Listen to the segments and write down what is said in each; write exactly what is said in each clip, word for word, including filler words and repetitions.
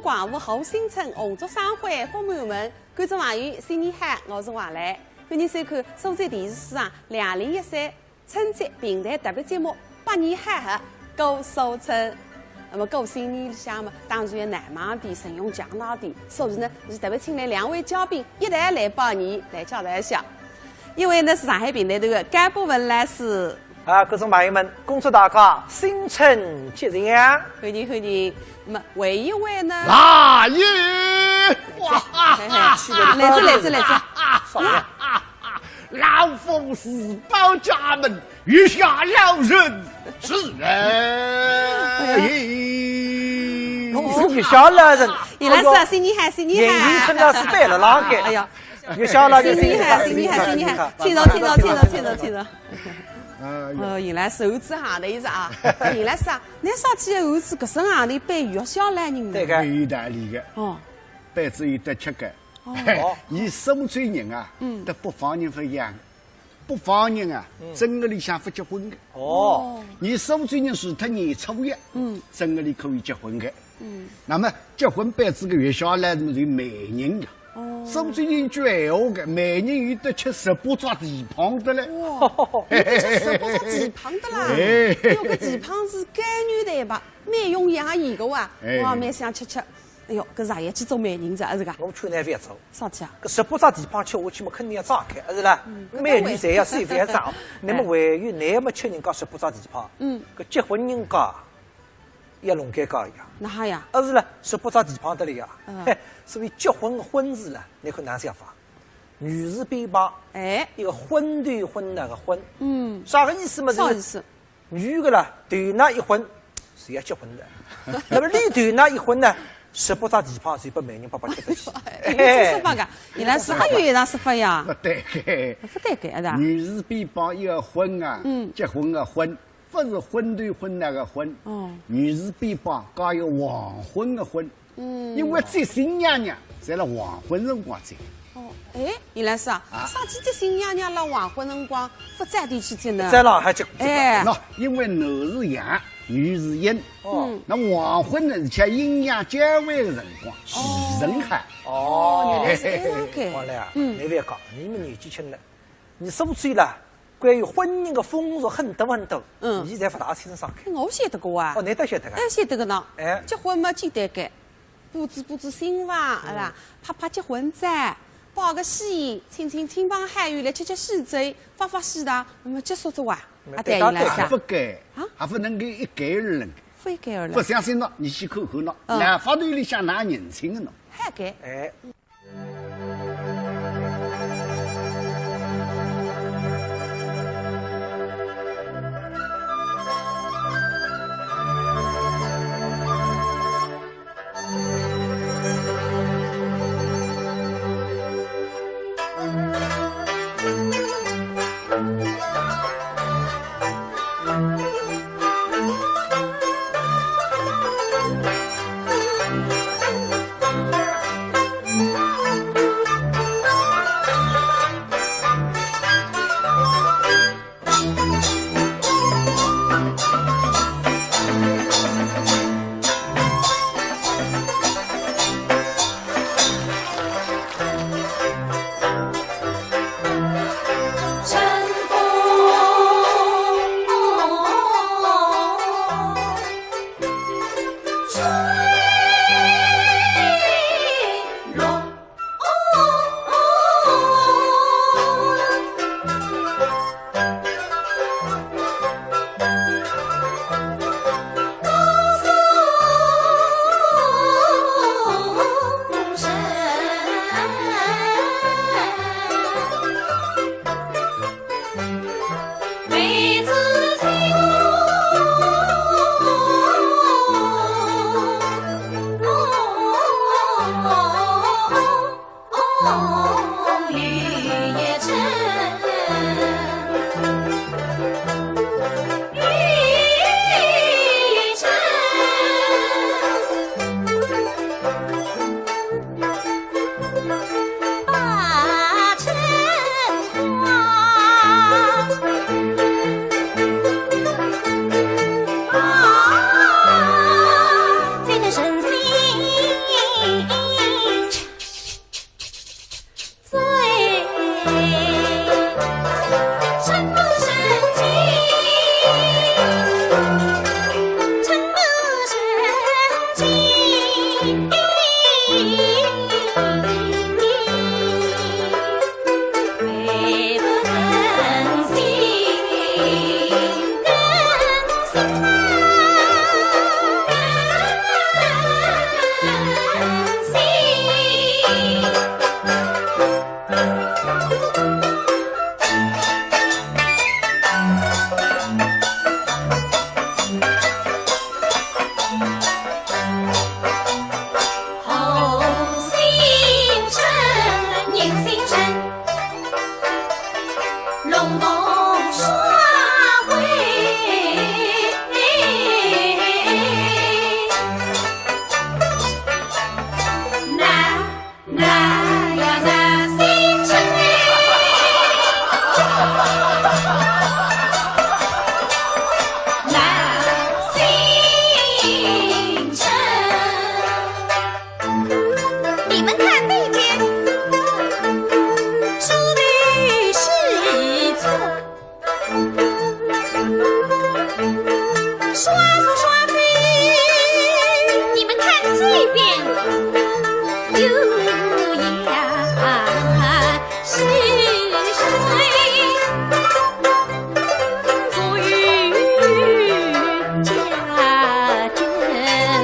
拜五好新春，红烛生辉福满门。观众朋友，新年好，我是王磊。欢迎收看苏州电视书场两零一三春节评弹特别节目《百年好合过苏春》。那么过新年里向嘛，当然要闹猛点，阵容强大点，所以呢，是特别请来两位嘉宾一道来拜年，来交代一下。一位呢是上海评弹团的甘博文老师， 啊，观众朋友们，恭祝大家新春吉祥！欢迎，欢迎。那么还有一位呢？来也！哇哈哈！来哉，来哉，来哉。啥呀？老夫自报家门，月下老人是人。哎呀。侬是月下老人。李老师啊，新年好，新年好。眼睛真的是白了那个。哎呀。月下老人，新年好，新年好，新年好。请坐，请坐，请坐，请坐，请坐。 哎呀。哦，原来是猴子行头一只啊。原来是啊，那啥体猴子搿身行头扮月下老人呢？对个。有道理个。哦。扮仔有得吃个。哦。伊苏州人啊，嗯。搭北方人勿一样。北方人啊，嗯。正月里向勿结婚个。哦。伊苏州人除脱年初一，嗯。正月里可以结婚个。 嗯。那么结婚扮仔个月下老人么就媒人呀。哦。苏州人句闲话个，媒人有得吃十八只蹄髈个嘞。哇，有得吃十八只蹄髈个啦。哎。有个蹄髈是干肉个吧，蛮养生个哇。哎。哇，蛮想吃吃。哎哟，搿爷爷去做媒人哉，是个？我劝㑚覅做。啥体啊？搿十八只蹄髈吃下去么，肯定要炸开，是啦？嗯，美女侪要瘦，侪要长。哎。那么还有㑚么吃人家十八只蹄髈，嗯。搿结婚人家 也弄尴尬呀。哪哈呀？啊是了，十八只蹄髈得了呀。嗯。嘿，所以结婚个婚字了，侬看哪写法？女字边旁，哎。一个昏头昏脑个昏。嗯。啥个意思嘛？啥意思？女个啦，头那一昏，是要结婚的。那么你头那一昏呢，十八只蹄髈就拨媒人伯伯吃得去。哎，有这说法个，原来是还有一种说法呀。勿对个。勿对个，是吧？女字边旁一个昏啊，嗯。结婚个婚。 勿是昏头昏脑个昏，哦。女字边旁加一个黄昏个昏，嗯。因为接新娘娘侪辣黄昏辰光接。哦，哎，李老师啊，啊。啥体接新娘娘辣黄昏辰光，勿早点去接呢？再让还接，哎。喏，因为男是阳，女是阴。哦。嗯。那么黄昏呢，是像阴阳交汇个辰光，哦。时辰好。哦，原来是搿样个。王磊啊，嗯。侬覅讲，侬么年纪轻了， 侬苏州啦，关于婚姻个风俗很多很多，嗯。侬侪勿大清爽个。我晓得个哇。哦，侬倒晓得个。哎，晓得个呢。哎。结婚嘛，简单个，布置布置新房，嗯。是吧？拍拍结婚照，摆个喜宴，请请亲朋好友来吃吃喜酒，发发喜糖，那么结束哉哇。嗯，啊，对，对，原来是啊。对。勿该，啊？还勿能够一概而论。勿一概而论。勿相信喏，侬去看看喏，嗯。老法头里向哪认亲个喏？好个。哎。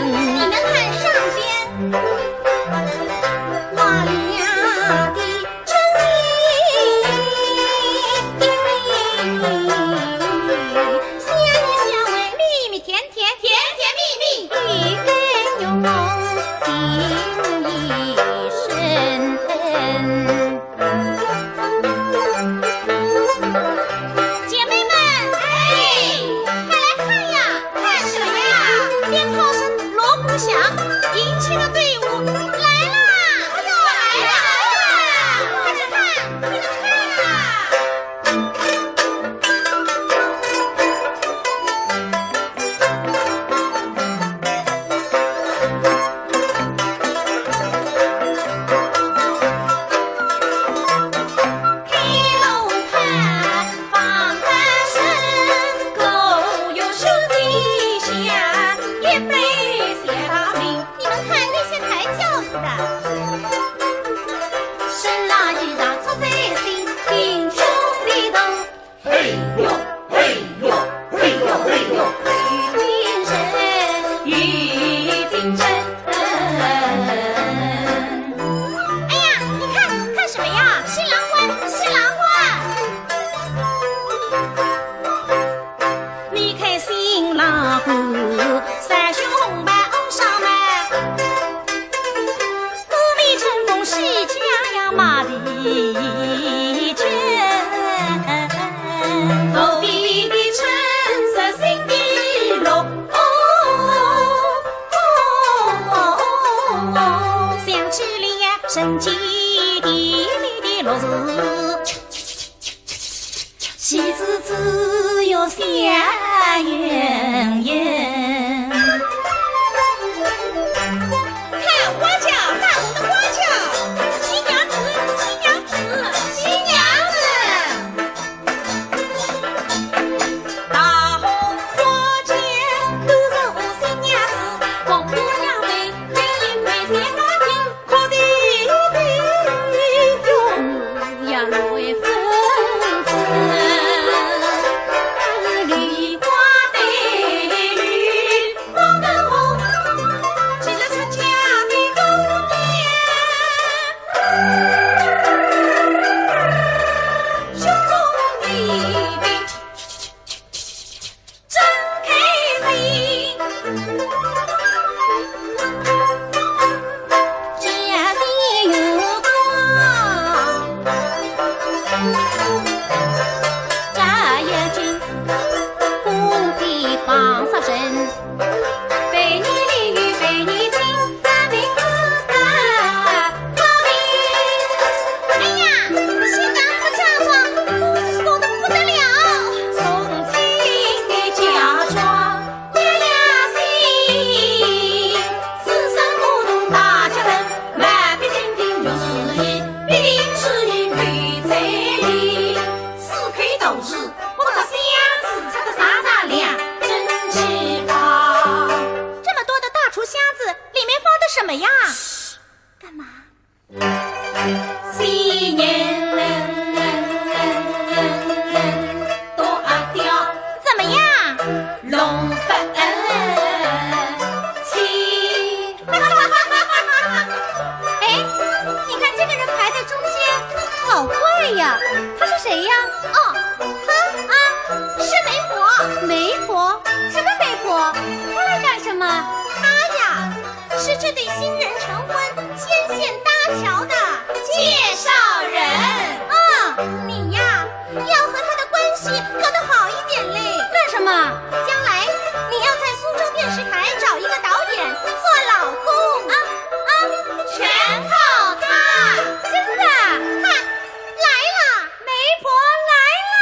你们看上边。甜甜蜜蜜。姐妹们，哎，快来看呀！看什么呀？鞭炮声锣鼓响，迎亲的队伍来啦！哎呦，来啦，来啦！快去看，快去看啊！你们看那些抬轿子的。哎呀，你看，看什么呀？新郎官，新郎官。 看花轿，大红的花轿，新娘子，新娘子，新娘子。 哎呀，新娘子嫁妆，红丝丝的不得了。 这么多的大厨虾子，里面放的什么呀？干嘛？ 怎么样？哎，你看这个人排在中间，好怪呀！他是谁呀？哦，他啊，是媒婆。媒婆？什么媒婆？她来干什么？她呀， 是这对新人成婚牵线搭桥的介绍人。嗯，你呀，要和他的关系搞得好一点嘞。干什么？将来你要在苏州电视台找一个导演做老公。啊啊，全靠他。真的？哈，来了，媒婆来了。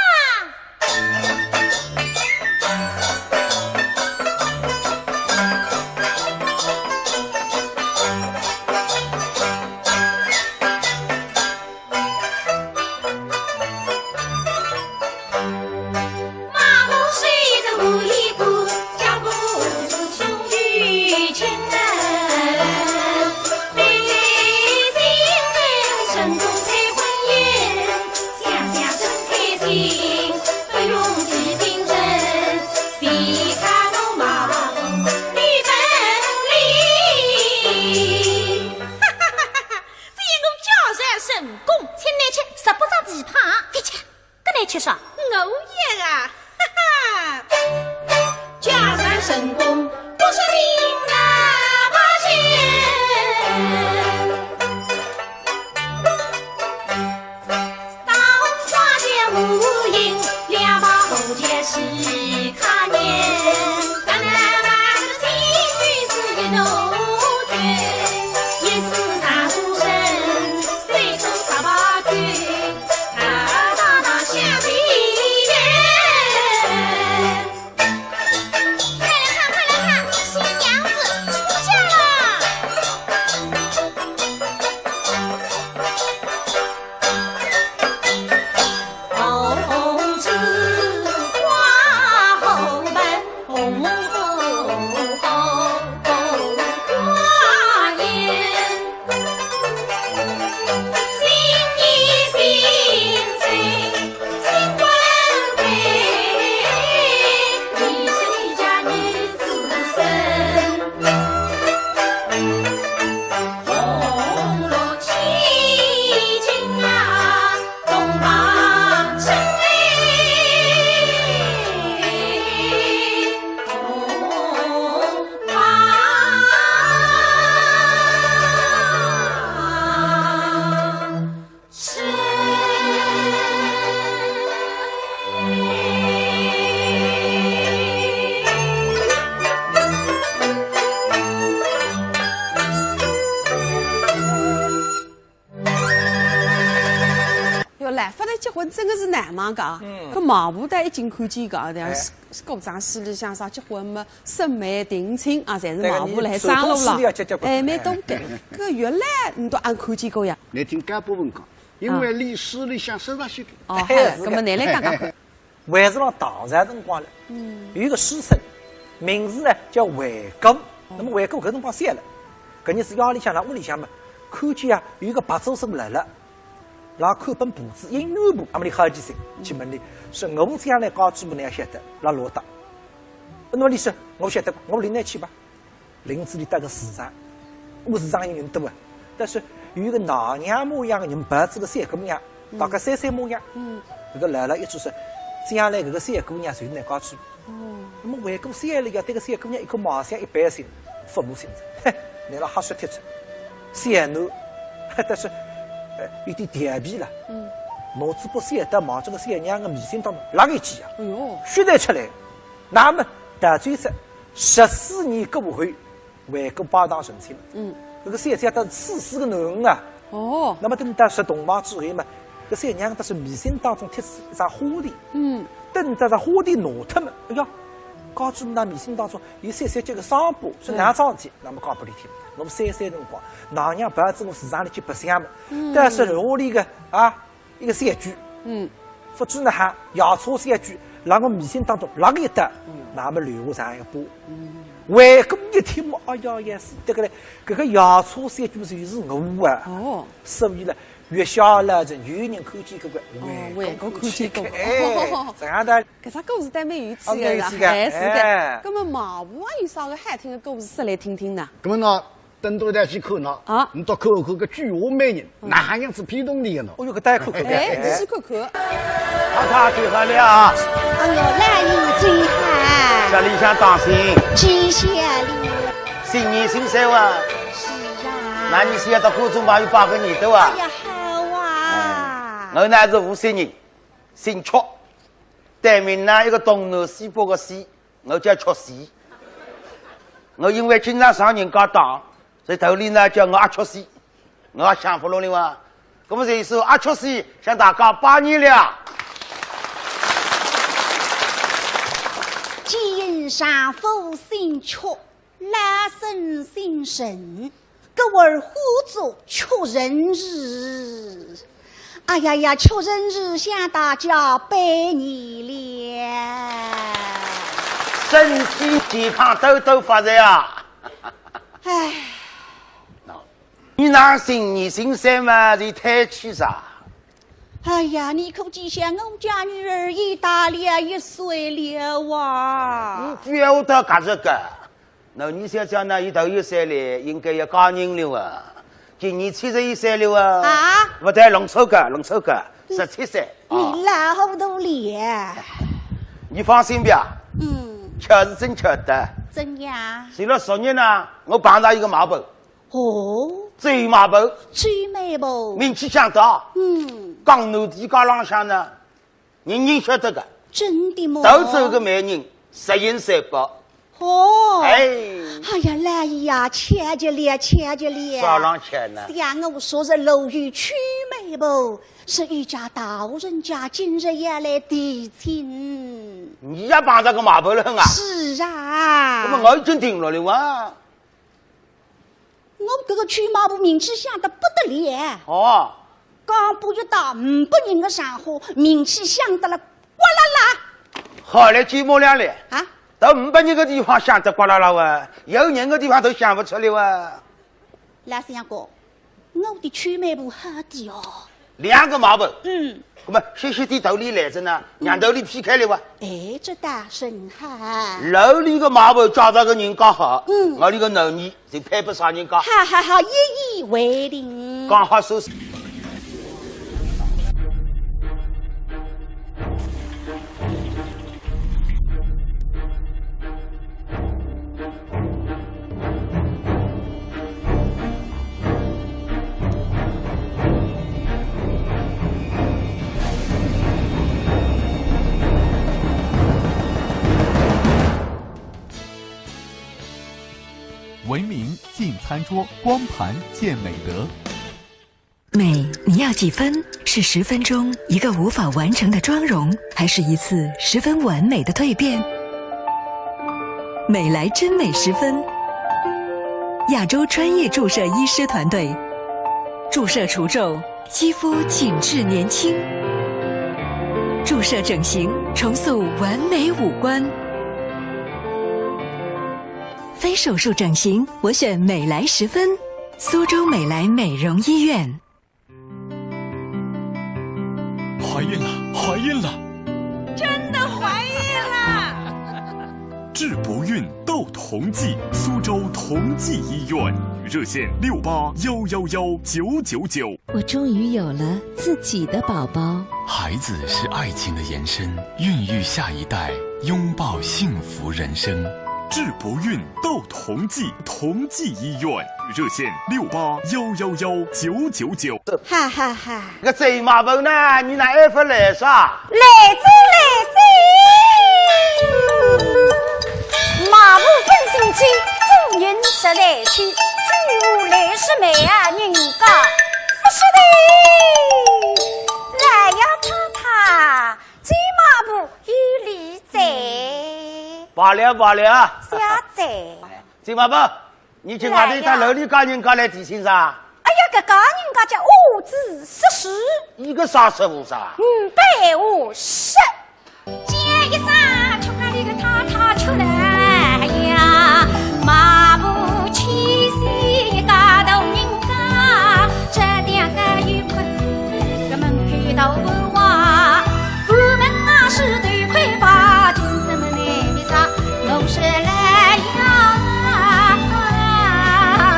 哎，发来结婚真的是难忙个啊。嗯。搿媒婆倒已经看见个啊，对啊，哎。是，是古装戏里向啥结婚嘛，审媒定亲啊，侪是媒婆来张罗了。对个，你传统戏里要结结婚。哎，蛮多个。搿原来你都俺看见过呀？侬听干部问讲，因为啊。历史里向说上去个。哦，哎，好了，是个。搿么侬来讲讲看。还是辣唐朝辰光了，嗯。有一个书生，名字呢叫惠姑。哦。那么惠姑搿辰光小了，搿日子夜里向辣屋里向嘛，看见啊有一个白素贞来了。 辣看本簿子，音乐簿，那么俚好奇心，去问俚，说我将来家主婆呢要晓得，辣落搭。那么俚说，我晓得，我领侬去吧。领仔俚到个市场，搿市场有人多啊，但是有一个奶娘模样的人抱仔个小姑娘，嗯。大概三岁模样，嗯。搿个老老一直说，将来搿个小姑娘就是侬家主婆。 哦。那么惠姑想了呀，对搿小姑娘一看貌相一般性，勿满心哉，嘿，拿伊拉瞎说贴出。小囡，但是，呃，有点调皮了。嗯。毛子不晓得望仔搿小娘个眉心当中拉一记啊，哎哟。血侪出来。那么，到最后，十四年过后， 惠姑拜堂成亲了。嗯。搿个小姐搭处死个囡儿啊。哦。那么等到入洞房之后嘛，搿小娘搭是眉心当中贴仔一只花钿。嗯。等到搿花钿拿脱嘛，哎呀，家主婆眉心当中有小小叫个伤疤，是哪桩事体？嗯。那么讲拨俚听，我三岁辰光，奶娘抱仔我市场里去白相嘛，嗯。但是楼里个啊， 一个小鬼，嗯。勿知哪哈，夜叉小鬼，辣我眉心当中拉个一刀，嗯。那么留下这样一个疤。嗯。惠姑一听嘛，哎呀，也是，对个嘞，搿个夜叉小鬼就是我啊。哦。所以呢，月下老人有人看见搿个，哦，惠姑看见过。惠姑看见过。哎，这样的。搿只故事倒蛮有趣的啦，啊，蛮有趣的，哎，是的。哎。那么媒婆还有啥个好听的故事说来听听呢？那么呢， 等到再去看喏，啊。你到看看搿鬼话美人，嗯。哪哈样子骗动你的喏？哦哟，搿太可口了。哎，试试看看。太太最好了啊。哎哟，老爷最好。家里向当心。谢谢你。新年新岁哇。是啊。那你是要到观众朋友拜个年头啊？哎呀，好啊。哎，我呢是无锡人，姓曲，对面呢一个东南西北个西， 我叫曲西。我因为经常上人家当，所以头里呢叫我阿曲西，我也想勿落了哇。那么这一首阿曲西向大家拜年了。见丈夫姓曲，老身姓陈， 故而呼作曲陈氏。哎呀呀，曲陈氏向大家拜年了。身体健康，多多发财啊！哎。喏，你那新年新岁嘛，就推气啥？哎呀，你可知晓我家女儿已大了一岁了啊。你不要到搿个。 那你想想呢，伊头一岁嘞，应该要嫁人了啊。今年七十一岁了啊。啊？勿对，弄错个，弄错个，十七岁。啊。你老糊涂了。你放心吧。嗯。巧是真巧的。怎样？前了十年呢，我碰着一个媒婆。哦。周媒婆。周媒婆。名气响的。嗯。江南地界浪向呢， 人人晓得个。真的吗？都是个媒人，十全十美。哦。哎。哎呀，老爷呀，巧极了，巧极了。啥浪巧呢？想我昨日路遇曲媒婆，说有家大户人家今日要来提亲。你也碰着个媒婆了啊？是啊。那么我已经定了的哇。 我搿个曲媒婆名气响得不得了。哦。刚步一到，五百人的场合，名气响得了呱啦啦。好嘞，寂寞两嘞。啊？到五百人的地方响得呱啦啦哇，有人的地方都响勿出来哇。老相公，我的曲媒婆好的哦。 两个媒婆。嗯。那么歇歇地头里来着呢，让头里劈开了哇。哎，这倒甚好。楼里个媒婆嫁着个人家好，嗯。我里个囡儿就配不上人家。好好好，一言为定。刚好收拾。 文明进餐桌，光盘见美德。美，你要几分？是十分钟一个无法完成的妆容，还是一次十分完美的蜕变？美莱真美十分，亚洲专业注射医师团队，注射除皱，肌肤紧致年轻，注射整形，重塑完美五官。非手术整形，我选美莱十分，苏州美莱美容医院。 怀孕了，怀孕了！真的怀孕了！治不孕到同济，苏州同济医院，热线六八幺幺幺九九九。我终于有了自己的宝宝。孩子是爱情的延伸，孕育下一代，拥抱幸福人生。治不孕到同济，同济医院，热线六八幺幺幺九九九。 哈哈哈。搿周妈婆呢？你哪还勿来噻？来哉，来哉。妈婆本性急，做人实在急，只有来是慢啊，人家勿识的。来呀，太太，周妈婆有礼哉。罢了，罢了。小姐。周妈婆， 你今外头到楼里家人家来提亲噻？哎呀，搿家人家叫五子十事。一个啥师傅噻？五百五十。叫一声，吃饭里个太太出来呀，妈婆气死一家头人家，这两个有困，搿门口头问话，我们那是头盔吧，就是么呢？ 我是来呀，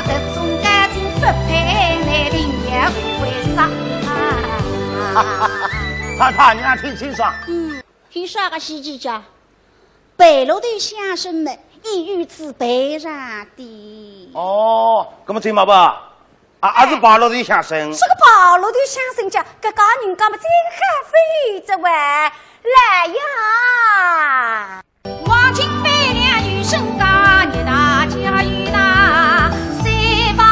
搿种感情不配，你定也会为啥？太太，你还听清爽？嗯，听啥个稀奇家？白鹿头相声么，一语子背上的。哦，搿么周妈婆，啊，还是白鹿头相声。这个白鹿头相声家，搿家人家么真还非这位，来呀！ 黄金百两有身价，你大家有大，三把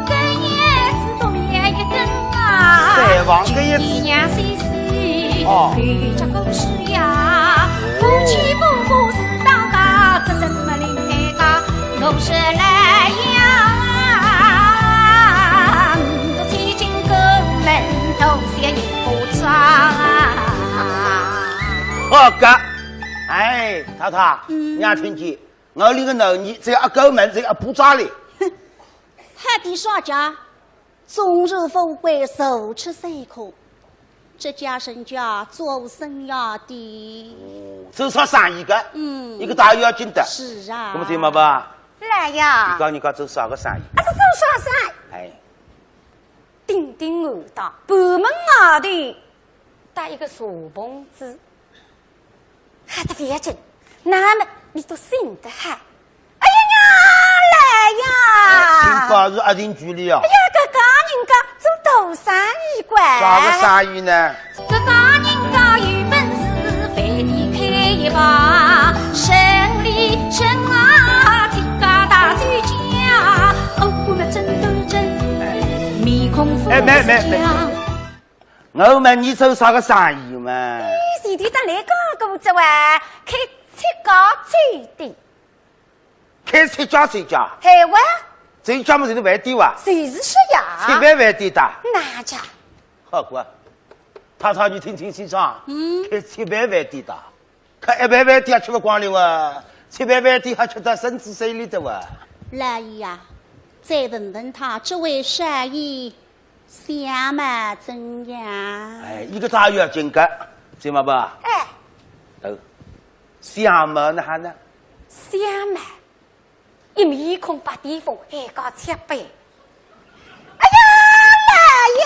根叶子都没一根啊。三房根叶子。一样西西，哦。有这故事呀，夫妻不和是当大，只能么另开家，我是来呀，我千金过门，头些也不差啊。好个。 哎，太太，嗯。你也听见，我里个囡儿只要一过门，只要一巴掌哩。哼，还得啥家？终日富贵，坐吃山空。这家人家做生意的。哦，做啥生意个？嗯。一个大要紧的。是啊。那么怎么办？来呀。你讲你讲做啥个生意？啊，是做啥生意？哎。 顶顶我到半门外头搭一个茶棚子，还得反正，那么你都醒得嗨。哎呀呀，来呀！哎，请保持一定距离啊。哎呀，搿家人家做大生意个。啥个生意呢？搿家人家有本事，饭店开一排，生理生啊，自家大酒家，哦，我们真斗争。 面孔哎，没，没，没。我问你做啥个生意嘛？哎，前头搭倷讲过哉哇，开七家酒店。开七家酒家？哎哇。酒家么就是饭店哇？就是说呀。七万饭店的？哪家？好个，太太你听听清爽，嗯。开七万饭店的。 搿一万饭店也吃勿光了哇，七万饭店还吃得身子水里的哇。老爷呀，再问问他这位少爷相貌怎样？哎，一个大要紧个，知道吧？哎。哦，相貌哪哈呢？相貌？ 一面孔白癜风，还搞七百。哎呀，老爷，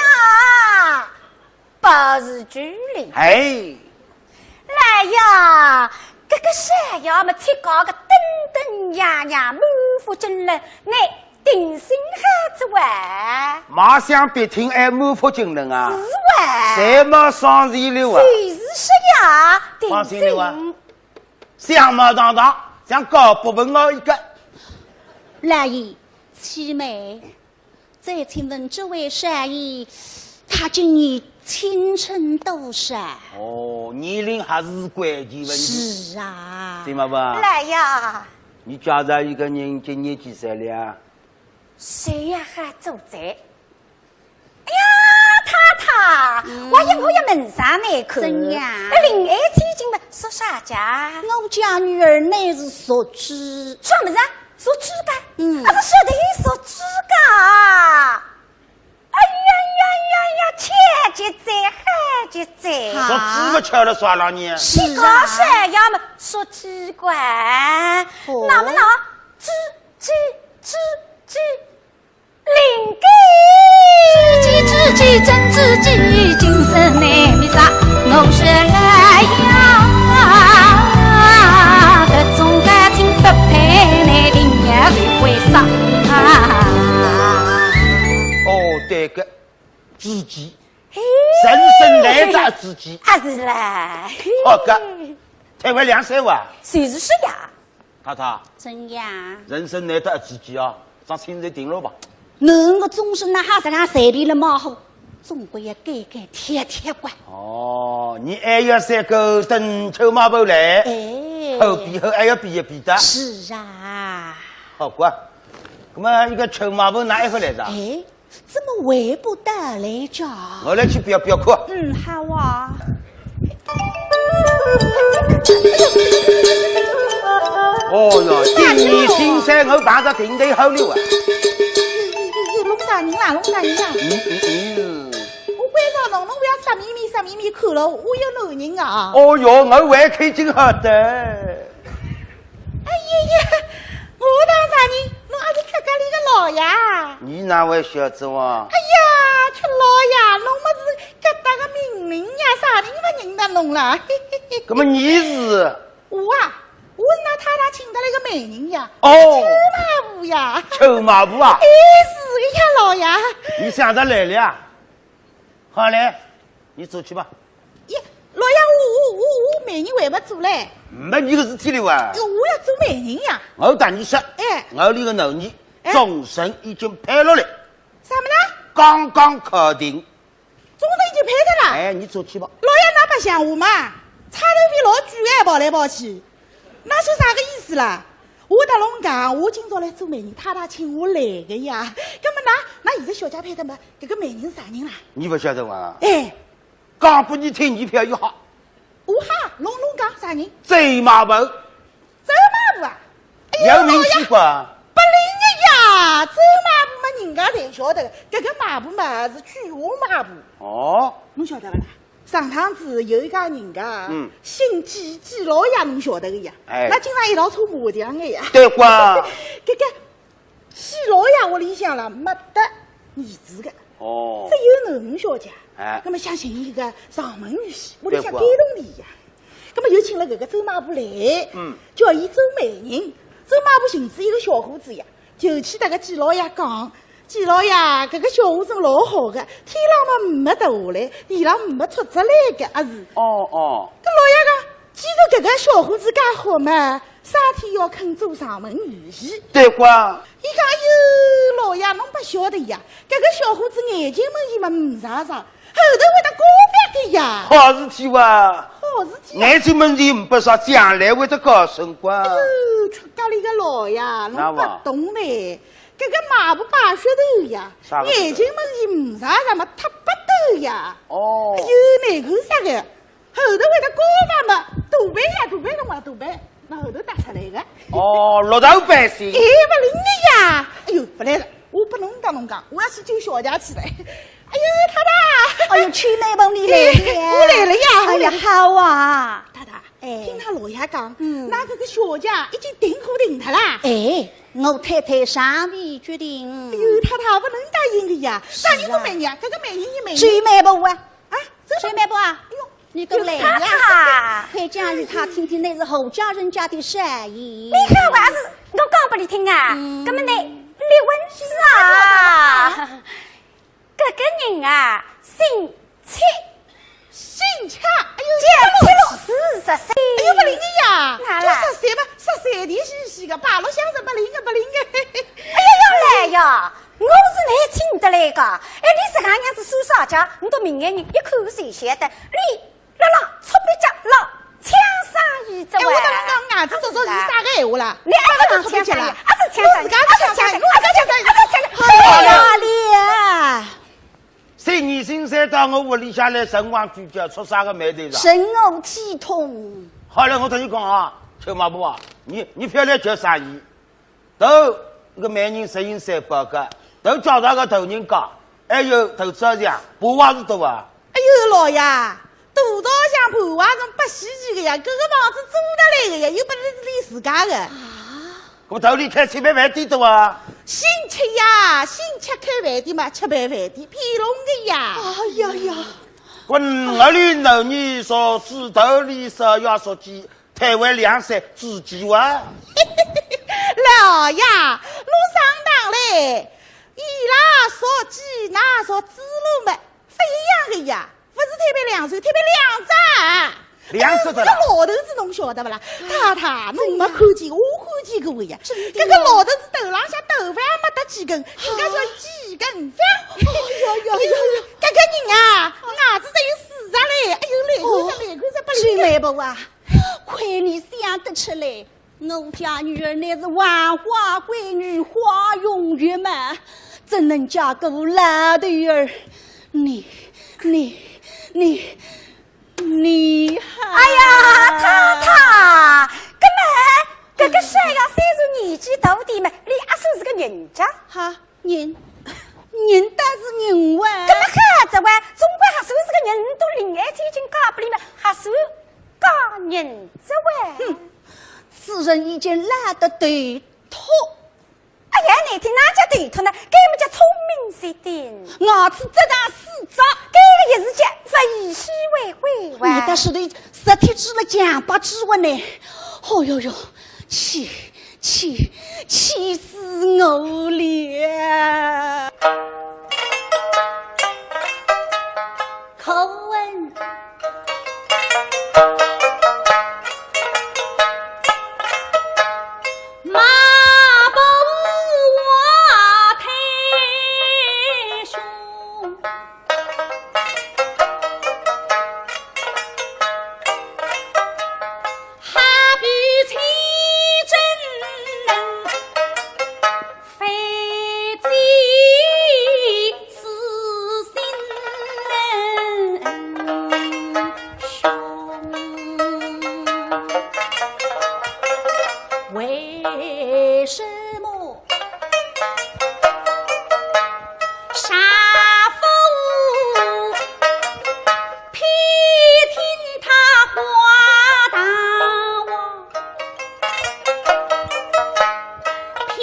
保持距离。哎。老爷，搿个少爷么，七家个登登样样，满腹经纶，倷定心好哉哇。马上别听，哎，满腹经纶啊。是哇。侪没上钱了啊。就是说呀，定心。放心了啊。 相貌堂堂，像高伯文我一个。老爷，启禀，再请问这位少爷他今年青春多少？哦，年龄还是关键问题。是啊。对嘛吧？来呀。你介绍一个人今年几岁了啊？谁呀，还做贼？哎呀，太太，嗯。我也，我也问上你看。怎样？那恋爱最近嘛，说啥家？我家女儿乃是属猪。什么人？属猪个？嗯。啊，是说的属猪个。 哎呀呀呀呀，巧极哉，好极哉。啊。说猪个巧了啥了呢？是啊。你搞啥呀嘛，说奇怪。哦。那么那，猪，猪，猪，猪，灵个。猪鸡，猪鸡，真猪鸡，精神内密啥？我说来呀，搿种感情不配，你定要为啥？哦，对个。 知己，嘿。人生难得知己。啊，是啦。好个，太会两三话。就是呀。太太，怎样？人生难得知己啊，桩亲事定了吧？侬个终身哪哈实梗随便了嘛好，总归要改改贴贴个。哦，你还要三个等臭马婆来，哎。好比好还要比一比的。是啊。好个，那么一个臭马婆哪一个来着？哎。 怎么回不得来着？我来去表表看。嗯，好啊。哦哟，今年新山我碰着顶头好了啊！弄啥人啦？弄啥人啦？嗯嗯嗯。我关照侬，侬勿要色眯眯色眯眯看了，我有男人啊。哦哟，我还开心好的。 哎呀呀，我当啥人？侬阿是客家里个老爷？你哪会晓得哇？哎呀，吃老爷，侬么是搿搭个名人呀，啥人勿认得侬啦？嘿嘿嘿。那么你是？我啊，我是㑚太太请得来个媒人呀，哦。臭马婆呀。臭马婆啊？哎，是个呀，老爷。你想着来了呀？好嘞，你走去吧。 耶，老爷，我我我我媒人还没做嘞。没你个事体了哇？哎，我要做媒人呀。我搭你说，哎。我里个男人，哎。终身已经配了嘞。啥么呢？刚刚敲定。终身已经配的啦？哎，你走去吧。老爷，㑚白相我嘛？差头皮老贵哎，跑来跑去。 那是啥个意思啦？我搭侬讲，我今朝来做媒人，太太请我来个呀。那么㑚，㑚现在小姐配的嘛，搿个媒人啥人啦？你勿晓得伐？哎。讲拨你听，你覅又好。我哈，侬侬讲啥人？周妈婆。周妈婆啊？哎呀，有名气伐？勿灵个呀，周妈婆嘛，人家侪晓得个，搿个妈婆嘛是鬼话妈婆。哦。侬晓得勿啦？ 上趟子有一家人家，嗯。姓季，季老爷侬晓得个呀，哎。㑚经常一道搓麻将个呀。对个。搿个季老爷屋里向啦，没得儿子个，哦。只有囡小姐。哎。那么想寻一个上门女婿，屋里向对个。感动伊呀。那么又请了搿个周妈婆来，嗯。叫伊做媒人。周妈婆寻仔一个小伙子呀， 就去搭搿季老爷讲，季老爷，搿个小伙子老好个，天浪嘛没掉下来，地浪没戳着来个，阿是？哦，哦。搿老爷讲，既然搿个小伙子介好嘛，啥体要肯做上门女婿？对个。伊讲，哎哟，老爷，侬勿晓得呀，搿个小伙子眼睛门前嘛没啥啥， 后头会得高翻个呀。好事体哇！好事体呀。眼睛门前没啥，将来会得高升官。哎哟，出家里个老爷，侬勿懂嘞。搿个马步摆噱头呀，啥个噱头？眼睛门前没啥，啥么特别头呀。哦。哎哟，难看啥个？后头会得高翻嘛，大背呀，大背侬话大背。 那后头打出来个。哦，绿豆百姓。哎，勿灵个呀！哎哟，勿来了，我拨侬讲侬讲，我要去救小姐去了。哎哟，太太！哎哟，秋妹婆你来了。哎，我来了呀，哎呀，我来了。好啊。太太，哎。听㑚老爷讲，嗯。㑚搿个小姐已经定可定脱啦。哎，我太太尚未决定。哎哟，太太，勿能答应个呀。是啊。啥人做媒人啊？搿个媒人是媒人。秋妹婆啊。啊，真的？秋妹婆啊。哎哟， 你都来了，太太。快讲与他听听，那是何家人家的生意。你看我还是我讲拨你听啊，嗯。搿么呢，你问是啊，搿个人啊，姓戚。姓戚？哎哟，叫戚老四十岁。哎哟，勿灵个呀，哪啦？就十岁嘛，十岁的是是个，八路相声勿灵个，勿灵个。哎呀，要来呀，我是来请得来讲，哎，你自家娘子算啥家，你到明眼人一看就晓得，你辣辣出笔家了，抢生意哉喂。哎，我当然讲，俺子叔叔是啥个闲话啦？你阿是抢生意，阿是抢生意，阿是抢生意，阿是抢生意，哎呀，你啊！三年新三到我屋里向来，辰光聚焦出啥个霉头上？人我体痛。好了，我同你讲啊，秋马婆啊，你你覅来叫生意。 头，搿个媒人实行三宝个，头叫啥个头人家，还有头照相，破坏是多啊。哎哟，老爷，大道上破坏是勿稀奇个呀，搿个房子租得来个呀，又勿是你自家个。啊？搿么头里开吃爿饭店多啊？新吃呀，新吃开饭店嘛，吃爿饭店，骗侬个呀。哎呀呀！搿么我里头呢，说是头里说要说起 台湾两省子弟哇。老爷，侬上当嘞！伊拉说鸡，那说猪肉么，勿一样个呀，勿是台北两省，台北两省。两省的啦。搿个老头子侬晓得勿啦？太太，侬没看见，我看见过个呀。真的呀？搿个老头子头浪向头发也没得几根，人家叫几根发。哎呀呀呀呀！搿个人啊，牙齿只有四只嘞，哎哟，来看只，来看只，勿灵个。青梅婆啊， 亏你想得出来，我家女儿乃是万花闺女，花容月貌，怎能嫁个老头儿？你，你，你，你还……哎呀，太太，搿么，搿个小丫头是年纪大点嘛，伊也算是个人家。哈，人，人倒是人哇。搿么好哉哇，总归还算是个人，侬到临海千金家屋里嘛，还算 嫁人哉喂。哼，此人已经老得头秃。哎呀，难听，哪叫头秃呢？搿么叫聪明绝顶。牙齿只剩四只。搿个也是叫物以稀为贵哇。你倒是对，实体指了讲不指我呢。哦哟哟，气，气，气死我了！可恨 马步华太兄，哈比清蒸 非己此心胸。为什么杀父偏听他话大王？ 偏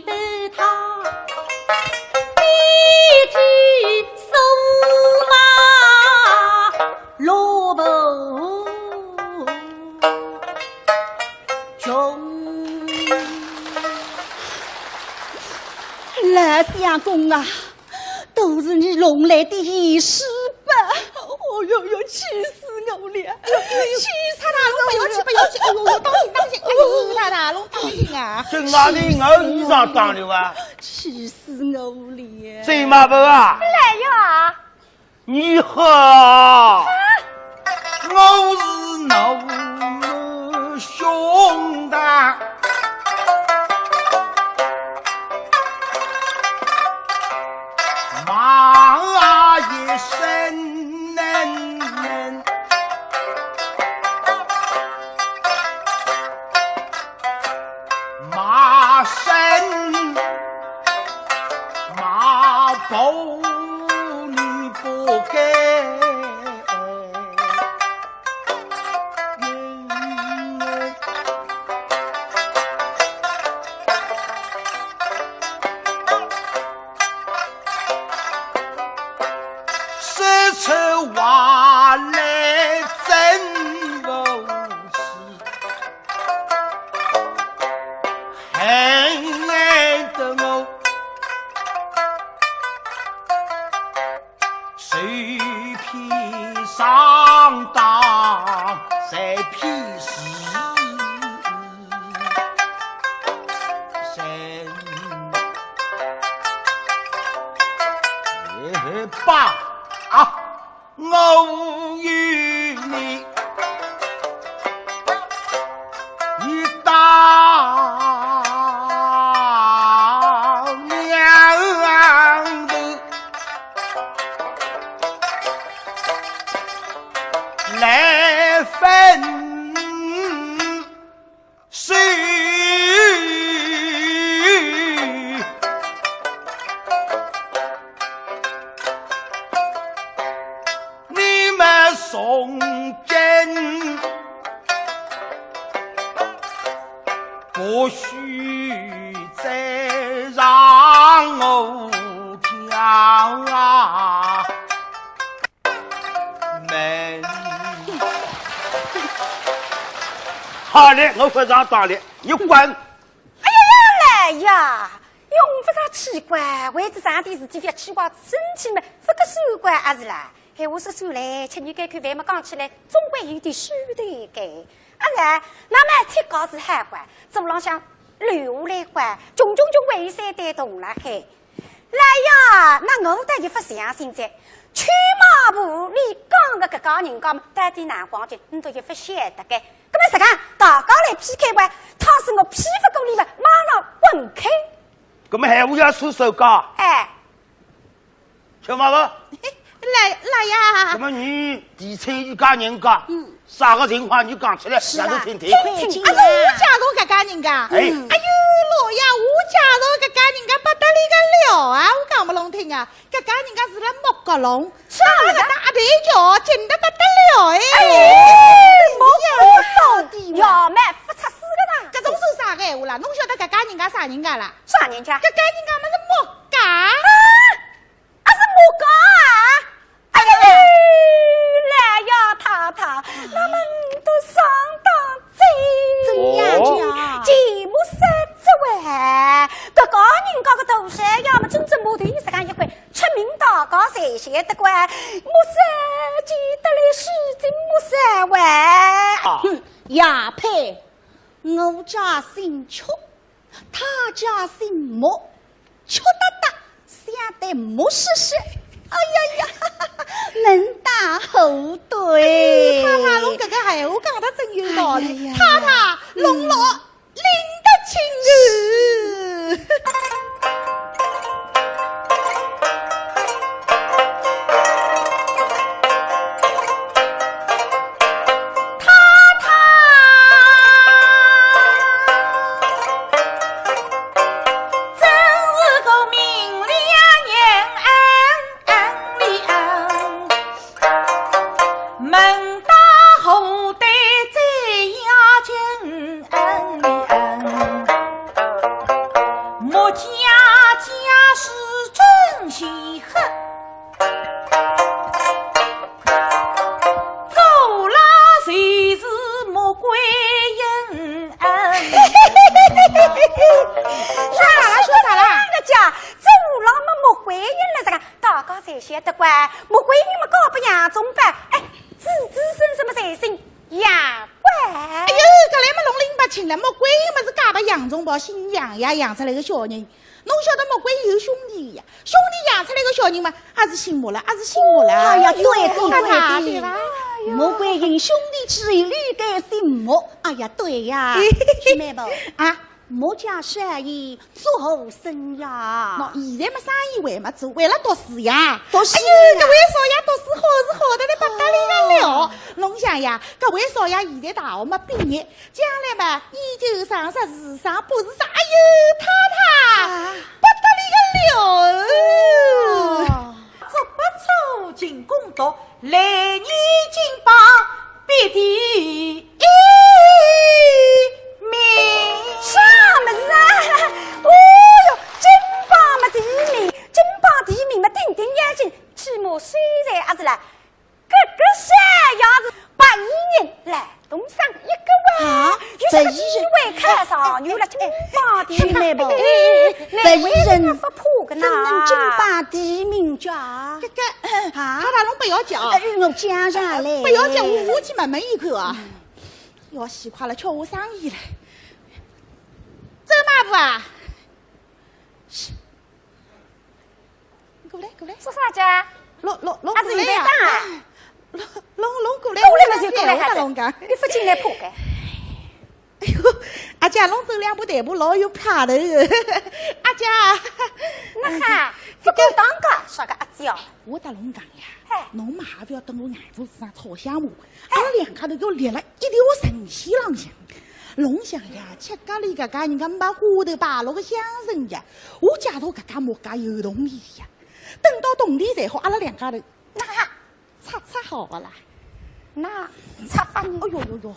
得他，偏得驷马落不穷。老相公啊， 都是你弄来的闲事吧？哦哟哟，气死我了！哎呦，哎呦，气死我了！不要去，不要去！哎呦，当心，当心！哎呦，大大龙，当心啊！这哪里我衣裳当了啊？气死我了！醉马婆啊！来呀！你好！啊？我是侬兄弟。 骂一声，骂声，骂不你不该。 说出话来真不是，害得我 受骗上当，受骗是人。哎，爸啊，我与你一道来分 手。你们从今不许再让我跳啊！ 门。好嘞，我不上当了，你滚！哎呀呀，来呀，用不着奇怪，为仔啥点事体要奇怪生气嘛，不个算怪阿是啦。哎，我说算嘞，吃你该口饭嘛讲起来，总归有点数头个。阿是，那么切糕是好乖，桌浪向留下来乖，穷穷穷为三代同了嘿。 来呀，那我倒一不相信哉。秋马婆，你讲个搿家人家嘛，到底哪光景，你都一不晓得个。搿么实梗，大家来P K吧，倘使我P不过你们，马上滚开。搿么闲话要说说讲，哎，秋马婆，来，来呀。搿么你提亲一家人家，嗯。 啥个情况你讲出来，是啊，让我听听。听听，听啊。哎呦，我嫁着搿家人家。哎。哎呦，老爷，我嫁着搿家人家不得了个了啊！我讲勿侬听啊，搿家人家是辣木搿弄，是啊，是啊。搭阿头桥近得不得了哎。哎，木搿弄，要么勿出事个啦。搿种算啥个闲话啦？侬晓得搿家人家啥人家啦？啥人家？搿家人家么是木家。啊？ 啊，是木家啊？哎呀，来呀，太太，那么你都上当哉。怎样讲？哦。既没啥子喂，搿家人家个大少爷么真正木头一实梗一块，出名大家侪晓得个，木少见得来是真木少喂。啊。哼，也配，我家姓邱， 他家姓木，邱大大，想得木实实。哎呀呀，门当户对。哎，太太，侬搿个闲话讲得真有道理。哎呀呀。太太，嗯。龙老拎得清哦。 太太，真是个明良人，门当户对最要紧。 木家家世真显赫，做了就是穆桂英。啥啦？说啥啦？搿家做了么穆桂英了，这个大家侪晓得个，穆桂英么嫁拨杨宗保，哎，子子孙孙么侪姓 杨贵。哎呦，搿来么弄拎勿清了，穆桂英么是嫁拨杨宗保，姓杨呀，养出来个小人。侬晓得穆桂英有兄弟呀，兄弟养出来个小人嘛，也是姓穆了，也是姓穆了。哎呀，对对对对，太太，对伐？穆桂英兄弟之一，理该姓穆。哎呀，对呀，妹妹啊， 穆家少爷做何生呀？喏，现在么生意还没做，还辣读书呀。读书呀。哎呦，搿位少爷读书好是好得来不得了个了。哦。侬想呀，搿位少爷现在大学么毕业，将来么研究生啥、市场博士啥，哎呦，太太，啊。不得了个了。哦。足不出户勤攻读， 来年金榜别第一名。啥物事啊？哦哟，金榜么第一名，金榜第一名么顶顶要紧，起码虽然也是啦，搿个啥样子，八一年来东上一个哇，啊，有啥个机会考上，有了金榜第一名。哎，哎，哎，哎，八一年，哪会勿怕个呢？怎能金榜第一名叫？搿个，啊？太太侬勿要紧啊。哎，我讲上来。勿要紧，我过去问问伊看啊。嗯。要死快了，叫我生意了。周妈婆啊，过来，过来。做啥介？弄，弄，弄过来呀。啊，是现在讲啊？弄，弄，弄过来，过来嘛就过来，我搭侬讲。你勿进来怕个？哎哟，阿姐，侬走两步台步老有派头个。阿姐。那哈，勿敢当个，啥个阿姐哦？我搭侬讲呀，哎。侬嘛也勿要等我外婆身上吵相骂，哎。阿拉两家头要立辣一条阵线浪向。侬想呀，吃家里搿家人家没花头摆落个乡村呀，我假如搿家木家有铜钿呀，等到铜钿赚好，阿拉两家头，那哈，拆拆好勿啦？那拆法呢？哎哟哟哟，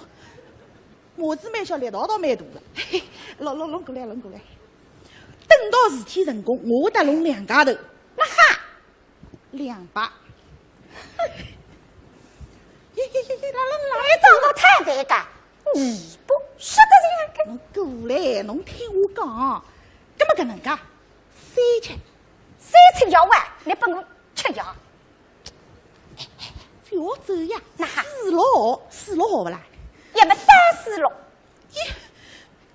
码子蛮小，力道倒蛮大个。嘿嘿，弄，弄，弄过来，弄过来。等到事体成功，我搭侬两家头，那哈，两百。耶耶耶耶，来来来，还长得太肥个，你不是个这样个。侬过来，侬听我讲，搿么搿能介，三千。三千要啊，你拨我吃药。 覅走呀，那哈。四六，四六好勿啦？也没得四六。咦，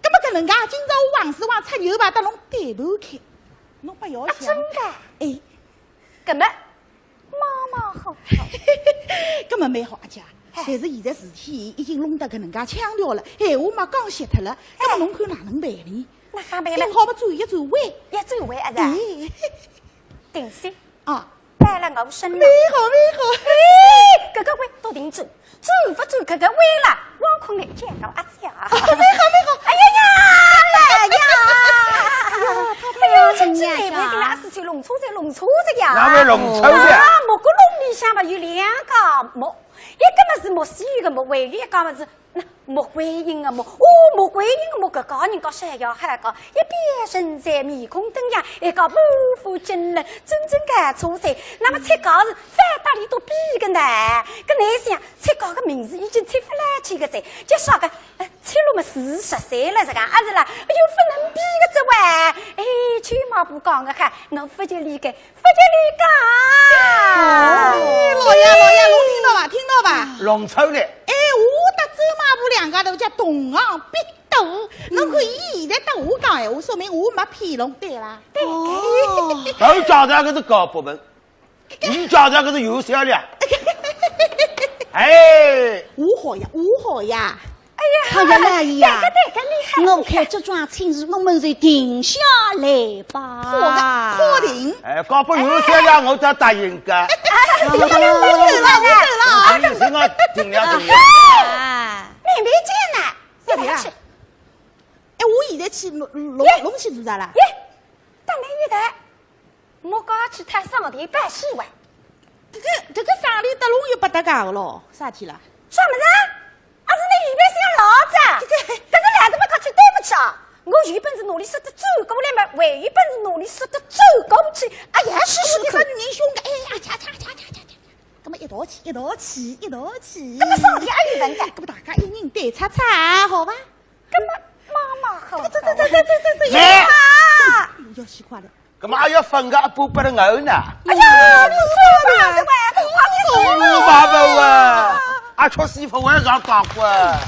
搿么搿能介，今朝我横竖横出牛排搭侬对半开，侬勿要想。啊，真个？哎。搿么，马马虎虎。搿么蛮好，阿姐。哎。但是现在事体已经弄得搿能介腔调了，闲话嘛讲绝脱了，搿么哎。侬看哪能办呢？那啥办呢？顶好嘛转一转弯。要转弯啊，是吧？哎。定心。啊。 摆了我身了。蛮好，蛮好。哎，搿个弯倒定转，转勿转搿个弯了，枉空来见到阿姐啊。蛮好，蛮好。哎呀呀，哎呀，哎呀，哎呀，真是难为情啊，事体弄错哉，弄错哉呀。哪会弄错哉？啊，木槁弄里向嘛有两家木，一个嘛是木须个木，还有一家嘛是 那木观音个木，哦，木观音个木，搿家人家侪要喊个，一边神在面孔灯样，一个满腹经纶，真正个出色。那么七家是反搭里都比个呢，搿哪想七家个名字已经七勿来七个哉，就少个，呃，七路么四十岁了，这个啊是啦，哎哟，勿能比个这喂。哎，舅妈不讲个哈，我勿就理个 勿叫你讲。哎，老爷，老爷，侬听到伐？听到伐？弄错了。哎，我搭周妈婆两家头叫同行必斗，侬看伊现在搭我讲闲话，说明我没骗侬，对伐？对。哦。搿讲的搿是高部门，伊讲的搿是有效率。哎。我好呀，我好呀。 哎呀，哎呀，老爷呀，对个，对个，厉害，我看这桩亲事，我们就定下来吧。好的，好定。哎，搞不有效呀，我才答应个。哎，我走了，我走了。啊，你先我定了，定了。啊。妹妹见了，啥的呀？哎，我现在去弄，弄，弄去做啥啦？耶，大妹一台。 我刚去谈上帝拜喜哇。搿个，搿个生理搭侬又勿搭界个咯，啥体啦？啥物事？阿是侬预备想老早？搿个，搿是来得勿客气，对勿起啊。我有本事拿侬说得转过来嘛，还有本事拿侬说得转过去。哎呀，是是，搿个女人凶个，哎呀，恰恰恰恰恰恰，搿么一道去，一道去，一道去。搿么上帝阿有问个？搿么大家一人对叉叉，好伐？搿么妈妈好。这这这这这这这，哎！啊！要死快了。 搿么还要分个一半拨了我呢？哎呀，你说啥子喂？我爸爸喂，阿确实勿会上当过。哎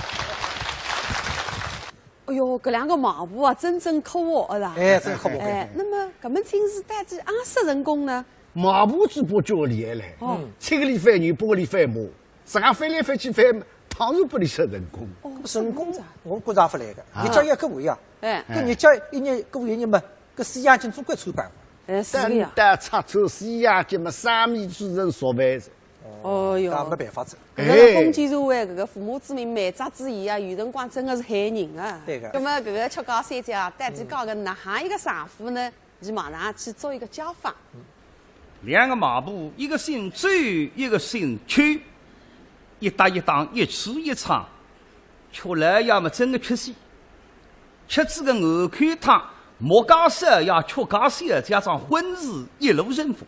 哟，搿两个媒婆啊，真正可恶，是吧？哎，真可恶。哎，那么搿门亲事到底阿说成功呢？媒婆嘴巴叫厉害嘞，哦。七个里翻牛，八个里翻马。 自家翻来翻去翻，当然拨伊说成功。哦，成功，我觉着勿来个。啊。日脚也过呀。哎。搿日脚一日过一日嘛，搿四眼睛总归穿帮。哎，是个呀。等到拆穿四眼睛嘛，生米煮成熟饭哉。哦哟。搿没办法哉。搿个封建社会，搿个父母之命，媒妁之言啊，有辰光真个是害人啊。对个。葛末搿个曲家小姐啊，到底嫁个哪哈一个丈夫呢？ 伊马上去做一个家访。两个媒婆，一个姓周，一个姓邱，一搭一档，一吃一唱，曲老爷么真个吃死。吃仔个碗口汤，木家少爷、曲家小姐桩婚事一路顺风。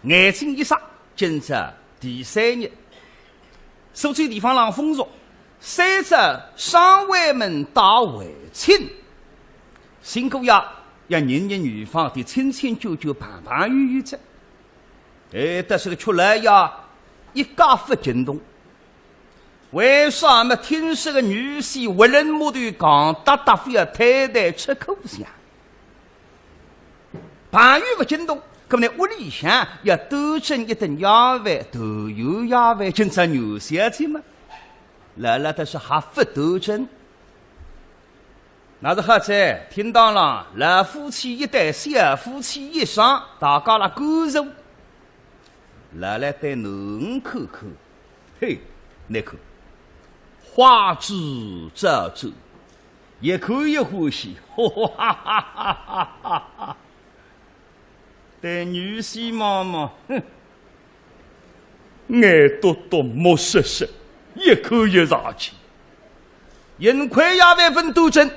眼睛一眨，今朝第三日，苏州地方浪风俗，三朝双回门打回亲。 新姑爷要认认女方的亲亲眷眷、朋朋友友哉。哎，但是个曲老爷一介勿惊动。为啥么？听说个女婿为人木头，讲搭搭覅太太吃苦相。朋友勿惊动，搿么呢，屋里向要端正一顿夜饭，团圆夜饭，今朝元宵节嘛，老老实实还勿端正。那是好哉，厅堂浪老夫妻一对，小夫妻一双，大家辣干坐。老老对囡儿看看，嘿，倷看，花枝招展，越看越欢喜，哈哈哈哈哈哈。 对女婿望望，哼，眼笃笃，目色色，越看越上气。幸亏夜饭勿端正，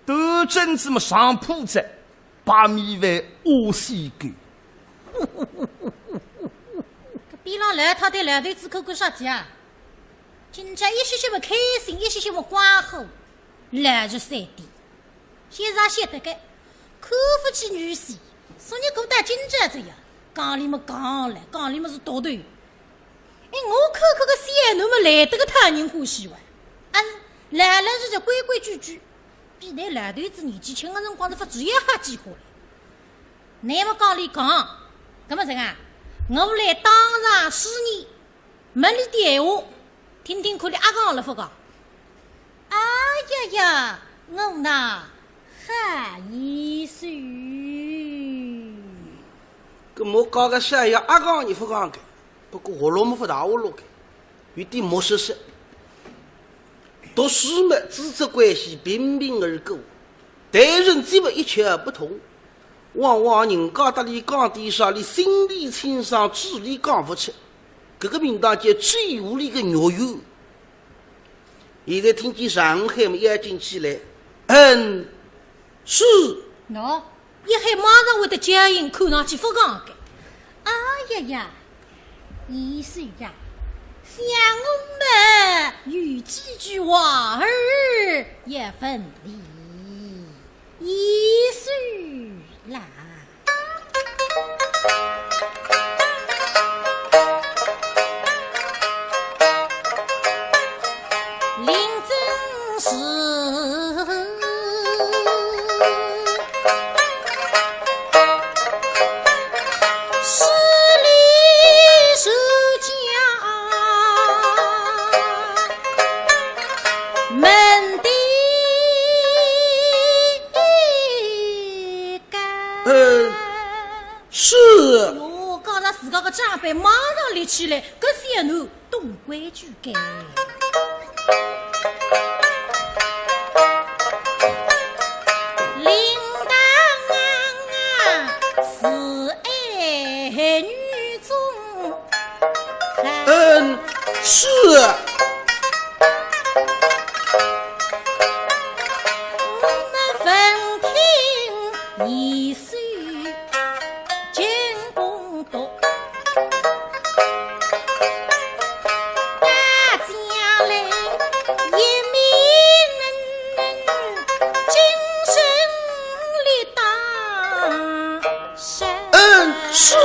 端正仔么上铺仔，白米饭、乌西干。搿边浪老太对老头子看看啥体啊？今朝一歇歇么开心，一歇歇么光火，老实三点。 先生晓得个，看勿起女婿，所以过到今朝这样，讲理么讲了，讲理么是独头。哎，我看看个小囡么来得个讨人欢喜哇，啊，老老实实规规矩矩，比㑚老头子年纪轻个辰光是勿至于好几化了。㑚么讲理讲，搿么这个啊，我来当场试验， 问俚点闲话，听听看俚阿讲了勿讲。哎呀呀，我呐，好意思。搿么讲个啥呀，阿讲也勿讲个，不过活络么勿大活络个，有点目色色。读书么，师则关系平平而过，待人接物一窍不通。 往往人家搭俚讲点啥，俚心里清爽，嘴里讲勿出。搿个名堂叫嘴糊里个肉圆。现在听见上海么要紧起来，嗯，是。喏，一喊马上会得叫应，看上去勿讲个。哎呀呀，意思呀，想我么有几句话儿也问俚。 一首啦。林真是势利是家门的 嗯，是。哟，讲到自家个长辈马上立起来，搿小囡懂规矩个。铃铛啊，是爱女中 嗯，是。我们闻听一声惊动。大家来，一面精神力当 嗯，是。嗯，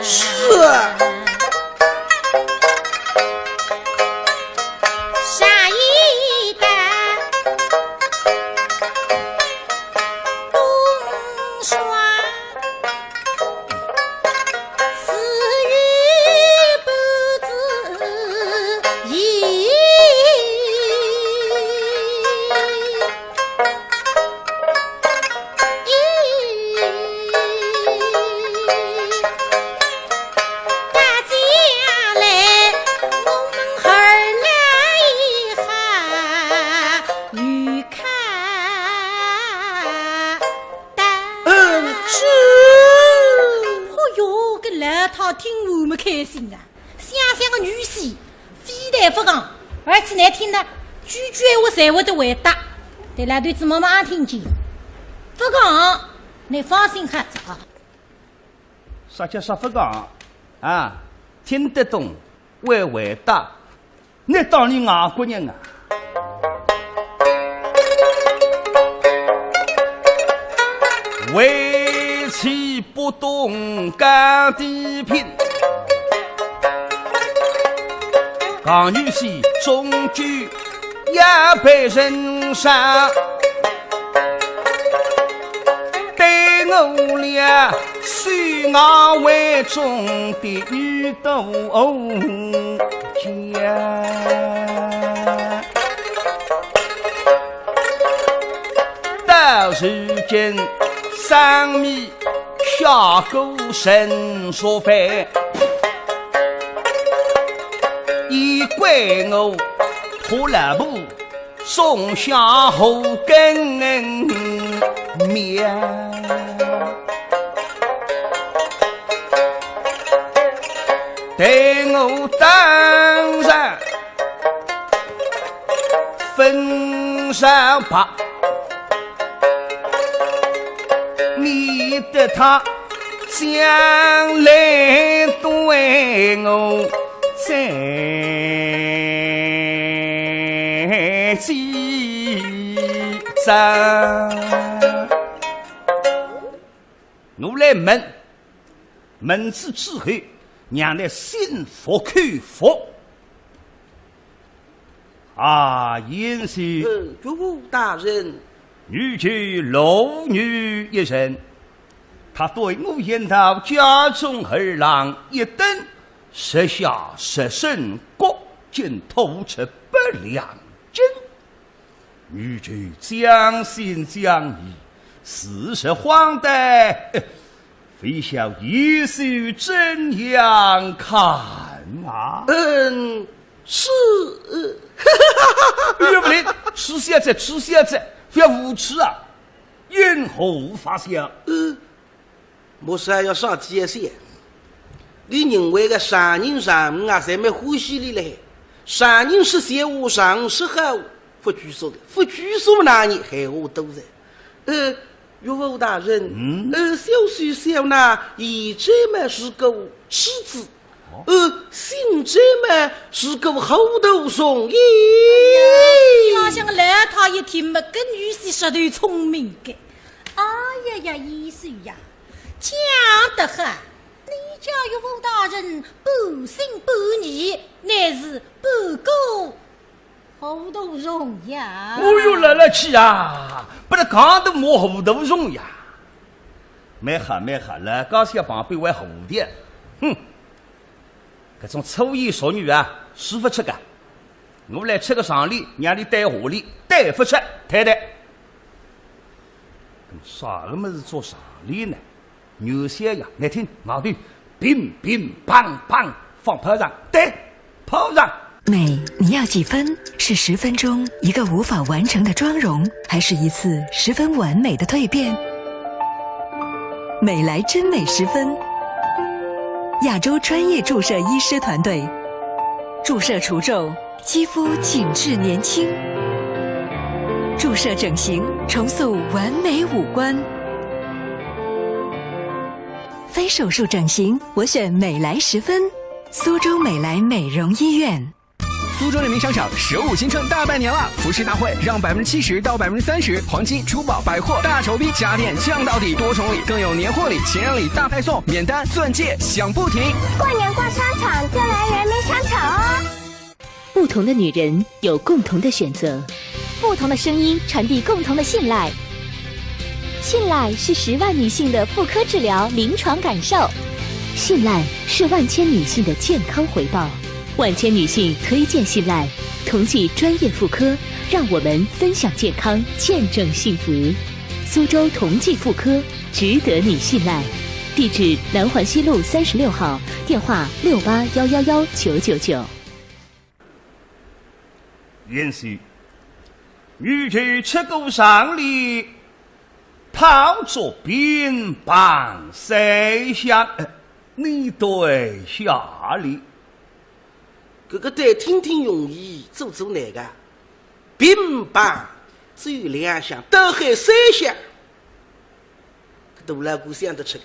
是啊。嗯，是。哦哟，搿老太听完么开心啊！ 想想个女婿，非但勿讲，而且难听呢，句句闲话侪会得回答。对老头子慢慢听见，勿讲，倷放心好哉啊。啥叫啥勿讲啊？听得懂，会回答。你当你外国人啊？为妻不懂讲地品，讲女婿终究也被人杀。 对我俩是外为中的女都家，到如今生米下锅人说饭，也怪我拖拉布 种下后根苗。对我当然分上吧，免得他将来对我 再见哉。我来问，问仔之后，让你心服口服。啊，贤婿。呃，岳父大人。女婿罗女一人，她对我一道家中二郎一等， 十下十省各境吐出百两金。女婿将信将疑，四十荒诞，非晓贤婿怎样看啊？嗯，是。哎呀，不灵，是现在，是现在，不要无耻啊！因何发笑？嗯， 莫说要上天线，你认为个常人常物啊，侪蛮欢喜俚嘞。常人说闲话，常物说好，勿拘束的，勿拘束哪能闲话多哉。呃，岳父大人，嗯？呃，小婿想呐，现在嘛是个痴子，哦？呃，心中嘛是个糊涂虫耶。哎呀，伊拉向个老太一听嘛，搿女婿实头聪明个。 哎呀呀，贤婿呀，讲得好，你家岳父大人半信半疑，乃是半个糊涂虫呀。哦哟，来来去啊，拨俚讲得骂糊涂虫呀。蛮好蛮好，老家小旁边还糊涂，哼。 搿种粗言俗语啊，说勿出个。我来出个常理，让你对下联，对勿出，太太。那么啥个物事做常理呢？原先呀，你听，外头乒乒乓乓放炮仗，对，炮仗。美，你要几分？是十分钟一个无法完成的妆容，还是一次十分完美的蜕变？ 美莱真美十分，亚洲专业注射医师团队，注射除皱，肌肤紧致年轻，注射整形，重塑完美五官。非手术整形，我选美莱十分，苏州美莱美容医院。 苏州人民商场首五新春大拜年了，服饰大会让百分之七十到百分之三十黄金珠宝百货大酬宾，家电降到底，多重礼，更有年货礼、情人礼大派送，免单钻戒响不停。过年逛商场就来人民商场哦。不同的女人有共同的选择，不同的声音传递共同的信赖。信赖是十万女性的妇科治疗临床感受，信赖是万千女性的健康回报。 万千女性推荐信赖，同济专业妇科，让我们分享健康，见证幸福。苏州同济妇科，值得你信赖。地址：南环西路三十六号，电话：六八幺幺幺九九九。贤婿，女婿出个常理，炮竹乒乓三响，呃，你对下联。 搿个对听听容易，做做难个。乒乓只有两响，倒喊三响。搿大老倌想得出个。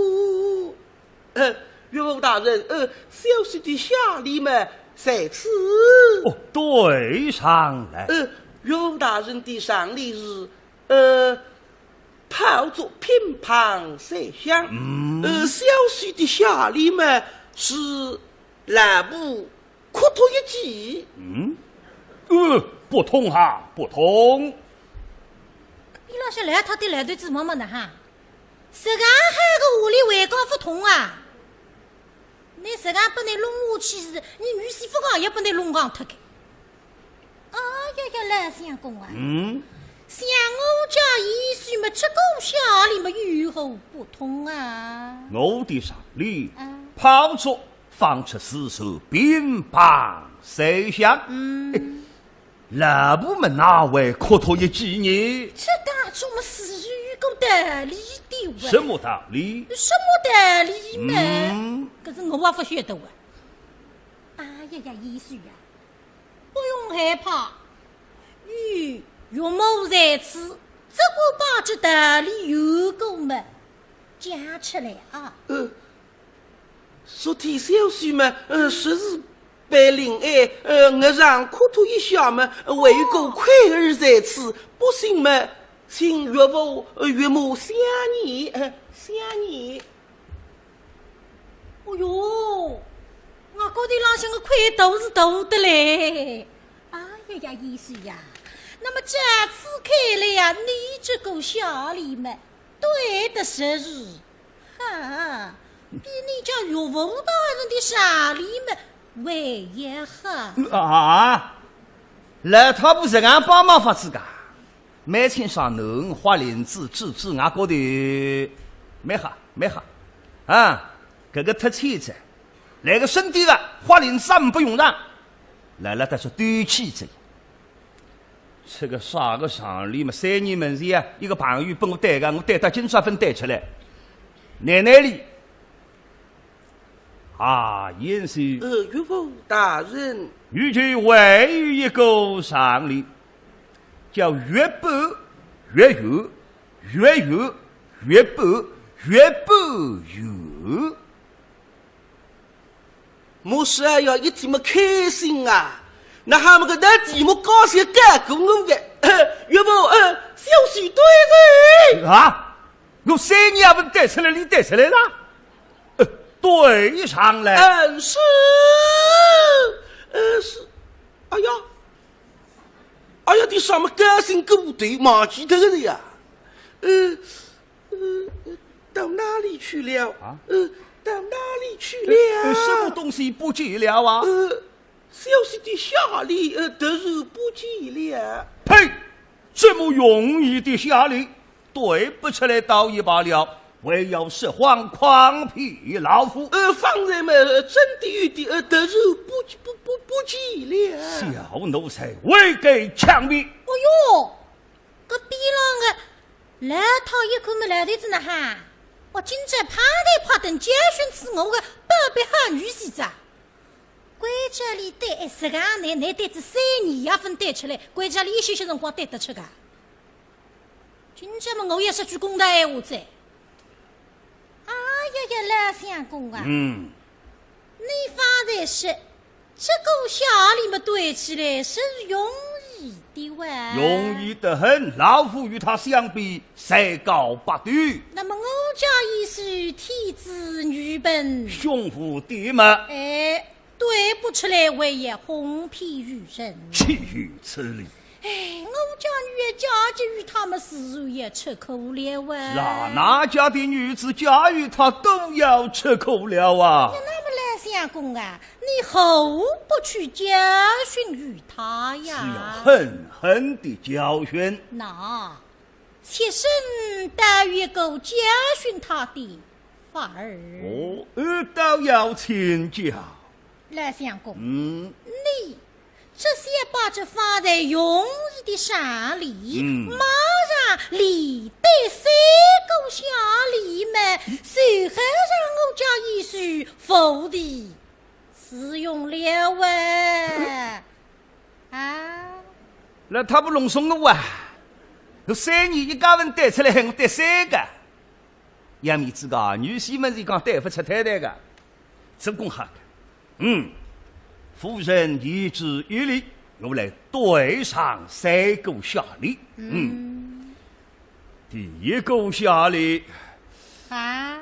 大人，呃，小婿的下联嘛，在此。哦，对上来。呃，岳父大人的上联是，呃，炮竹乒乓三响。嗯。呃，小婿的下联嘛，是老婆 哭吐一记。嗯？呃，不通哈，不通。伊拉是来他的来对子妈妈的哈，实梗好个话里还讲不通啊？你实梗不能弄下去是，你女婿不讲也不能弄讲脱个。哎呀呀，老相公啊，嗯？像我家贤婿么，这个下联么有何不通啊？我的上联，啊。炮竹 放出四声乒乓三响。嗯。哎，老婆么哪会哭吐一记呢？这当中么是有个道理的哇。什么道理？什么道理嘛？嗯。可是我也不晓得哇。哎呀呀，贤婿呀，不用害怕，有岳母在此，只管把这道理有个么讲出来啊。呃， 昨天小婿嘛，呃，说是被林爱，呃，额上哭吐一下嘛，呃，还有个愧儿在此，不信嘛，请岳父，呃，岳母相验，呃，相验。哦哟，我觉得浪向个愧头是大的嘞。哎呀呀，贤婿呀，那么这次看来呀，你这个下联嘛，对得实实。 哈，比你家岳父大人的上联么还要好。啊，老太婆实梗帮忙法子噶，蛮清爽，侬花翎子指指额角头，蛮好，蛮好。啊，搿个忒欠哉，来个身体个，花翎子也勿用上，来了，但是对起哉。 这个啥个上联嘛，三年门前啊，一个朋友帮我对个，我对到今朝勿对出来。奶奶哩，啊，贤婿。呃，岳父大人。女婿还有一个上联，叫月半月圆，月圆月半月半圆。 我是哎呀，一听么开心啊！那哈么个难题目高兴盖过我个，岳父，呃，小婿对哉。啊？我三年也勿对出来，你对出来了？呃，对上来。嗯，是，呃，是，哎呀，哎呀，你啥么高兴过头，忘记脱个了呀？呃， 呃，呃，到哪里去了？啊？呃，到哪里去了？呃，呃，什么东西不见了啊？呃，小婿的下联，呃，突然不见了。呸！这么容易的下联，对不出来倒也罢了，还要说谎诓骗老夫。呃，方才嘛，呃，真的有的，呃，突然不，不，不，不见了。小奴才，未敢强辩。哎哟， 搿边浪个老太一看么来头子呢哈，我今朝拍台拍凳教训死我个宝贝好女婿哉。关照俚对，哎，实梗难，难对仔三年也勿对出来，关照俚一歇歇辰光对得出个。今朝么我也说句公道闲话哉。哎呀呀，老相公啊，嗯。你方才说 这个下联么对起来是容易的哇。容易得很，老夫与他相比，才高八斗。那么我家贤婿天资愚笨，胸无点墨。哎，对不出来还要哄骗愚人。岂有此理！ 哎，我家女儿嫁给于他么自然也吃苦了啊。是啊，哪家的女子嫁与他都要吃苦了啊。那么老相公啊，你何不去教训于他呀？是要狠狠地教训。那，妾身倒有一个教训他的法儿。哦，呃，倒要请教。 老相公，嗯。你只想把这方才容易的上联，嗯。马上连对三个下联么，随后让我家贤婿伏地自用了喂。啊？那他不弄松我啊？我三年一家文对出来，我对三个。要面子个，女婿么是讲对不出太太个。做功好个。嗯，夫人言之有理，我来对上三个下联。嗯，第一个下联。啊？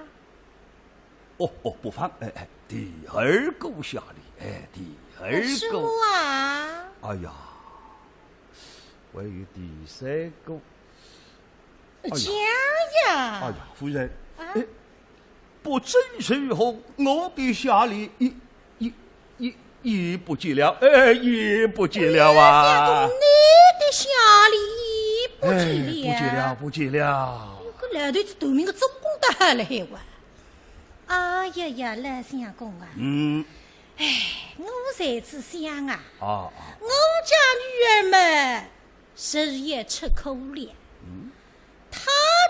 哦，哦，不妨，哎，哎，第二个下联，哎，第二个。是我啊。哎呀，还有第三个。 哎呀，讲呀。哎呀，夫人，啊？哎，不知如何，我的下联已，已，已，已不见了，哎，已不见了啊。相公，你的下联已不见了。哎，不见了，不见了。搿老头子头名个做功得好了海哇。哎呀呀，老相公啊。嗯。哎，我在此想啊，啊，啊。我家女儿嘛， 是也吃苦了。嗯。他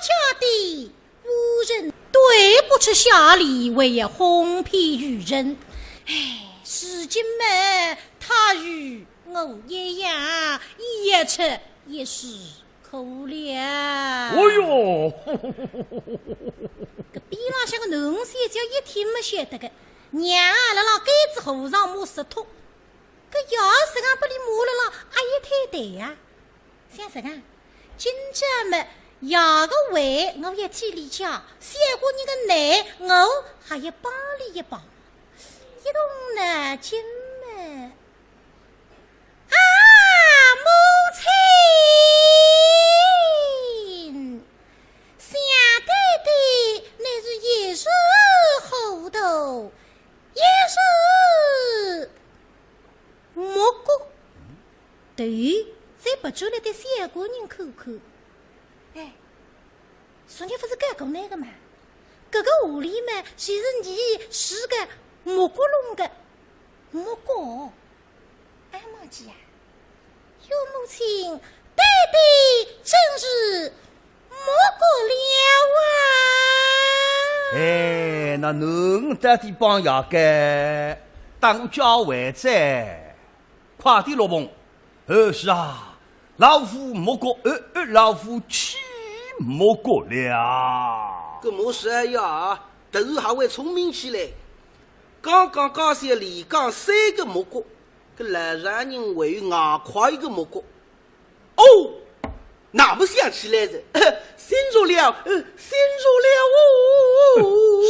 家的夫人对不出下联，还要哄骗于人。哎，如今嘛，他与我一样，也吃也是苦了。哦哟，搿边浪向个囡小姐一听么晓得个，娘啊，辣辣该子和尚摸石头，搿爷实梗拨俚摸了啦，阿也太对呀。 想实梗，今朝么，爷个话我要替俚讲，小官人个难我还要帮俚一帮。一动脑筋么，啊，母亲，想爹爹乃是一时糊涂，一时 目过，头再别转来对小官人看看。哎，昨日勿是讲过那个嘛？搿个狐狸嘛，就是你是个目过弄个，目过。哎，忘记啊，岳母亲，爹爹真是 目过了啊。哎，那侬到底帮爷个，搭我交还债，快点落篷。呃，是啊，老夫目过，呃，呃，老夫起目过了。搿么是呀，突然还会聪明起来。刚刚家小连讲三个目过，搿老丈人还有外加一个目过。 哦，那么想起来了，醒着了，呃，醒着了哦。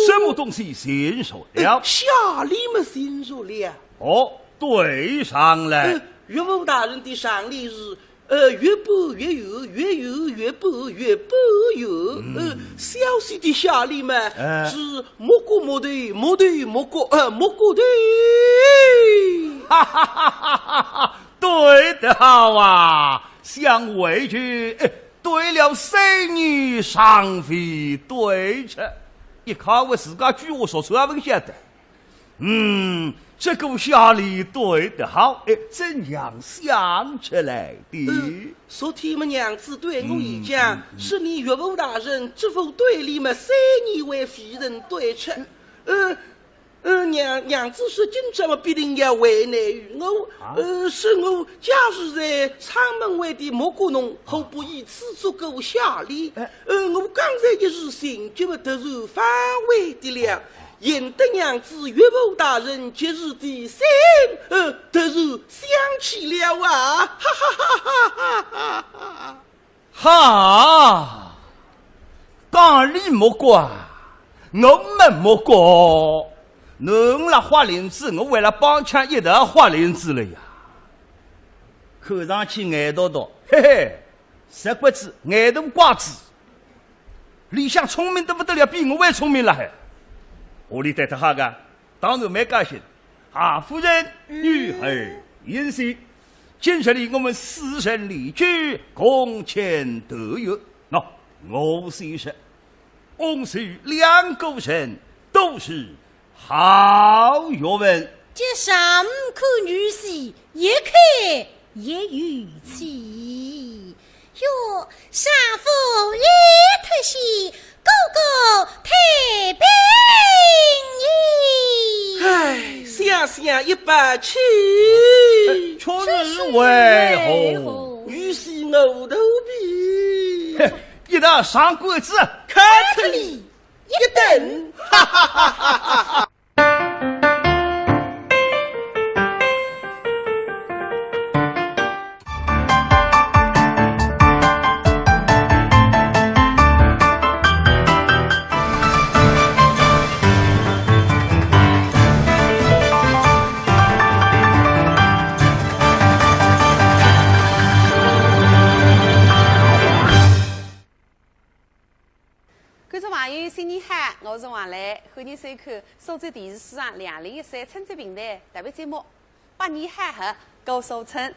什么东西醒着了？呃，下联么醒着了。哦，对上了。呃，岳父大人的上联是，呃，月半月圆，月圆月半，月半圆。嗯。呃，小婿的下联嘛，哎。是目过目头，目头目过，呃，目过头。哈哈哈哈哈哈！ 对得好啊，想回去，哎，对了三年尚未对着，一看我自家句话说错也勿晓得。嗯，这个下联对得好，哎，怎样想出来的？嗯，昨天么娘子对我一讲，嗯，嗯，嗯。说你岳父大人这副对联么三年未曾对着。嗯。呃， 呃，娘，娘子说今朝么必定要为难于我，啊？呃，说我假使在阊门外的目过侬，何不以此做个下联？哎。呃，我刚才一时情急么突然忘怀的了，哦，哦。幸得娘子岳父大人及时提醒，呃，突然想起了啊，哈哈哈哈哈哈哈哈。 哈，讲俚目过啊，我没目过，侬辣豁翎子，我为了帮腔一道豁翎子了呀。看上去眼笃笃，嘿嘿，石骨子，眼大瓜子，里向聪明得不得了，比我还聪明了还。屋里对得好个， 当然蛮高兴。啊，夫人，嗯。女儿言谢，今日里我们四人联句，共签得约。喏，我先说，翁婿两个人都是好学问。这上看女婿，一看也有气。 哟，丈夫一脱险，哥哥太平矣。唉，想想一把气。哎，却是为何？女婿我肚皮。嘿，一道上官子，看看你一顿。哈哈哈哈哈哈。我是王磊，欢迎收看苏州电视书场两零一三春节评弹特别节目《百年好合》，高手村。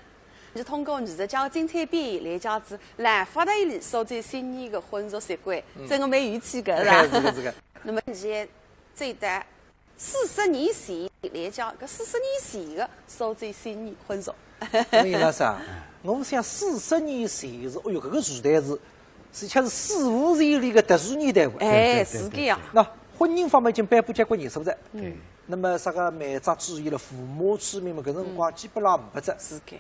是通过艺术家精彩表演来讲出南方搭伊拉苏州新年个婚俗习惯，真个蛮有趣个，是吧？是个，是个。那么现在最大 四十年前来讲，搿四十年前个苏州新年婚俗。我跟侬讲啥？我想四十年前是，哎哟，搿个时代是，是像是史无前例个特殊年代哇。哎，对，对，是搿样。对。那婚姻方面已经颁布结婚年数哉。嗯。那么啥个媒妁之言了，父母之命嘛，搿辰光基本上没哉。是个。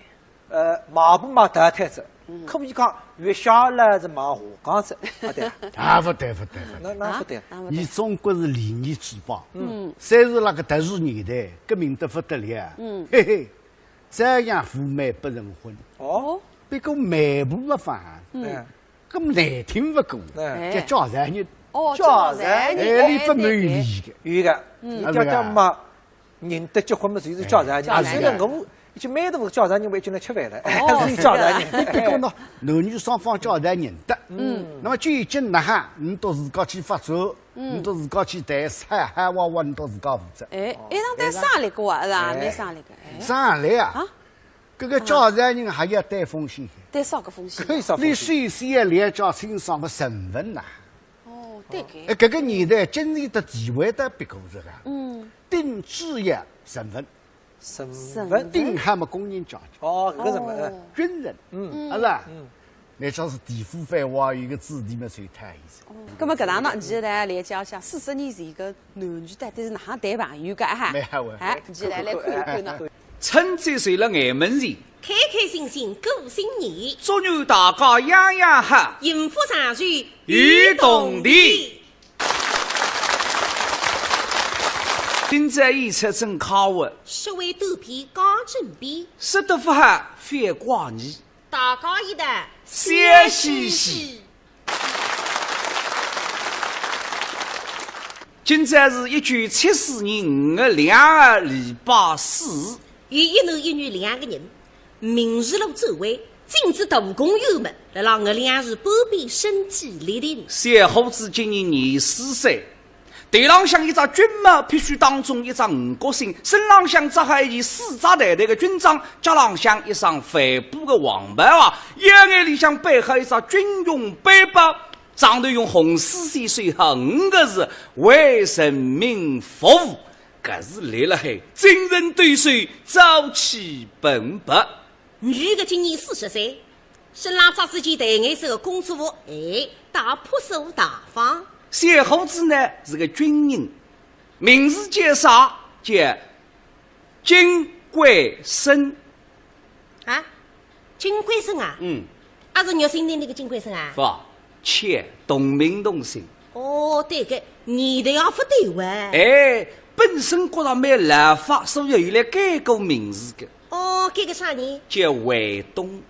呃，买勿买淘汰仔，可以讲月下来是买下岗仔，啊对啊。啊，勿对，勿对，勿对。那，那勿对。啊，勿对。伊总归是礼仪之邦。嗯。虽是辣个特殊年代，革命得勿得了。嗯。嘿嘿，照样赴媒不成婚。哦。不过媒婆勿放。嗯。哎。搿么难听勿过，哎。叫嫁错人。哦，嫁错人。嫁错人，哎，伊勿满意个。哎，对，对。有个，嗯。伊叫叫嘛， 人搭结婚嘛，就是嫁错人。啊，嫁错人。虽然我已经蛮大个嫁错人，我已经来吃饭了，哦，是嫁错人。是的。不过呢，男女双方嫁错人得。嗯。那么究竟哪哈，侬到自家去发展，嗯。侬到自家去谈，啥啥哇哇，侬到自家负责。哎，哦。一趟谈生力个啊，是吧？哎。蛮生力个，哎。生力啊？啊？搿个嫁错人还要担风险。担啥个风险？搿有啥风险？你首先要了解清爽个身份呐。哦，对个。哎，搿个年代经济个地位搭别个勿一样。嗯。 顶主要身份。身份。身份。顶好么工人阶级。哦，搿个身份，哎。哦。军人，嗯。是吧？嗯。乃至是地府番话，有个子弟么随他意思。哦，葛么搿能呢，现在来了解一下四十年前个男女到底是哪能谈朋友个哈？蛮好玩。哎，现在来看一看呢。春节就辣眼门前，开开心心过新年，祝愿大家样样好，幸福长寿有铜钿。 今朝演出真快活，说话短篇讲正篇，说得勿好覅怪你，大家一道笑嘻嘻。今朝是一九七四年五月两号，礼拜四。有一男一女两个人， 民族路周围，进至大公园门，辣辣我两日半边身体立定。小伙子今年廿四岁，头浪向一只军帽，必须当中一只五角星，身浪向着好一件丝质淡淡个军装，脚浪向一双帆布个黄跑鞋，腰眼里向背好一只军用背包，上头用红丝线绣好五个字：为人民服务。搿是立辣海，精神抖擞，朝气蓬勃。 女个今年四十岁，身浪着仔件淡颜色个工作服，哎，倒朴素大方。小伙子呢是个军人，名字叫啥？叫金贵生。啊，金贵生啊？嗯。啊，是玉心亭里个金贵生啊？勿， 且同名同姓。哦，对个，年代也勿对哇。哎，本身觉着蛮老法，所以后来改过名字个。哦，改个啥呢？叫卫东。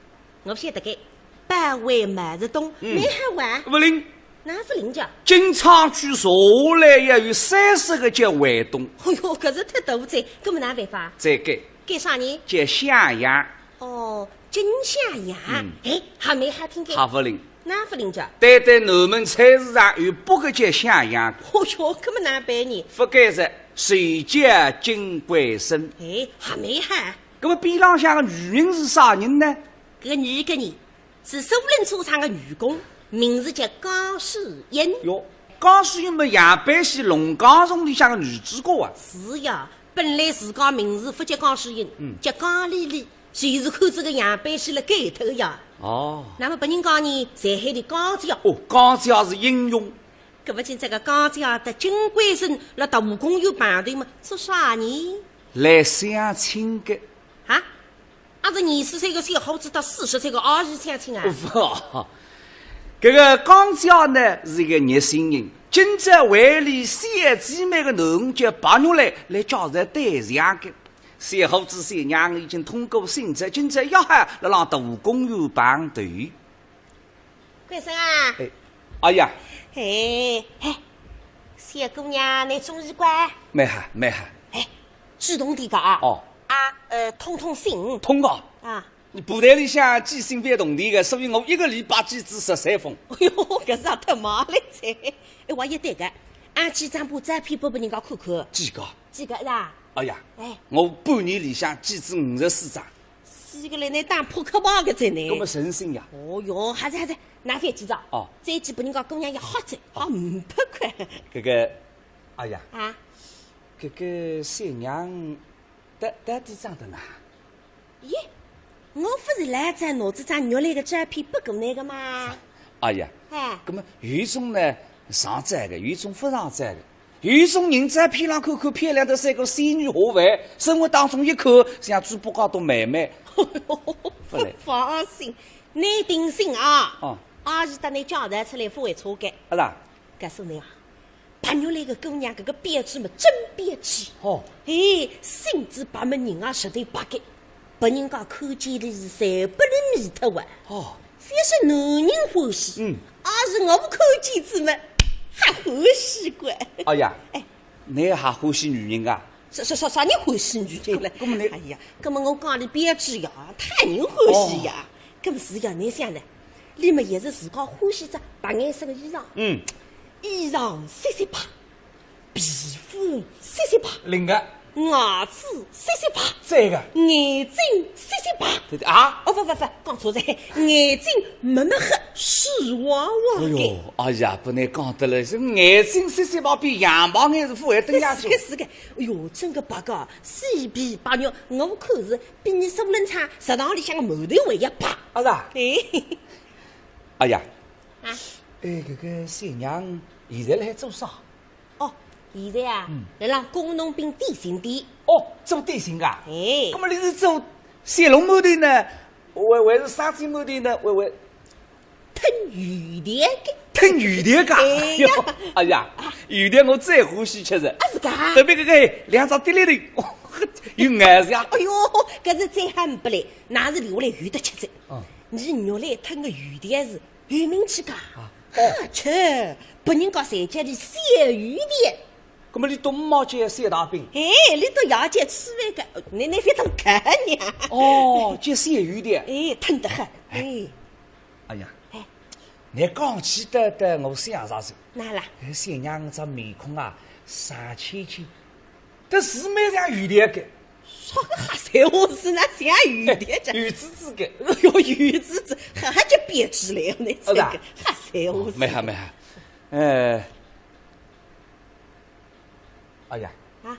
我勿晓得个，保卫毛泽东，嗯。蛮好哇。勿灵。哪勿灵介？经昌区查下来要有三十个叫卫东。哎哟，搿是忒多哉，搿么哪办法？再改。改啥呢？叫向阳。 哦，金向阳，嗯。哎，还蛮好听个。还勿灵。哪勿灵介？单单南门菜市场有八个叫向阳。哦哟，搿么哪办呢？勿改哉，就叫金贵生。哎，还蛮好。搿么边浪向个女人是啥人呢？搿个女个呢，是苏宁车厂个女工，名字叫江诗英。哟，江诗英么杨百喜《龙江颂》里向个女主角啊。是呀，本来自家名字勿叫江诗英，嗯。叫江丽丽。 就是看搿个杨百喜了改脱个呀。哦。那么别人讲呢，侪喊伊江姐。哦，江姐是英雄。搿么今朝个江姐搭金贵生辣大公园碰头嘛，做啥呢？来相亲个。啊？啊，是廿四岁个小伙子搭四十岁个阿姨相亲啊？勿，搿个江姐呢是一个热心人，今朝为伊小姊妹个囡儿叫白玉兰来介绍对象个。 小伙子小娘已经通过审查，今朝约好辣浪大公园碰头。贵生啊。哎，哎呀。哎，嘿，小姑娘，侬中意个？蛮好，蛮好。哎，主动点个啊。哦。啊，呃，通通信。通个。啊。你布袋里向寄信勿要铜钿个，所以我一个礼拜寄仔十三封。哎哟，搿是也太慢了噻。哎，我也对个。啊，寄张部照片拨拨人家看看。寄个？寄个呀？哎呀，哎，我半年里向寄仔五十四张。是个嘞，倷打扑克牌个哉呢。搿么诚心呀。哦哟，还是还是，拿翻几张？哦，再寄拨人家姑娘也好哉，好五百块。搿个，哎呀，啊，搿个小娘，到到底长得哪？ 咦，我勿是老早拿仔张玉兰个照片拨过倷个吗？哎呀，哎，搿么有一种呢上照个，有一种勿上照个，有一种人照片浪看看漂亮得像个仙女下凡，生活当中一看像猪八戒搭妹妹。勿来。放心，倷定心啊，哦，阿是搭倷介绍出来勿会错个。阿是啊？告诉倷啊， 白玉兰个姑娘搿个标致么真标致。哦。哎，身子白么人也实头白个，拨人家看见了是侪拨人迷脱啊。哦。覅说男人欢喜，嗯，阿是我看见仔么，还欢喜个。哎呀，哎，倷还欢喜女人啊？啥啥啥啥人欢喜女人了？搿么倷，哎呀，搿么我讲俚标致呀，讨人欢喜呀。哦。搿么是呀，倷想呢？俚么也是自家欢喜只白颜色个衣裳。嗯。 衣裳雪雪白，皮肤雪雪白，灵个，牙齿雪雪白，对个，眼睛雪雪白。对对啊？哦，勿勿勿，讲错哉，眼睛墨墨黑，水汪汪个。哎哟，哎呀，拨倷讲得来，是眼睛雪雪白，比羊毛眼是勿会登下去。是个是个，哎哟，真个白个，雪白白肉，我看是比倷苏冷昌食堂里向个馒头还要白。啊是啊？哎。哎呀，啊？哎，搿个小娘现在辣海做啥？ 哦，现在啊，嗯，辣辣工农兵点心店。哦，做点心个？哎。搿么倷是做小笼馒头呢，还还是生煎馒头呢，还还？抻油条个。抻油条个？哎呀。哎哟，哎呀，油条我最欢喜吃哉。啊，是个？特别搿个两只滴溜头，哦，有咬劲啊。哎哟，搿是再好呒不哉，哪是留下来有得吃哉。嗯。倷玉兰抻个油条是 有名气个，啊，哦，哈，切，别人家侪叫俚小油条。搿么俚笃呒没叫小大饼？哎，俚笃也叫吃饭个，倷倷覅当看呢。哦，叫小油条。哎，抻得很，哎。哎呀，哎，倷讲起得得我想着哉。哪啦？哎，小娘只面孔啊，煞清清， 搿是蛮像油条个。啥个瞎三胡四，哪像油条个？哎，油滋滋个。哎哟，油滋滋，还还叫编制来，倷这个，哦，是啊。瞎三胡四。哦，蛮好，蛮好。呃，哎呀，啊？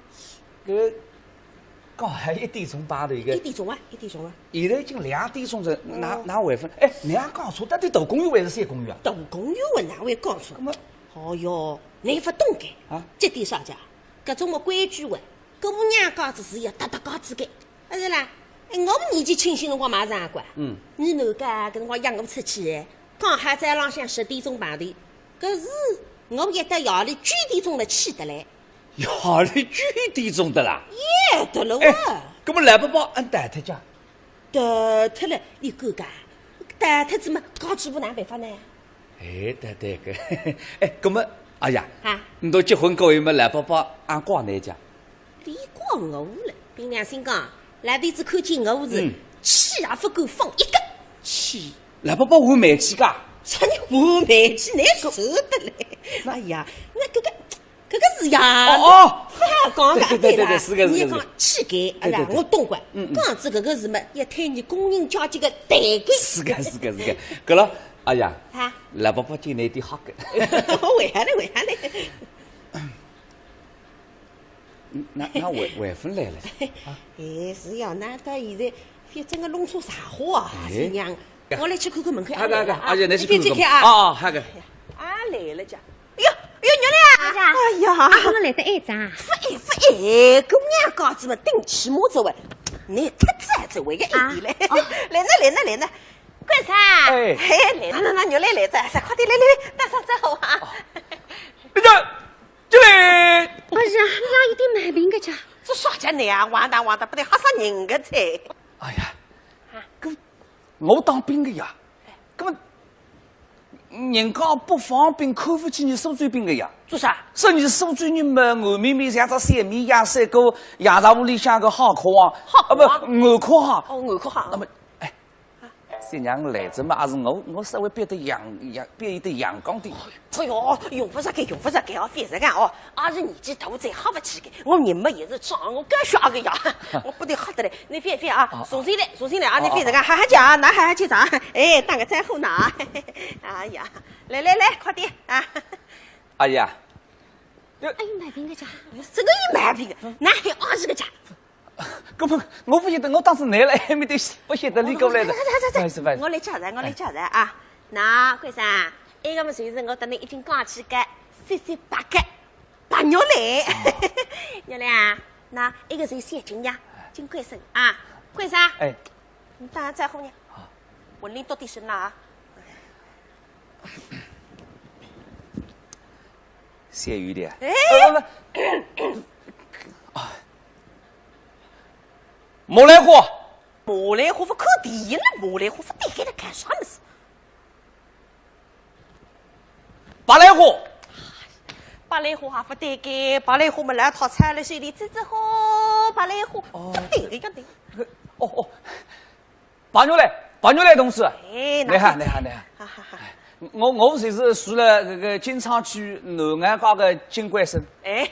搿刚好一点钟碰头个。一点钟啊，一点钟啊。现在已经两点钟哉，哪，哦。哪还勿？哎，倷也讲错，到底大公园还是小公园啊？大公园啊，哪会讲错？搿么，哦哟，倷勿懂个。啊？这点啥讲？ 搿种么规矩哇，姑娘家子是要搭搭家子个，阿是啦？哎，我年纪轻些辰光嘛是啊，嗯。倷哪个搿辰光约我出去，讲好早浪向十点钟碰头，搿是我一到夜里九点钟了起得来。夜里九点钟得啦？夜得了哇！哎，搿么老伯伯阿逃脱家？ 逃脱了，倷看看，逃脱仔么，家主婆哪办法呢？哎，对对个，哎，搿么，哎呀，啊？倷笃结婚过后么，老伯伯阿怪倷家？俚怪我了，凭良心讲，老头子看见我是，嗯。气也勿敢放一个。气？老伯伯还煤气介？啥人还煤气？倷说得嘞？哎呀，那搿个 搿个是呀，哦，哦。勿好讲个，对对对对对，对啦。是个，是个，倷讲气概，是个。哎呀，对对对。我懂个。嗯，嗯。讲仔搿个事嘛，要看倷工人家这个代概。是个，是个，是个。搿了，哎呀，啊？老伯伯今年点吓个。为啥呢？为啥呢？嗯，那，那还，还勿来了？啊？哎，是呀，那到现在，反正个弄错啥货啊，哎。新娘。我来去看看门口。啊，啊，啊，啊，啊，倷去看看。倷去看啊。啊，啊，好个。啊，来了家。 哎哟，哎哟，玉兰啊！哎呀，啊，怎么来得晏啊？勿晏勿晏，姑娘家子嘛，顶起码走哎，倷太早走哎，一点嘞。啊，哦。来呢，来呢，来呢，干啥？哎。哎，来呢，那玉兰来哉，快点来来来，打声招呼啊。哦。那个，玉兰。哎呀，哪有点毛病个家？做啥家呢啊？哇哒哇哒，不得吓煞人个哉。哎呀，啊。搿 我当兵个呀，搿么人家北方兵看勿起伲苏州兵个呀。做啥？说伲苏州人嘛，硬綿绵像只小绵羊，赛过羊杂屋里向个好客王。好客王？啊，不，硬壳王。哦，硬壳王。那么，哎，娘来着嘛，还是我，我稍微变得阳，阳，变一点阳光点。哎哟，用勿着个，用勿着个哦，覅着个哦。阿是年纪大哉，吓勿起个。我人嘛也是壮，我干啥个呀？我拨倷吓得来。倷覅覅啊，啊，重新来，重新来啊，倷覅着个，啊，啊，好好叫啊，倷好好叫啊。哎，打个招呼呐。哎呀，来来来，快点啊。阿姨啊，哎，有毛病个家，这个有毛病个，哪还有阿姨个家？ 搿么我勿晓得，我当时来了，还没得，勿晓得你过来的。走走走走，不好意思，不好意思。我来介绍，我来介绍啊。那关生，埃个么就是我搭倷已经讲起个，三三八个白玉兰。玉兰啊，那埃个是小金呀，金关生啊，关生。哎。你打个招呼呢？好。文林多点声了啊。 谢雨点。哎。啊，不，不，啊，马兰花。马兰花勿看电影了，马兰花勿对个，倷看啥物事？白兰花。白兰花还勿对个，白兰花么老套餐了，水里沏沏好，白兰花哦，勿对个，要对。哦，哦。 白玉兰，白玉兰同志。哎，倷好，倷好，倷好。哈哈哈。我，我就是住了搿个金昌区南岸街个金关生。哎。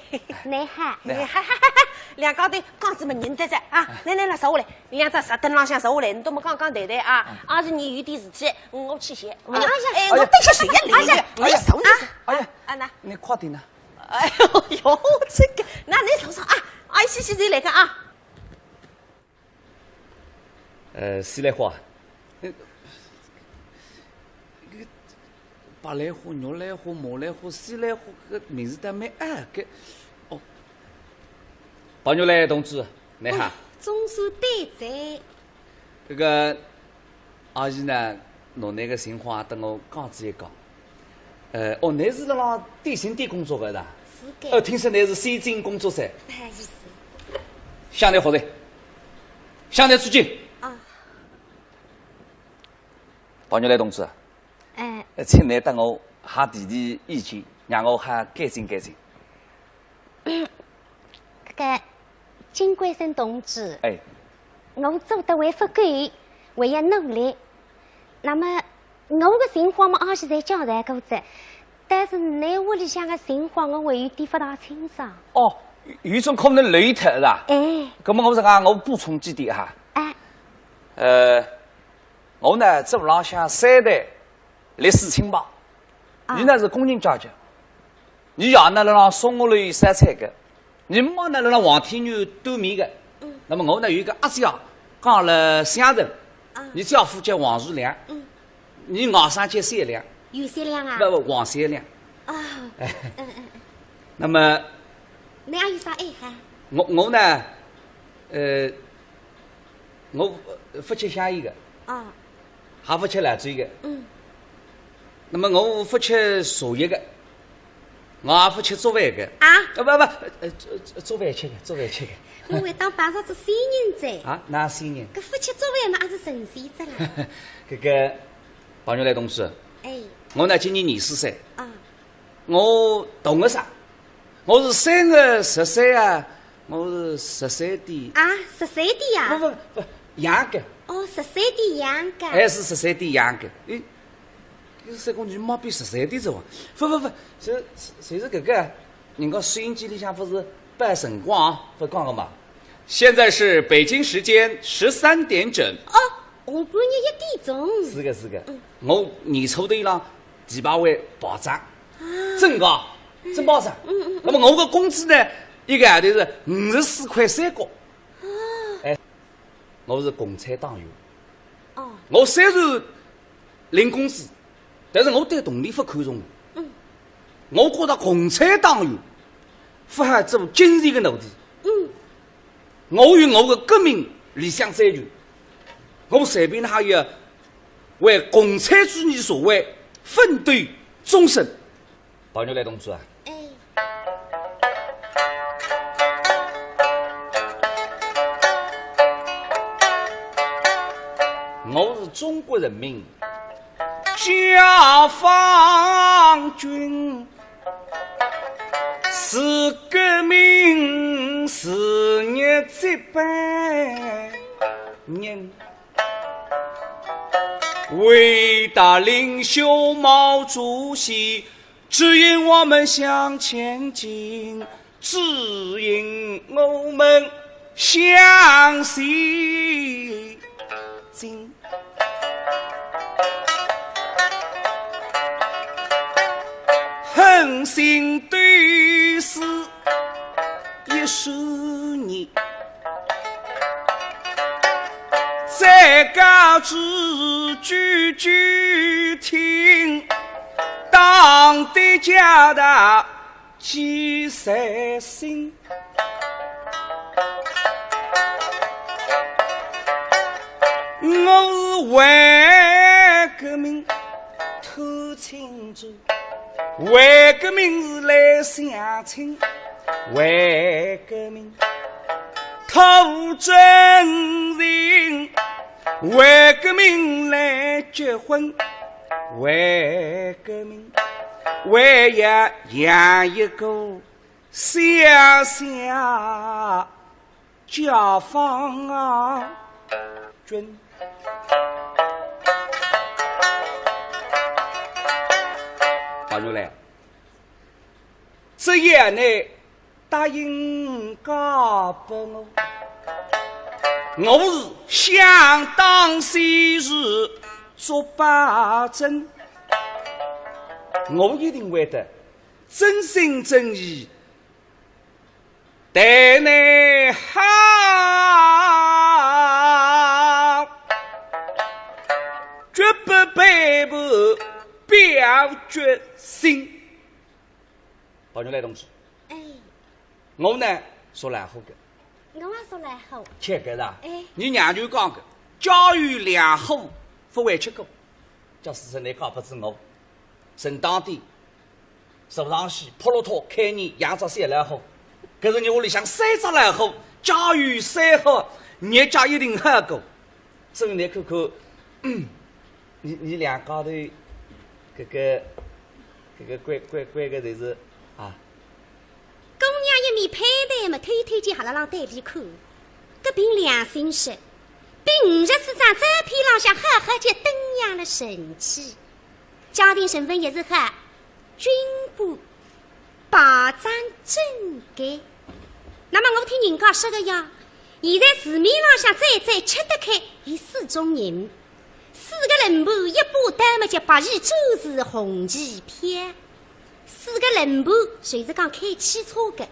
倷好。倷好。哈哈哈哈，两家头讲仔么认得哉啊。来来来，坐下来，两只石凳浪向坐下来，倷搭么讲讲谈谈啊。嗯。阿是倷有点事体，我去歇。哎呀，哎，哎呀，我等歇歇，来来来，哎呀，来坐，来坐。哎呀，啊，那。倷快点呐。哎呦哟，这个，那倷坐坐啊，哎，歇歇，来个啊。 呃，西兰花，呃，搿个白兰花、玉兰花、马兰花、西兰花，搿个名字倒蛮拗个。哦，白玉兰同志，倷好。哎，总算对哉。搿个，阿姨呢，拿倷个情况搭我讲仔一讲。 呃，哦，倷是辣辣点心店工作个是吧？是个。呃，听说倷是先进工作噻。哎，是。向倷学习，向倷致敬。啊。白玉兰同志，哎。呃，请倷搭我好提提意见，让我好改进改进。 搿个金关生同志，哎。我做得还勿够，还要努力。那么，我个情况嘛，阿是侪交代过哉，但是倷屋里向个情况，我还有点勿大清爽。哦，有种可能漏脱是吧？哎。搿么我实梗，我补充几点哈。哎。呃，我呢，做屋浪向三代历史清白，啊。伲呢是工人阶级，伲爷呢辣辣松鹤楼烧菜个，伲妈呢辣辣黄天源端面个。嗯。那么我呢有一个阿姐啊，讲了相声，啊。伲姐夫叫王树良，嗯。伲外甥叫小良。有小良啊？不，不，王小良。啊，哎。嗯，嗯，嗯。那么，倷阿有啥爱好？我，我呢，呃，我勿吃香烟个。啊。 还勿吃老酒个。嗯。那么我勿吃茶叶个，我也勿吃粥饭个。啊？啊，不，不，呃，粥，粥饭吃个，粥饭吃个。我还当碰着仔仙人哉。啊，哪仙人？搿勿吃粥饭嘛，也是神仙哉啦。搿个，白玉兰同志，哎。我呢，今年廿四岁。啊。 我同个啥？我是三月十三啊，我是十三点。啊，十三点呀？不，不，不，羊羔。哦，十三点羊羔。哎，是十三点羊羔。哎，搿是讲伲妈比十三点早啊？不，不，不，是，是，就是搿个，人家收音机里向勿是报辰光啊，勿讲个嘛。现在是北京时间十三点整。哦， 下半日一点钟。是个，是个。嗯。我年初头浪第八位报账，啊。真个，嗯。真报账。嗯，嗯，嗯。那么我个工资呢，一个号头是五十四块三角。哦。哎，我是共产党员。哦。我虽然领工资，但是我对铜钿勿看重。嗯。我觉得共产党员勿好做金钱个奴隶。嗯。 我有我个革命理想追求，我随便哪也为共产主义社会奋斗终身。白玉兰同志啊，哎。我是中国人民解放军 是革命事业接班人。伟大领袖毛主席指引我们向前进，指引我们向前进。恒心对视一十年，再加之句句听，党的伟大 几十心。我是为革命透青春，为革命来相亲，为革命讨真情，为革命来结婚，为革命，为要养一个 小小解放军。好，原来这样呢，答应嫁拨我，我是想当时是做保证，我一定会得真心真意 待你好，绝不背叛表决心。包玉兰同志，哎。我呢，属老虎的。我也属老虎。切个啦。哎。你娘舅讲个，家有两虎，不会吃苦。叫是真的讲不出我。正当的 坐上去，扑落托开眼养只小老虎。可是你屋里向三只老虎，家有三虎，日脚一定好过。所以你看看，嗯，你，你两家头，搿个，搿个乖，乖，乖个就是，啊。姑娘一面攀谈嘛，偷偷叫哈拉浪对比看，搿凭良心说，比五十四张照片浪向好好叫登样了神气。 家庭成分也是好，军官，保障整洁。那么我听人家说个呀，现在市面浪向最最吃得开有四种人，四个人盘一把刀么叫白旗转是红旗飘，四个人盘就是讲开汽车个，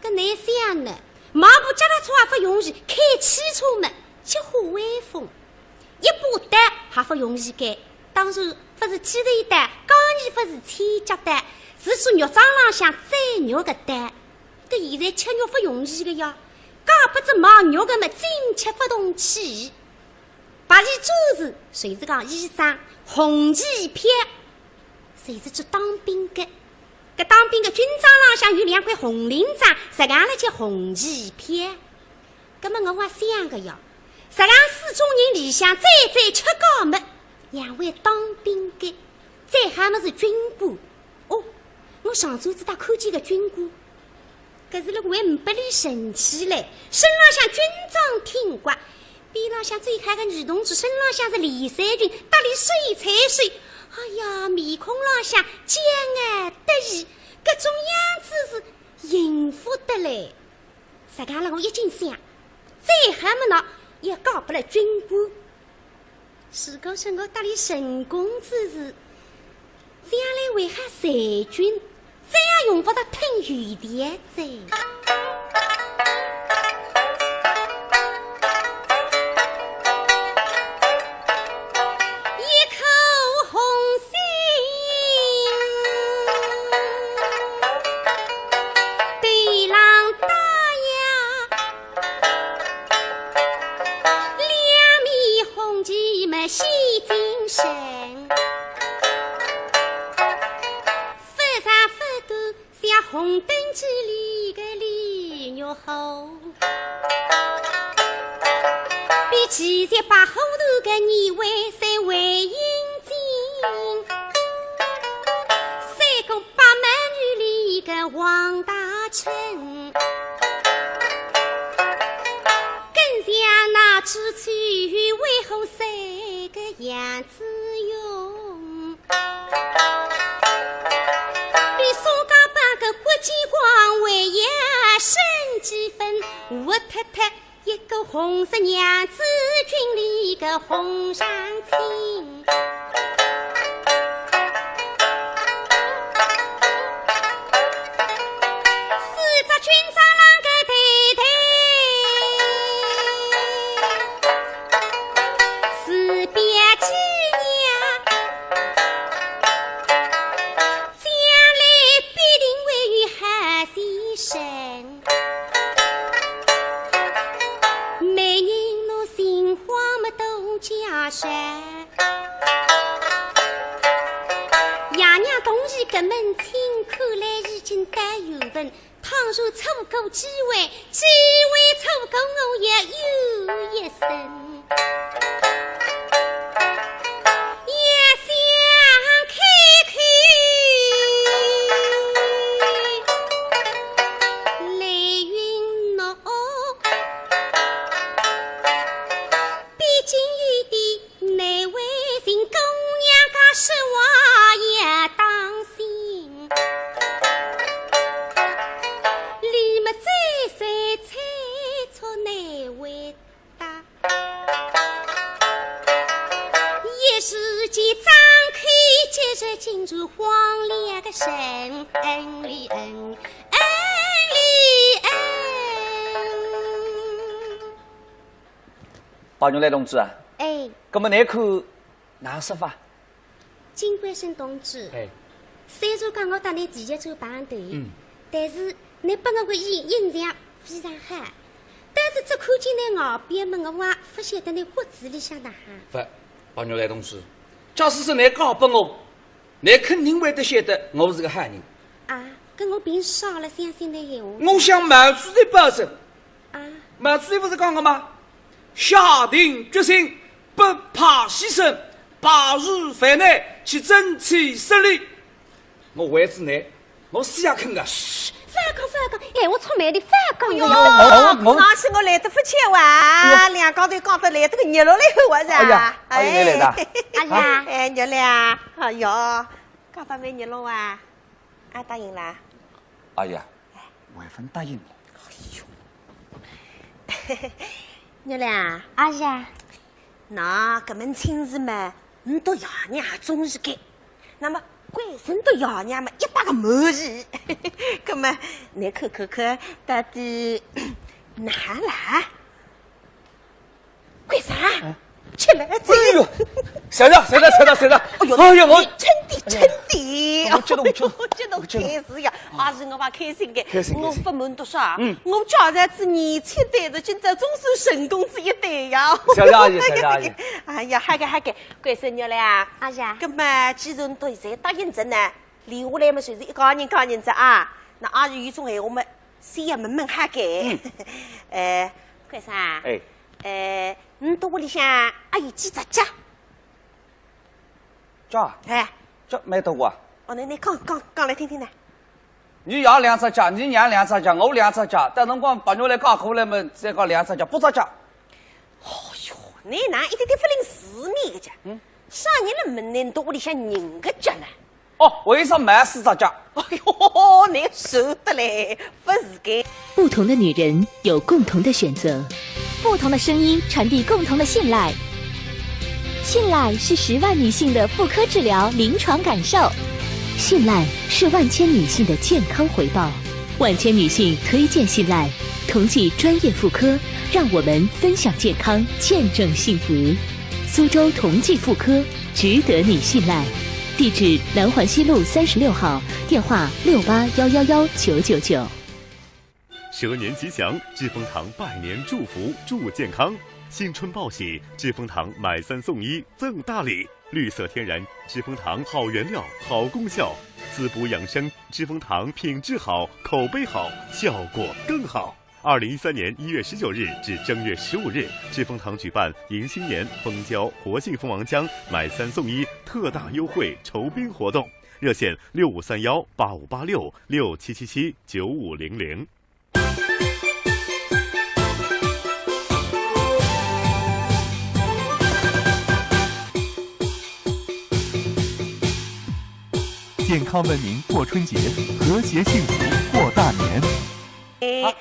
搿难想呢，买部脚踏车也勿容易，开汽车么叫虎威风。 一把刀还勿容易个，当然勿是剃头刀，讲也勿是剃脚刀，是做肉庄浪向宰肉个刀。搿现在吃肉勿容易个呀，介勿着卖肉个么，进吃勿动气。白旗转是，就是讲医生，红旗飘，就是做当兵个。搿当兵个军装浪向有两块红领章，实梗了叫红旗飘。 葛么我也想个呀，实梗四种人里向最最吃家么，两位当兵个，再好么是军官。哦，我上转子搭看见个军官，搿是了还呒拨俚神气嘞，身浪向军装挺刮，边浪向走开个女同志，身浪向是连衫裙，搭俚手搀手，哎呀，面孔浪向骄傲得意，搿种样子是幸福得来。 实梗了我一径想，再好么呢，也嫁拨了军官。如果说我搭俚成功之时，将来为啥裁军，再也用勿着听有的哉。一颗红心，对郎打呀，两面红旗么显精神，勿长勿短像红灯记里个李玉虎。 比七十八虎头个二位三位英俊，三个八美女里个王大铖，更像那朱雀与威虎三个样子。太太，一个红色娘子军里个红上青。四只军装啷个对对，是表姐呀，将来必定会有好先生。 媒人拿情话么多介绍，爷娘同意搿门亲，看来已经到缘分。倘若错过机会，机会错过我也有一生。 一想开口，泪晕落，毕竟有点难为情，姑娘家说话要当心。你们再三催促难为 大。一时间张口结舌，竟然黄连个声，嗯里嗯，嗯里嗯。白玉兰同志啊，哎。搿么倷看哪说法？ 金贵生同志，哎。虽然讲我搭倷第一次碰头，嗯。但是倷拨我个印，印象非常好。但是只看见倷外表么，我也勿晓得倷骨子里向哪哈。勿，白玉兰同志，假使是倷嫁拨我，倷肯定会得晓得我是个好人。啊，搿我凭啥了相信倷闲话？我向毛主席保证， 啊。毛主席勿是讲个吗？下定决心，不怕牺牲，排除万难，去争取胜利。我为仔倷，我死也肯个。嘘，勿要讲，勿要讲，闲话出卖的，勿要讲哟。哎哟，我，我，我，那是我来得勿巧啊，哎哟。两家头讲得来得个热络来个，我是啊。哎呀，哎。哎呀，哎，玉兰啊，哎哟，讲得蛮热络啊。 啊，答应啦？哎呀，我还勿答应呢。哎哟，玉兰啊。阿姐。喏，搿门亲事嘛，倷笃爷娘也中意个。那么，贵生笃爷娘嘛，一百个满意。搿么，倷看看看，到底哪啦？ 贵生，哎。吃饭子。哎哟，谢谢，谢谢，谢谢，谢谢。哎哟，哎哟，我，你真的，哎呀，真的。我激动，激动，激动，激动。开心呀，啊。也是我蛮开心的。开心，我开心。勿瞒倷说啊，嗯。我家儿子年轻对子，今朝总算成功仔一对呀。谢谢阿姨，谢谢阿姨。哎呀，好个，好个，贵生玉兰啊。阿姐。搿么，既然倷侪答应仔呢，留下来嘛，就是一家人，家人仔啊。那阿姨有种闲话嘛， 先要问问哈个。嗯。呃，贵生啊，哎。呃，倷笃屋里向阿有几只脚？脚？哎。脚蛮多啊。哦，那，那讲，讲，讲来听听呢。倷爷两只脚，倷娘两只脚，我两只脚，到辰光白玉兰嫁过来嘛，再讲两只脚，八只脚。哦哟，倷哪一点点勿灵字面个讲？嗯。啥人来问倷笃屋里向人个脚呢？ 哦，为啥没四只脚？哎哟，倷熟得嘞，勿是个。不同的女人有共同的选择，不同的声音传递共同的信赖。信赖是十万女性的妇科治疗临床感受，信赖是万千女性的健康回报。万千女性推荐信赖，同济专业妇科，让我们分享健康，见证幸福。苏州同济妇科， 值得你信赖。地址：南环西路三十六号，电话六八幺幺幺九九九。蛇年吉祥，志丰堂拜年祝福助健康。新春报喜，志丰堂买三送一赠大礼，绿色天然，志丰堂好原料、好功效，滋补养生，志丰堂品质好，口碑好，效果更好。 二零一三年一月十九日至正月十五日，志丰堂举办迎新年蜂胶活性蜂王浆买三送一特大优惠酬宾活动，热线六五三幺八五八六、六七七七九五零零。健康文明过春节，和谐幸福过大年。哎，啊，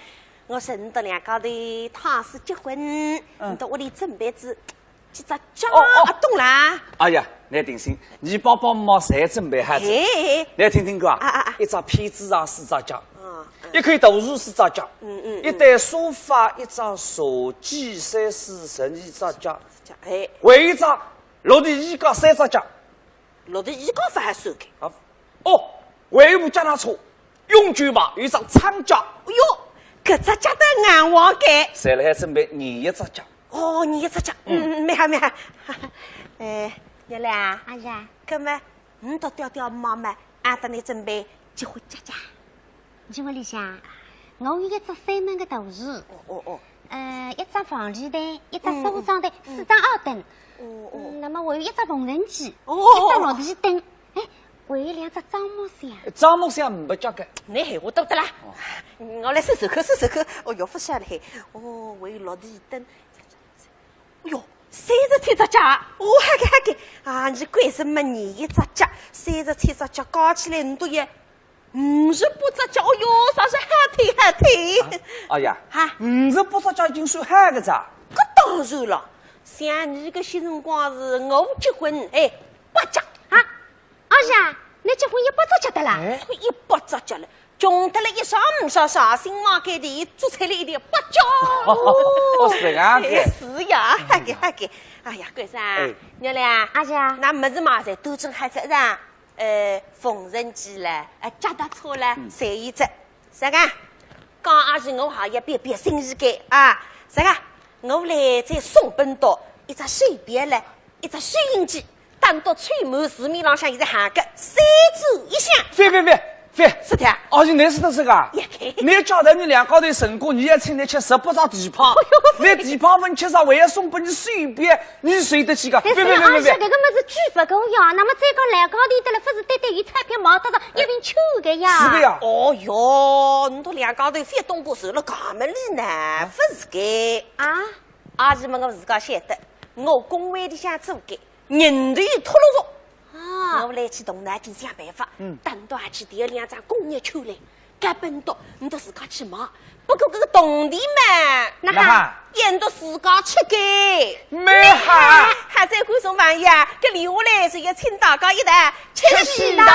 我说倷笃两家头倘使结婚，嗯。倷笃屋里准备仔几只脚，哦，哦。啊，懂啦？哎呀，倷定心，倷爸爸妈妈侪准备好仔。嘿。倷听听看啊，啊，啊，啊。一只被子上四只脚，啊，嗯。一口大树四只脚，嗯，嗯，嗯。一台沙发，一只茶几，三四十二只脚，哎。还有一只落地衣架三只脚。 落地衣架勿好算个。啊，哦，还有部脚踏车，永久牌，有一只撑架。哎哟，搿只脚踏硬旺个。侪辣海准备廿一只脚。哦，廿一只脚，嗯，嗯，蛮好，蛮好。哎，月亮啊。阿姐。搿么，倷笃爹爹妈妈阿搭倷准备结婚脚脚？ 倷屋里向，我有一只三门个大床，哦，哦，哦。呃，一只房里台，一只书桌台，嗯，嗯。四张矮凳。哦，哦。嗯，那么还有一只缝纫机，哦，哦，一只落地凳，哎，还有两只樟木箱。樟木箱呒不脚个。倷闲话多得啦。哦。我来数数看，数数看。哦哟，勿晓得嘿。哦，还有落地凳。 哎哟，三十七只脚，哦，好个好个，啊，倷为什么廿一只脚，三十七只脚加起来倷笃也五十八只脚，哦哟，算是好腿好腿。啊，哎呀，哈。五十八只脚已经算好个哉。搿当然了，像倷个歇辰光是我结婚，哎，八脚啊。 阿姐，倷结婚一百只脚得啦？哎。一百只脚了，穷得了一塌糊涂，啥新房间里做出来一点八脚。哦，是搿样子。哎，是呀，嗯。好个好个。哎呀，搿啥？哎。月亮啊。阿姐。那物事嘛，侪都准好仔是吧？呃，缝纫机了，呃，脚踏车了，嗯。侪有仔。 啥个？刚阿是我还要变变心意个啊？啥个？我来再送拨倷笃一只手表了，一只收音机，当倷笃出门市面浪向现在喊个三炷一响。覅覅覅覅！是的。阿是倷说个是个？也可以。倷家头倷两家头成功，倷要请倷吃十八只蹄髈，哎哟，倷蹄髈粉吃上，还要送拨倷手表， 倷受得起个？但是呢，覅覅覅覅覅。阿是搿个物事贵勿贵呀？那么再讲来讲的得了，勿是单单有钞票买得着一瓶酒个呀？是个呀。哦哟，倷笃两家头覅东巴算了，搿么哩呢，勿是个。啊？阿是么我自家晓得，我工会里向做个，人头拖牢着。啊。我来去动脑筋想办法，嗯。等到阿去调两张工业球来， 该本多，倷笃自家去买。不过搿个铜钿嘛，那哈，倷笃自家出个。蛮好。还再看送朋友啊，搿留下来是要请大家一道吃喜糖。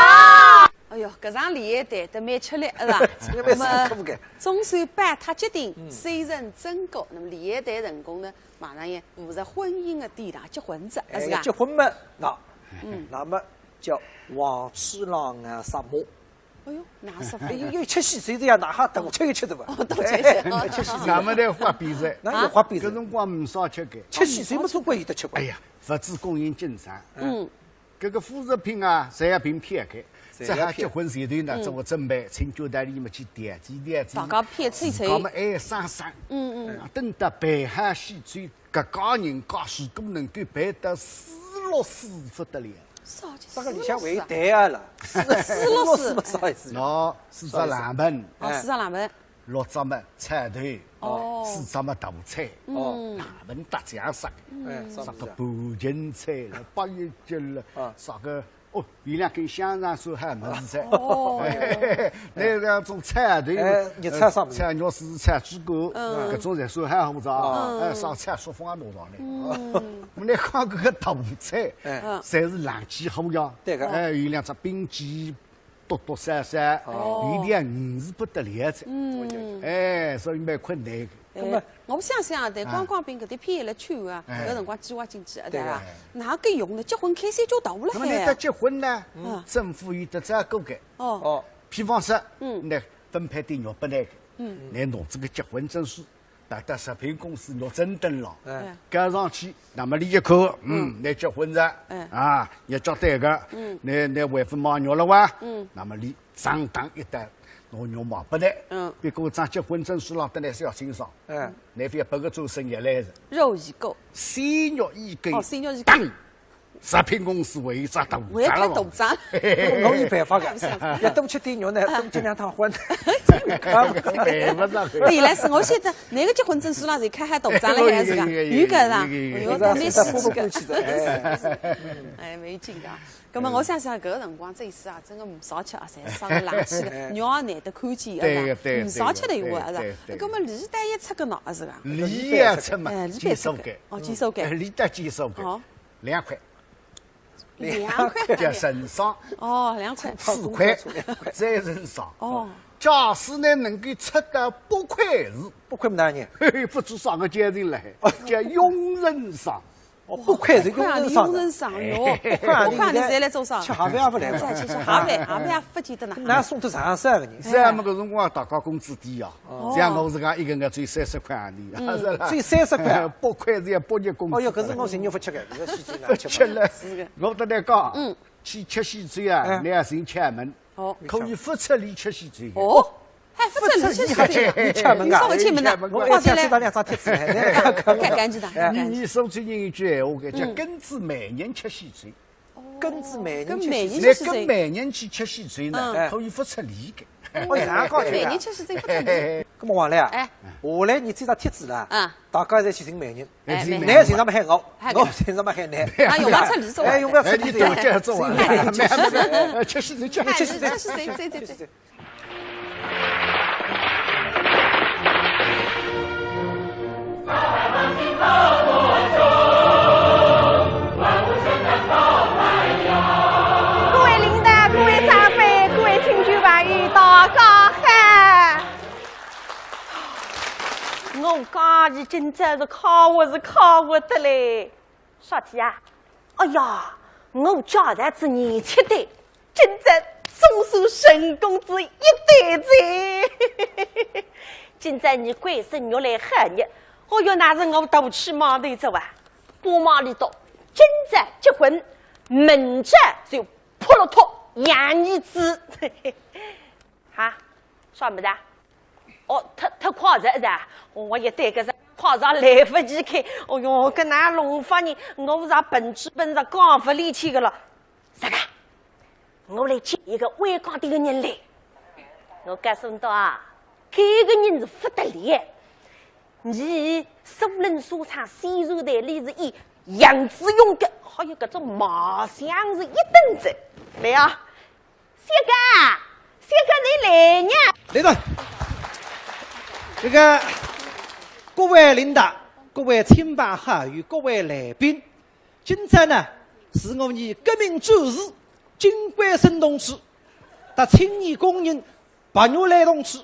哎哟，搿场联欢会得蛮吃力，是吧？吃力蛮辛苦个。那么总算办妥决定，嗯。虽然真个，那么联欢会成功呢，马上也步入婚姻的殿堂，结婚哉，哎，是吧？结婚嘛，那，嗯。那么叫黄鼠狼啊，杀马。 哎哟，哪是哎哟，又吃喜水这样，哪哈等吃一吃的吧？哦，等吃一吃，哎，哦。吃喜水。那么得花比赛。那有花比赛。搿辰光没啥吃个。吃喜水么总归有得吃吧？哎呀，物资供应紧张。嗯。搿个副食品啊，侪要凭票开，侪要票。这下结婚前头呢，嗯。做个准备，请酒店里么去调剂调剂。大家票凑凑。自家么爱省省。嗯，嗯。啊，等到办好喜酒，搿家人家如果能够办得四六四勿得了。 啥个里向还有台啊了？四，四六四么啥意思？喏，四只冷盆，哦，哎。四只冷盆。六只么菜头，哦。四只么大菜，哦。冷盆搭酱啥个，哎，啥个半斤菜了，八一斤了，啊。啥个，哦，有两根香肠算好物事菜。哦。哎，那两种菜头，哎，肉菜啥物事？菜肉丝、菜猪肝，嗯。搿种侪算好物事啊。嗯。哎，啥菜说风啊弄上来。嗯。我们来看搿个大菜，哎。嗯。侪是冷气好呀。 对个。哎，有两只冰鸡，剁剁杀杀，哦。有点鱼是不得了哉。嗯。哎，所以蛮困难个。哎，那么我想想啊，对，啊。观光兵搿点片来去啊，哎。搿辰光计划经济啊，对吧？对个。哪个用呢？结婚开销就大了海。那么你得结婚呢，嗯。政府有得照顾个。哦。哦。比方说，嗯。那分配点肉拨你个，嗯。你拿这个结婚证书 到到食品公司肉诊灯了，哎。交上去，那么你一看，嗯，嗯。你结婚了，哎。啊，你交代个，嗯。你，你还勿买肉了哇？嗯。那么你上当一单，拿肉买拨你，嗯。不过张结婚证书浪搭来写清爽，哎。你覅拨个做生意来着。肉已购。鲜肉已购。哦，鲜肉已购。当食品公司为啥大为啥大账？我有办法个，要多吃点肉呢，多吃两趟荤。办勿上。对，来是我晓得，那个结婚证书上是开海大账了还是个？有个啦，有个没事个。哎，没劲个。那么我想想，搿个辰光这一次啊，真个唔少吃啊，侪伤个冷气个，肉也难得看见啊，对对，唔少吃的一回啊。那么李丹也出个喏，是个？李也出嘛，哎，李丹出个，哦，几手个？李丹几手个？哦，两块。 两块。叫人上。哦，两块。四块，再人上。哦。假使呢能够出到八块是？八块么哪能？嘿嘿，不知啥个价钿了，叫佣人上。哦，八块是佣人上。佣人上哟，八块你现在来做啥？吃盒饭也不来。再吃吃盒饭，盒饭也不记得呢。那送得上啥个呢？是啊，么搿辰光大家工资低啊。 像我自家一个月只有三十块洋钿，是啦。只有三十块，八块是要八日工资。哦哟，搿是我人肉勿吃个，搿是西餐勿吃了。是个。我跟侬讲，嗯，去吃西餐啊，哎，侬要寻窍门，哦，可以勿出力吃西餐。哦，还勿出力吃西餐，有窍门个，有窍门个。我一天吃到两张贴纸来，赶紧的。你你说出人一句闲话个，叫跟仔媒人吃西餐。 跟仔媒人去吃，侬跟媒人去吃西餐呢，可以勿出力个。哦，这样讲起来。媒人吃西餐勿出力。那么王磊啊，哎，下来侬搿张贴纸啦，啊，大家侪去寻媒人，哎，侬寻上么喊我，我寻上么喊侬。啊，用勿着出力，哎，用勿着出力，哎，侬多叫做啊，吃西餐，吃西餐，吃西餐。 各位领导、各位长辈、各位听众朋友，大家好！我讲伊今朝是快活是快活得嘞。 啥体啊？哎呀，我家头子年轻的，今朝总算成功仔一对哉。今朝伲官升玉来好日，哦哟，那是我大起忙头子哇。不瞒你讲，今朝结婚，明朝就扑落托养儿子。哈，啥物事啊？ 哦，太太快哉哉，我一对个是快哉来勿及看。哦哟，搿哪弄法呢？我是本子本上讲勿离去个了。啥个？我来接一个外江的个人来。我告诉侬啊，搿个人是勿得了。伊苏仁书场宣传队里是以杨子荣个，还有搿种卖相是一等仔。来啊！ 小刚，小刚，侬来呢？来了。这个，各位领导、各位亲朋好友、各位来宾，今朝呢是我伲革命战士金贵生同志，搭青年工人白玉兰同志，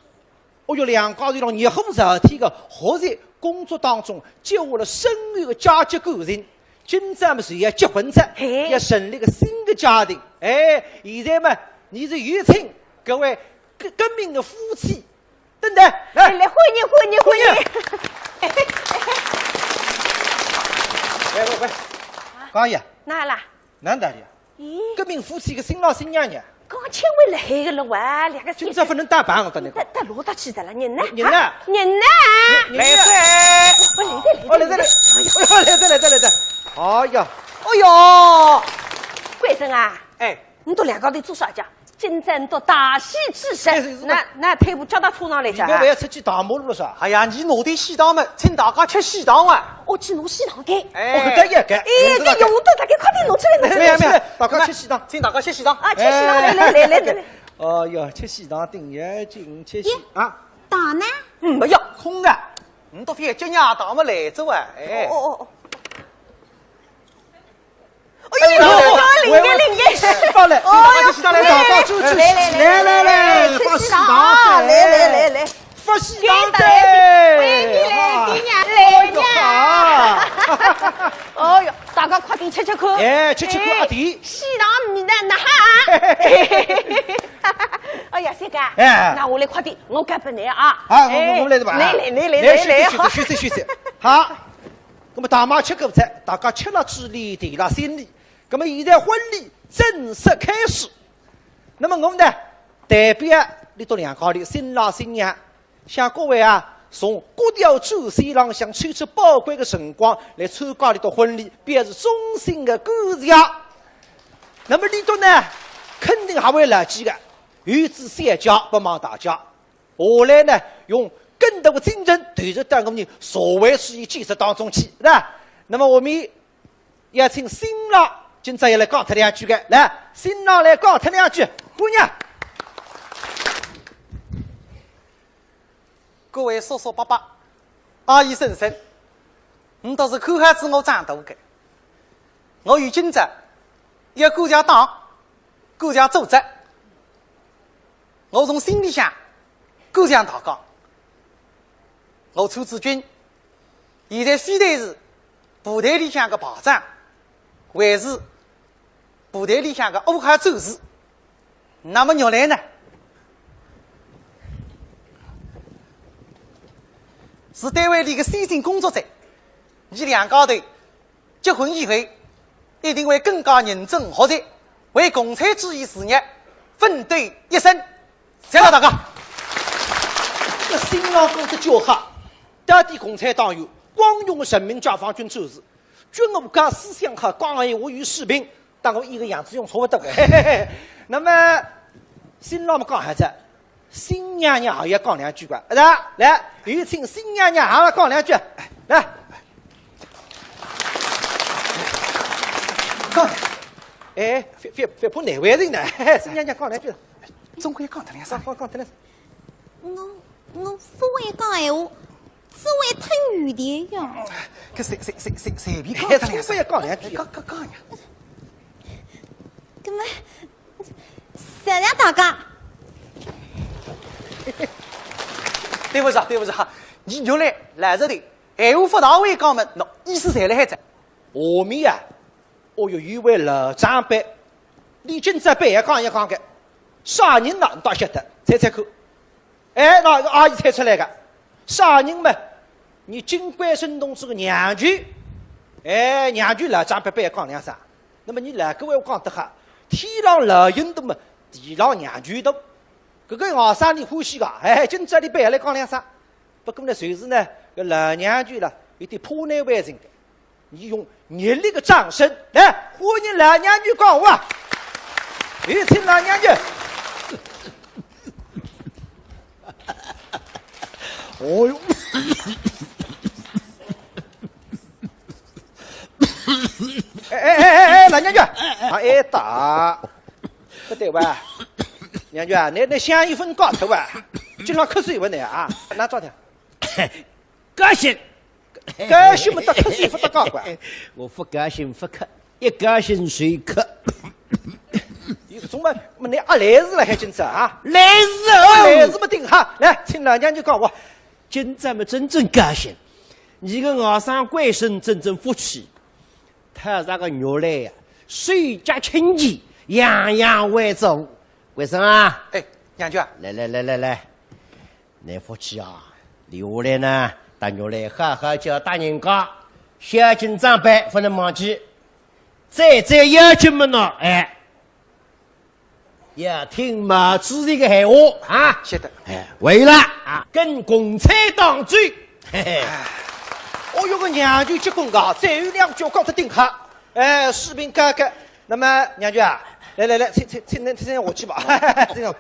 哦哟，两家头辣热火朝天个学习工作当中，结下了深厚个家族感情。今朝么是要结婚哉，嘿，要成立个新个家庭。哎，现在么，伲是有请各位革革命个夫妻登台，来，来，欢迎，欢迎，欢迎。欢迎。喂喂喂，啊，高爷，哪啦？哪能道理啊？ 咦，革命夫妻个新郎新娘呢？刚请回来个了哇，两个今朝勿能打扮，我搭侬讲。到到哪搭去哉了？人呢？人呢？啊，人呢？人呢？来哉！哦，来哉，来哉，哦，来哉，来哉。哎呦，来哉，来哉，来哉。哎呀，哎呦，贵生啊，哎，侬笃两家头做啥介？今朝侬笃大喜之日，哎，是，是。那那退步叫到车上来介啊？侬勿要出去大马路了是吧？哎呀，伲拿点喜糖么，请大家吃喜糖啊。哦，去拿喜糖个。哎，哦，搿搭也搿。哎，搿用得，大家快点拿出来，拿出来。没有没有，大家吃喜糖。 请大家吃喜糖。啊，吃喜糖，来来来来来来。哦哟，吃喜糖顶要紧，吃喜啊。糖呢？嗯，没有，空个。侬笃覅急呀，糖么来哉哇，哎。哦哦哦。哎呦，哎呦，灵个灵个，喜糖来，哦哟，大家吃喜糖来，大家吃吃，来来来来来，吃喜糖，来来来来。 发喜糖噻！欢迎来，来呀，来呀！哦哟，大家快点吃吃看。哎，吃吃看，阿弟。喜糖味道哪哈？哎呀，三哥，哎，那我来快点，我该本来啊。啊，我我来的吧。来来来来来来，休息休息。好，那么大妈吃过菜，大家吃了嘴里，提了心里，那么现在婚礼正式开始。那么我们呢，代表你笃两家头新郎新娘 向各位啊，从各条战线浪向抽出宝贵的辰光来参加俚笃婚礼，表示衷心的感谢。那么俚笃呢，肯定还会牢记的，有仔小姐勿忘大姐。下来呢，用更多的精神投入到我们社会事业建设当中去，是吧？那么下面邀请新郎今朝也来讲脱两句的，来，新郎来讲脱两句，欢迎。 各位叔叔伯伯、阿姨婶婶，你都是看好仔我长大的。我有今朝，也感谢党，感谢组织。我从心里向感谢大家。我出仔军，现在非但是部队里向的排长，还是 部队里向的五号战士。那么玉兰呢，是单位里的先进工作者。伲两家头结婚以后，一定会更加认真学习，为共产主义事业奋斗一生。谢谢大家。搿新郎讲得叫好，到底共产党员，光荣的人民解放军战士，军务高，思想好，讲闲话有水平， 搭我一个样子用差勿多个。嘿嘿嘿。那么，新郎么讲好仔，新娘娘也要讲两句个，是吧？来，有请新娘娘也要讲两句，来。讲，哎，覅覅覅怕难为情呢，嘿嘿，新娘娘讲两句。总归要讲脱两声。讲讲讲脱两声。 我我勿会讲闲话，只会吞语言呀。搿随随随随随便讲脱两声。哎，总归要讲两句。讲讲讲呀。搿么，谢谢大家。对勿住啊，对勿住啊，伲玉兰来仔个，闲话勿大会讲么，喏，意思侪辣海哉。下面啊， 哦哟，有位老长辈，俚今朝板要讲一讲个，啥人呢？倷倒晓得，猜猜看。哎，喏，阿姨猜出来个，啥人嘛？伲金贵生同志个娘舅。哎，娘舅老长辈板要讲两声。那么伲老古闲话讲得好，天上老人多嘛，地上娘舅多。搿个外甥俚欢喜个，哎，今朝俚板要来讲两声。不过呢，就是呢，搿老娘舅啦，有点怕难为情个。 伲用热烈的掌声来欢迎老娘舅讲话。有请老娘舅。哦哟。哎哎哎哎哎，老娘舅，啊，哎打，不对哇，娘舅啊，倷倷香烟朆戒脱哇，经常咳嗽勿倷啊，拿抓脱。高兴。 高兴么得咳嗽勿得讲个。我勿高兴勿咳，一高兴就咳。伊搿种嘛，么倷阿来事了还今朝啊？来事哦。来事么顶好，来，请老娘舅讲话。今朝么真正高兴，伲个外甥贵生真正福气，讨着个玉兰呀，手脚清气，样样会做。贵生啊，哎，娘舅啊，来来来来来， 倷福气啊，留下来呢，搭玉兰好好叫大人家，孝敬长辈勿能忘记。再再要紧么喏，哎，要听毛主席个闲话啊。晓得。哎，为了啊，跟共产党走。嘿嘿。哦哟，个娘舅结棍个，再有两句讲得顶好。哎，水平高个。那么娘舅啊，来来来，请请请请下去吧。这个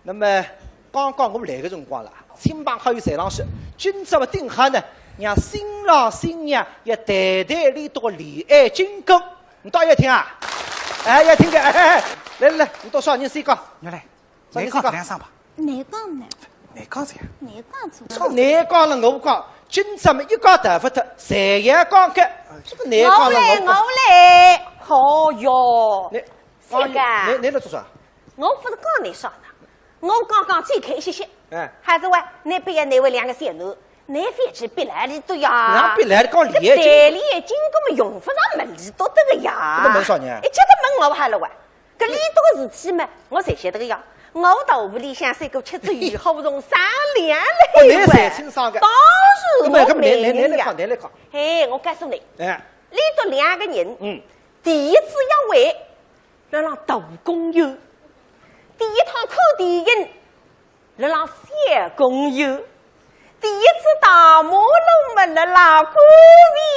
那么，刚刚我来个辰光啦，亲朋好友侪浪说，今朝么顶好呢，让新郎新娘也谈谈俚笃个恋爱经过。倷倒要听啊？哎，要听个，哎哎哎，来来来，倷笃啥人先讲？玉兰，啥人先讲？倷讲两声吧。倷讲呢？倷讲啥呀？倷讲错。这个倷讲了我讲，今朝么一家头勿脱，侪要讲个。这个倷讲了我讲。我来，我来。哦哟，倷，这个啊。倷倷来做啥？ 我勿是讲倷啥呢，我刚刚最开心些。哎。还是喂，倷不要难为两个小囡，倷覅去逼牢俚笃呀。哪逼牢俚讲俚笃？这代理经过么用勿着问俚笃个呀。搿么问啥呢？一直都问我好了喂，搿俚笃个事体嘛，我侪晓得个呀。我到屋里向三个吃仔鱼，好不容易商量来喂。哦，倷侪清爽个。当然我明呀。搿么搿么倷倷倷来讲，倷来讲。嘿，我告诉倷，哎。俚笃两个人，嗯。第一次约会， 辣浪大公园。第一趟看电影，辣浪小公园。第一次大马路么，辣辣观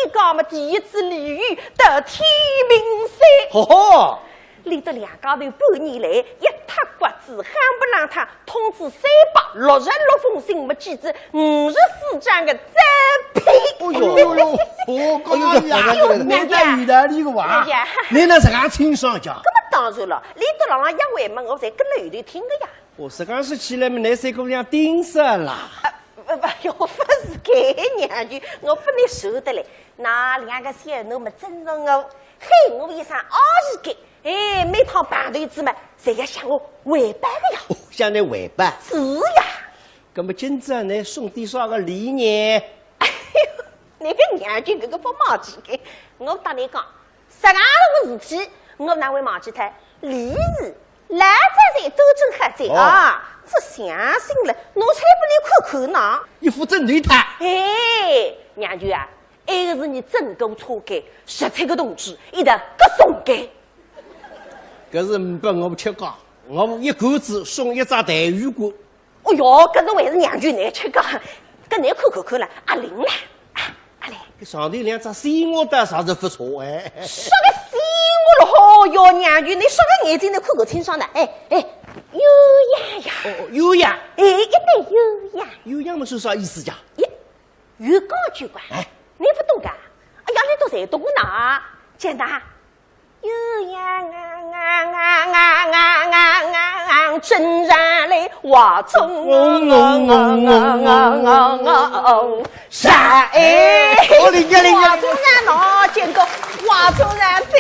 前街么，第一次俚有得天平山。吼吼！俚笃两家头半年来，一塌刮子，夯不啷当，通知三百六十六封信，么寄仔五十四张个照片。哎呦呦呦，好高兴啊！哎呦，娘家，有道理个哇。娘家。倷哪实梗清爽介？搿么当然了，俚笃辣浪约会么，我侪跟了后头听个呀。 哦，实梗说起来么，倷三姑娘顶煞啦。呃，勿，勿，勿是个，娘舅，我勿能受得嘞。㑚两个小囡么尊重我，喊我一声阿姨个，哎，每趟碰头仔么，侪要向我汇报个呀。哦，向倷汇报？是呀。搿么今朝倷送点啥个礼呢？哎呦，倷个娘舅搿个勿忘记个，我搭倷讲， 实梗个事体，我哪会忘记脱？礼是老早侪端正好仔啊，哦。搿相信了，拿出来拨倷看看呢。一副正对头。哎，娘舅啊，埃个是伲整个车间，十七个同志一道各送个。搿是呒拨我吃个，我一干子送一只带鱼罐。 哦哟，搿是还是娘舅难吃个，搿倷看看看了，阿灵了，啊，阿灵。搿上头两只鲜花倒是勿错哎。啥个鲜花了？哦哟，娘舅，倷啥个眼睛倷看看清爽的，哎，哎，鸳鸯呀。哦，鸳鸯。哎，一对鸳鸯。鸳鸯么是啥意思呀？耶，有讲究个，哎。倷勿懂个？哎呀，倷侪懂个呢，简单。 鸳鸯啊啊啊啊啊啊啊，正常嘞，画中人。哎，我理解，理解。画中人喏，见过画中人哉。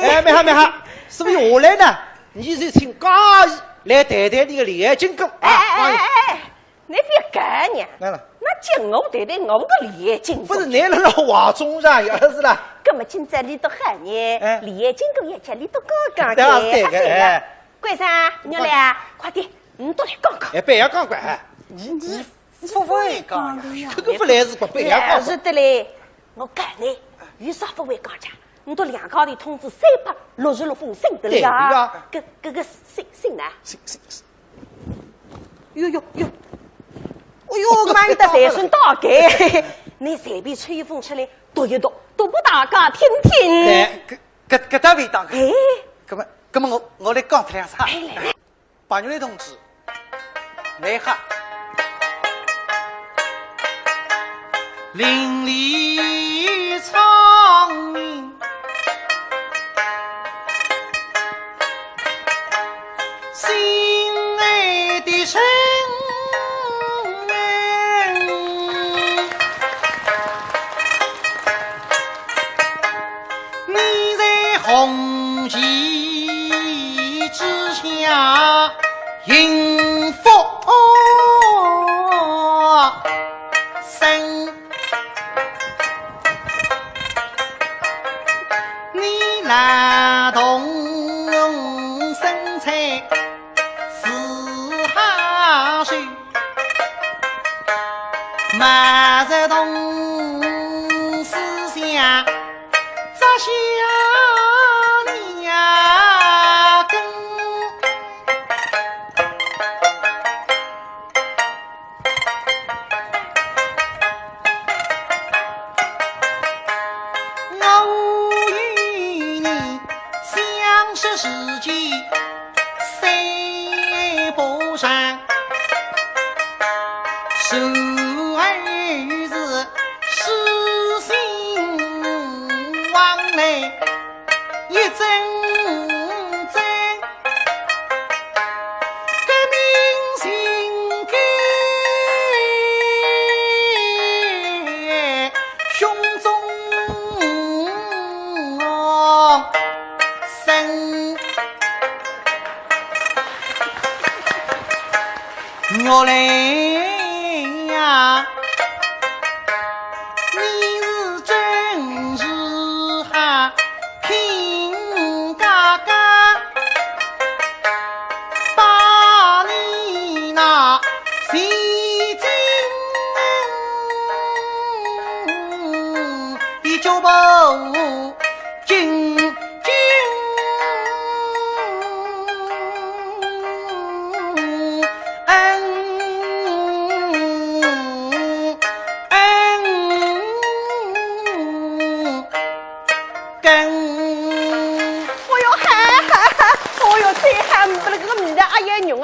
哎，蛮好，蛮好，所以下来呢，伲就请嘉怡来谈谈俚个恋爱经过啊。哎，哎，哎，哎，哎。 倷覅讲呢，哪能？那叫我谈谈我个恋爱经过。勿是，倷辣辣画中人呀，是啦。搿么今朝俚笃好呢，哎。恋爱经过也叫俚笃讲讲对啊，是对个，哎。关照，倷来啊，快点，倷笃来讲讲。哎，覅讲讲，哎。倷，倷勿会讲呀，搿个勿来事个，覅讲讲。哎，是的嘞，我讲呢，有啥勿会讲讲？倷笃两家头通知三百六十六封信得了呀。对呀。搿，搿个信，信呢？信，信，信。 哟哟哟，哦哟，搿么有得随身带个，倷随便抽一封出来读一读，读拨大家听听。哎，搿，搿，搿倒勿当个。哎。搿么，搿么我，我来讲脱两声。哎，来，来。白玉兰同志，倷好。邻里村民 心爱的人，你在红旗之下幸福生。 你劳动生产是好事，毛泽东思想扎下你呀根。 我与你相识时节三步长，熟儿是书信往来一阵阵。 革命情感胸中生。原来呀，你是真是好。 拼嘎嘎，把你那洗净的脚步紧紧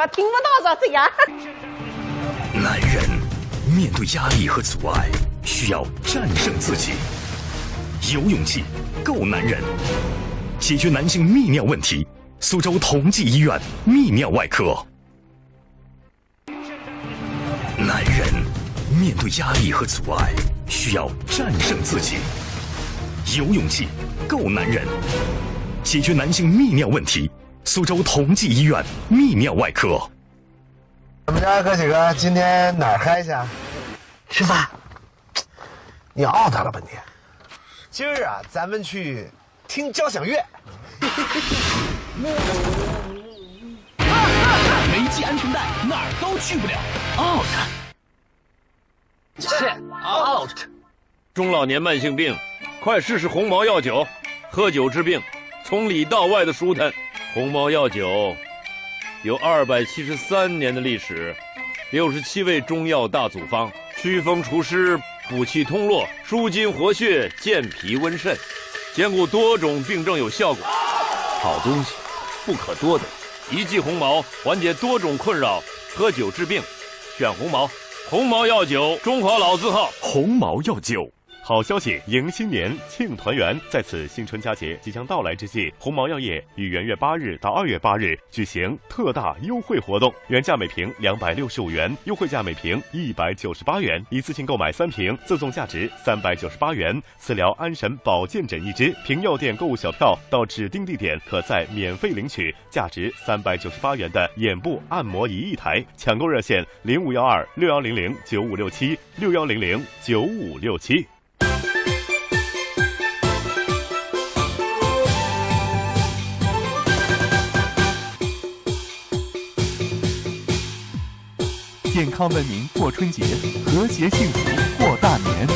我听不到啥子呀。男人面对压力和阻碍，需要战胜自己，有勇气，够男人，解决男性泌尿问题。苏州同济医院泌尿外科。男人面对压力和阻碍，需要战胜自己，有勇气，够男人，解决男性泌尿问题。苏州同济医院泌尿外科。 咱们家哥几个今天哪儿嗨去啊？吃饭。你out了吧你？今儿啊，咱们去听交响乐。没系安全带，哪儿都去不了。out。切，out。 中老年慢性病，快试试鸿茅药酒。喝酒治病，从里到外的舒坦。鸿茅药酒有二百七十三年的历史，六十七味中药大组方，祛风除湿，补气通络，舒筋活血，健脾温肾，兼顾多种病症有效果。好东西不可多得，一剂鸿茅缓解多种困扰，喝酒治病，选鸿茅。鸿茅药酒，中华老字号。鸿茅药酒。 好消息，迎新年，庆团圆。在此新春佳节即将到来之际，鸿茅药业于元月八日到二月八日举行特大优惠活动，原价每瓶两百六十五元，优惠价每瓶一百九十八元。一次性购买三瓶，赠送价值三百九十八元磁疗安神保健枕一支。凭药店购物小票到指定地点，可再免费领取价值三百九十八元的眼部按摩仪一台。抢购热线：零五幺二六幺零零九五六七，六幺零零九五六七。 健康文明过春节，和谐幸福过大年。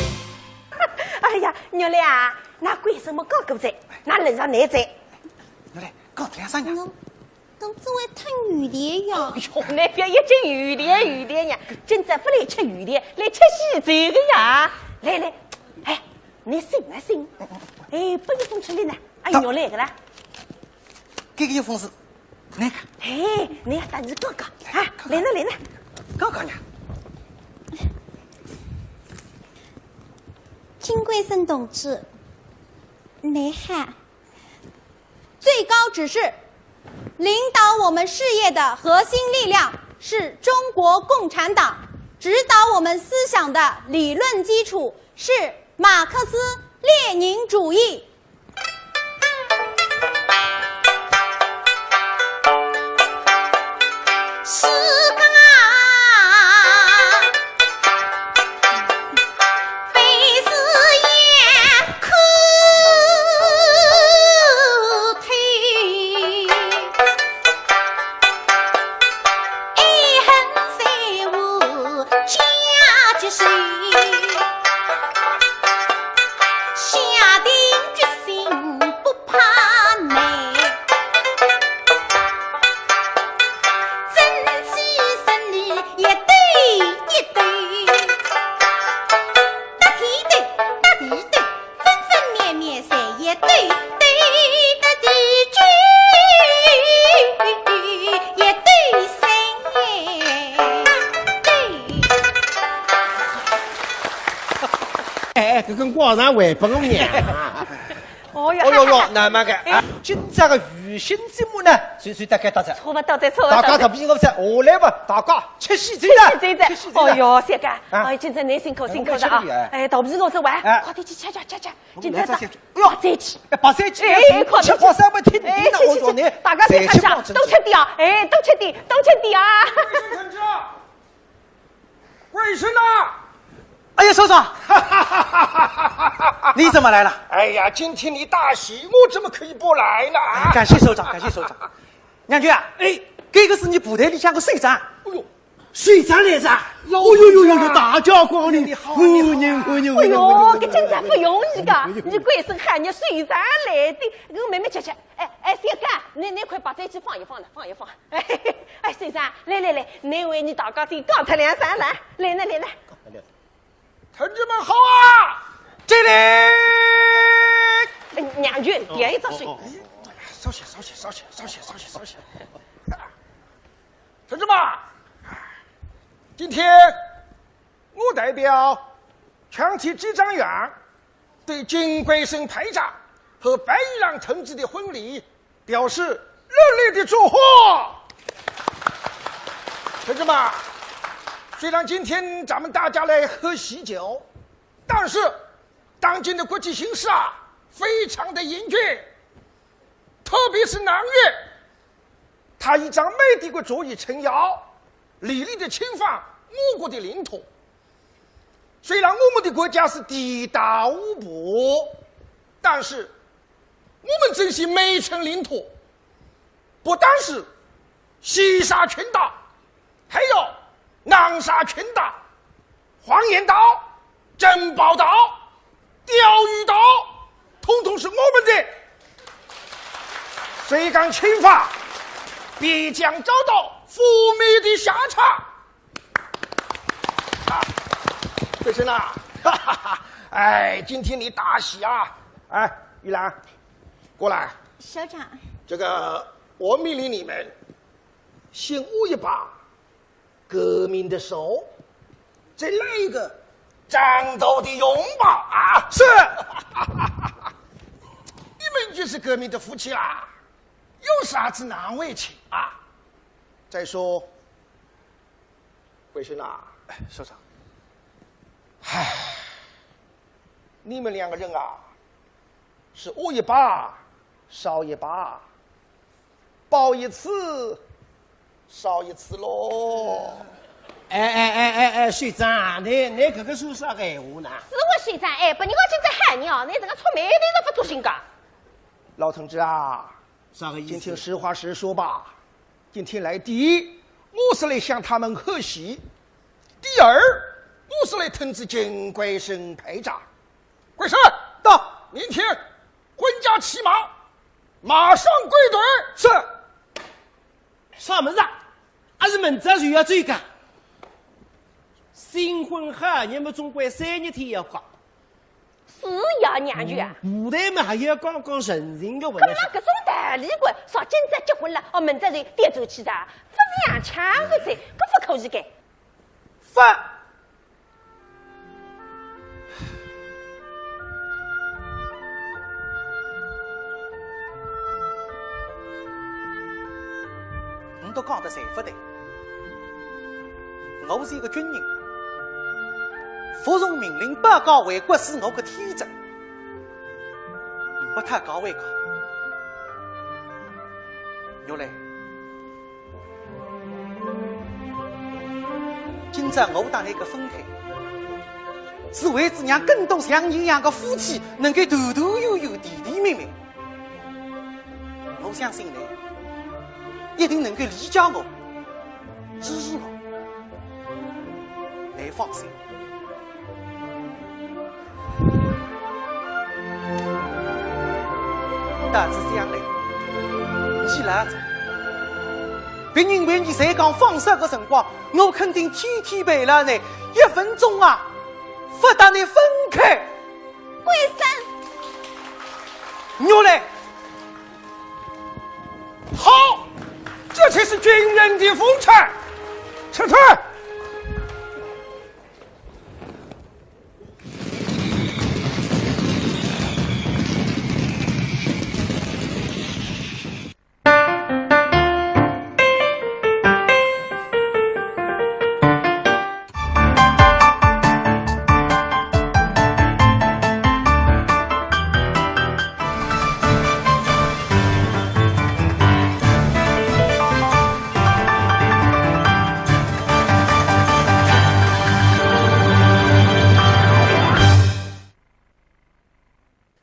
哎呀，玉兰啊，㑚关心么搞搞哉，㑚轮着㑚哉。玉兰，搞点啥呀？侬侬只会吞鱼的呀？哟，㑚覅一径鱼的鱼的呀，今朝勿来吃鱼的，来吃喜酒的呀。来来，哎，㑚醒啊醒，哎，拨一封出来呢，哎，玉兰个啦。 搿个一封是哪个？嘿，你要等着哥哥啊，来呢来呢，哥哥呢？金贵生同志，你好。最高指示，领导我们事业的核心力量是中国共产党，指导我们思想的理论基础是马克思列宁主义。 哎，搿根光上还拨我娘。哦哟哟哟，那么个啊，今朝个娱乐节目呢，就就大概到这。差勿多哉，差勿多哉。大家特别我再下来吧，大家吃喜酒哉。吃喜酒哉。哦哟，三哥，哎，今朝侬辛苦辛苦哉啊！哎，特别我是玩，快点去吃吃吃吃，今朝早，哟，白斩鸡，白斩鸡，哎，快吃好三杯，听听听，我说你，大家再吃吃，多吃点啊，哎，多吃点，多吃点啊！ 贵生呐！哎呀，首长，你怎么来了？哎呀，今天你大喜，我怎么可以不来呢？感谢首长，感谢首长。娘舅啊，哎，这个是你部队里向的首长。哎呦，首长来着？哦呦呦呦呦，大驾光临，欢迎欢迎欢迎！哎呦，搿真正勿容易个，你贵生喊你首长来的，我慢慢吃吃。哎哎，小刚，你那块白斩鸡放一放呢，放一放。 哎，先生，来来来，侬为伲大家再讲脱两声来，来来来来。同志们好啊！这里。哎，娘舅，点一只水。少些，少些，少些，少些，少些，少些。同今天，我代表全体机长员对金桂生排长和白玉郎同志的婚礼表示热烈的祝贺。同志们，虽然今天咱们大家来喝喜酒，但是当今的国际形势啊，非常的严峻，特别是南越，他倚仗美帝国主义撑腰， 凌厉地侵犯我国的领土。虽然我们的国家是地大物博，但是我们珍惜每一寸领土，不单是西沙群岛，还有南沙群岛、黄岩岛、珍宝岛、钓鱼岛，统统是我们的。谁敢侵犯，必将遭到覆灭的下场。啊，桂生啊，哈哈哈，哎，今天你大喜啊！哎，玉兰，过来。校长。这个，我命令你们，先握一把 革命的手，再来一个战斗的拥抱啊！是。你们就是革命的夫妻啦，有啥子难为情啊？再说，桂生啊，哎，校长，唉，你们两个人啊，是握一把少一把， 抱一次，少一次喽。哎哎哎哎哎，校长，你你搿个说啥个闲话呢？是我校长哎，拨人家今朝喊你哦，你这个触霉头都勿作兴个。老同志啊，啥个意思？今天实话实说吧。今天来，第一，我是来向他们贺喜；第二，我是来通知金桂生排长。桂生，到。明天婚假期满， 马上归队。是。啥物事啊？还是明朝就要走个？新婚好日么总归三日天要过。是呀，娘舅啊。舞台嘛还要讲讲人情个问题。搿么搿种道理个，啥今朝结婚了，哦，明朝就调转去噻？勿是洋枪个噻，搿勿可以个。勿 侬都讲得侪勿对。我是一个军人，服从命令、保家卫国是我个天职，勿讨价还价。原来 今朝我搭侬个分开，是为仔让更多像侬一样个夫妻能够团团圆圆、甜甜蜜蜜。我相信侬一定能够理解我、支持我。侬放心。 但是将来，你老仔，别人为你才刚放手个辰光，我肯定天天陪牢侬，一分钟啊，勿搭侬分开。桂生。原来，好，这才是军人的风采。撤退。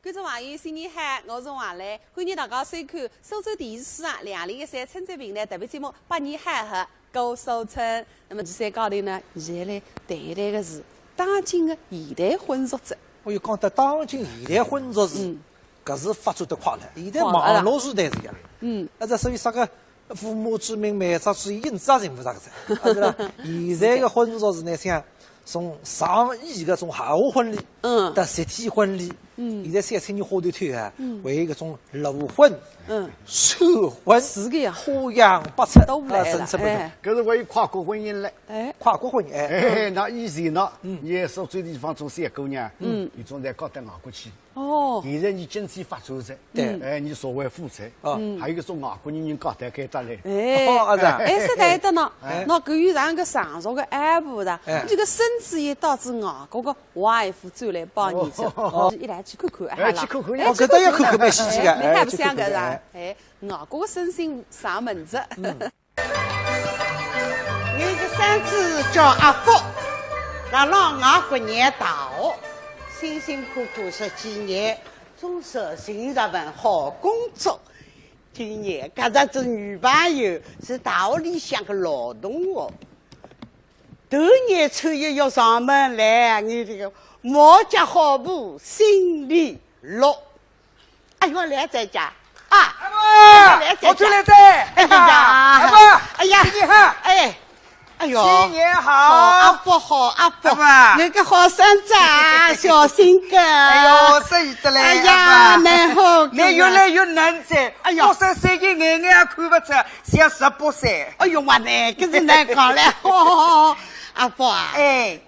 观众朋友，新年好，我是王磊，欢迎大家收看苏州电视书场两零一三春节评弹特别节目《百年好合》，我是苏春。那么，第三高头呢，现在来谈一谈个是当今的现代婚俗子。哦哟，讲到当今现代婚俗子，嗯。搿是发展得快了，现在快了啦。网络时代是呀。嗯。啊，这所以啥个 父母之命，媒妁之言，影子也寻勿着个噻，啊，是吧？现在个婚俗是呢，像从上亿个种豪华婚礼，嗯。到集体婚礼，嗯。现在小青年花头头啊，嗯。还有搿种裸婚、嗯。闪婚，是个呀。花样百出，都来了，啊，层出不穷。哎。搿是还有跨国婚姻嘞。哎。跨国婚姻，哎。哎，那以前呢，嗯。伊所在地方种小姑娘，嗯。伊总得嫁到外国去。哦。现在伊经济发展噻，对。哎，伊社会发展，啊。嗯。还有一种外国人人嫁到该搭来。哎。哦，阿是啊。哎，是对的呢。哎。那搿有两个上手个阿婆的，哎。这个孙子也到仔外国个 外父转来帮你去，哦。伊拉去看看，哎，好了。去看看，哎，哦，搿倒要看看，蛮稀奇个，哎，蛮白相个是吧？哎，外国个孙子上门子。嗯。我个孙子叫阿福，辣辣外国念大学，辛辛苦苦十几年，总算寻着份好工作。今年搿只女朋友是大学里向个老同学。 头年初一要上门来，我这个毛脚好婆心里乐。哎哟，来哉家啊！阿婆，来哉家。我转来哉。哎呀，阿婆，哎呀，新年好。哎，哎哟，新年好。好阿福，好阿福，阿婆。那个好孙子啊，小新个。哎哟，适意得嘞，哎呀，阿婆。蛮好个。你越来越嫩哉。哎呀，我说最近眼眼也看不出， 像十八岁。哎哟，我呢，搿是难讲了。阿福啊，哎。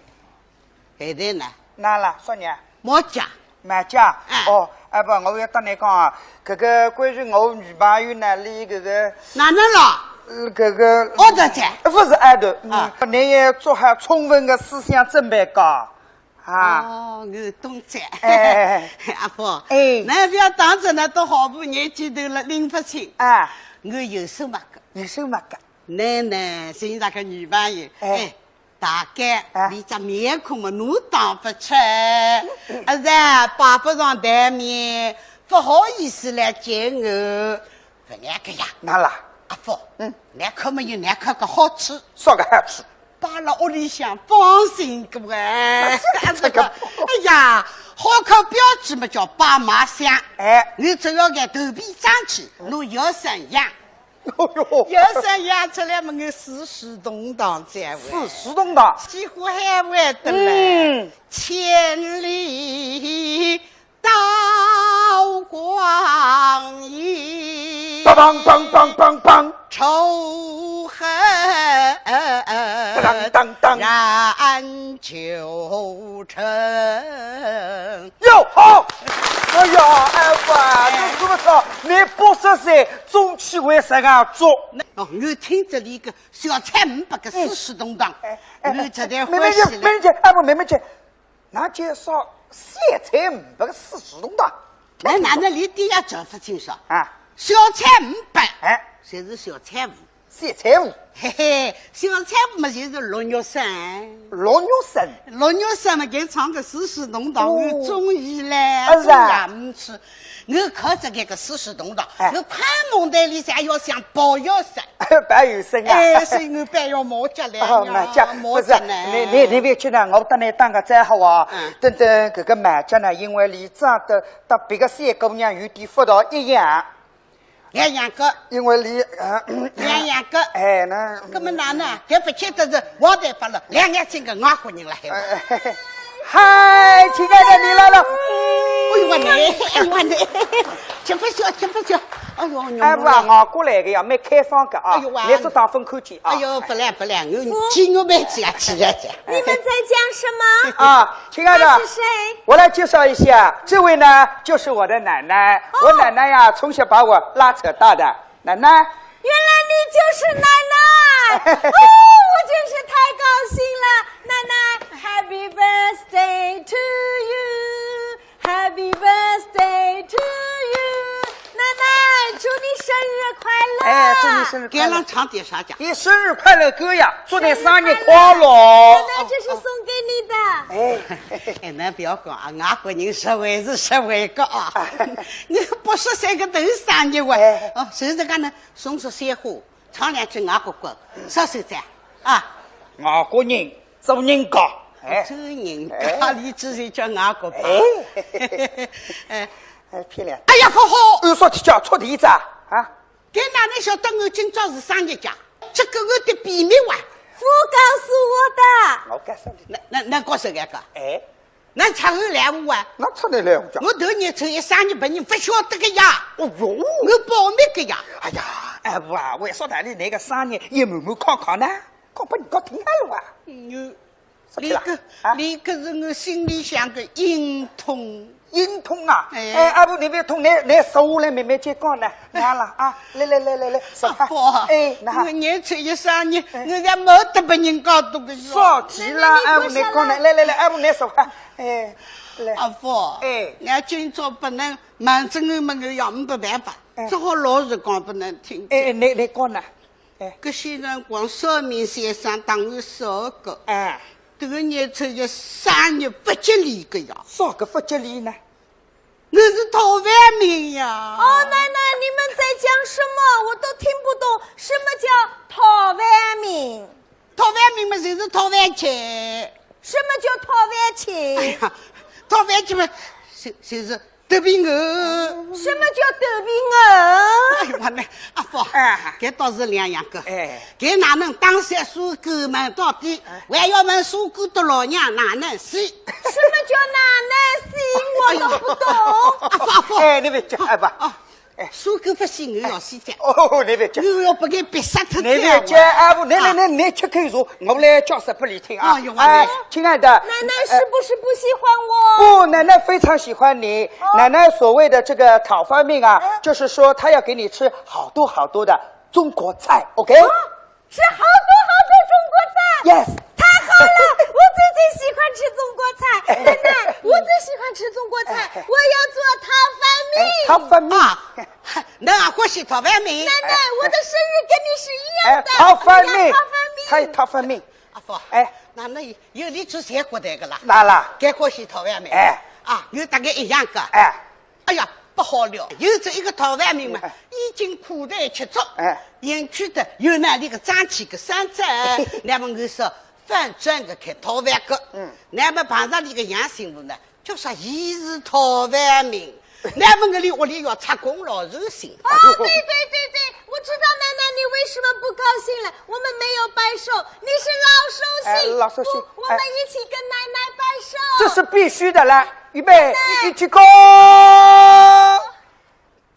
现在呢？哪了，少爷？毛脚。毛脚？哎。哦，阿婆，我要搭你讲啊，搿个关于我女朋友呢，伊搿个，哪能了？呃，搿个，哦，对对。不是，哎，对，嗯，啊。你也做好充分的思想准备个。 啊。哦，我懂哉。哎。阿福，哎。侬覅当真，㑚都好婆年纪大了拎勿清。啊。我有数目个。有数目个。侬呢，寻着个女朋友，哎。哎，大概，哎。伊只面孔嘛，侬当勿出。嗯，嗯。啊，是啊，摆勿上台面，勿好意思来见我。 勿难个呀。哪啦？阿福，嗯。难看么有难看个好处。啥个好处？摆辣屋里向放心个哎。这个，哎呀，好看标志么叫爸妈香。哎。侬只要个头皮争气，嗯。侬有身样。哦哟。有身样出来么，我四世同堂才会。四世同堂。几乎还会得来。嗯。千里 刀光影，梆梆梆梆梆梆，仇恨当当当，燃九成。哟吼！哎呀，哎哇，这怎么说？你八十岁，中气为啥个做？哦，我听着一个小菜五百个四世同堂，哎，哎，我实在欢喜了。妹妹姐，妹妹姐，哎，不，妹妹姐， 那介绍小菜五百个四世同堂。那，那，那里底下讲勿清爽。啊。小菜五百，哎。侪是小菜五。小菜五。嘿嘿，小菜五嘛，就是陆玉生。陆玉生。陆玉生嘛，搿唱个四世同堂，哦。我中意嘞，啊，是啊。中意啊，嗯，是。 我靠着搿个四世同堂，哎。我盼望台里向要想抱一生。抱一生啊。哎，所以我抱要毛脚来呀，哦，毛脚，毛脚呢。不是，你，你，你覅去呢，我搭你打个招呼啊。嗯。等等，搿个毛脚呢，因为伊长得搭别个小姑娘有点勿大一样。两样个。因为伊，呃，两样个。哎，那，搿么哪能？搿勿见得是我代发了，两眼睛个外国人了，还。哎，哎，哎。 嗨，亲爱的，你来了。哎呦，我呢，哎呦，我呢，吃勿消，吃勿消。哎呦，哎，不啊，外国来个呀，蛮开放个啊，哎呦，哇。来这当分看见啊。哎呦，不来，不来，我，肌肉蛮紧啊，起来着。你们在讲什么？啊，亲爱的，他是谁？我来介绍一下，这位呢，就是我的奶奶。哦。我奶奶呀，从小把我拉扯大的。 奶奶。原来你就是奶奶！哦，我真是太高兴了。奶奶，Happy birthday to you, Happy birthday to you。奶奶，祝你生日快乐！哎，祝你生日快乐。给俺唱点啥讲？你生日快乐歌呀，祝你生日快乐。奶奶，这是送给你的。哎。哎，侬覅讲啊，外国人实惠是实惠个啊。我八十岁个头生日哇。哎。哦，就是讲呢， 送束鲜花，唱两句外国歌，说说看啊。外国人做人家，哎。做人家，哎。里只是叫外国吧。哎。哎。哎，漂亮。哎呀，好好。有啥体叫出题子啊？啊？搿哪能晓得我今朝是生日家？这个我的秘密哇。我告诉我的。我告诉你。那，那，那告诉我个。哎。那出来来我啊？那出来来我讲。我头年初一生日别人勿晓得个呀。哦哟。我保密个呀。哎呀，哎，我啊，为啥道理那个生日也满满康康呢？讲拨人家听好了啊。嗯，说起来，那个，啊？那个是我心里向个隐痛。隐痛啊？哎。哎，阿婆，那边痛，你，你手来慢慢去讲呢。拿了啊，来来来来来，手啊。阿婆，哎，拿。我年初一生日，哎。我也没得别人家多个呀。少提了，阿婆，你讲呢？来来来，阿婆，你手啊。 哎，来。阿福，哎。俺今朝不能瞒着我们个呀，没办法，哎。只好老实讲拨侬听。哎，你，你讲呢？哎。搿些辰光算命先生搭我说个，哎。头年初一生日勿吉利个呀。啥个勿吉利呢？我是讨饭命呀。哦，奶奶，你们在讲什么？我都听不懂，什么叫讨饭命？ 讨饭命嘛，就是讨饭吃。什么叫讨饭吃？哎呀，讨饭吃嘛，就，就是肚皮饿。什么叫肚皮饿？哎呦，完了，阿福，哎。搿倒是两样个。哎。搿哪能打算收割嘛，到底，哎。还要问收割的老娘哪能死？什么叫哪能死？我都不懂。哎呦，阿福，阿福。哎，你别讲，哎，不。啊。 哎。收割勿死，我要死的。哦，你别讲。我要拨伊逼杀脱的。你别讲，哎，不，你，你，啊。你，你吃口茶，我来解释拨你听啊。哎呦，哎，亲爱的，奶奶是不是不喜欢我？不，奶奶非常喜欢你。哦。奶奶所谓的这个讨饭命啊，嗯。就是说她要给你吃好多好多的中国菜，OK？哦。 吃好多好多中国菜。Yes。太好了，我最最喜欢吃中国菜。奶奶，我最喜欢吃中国菜，哎，哎。我要做讨饭命。哎，讨饭命。啊，侬也欢喜讨饭命？奶奶，我的生日跟你是一样的，哎，讨饭命。我要讨饭命。讨，讨饭命。阿福，哎。那，那有，有你做谁过来个啦？哪啦？该欢喜讨饭命。哎。啊，有大概一样个。哎。 哎呀，不好了，有这一个讨饭命嘛，哎。已经苦菜吃足，哎。因此的有那里个脏气个三菜，那么我说反转个开讨饭个，嗯。那么碰上那个杨新武呢，就说伊是讨饭命，那么我里屋里要拆公老寿星。哦，对对对对，我知道奶奶你为什么不高兴了，我们没有拜寿，你是老寿星，哎，老寿星，我，我们一起跟奶奶拜寿。哎。这是必须的，来，预备，奶奶。一起恭，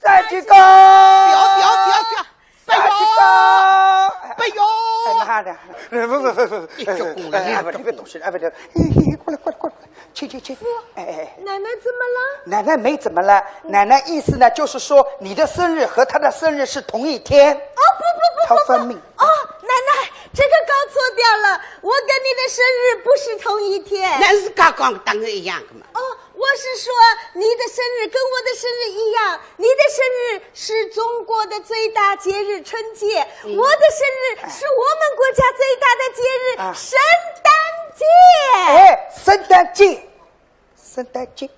再起恭，不要，不要，不要，不要，不要，再起恭。不要。哎，慢点，不，不，不，不，一鞠躬了，哎，哎，不，你别动手，哎，不，你，过来，过来，过来，请，请，请。哎，哎，哎。奶奶怎么了？奶奶没怎么了，嗯。奶奶意思呢，就是说你的生日和她的生日是同一天。哦，不，不，不，不，不。讨饭命。 哦，奶奶，这个搞错掉了，我跟你的生日不是同一天。那是刚刚当然一样的嘛。哦，我是说你的生日跟我的生日一样，你的生日是中国的最大节日春节，嗯。我的生日是我们国家最大的节日，啊。圣诞节。哎，圣诞节，圣诞节。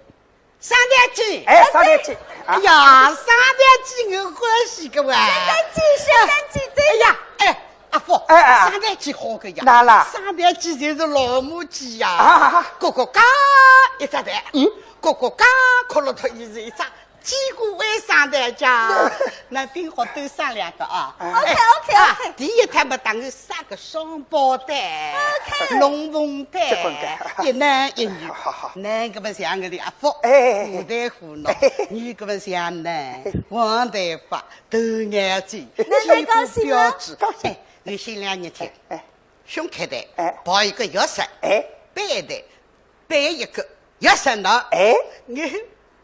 圣诞节。哎，圣诞节。啊。哎呀，圣诞节我欢喜个哇。圣诞节，圣诞节，对。哎呀，哎，阿福，哎，哎。圣诞节好个呀。哪啦？圣诞节就是老母鸡呀。啊，啊，啊。咯咯嘎一只蛋。嗯。咯咯嘎，咯咯脱伊是一只，鸡骨为圣诞节。那顶好多生两个啊。哎。OK，OK，OK。哎，啊，第一胎嘛，当然生个 双胞胎，OK。龙凤胎，结棍个。一男一女。好，好。男个么像我的阿福，哎，哎，哎。舞台胡闹，哎，哎。女个么像呢，黄头发，大眼睛，奶奶高兴啊？鸡骨标致。高兴。哎，我前两日天，哎，哎。胸口的，哎。抱一个月嫂，哎。背的， 背一个，要生了。哎。我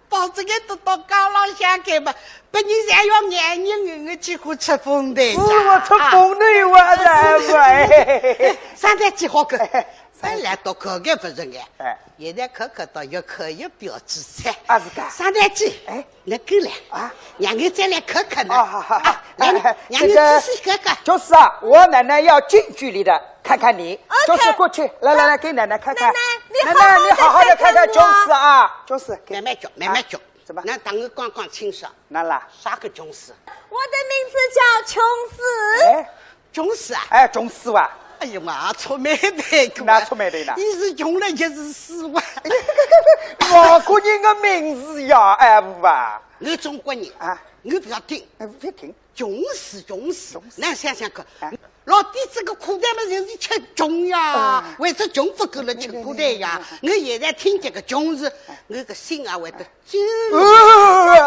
抱着个都到街浪向去嘛，别人侪要眼睛，我几乎出风头。是我出风头，啊。我才不，哎。哎，圣诞节好个，哎，本来都可个不是哎，哎。现在可可到越可越标致噻。啊，是个。圣诞节，哎。侬过来，啊。让我再来看看呢。啊，好，好，好。啊，让我，哎，哎，让我仔细看看。这个，就是啊，我奶奶要近距离的 看看你，OK。就是过去，来，来，来，给奶奶看看。奶奶，你好好地，奶奶，你好好地看看琼斯啊，琼斯，给，慢慢叫，慢慢叫。啊，怎么？那等我讲讲清爽。哪啦？啥个琼斯？我的名字叫琼斯。哎。琼斯啊？哎，琼斯哇。哎呀妈，出名的个哇。哪出名的呢？伊是穷了也是死哇。外国人的名字呀，哎，不吧？我中国人，啊。我不要听。哎，不要听。琼斯，琼斯，琼斯。那想想看，哎。老底子个苦头嘛，就是吃穷呀，为啥穷勿够了吃苦头呀？我现在听见个穷字，我个心啊会得揪。呃，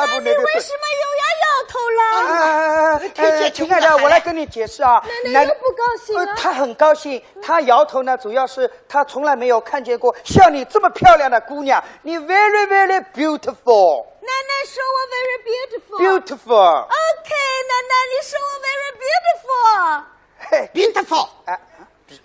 不能，你为什么又要摇头了？啊，听见穷的，我来跟你解释啊。奶奶又不高兴了。他很高兴，他摇头呢，主要是他从来没有看见过像你这么漂亮的姑娘。你 very very beautiful。奶奶说我 very beautiful。 Beautiful。 OK，奶奶你说我 very beautiful。 Beautiful。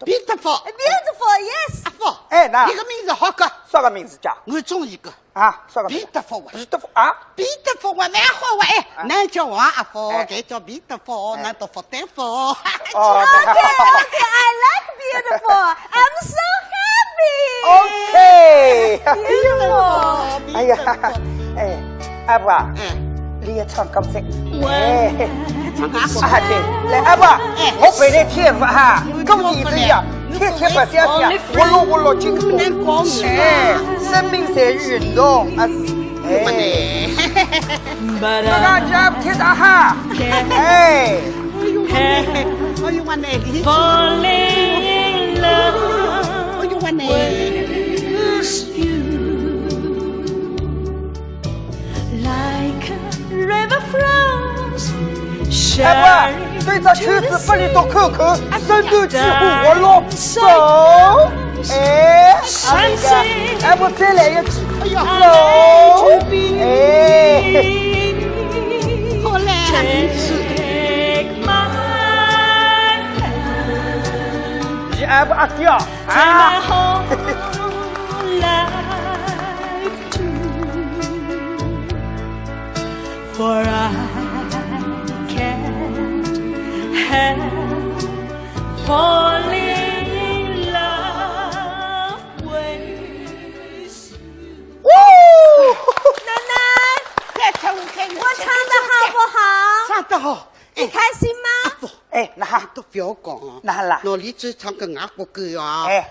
Beautiful。 Beautiful，yes。 阿福，哎，那你个名字好个，啥个名字叫？我中意个。啊，啥个名字？ Beautiful 啊。 Beautiful 啊？ Beautiful 我蛮好个，哎，那叫王阿福，该叫 Beautiful，那叫福德福。 哦， OK，OK，I like beautiful. I'm so happy. OK。 Beautiful。 哎呀，哎，阿福啊，哎，你也唱歌噻。哎，唱歌。啊，对，来，阿福啊，哎我陪你跳舞哈，跟你这样，跳跳吧，跳跳，我落我落就不能光哎，生命在运动啊，哎，这个叫跳得哈，哎。 哎呦我奶，哎呦我奶，哎呦我奶。 哎，不，对这曲子拨你多看看，身段几乎活络，走，哎，哎，不，再来一句，哎呀，走，哎，好嘞。 你哎不阿掉啊。 For I can't help falling in love with you. 奶奶，再唱一遍，我唱的好不好？唱得好。你开心吗？哎，那哈，都不要讲啊，那啦，那你只唱个外国歌啊，哎，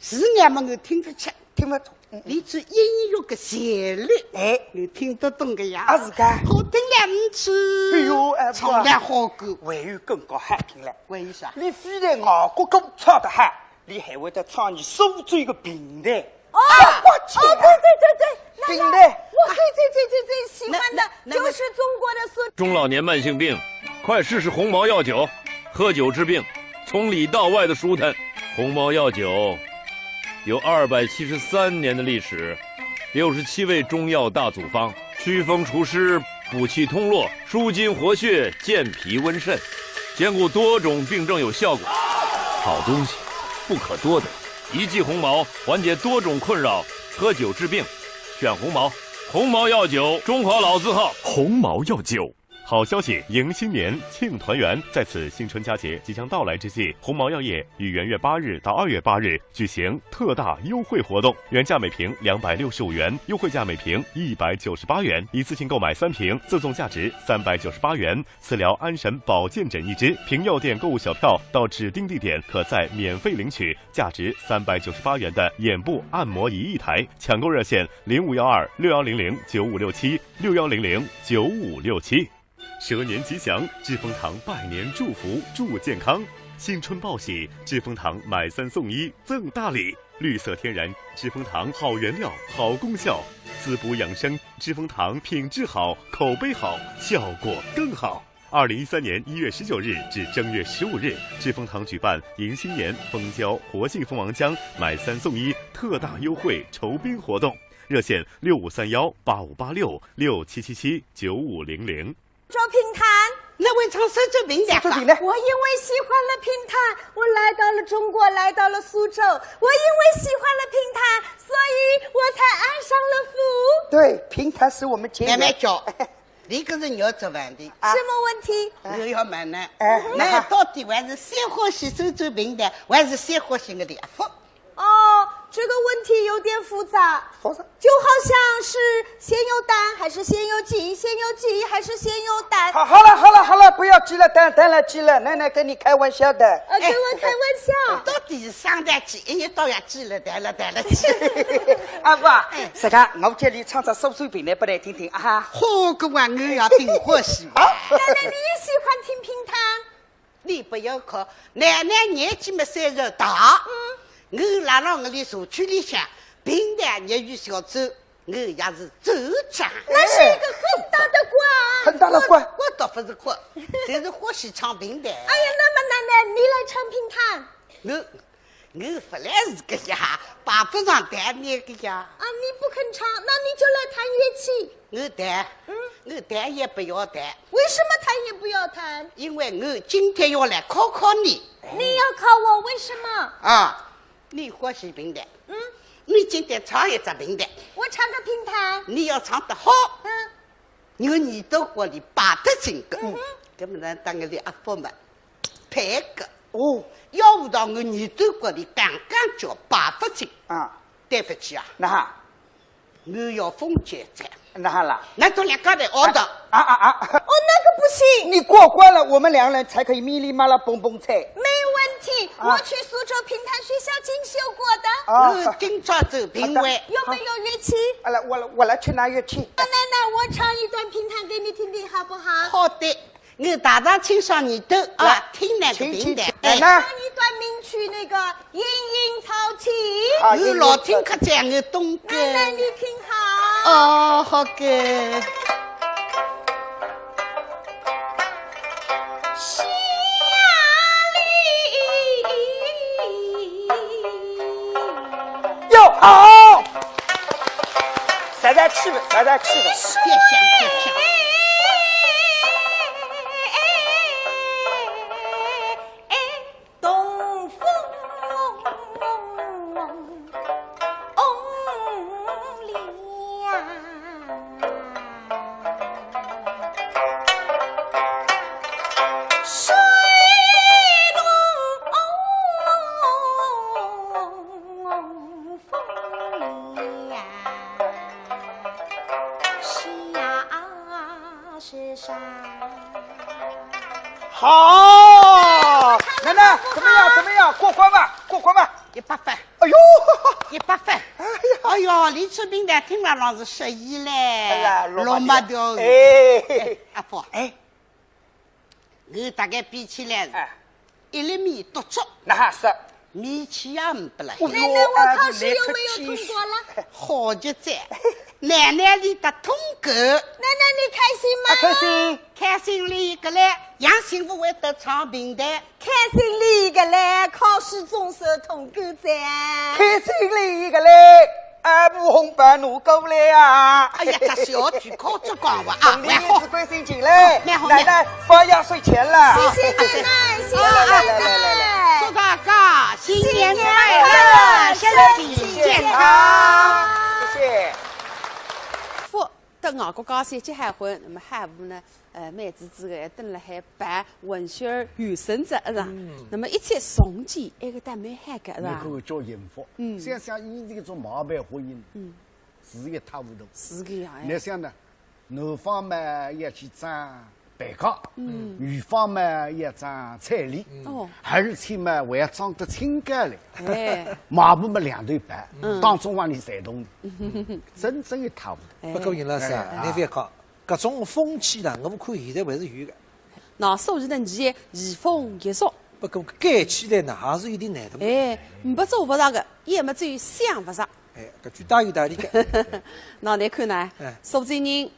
是俺们我听不清，听不懂。你只音乐个旋律，哎，你听得懂个呀？啊是个。好听了唔去，哎呦哎唱了好歌，外语更高好听了。为啥？你非但外国歌唱得好，你还会得唱你苏州个评弹。哦，哦，对对对对，那评弹。我最最最最最喜欢的那那就是中国的苏州。中老年慢性病，快试试鸿茅药酒，喝酒治病，从里到外的舒坦。鸿茅药酒有二百七十三年的历史，六十七味中药大组方，祛风除湿，补气通络，舒筋活血，健脾温肾，兼顾多种病症有效果。好东西不可多得，一剂鸿茅缓解多种困扰，喝酒治病，选鸿茅。鸿茅药酒，中华老字号。鸿茅药酒。好消息，迎新年，庆团圆。在此新春佳节即将到来之际，鸿茅药业于元月八日到二月八日举行特大优惠活动，原价每瓶两百六十五元，优惠价每瓶一百九十八元，一次性购买三瓶，赠送价值三百九十八元磁疗安神保健枕一支。凭药店购物小票到指定地点，可在免费领取价值三百九十八元的眼部按摩仪一台。抢购热线：零五幺二六幺零零九五六七，六幺零零九五六七。蛇年吉祥，知蜂堂拜年祝福助健康。新春报喜，知蜂堂买三送一赠大礼。绿色天然知蜂堂，好原料，好功效，滋补养生。知蜂堂品质好，口碑好，效果更好。二零一三年一月十九日至正月十五日，知蜂堂举办迎新年蜂胶活性蜂王浆买三送一特大优惠酬宾活动，热线六五三幺八五八六、六七七七九五零零。周评弹，那会唱苏州评弹吧？这里呢？我因为喜欢了评弹，我来到了中国，来到了苏州。我因为喜欢了评弹，所以我才爱上了舞。对，评弹是我们节日。慢慢叫，你可是要做饭的，什么问题？我要问呢，哎那到底还是先欢喜苏州评弹，还是先欢喜我的阿福？哦，这个问题有点复杂，不是就好像是先有蛋还是先有鸡，先有鸡还是先有蛋？好，好了，好了，好了，不要急了，蛋，蛋了，急了，奶奶跟你开玩笑的。呃，跟我开玩笑。到底是生蛋鸡，一日到夜鸡了蛋了蛋了鸡。阿福啊，这个我叫你唱唱苏州评弹拨你听听啊。好个话，我也挺欢喜。好。奶奶，你也喜欢听评弹？你不要看，奶奶年纪嘛虽然大，嗯，我辣辣我的社区里向，评弹业余小组，我也是组长。那是一个很大的官。很大的官。我，我倒不是官，就是欢喜唱评弹。哎呀，那么奶奶，你来唱评弹。我，我本来是个呀，排不上台面个呀。啊，你不肯唱，那你就来弹乐器。 我弹，嗯，我弹也不要弹。为什么弹也不要弹？因为我今天要来考考你。你要考我为什么？啊，你欢喜评弹，嗯，你今天唱一只评弹。我唱个评弹。你要唱得好，嗯，我耳朵管里排得进个。嗯哼，搿么呢，当个阿福嘛，配个。哦，要不到我耳朵管里刚刚叫排不进。啊，对不起啊。那哈， 我要封建在。那好了。那都两个人熬的。啊，啊，啊。哦，那个不行。你过关了，我们两人才可以咪哩嘛啦蹦蹦跳。没问题，啊，我去苏州评弹学校进修过的。啊。我今朝做评委。有没有乐器？啊，来，我来，我来去拿乐器。啊，奶奶，我唱一段评弹给你听听，好不好？好的。 我大大清爽耳朵啊，来，听那个评弹。请，请，请，哎，来，来。唱一段名曲，那个《莺莺草青》。啊，我老听客讲，我懂个。来，来，你听好。哦，好个。哟，好。 啥啥气氛，啥啥气氛。别想，别想。东风红了，水东 风呀，下雪山。好，奶奶，怎么样？怎么样？过关吧，过关吧。一百分。哎呦，一百分。哎呀，哎呦，李春明的听了老是失意嘞，哎呀，落落寞掉。哎，哎，阿福，哎， 我大概比起来是，哎，一粒米多足，那还是米气也没不了。哎呦，奶奶，我考试有没有通过了？好极哉，奶奶你的通过。奶奶，你开心吗？啊，开心。开心哩个嘞，杨幸福会得唱评弹。开心哩个嘞，考试总算通过哉。开心哩个嘞， 啊，买红包拿过来啊！哎呀，这小鬼考这讲话啊，从里面子关心进来，蛮好，蛮好。奶奶发压岁钱了。谢谢奶奶，谢谢奶奶。来，来，来，来，来。祝大家新年快乐，新年快乐，身体健康。谢谢。福，到外国家去结好婚，那么还不呢？ 呃，妹子之后还蹲辣海办文学儿有成者，是吧？嗯。那么一切从简，埃个倒蛮好个，是吧？侬看看叫幸福。嗯。想想伊这种毛病婚姻，嗯，是一塌糊涂。是个呀，哎。侬想呢，男方嘛要去争陪嫁，嗯，女方嘛要争彩礼，嗯，哦，而且嘛还要争得清高嘞。哎。买卖嘛两头办，嗯，当中往里侪动，真正一塌糊涂。哎。不过尹老师啊，哎，哎。侬覅讲， 搿种风气呢，我看现在还是有个。那所以呢，你移风易俗。不过改起来呢，还是有点难度。哎，没做勿着个，也没只有想勿着。哎，搿句大有道理个。那侬看呢？哎。苏州人、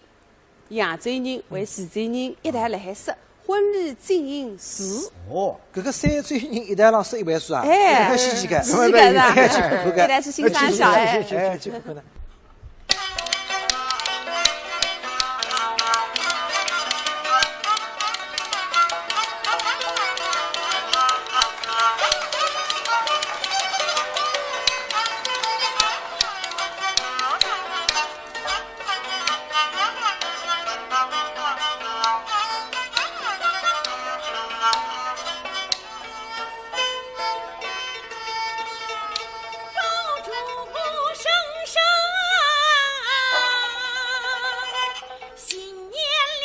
扬州人、还徐州人一道辣海说，婚礼进行时。哦，搿个三州人一道浪说一回书啊？哎，搿个稀奇个。稀奇个是吧？哎，去看看个。一道去欣赏一下，哎。哎，去看看呢。 新年里，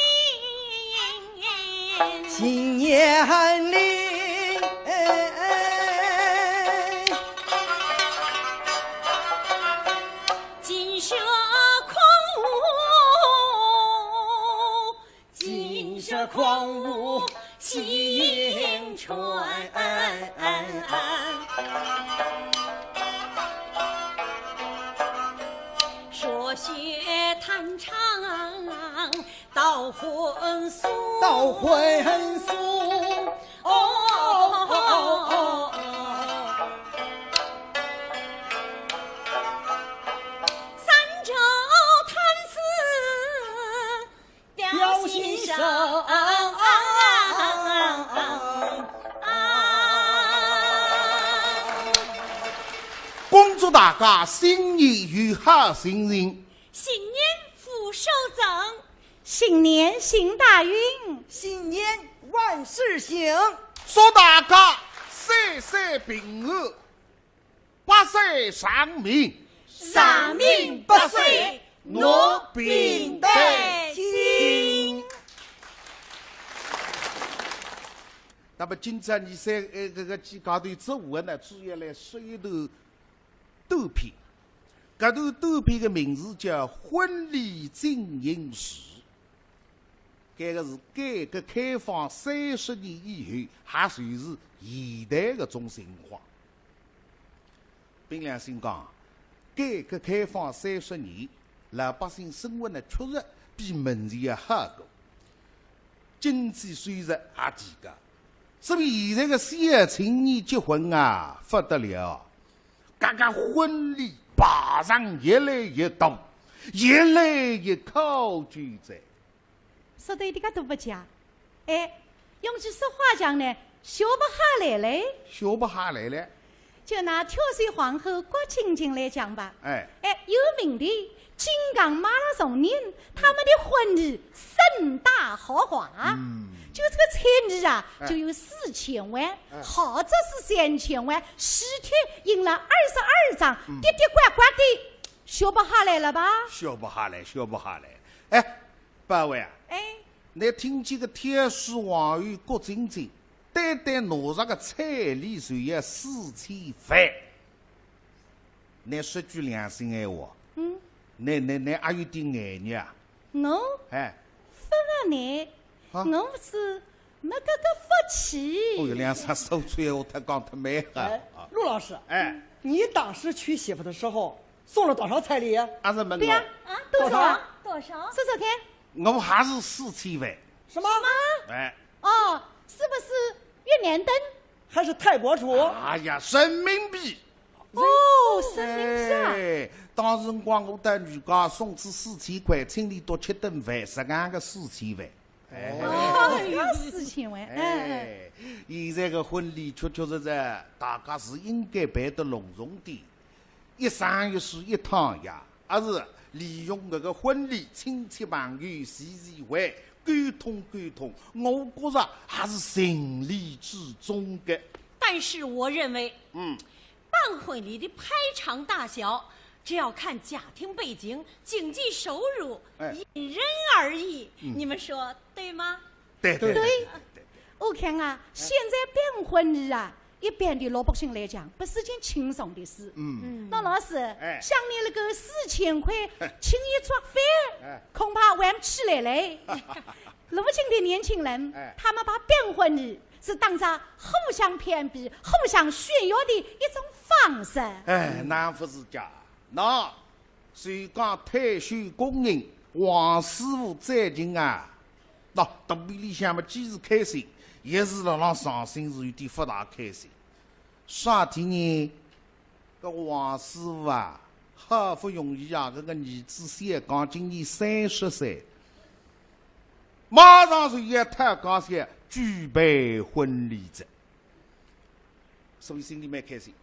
新年里，哎，金蛇狂舞，金蛇狂舞，喜迎说学弹唱到婚俗，到婚俗。哦，三朝弹词 表心声。恭祝大家新年有好心情，新年福寿增，新年行大运，新年万事兴。祝大家岁岁平安， 百岁长命，长命百岁，我平得清。那么今朝伲三，呃，搿个几家头做完呢，主要来说一段短篇。搿段短篇的名字叫《婚礼进行时》。 搿个是改革开放三十年以后，也算是现代搿种情况。凭良心讲，改革开放三十年，老百姓生活呢，确实比门前要好过，经济收入也提高。所以现在个小青年结婚啊，勿得了，搿个婚礼排场越来越多，越来越考究哉。 说得一点个都勿假。哎，用句俗话讲呢，学勿下来嘞。学勿下来嘞。就拿挑选皇后郭晶晶来讲吧。哎。哎，有名的金港马拉松人，他们的婚礼盛大豪华。嗯。就这个彩礼啊，哎。就有四千万，哎。豪宅是三千万，喜帖印了二十二张，嗯。滴滴呱呱的，学勿下来了吧？学勿下来，学勿下来。哎， 八位啊，哎。倷听见个挑选皇后郭晶晶，单单拿着个彩礼就要四千万。倷说句良心闲话，嗯。倷，倷，倷阿有点眼热啊？我？哎。勿然呢，啊？我是没搿个福气。哦哟，两声说出闲话，忒讲忒美好。哎，啊。陆老师，哎。你当时娶媳妇的时候， 送了多少彩礼？阿是问我。对呀。啊，多少？多少？多少？说说看。我还是四千万。什么？什么？哎。哦，是不是越南盾？还是泰国图？哎呀，人民币。哦，人民币啊。哎，当时辰光我到女家送仔四千块，请俚笃吃顿饭，实梗个四千万。 哎。哦，要四千万，哎，哎，哎。哎，现在个婚礼确确实实，大家是应该办得隆重点。一生一世一趟呀，还是利用搿个婚礼，亲戚朋友聚聚会，沟通沟通，我觉着还是情理之中的。但是我认为，嗯。办婚礼的排场大小， 只要看家庭背景、经济收入，哎。因人而异，嗯。你们说对吗？对，对，对。对，对，对，对。我看啊，哎。现在办婚礼啊，一般的老百姓来讲，不是件轻松的事。嗯。嗯。那老师，哎。像你那个四千块，哎。请一桌饭，哎。恐怕玩不起来嘞。如今的年轻人，哎。他们把办婚礼 是当作互相攀比、互相炫耀的一种方式。哎，那不是假。那，所以讲退休工人王师傅最近啊，那肚皮里向么既是开心，也是辣辣伤心，是有点不大开心。啥体呢？ 搿王师傅啊，好不容易啊，搿个儿子小刚今年三十岁，马上就要讨家小举办婚礼哉，所以心里蛮开心。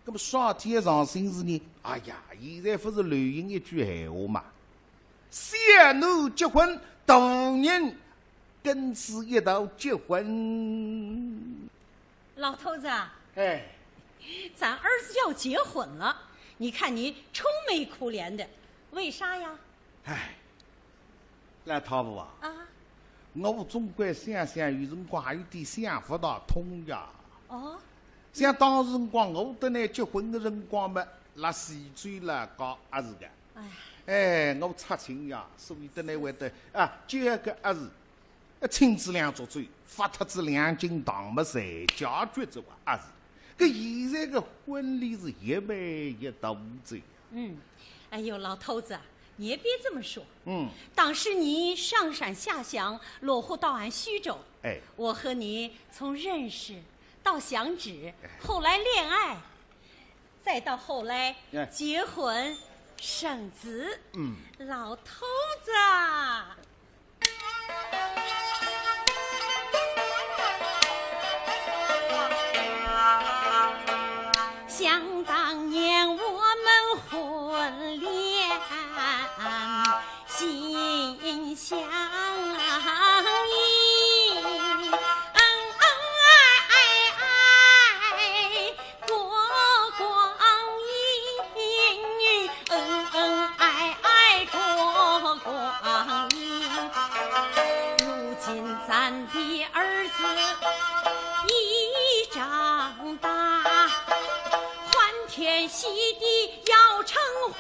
那么啥体要上心事呢？哎呀，现在不是流行一句闲话嘛，小囡结婚，大人跟仔一道结婚。 老头子啊，哎。咱儿子要结婚了，你看你愁眉苦脸的，为啥呀？哎，老太婆啊，啊？我总归想想，有辰光还有点想不大通呀。哦？像当时辰光，我搭倷结婚的辰光嘛，辣泉州老家阿是个。哎。哎，我出亲呀，所以搭倷会得，啊，结个阿是。亲子两桌酒，发脱仔两斤糖么，侪解决仔哇，阿是？搿现在个婚礼是一万一大子呀。嗯，哎呦，老头子啊，你也别这么说。嗯。当时你上山下乡，落户到俺徐州，哎。我和你从认识到相知，哎。后来恋爱，再到后来哎。结婚生子。嗯。老头子啊。 想当年我们婚联心相印，恩恩爱爱过光阴，恩恩爱爱过光阴。如今咱的儿子已长大，欢天喜地要成婚，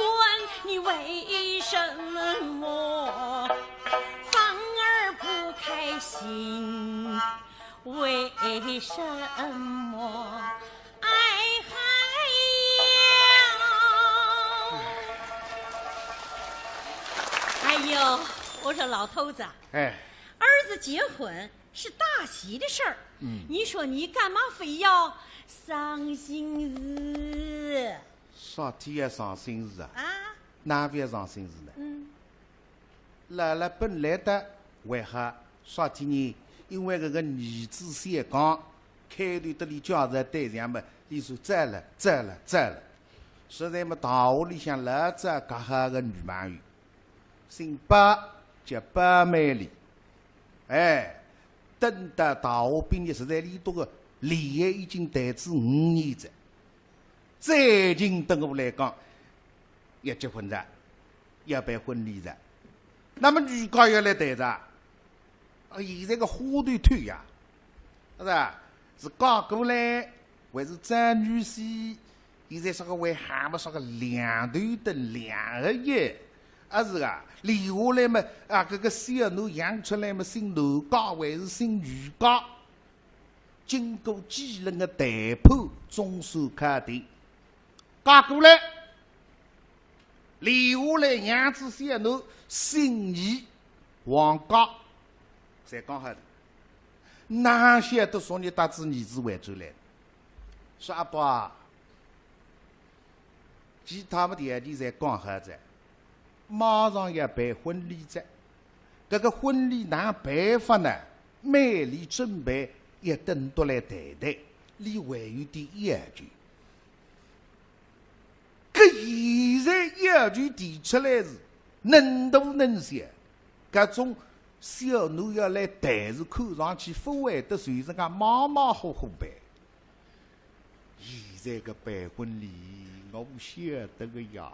你为什么反而不开心？为什么？哎嗨呀！哎呦，我说老头子啊，哎。儿子结婚是大喜的事儿，嗯。你说你干嘛非要伤心事？啥体要伤心事啊？啊？哪勿要伤心事呢？嗯。 辣辣本来的为啥啥体呢？因为搿个儿子小刚，开头搭俚介绍对象么，俚说赞了，赞了，赞了。实在么，大学里向老早介绍个女朋友，姓包，叫包美丽。哎，等到大学毕业，实在俚笃个恋爱已经谈仔五年哉。 最近等我来讲，要结婚哉，要办婚礼哉。那么女家要来谈哉，啊，现在个花头透呀，是吧？是嫁过来，还是张女婿？现在啥个还喊么啥个两头等两个月，啊是啊，留下来么，啊，搿个小囡养出来么，姓男家还是姓女家？ 经过几轮个谈判，总算敲定。嫁过来，留下来养仔小囡，姓倪，王家，侪讲好的。哪晓得昨日搭仔儿子回转来，说：“阿爸啊，其他么条件侪讲好哉，马上要办婚礼哉。搿个婚礼哪办法呢？美丽准备要等到来谈谈，俚还有点要求。”搿现在要求提出来是能大能小，搿种小囡要来谈是看上去勿会得随人家马马虎虎办。 现在个办婚礼，我晓得个呀。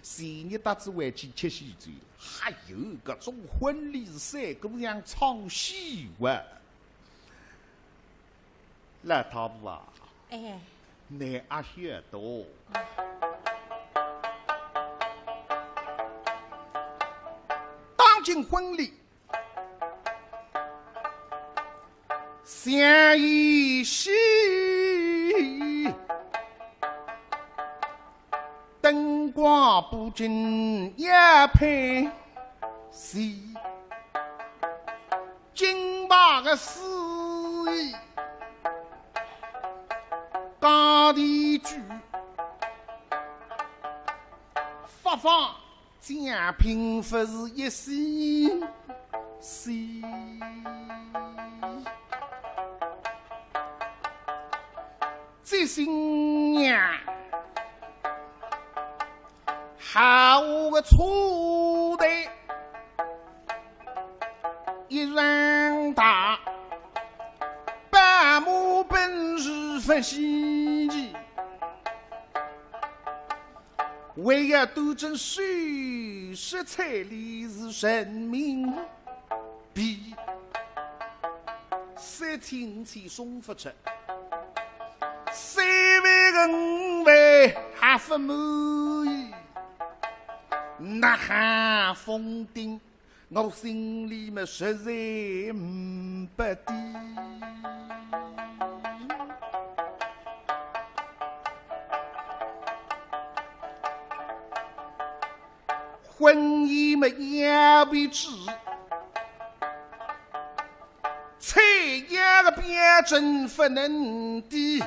前日搭仔回去吃喜酒，还有搿种婚礼是赛过像唱戏哇。老太婆啊，哎。倷阿晓得哦。当今婚礼 相依兮，灯光布景也配齐，金牌个司仪，讲第一句，发放 奖品勿是一些些。这新娘好个车队一人大，宝马奔驰勿稀奇。 为要端正首饰彩礼是人民币，三千五千送勿出，三万个五万还勿满意，呐喊封顶。我心里么实在唔不得。婚姻么要不住，采样个标准不能低，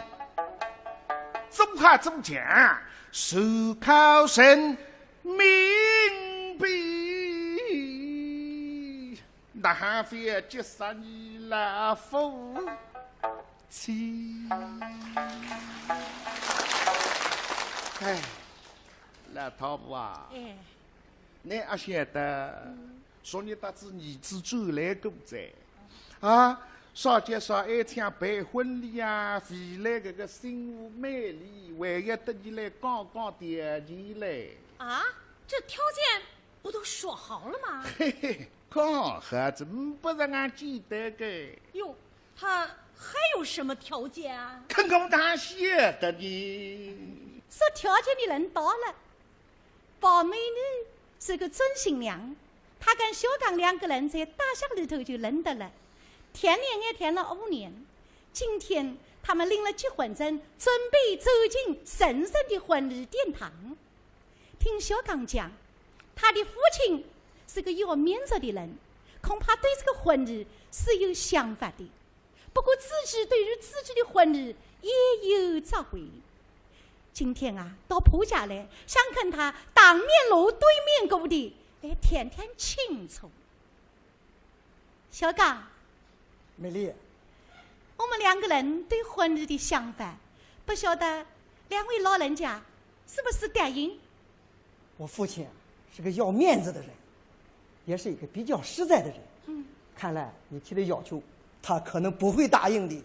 做好做强，是靠人民币。 那还非要结煞你老夫妻？哎，老太婆啊，哎。你阿晓得，嗯。昨日搭仔儿子转来过哉，啊，啥叫啥爱抢办婚礼啊，未来搿个新妇美丽，还要搭你来讲讲条件嘞。啊，这条件 不都说好了吗？嘿嘿，讲好仔，唔不是俺记得个。哟，他还有什么条件啊？看我哪晓得呢？说条件的人到了，宝美女是个准新娘，她跟小刚两个人在大学里头就认得了，谈恋爱谈了五年，今天他们领了结婚证，准备走进神圣的婚礼殿堂。 听小刚讲，他的父亲是个要面子的人，恐怕对这个婚礼是有想法的。不过自己对于自己的婚礼也有着急。今天啊，到婆家来，想跟他当面锣对面鼓的来谈谈清楚。 小刚。美丽。我们两个人对婚礼的想法，不晓得两位老人家是不是答应？我父亲啊，是个要面子的人，也是一个比较实在的人。嗯。看来你提的要求，他可能不会答应的。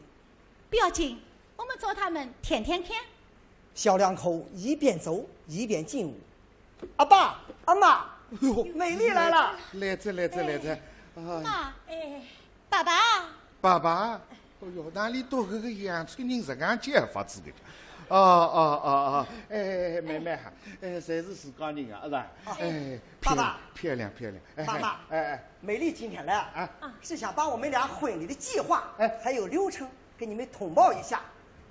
不要紧，我们找他们谈谈看。 小两口一边走一边进屋。阿爸，阿妈，哎呦，美丽来了。来哉，来哉，来哉。啊，妈，哎，爸爸。爸爸，哎呦，哪里多个个洋春人实梗叫法子个？哦，哦，哦，哦，哎，妹妹哈，哎，侪是自家人啊，是吧？啊，哎，爸爸。漂亮，漂亮，漂亮。哎，妈妈，哎，哎。美丽今天来啊，啊。是想把我们俩婚礼的计划，哎。还有流程 给你们通报一下，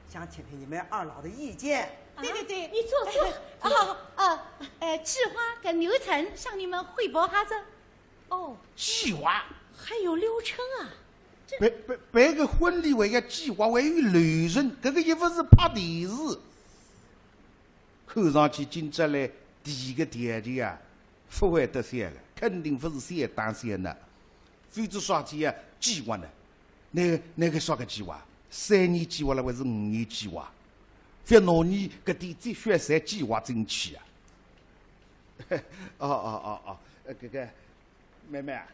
想听听你们二老的意见。对对对，你坐，坐。啊，啊，呃，计划跟流程向你们汇报哈子。哦，计划？还有流程啊？这，办，办，办个婚礼还要计划，还有流程，搿个又不是拍电视。看上去今朝来第一个条件啊， 勿会得小个，肯定勿是小打小闹。否则啥体啊，计划呢？那个，那个啥个计划？三年计划了还是五年计划？覅拿伲搿点积蓄侪计划进去啊！哦，哦，哦，哦，呃，搿个，妹妹啊，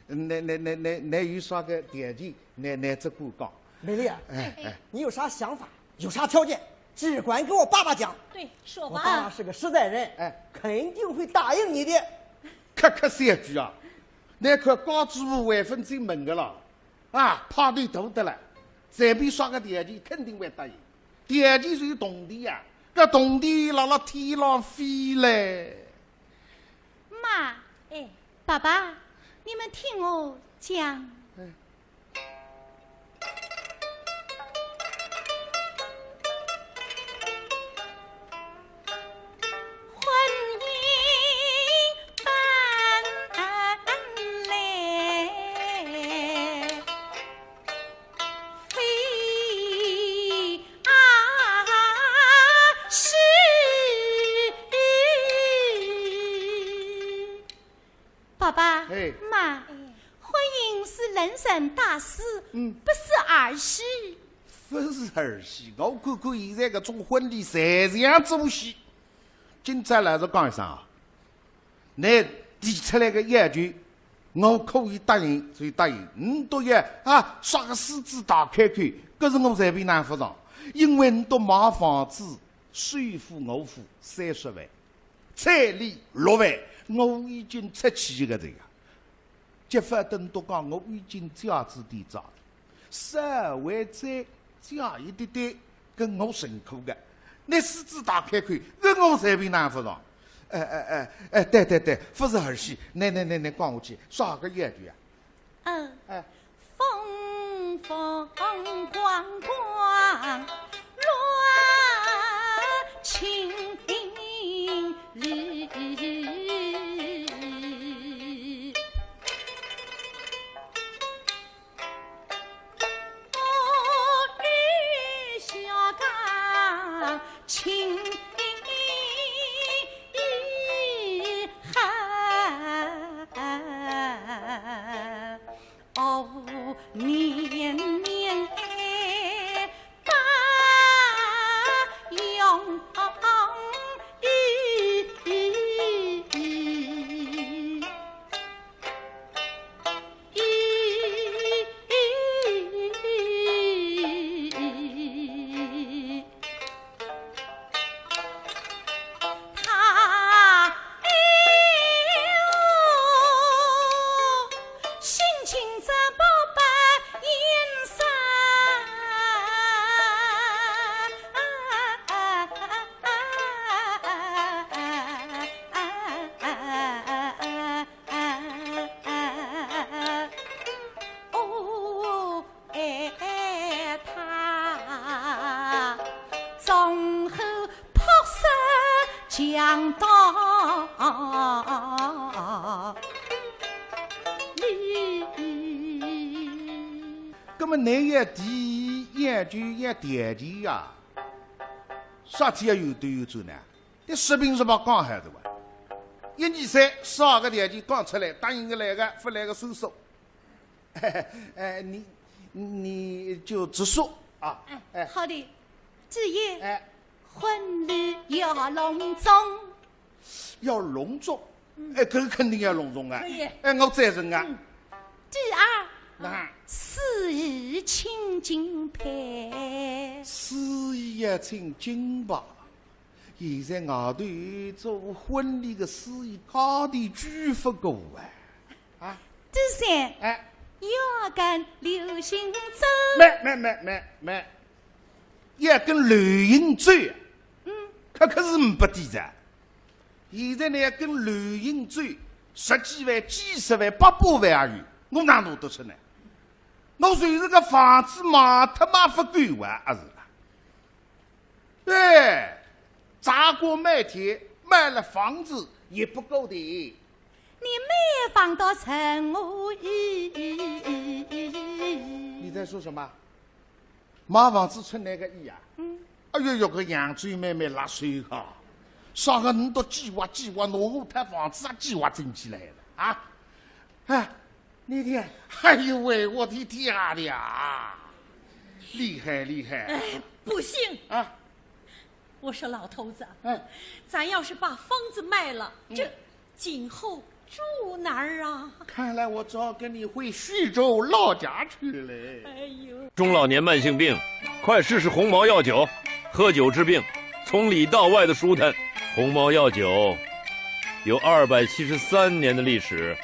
那，那，那，那，那有啥个条件，那，那只管讲。美丽啊，哎，哎。你有啥想法？ 有啥条件，只管给我爸爸讲。对，说吧。我爸爸是个实在人，哎。肯定会答应你的。客客气气啊，那块家主婆还分进门个了，啊，派头大得了，随便啥个条件肯定会答应。条件是有铜钿呀，搿铜钿辣辣天浪飞嘞。 妈，哎。爸爸，你们听我讲。哎。婚姻办来 非啊是。爸爸，哎。妈，婚姻是人生大事，嗯。不是儿戏。不是儿戏，我看看现在搿种婚礼侪像做戏。今朝老实讲一声啊， 倷提出来个要求，我可以答应就答应，倷笃要啊，啥个狮子大开口，搿是我随便拿勿上，因为倷笃买房子，首付我付三十万，彩礼六万，我已经出去个这个。结婚等倷笃讲，我已经借仔点债，稍微再借一点点， 搿我辛苦个，倷狮子大开口，搿我随便拿勿上。哎，哎，哎，哎，对，对，对，不是儿戏，倷，倷，倷，倷讲下去，啥个演员啊？嗯，哎。风风光光乱青绿。 那么倷要提，要就要条件呀，啥体要有都有做呢？倷说明是吧？讲好的哇。一二三，十二个条件讲出来，答应个来个，不来个算数。哎，你，你就直说啊。哎，哎。好的。第一，哎。婚礼要隆重。要隆重？嗯。哎，搿肯定要隆重啊。可以。哎，我赞成啊。嗯。第二，那？司仪请敬佩。司仪要请敬吧。现在外头做婚礼个司仪价钿贵不过啊。 啊？第三，哎。要跟流行走。慢，慢，慢，慢，慢，要跟流行走。嗯。搿可是呒不底子。现在呢，要跟流行走，十几万、几十万、百把万也有，我哪拿得出呢？我就是个房子卖脱卖勿够啊，阿是啦？ 对，砸锅卖铁，卖了房子也不够的。你卖房到成何意义？你在说什么？卖房子出哪个意啊？嗯。哎哟哟，搿扬州妹妹辣手哈，啥个倷笃计划计划，拿我套房子也计划进去来了啊？哎， 你听，哎呦喂，我的天啊！厉害，厉害。哎，不行。啊？我说老头子，哎。咱要是把房子卖了，嗯。这今后住哪儿啊？看来我只好跟你回徐州老家去嘞。哎呦。中老年慢性病，快试试鸿茅药酒，喝酒治病，从里到外的舒坦。鸿茅药酒有二百七十三年的历史，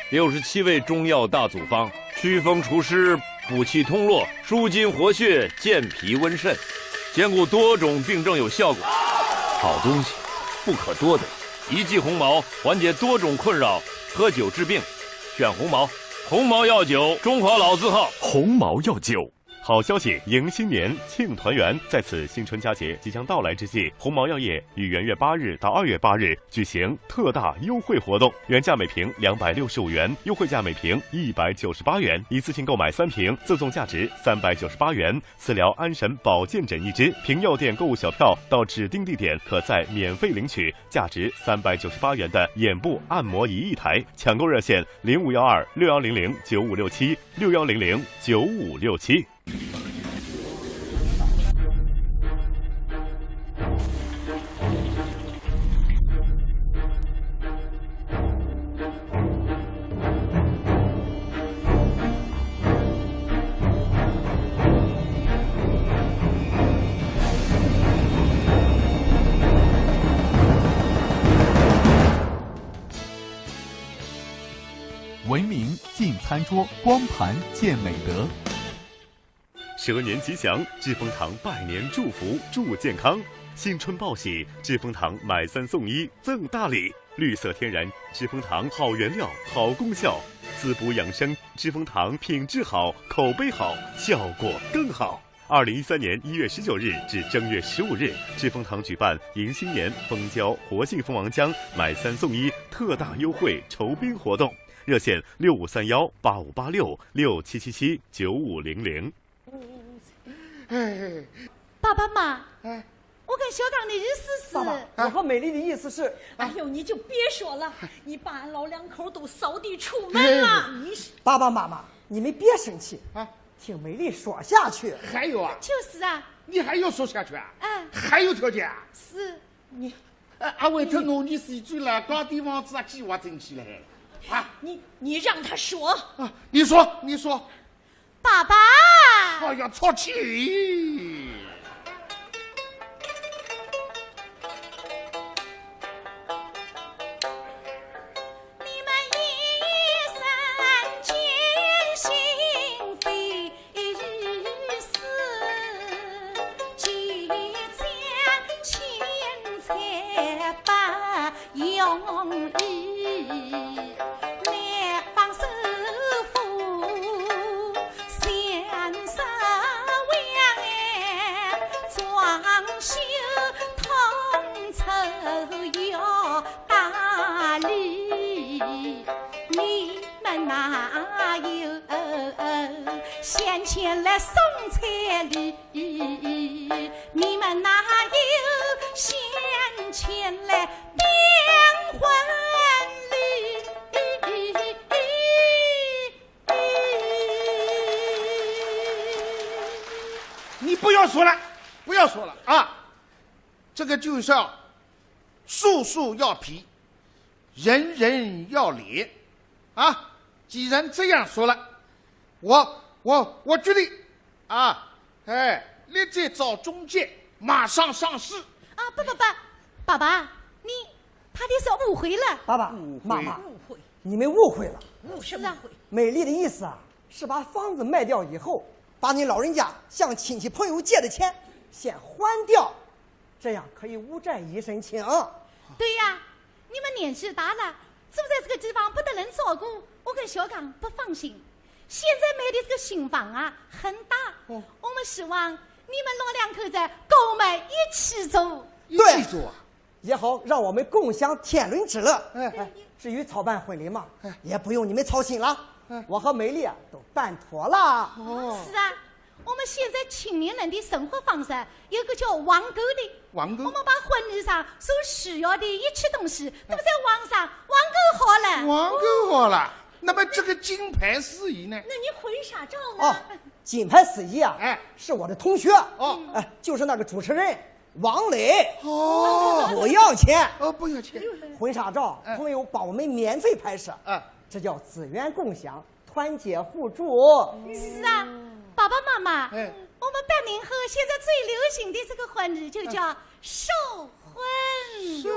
六十七味中药大组方，祛风除湿、补气通络、舒筋活血、健脾温肾，兼顾多种病症有效果。好东西，不可多得。一剂鸿茅，缓解多种困扰，喝酒治病，选鸿茅。鸿茅药酒，中华老字号。鸿茅药酒。 好消息，迎新年，庆团圆。在此新春佳节即将到来之际，鸿茅药业于元月八日到二月八日举行特大优惠活动，原价每瓶两百六十五元，优惠价每瓶一百九十八元。一次性购买三瓶，赠送价值三百九十八元磁疗安神保健枕一支。凭药店购物小票到指定地点，可再免费领取价值三百九十八元的眼部按摩仪一台。抢购热线：零五幺二六幺零零九五六七，六幺零零九五六七。 文明进餐桌，光盘见美德。蛇年吉祥，志蜂堂拜年祝福，祝健康。新春报喜，知蜂堂买三送一赠大礼，绿色天然知蜂堂，好原料，好功效，滋补养生，知蜂堂品质好，口碑好，效果更好。二零一三年一月十九日至正月十五日，知蜂堂举办迎新年蜂胶活性蜂王浆买三送一特大优惠酬宾活动，热线六五三幺八五八六、六七七七九五零零。哎，爸爸妈妈，哎，我跟小刚的意思是，爸爸，我和美丽的意思是，哎呦，你就别说了，你把俺老两口都扫地出门了。你是爸爸妈妈，你们别生气啊，听美丽说下去。还有啊，就是啊，你还要说下去啊？哎，还有条件啊？是你，哎，阿伟，他拿你死罪了，搞点房子啊，计划进去了，啊你你让他说，啊！你说，你说，爸爸，哎呀，操气！你们一生尽心费思，几番千财不容易，买房首付三十万，装修统筹要打理，你们哪有闲钱来送彩礼？你们哪有闲钱来订婚礼？你不要说了，不要说了啊！这个就是要，事事要皮，人人要脸啊！既然这样说了，我我我决定啊，哎，立即找中介，马上上市。啊，不不不，爸爸，你怕的是误会了。爸爸误会妈妈，误会，你们误会了。误什么误会？美丽的意思啊，是把房子卖掉以后，把你老人家向亲戚朋友借的钱先还掉，这样可以无债一身轻。对呀，你们年纪大了，住在这个地方不得人照顾，我跟小刚不放心。现在买的这个新房啊，很大，我们希望你们老两口子跟我们一起住。一起住啊？也好让我们共享天伦之乐。哎哎，至于操办婚礼嘛哎，也不用你们操心了哎。我和美丽啊都办妥了。哦，是啊，我们现在青年人的生活方式有个叫网购的，网购我们把婚礼上所需要的一切东西都在网上网购好了。网购好了。那么这个金牌司仪呢？那你婚纱照呢？哦，金牌司仪啊，哎是我的同学，哦哎，就是那个主持人王磊，哦不要钱。哦，不要钱。婚纱照哎朋友帮我们免费拍摄，哎，这叫资源共享，团结互助。是啊，爸爸妈妈，哎我们八零后现在最流行的这个婚礼就叫寿婚。寿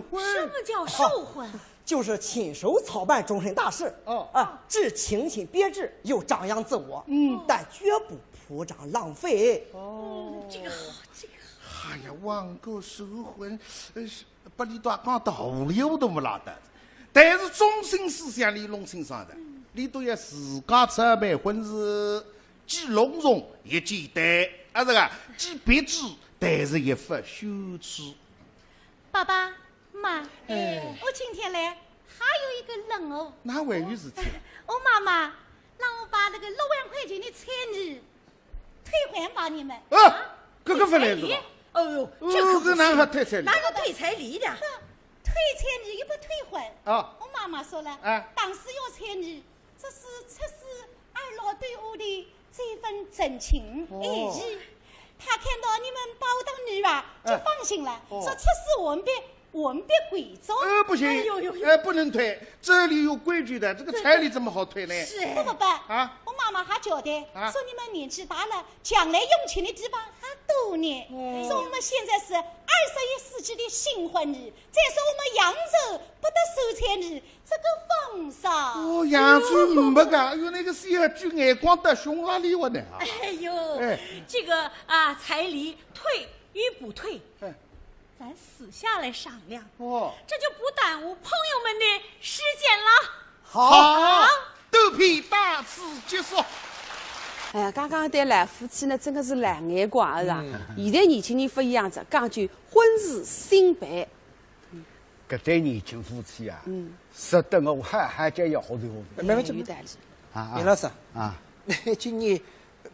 婚。什么叫寿婚？就是亲手操办终身大事。哦啊，既清新别致，又张扬自我。嗯但绝不铺张浪费。哦，这个好，这个好。哎呀，网购寿婚，呃，是把里头讲道理我都没拉到。但是中心思想里弄清爽的，里头要自家操办婚事，既隆重也简单，啊，这个既别致，但是也不羞耻。爸爸妈妈，哎我今天来还有一个任务。哪还有事体？我妈妈让我把那个六万块钱的彩礼退还给你们。啊，这个不来事吧？哦呦，哦这可不这哪行还退彩礼哪有退彩礼的？退彩礼又不退还。啊我妈妈说了，哎当时要彩礼，这是出自二老对我的这份真情哦爱意。她看到你们包到你吧，就哎放心了，哦说出自我们的我们的贵重。呃，不行，哎呦呦呦哎，不能退，这里有规矩的，这个彩礼怎么好退呢？是不不不，啊我妈妈还交代，啊说你们年纪大了，将来用钱的地方还多呢。哦说我们现在是二十一世纪的新婚礼，再说我们扬州不得收彩礼，这个风尚。哦，扬州没个，哎呦，那个是要举眼光到胸哪里我呢啊？哎呦，哎这个啊，彩礼退与不退，哎咱私下来商量，哦，这就不耽误朋友们的时间了。好，好，短篇到此结束。哎呀，刚刚对老夫妻呢，真的是老眼光啊，是吧？嗯。现在年轻人不一样子，讲究婚事先办。搿对年轻夫妻啊，嗯。说得我哈哈叫要好头。没问题。有道理。啊，啊。林老师，啊。今年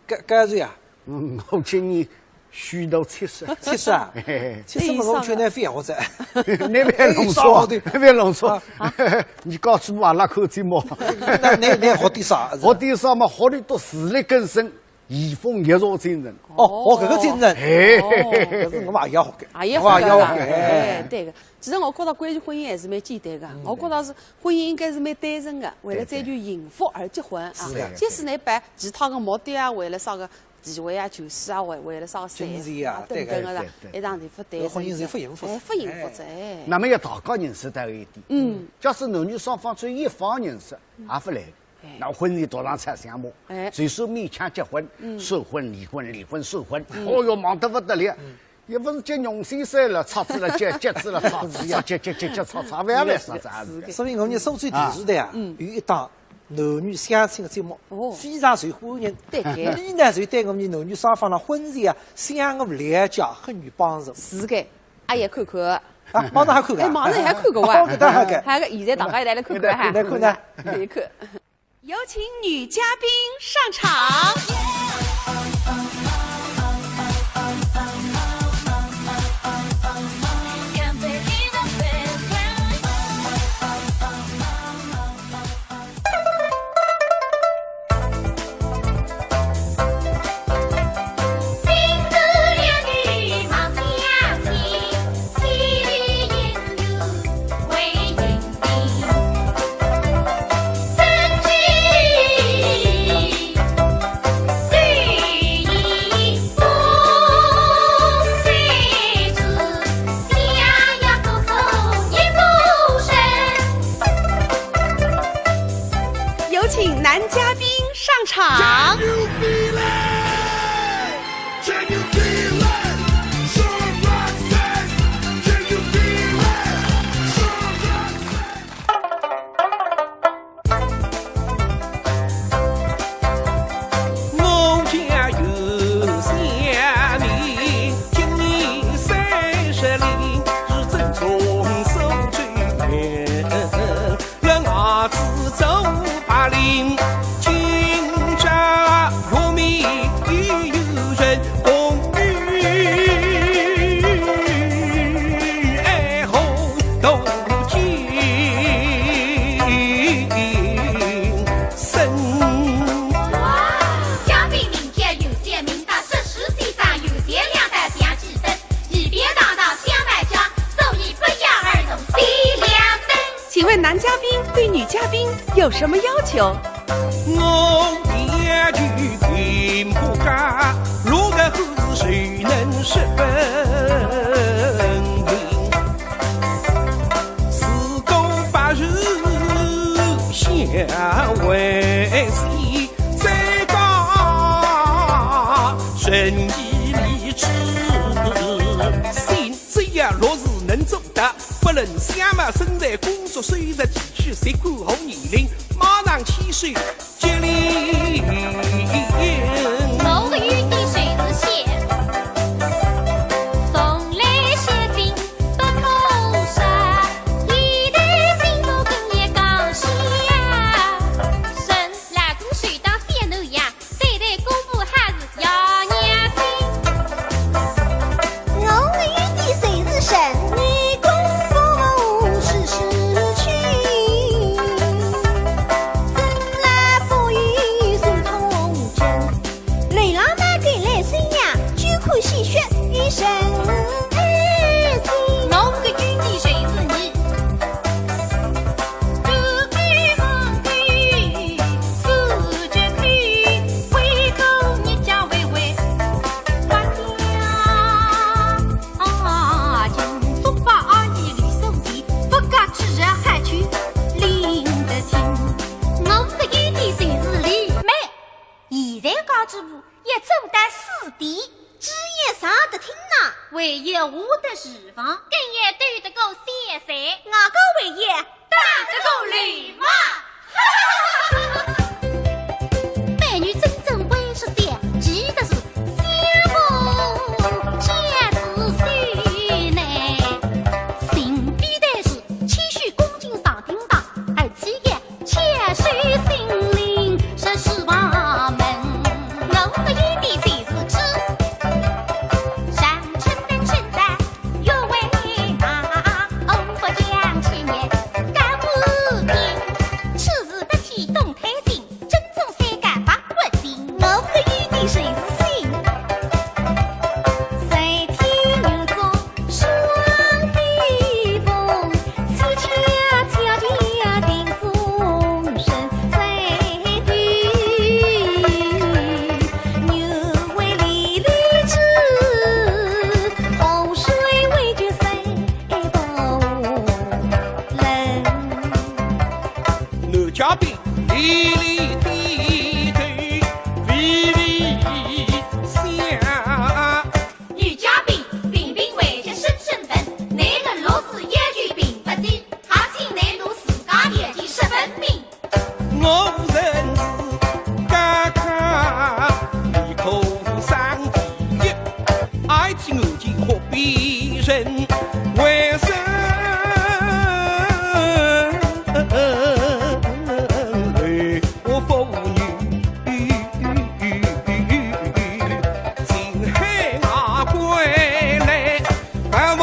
搿，搿是呀？嗯，我今年虚度七十。七十啊？嘿嘿嘿。七十嘛，我劝侬覅活哉。侬覅弄错，哎，啥好的？侬覅弄错。啊。侬搞起我阿拉口气么？那，那，那好点啥？好点啥嘛，好得多自力更生，移风易俗精神。哦，哦，搿个精神。哎。哦。搿是我阿爷学个。阿爷学个。我阿爷学个，哎。哎，对个。其实我觉得关于婚姻还是蛮简单个，嗯。我觉得是婚姻应该是蛮单纯个，为了追求幸福而结婚啊。是的。即使侬办其他个目的啊，为了啥个 地位啊、权势啊，为，为了啥个财富啊，金钱啊，等等个啦，对个。对，对。一场地方谈搿婚姻是勿幸福哉。哎，勿幸福哉，哎。那么要大家认识到一点，嗯。假使男女双方只有一方认识，也勿来。哎。那婚姻大浪拆相骂，哎。就算勉强结婚，嗯。离婚，离婚，离婚，离婚。嗯。哦哟，忙得不得了。嗯。也勿是结容先生了，拆仔了结，结仔了拆仔，要结，结，结，结，拆，拆，勿要来啥子啊。是的。所以我们苏州电视台啊，嗯。有一档 男女相亲个节目，哦。非常受欢迎。对个。伊呢，就对我们男女双方个婚事啊，相互了解很有帮助。是个，阿爷看看。啊，马上还看个啊？哎，马上还看个哇。哦，搿倒好个。还有个，现在大家一道来看看哈。来看呢。来看。有请女嘉宾上场。 有请男嘉宾上场。嘉宾名叫尤小明，他十四岁上有限量的相机灯，一边堂堂相卖家，所以不约而同三两灯。请问男嘉宾对女嘉宾有什么要求？ 只要若是能做到，不论相貌、身材、工作、收入、地区、籍贯和年龄，马上牵手结婚。我的优点就是闲，从来闲话不多说，一点心思跟你讲些。人老公手当小囡呀， 对待姑婆还是要热心。我的优点就是神，你姑婆是事情，从来不与人同情。流浪汉给来生呀，就看鲜血一身。 侬个兄弟谁是你？侬个兄弟谁是李梅？现在讲主播也做得四点，只也上得厅呢。唯一下得厨房，更要斗得过小三。我个唯一，打得过流氓。美女真正会说笑，其实是相貌皆自秀呢。性必但是谦虚恭敬上厅堂，而且也 谦虚心灵十四八门。我个优点就是吃，上称等身材，越为大，我不讲其言，干无凭，处事得体动胎心，正宗三个八骨精。我个优点就是心，在天有座 双飞凤，七巧巧巧定终身，在对牛为里里之，洪水为救谁不能。男嘉宾，里里的头，微微笑。 女嘉宾，平平为这深深问，男人若是要求并不低，还请难度自家条件十分明。我人是高考，理科生第一，I T硬件好比人，为什么我妇女 情海外归来，百无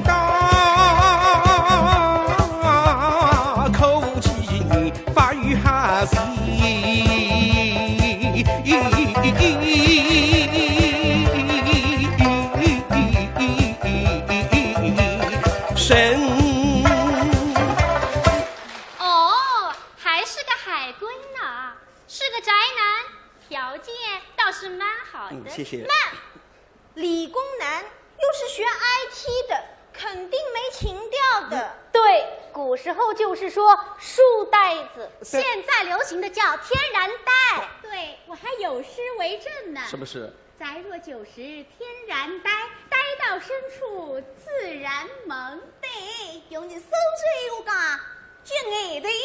道，可知你发育下心。哦，还是个海归呢，是个宅男。 条件倒是蛮好的。嗯，谢谢。那理工男又是学I T的，肯定没情调的。对，古时候就是说书呆子。对。现在流行的叫天然呆。对，我还有诗为证呢。什么诗？宅若九十天然呆，呆到深处自然萌。对，用你苏州话讲， 就眼头眼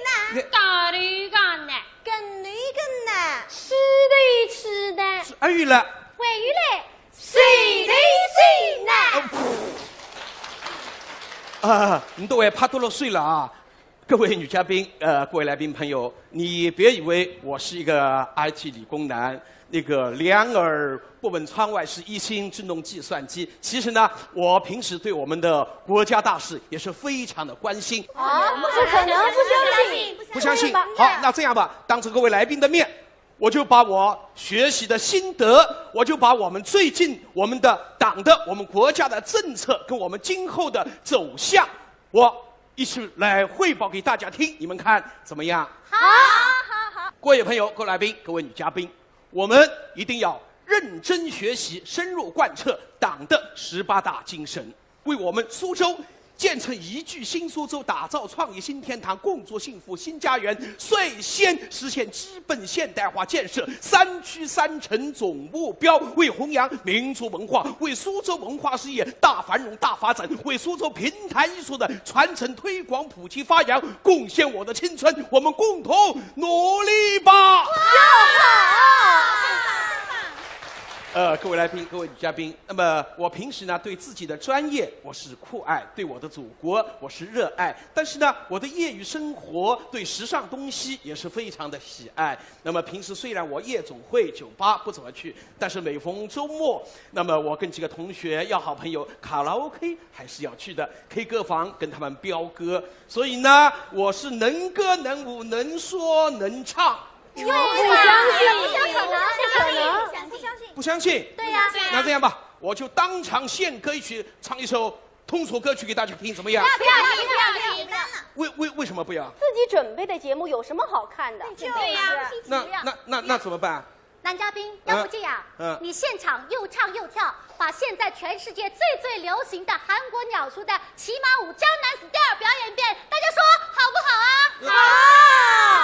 呐。大头讲呢。跟头跟呐。吃头吃呢。是，哎了。还有嘞，睡头睡呢。啊，你都快拍脱了睡了啊！各位女嘉宾，呃，各位来宾朋友，你别以为我是一个I T理工男， 那个两耳不闻窗外事，一心只弄计算机。其实呢，我平时对我们的国家大事也是非常的关心。啊，不可能，不相信。不相信？好，那这样吧，当着各位来宾的面，我就把我学习的心得，我就把我们最近我们的党的、我们国家的政策跟我们今后的走向，我一起来汇报给大家听，你们看怎么样？好，好，好。各位朋友、各位来宾、各位女嘉宾， 我们一定要认真学习，深入贯彻党的十八大精神，为我们苏州建成宜居新苏州，打造创业新天堂，共筑幸福新家园，率先实现基本现代化建设三区三城总目标，为弘扬民族文化，为苏州文化事业大繁荣、大发展，为苏州评弹艺术的传承、推广、普及、发扬，贡献我的青春。我们共同 努力吧！呃，各位来宾、各位女嘉宾，那么我平时呢，对自己的专业我是酷爱，对我的祖国我是热爱，但是呢，我的业余生活对时尚东西也是非常的喜爱。那么平时虽然我夜总会、酒吧不怎么去，但是每逢周末，那么我跟几个同学要好朋友卡拉OK还是要去的，K歌房跟他们飙歌。所以呢，我是能歌能舞、能说能唱。 不相信，不可能，不可能。不相信？对呀。那这样吧，我就当场献歌一曲，唱一首通俗歌曲给大家听，怎么样？不要，不要，不要，不要，不要。为，为，为什么不要？自己准备的节目有什么好看的？对呀。那，那，那，那怎么办？男嘉宾，要不这样，嗯。嗯。你现场又唱又跳，把现在全世界最最流行的韩国鸟叔的《骑马舞江南 style》表演一遍，大家说好不好啊？好。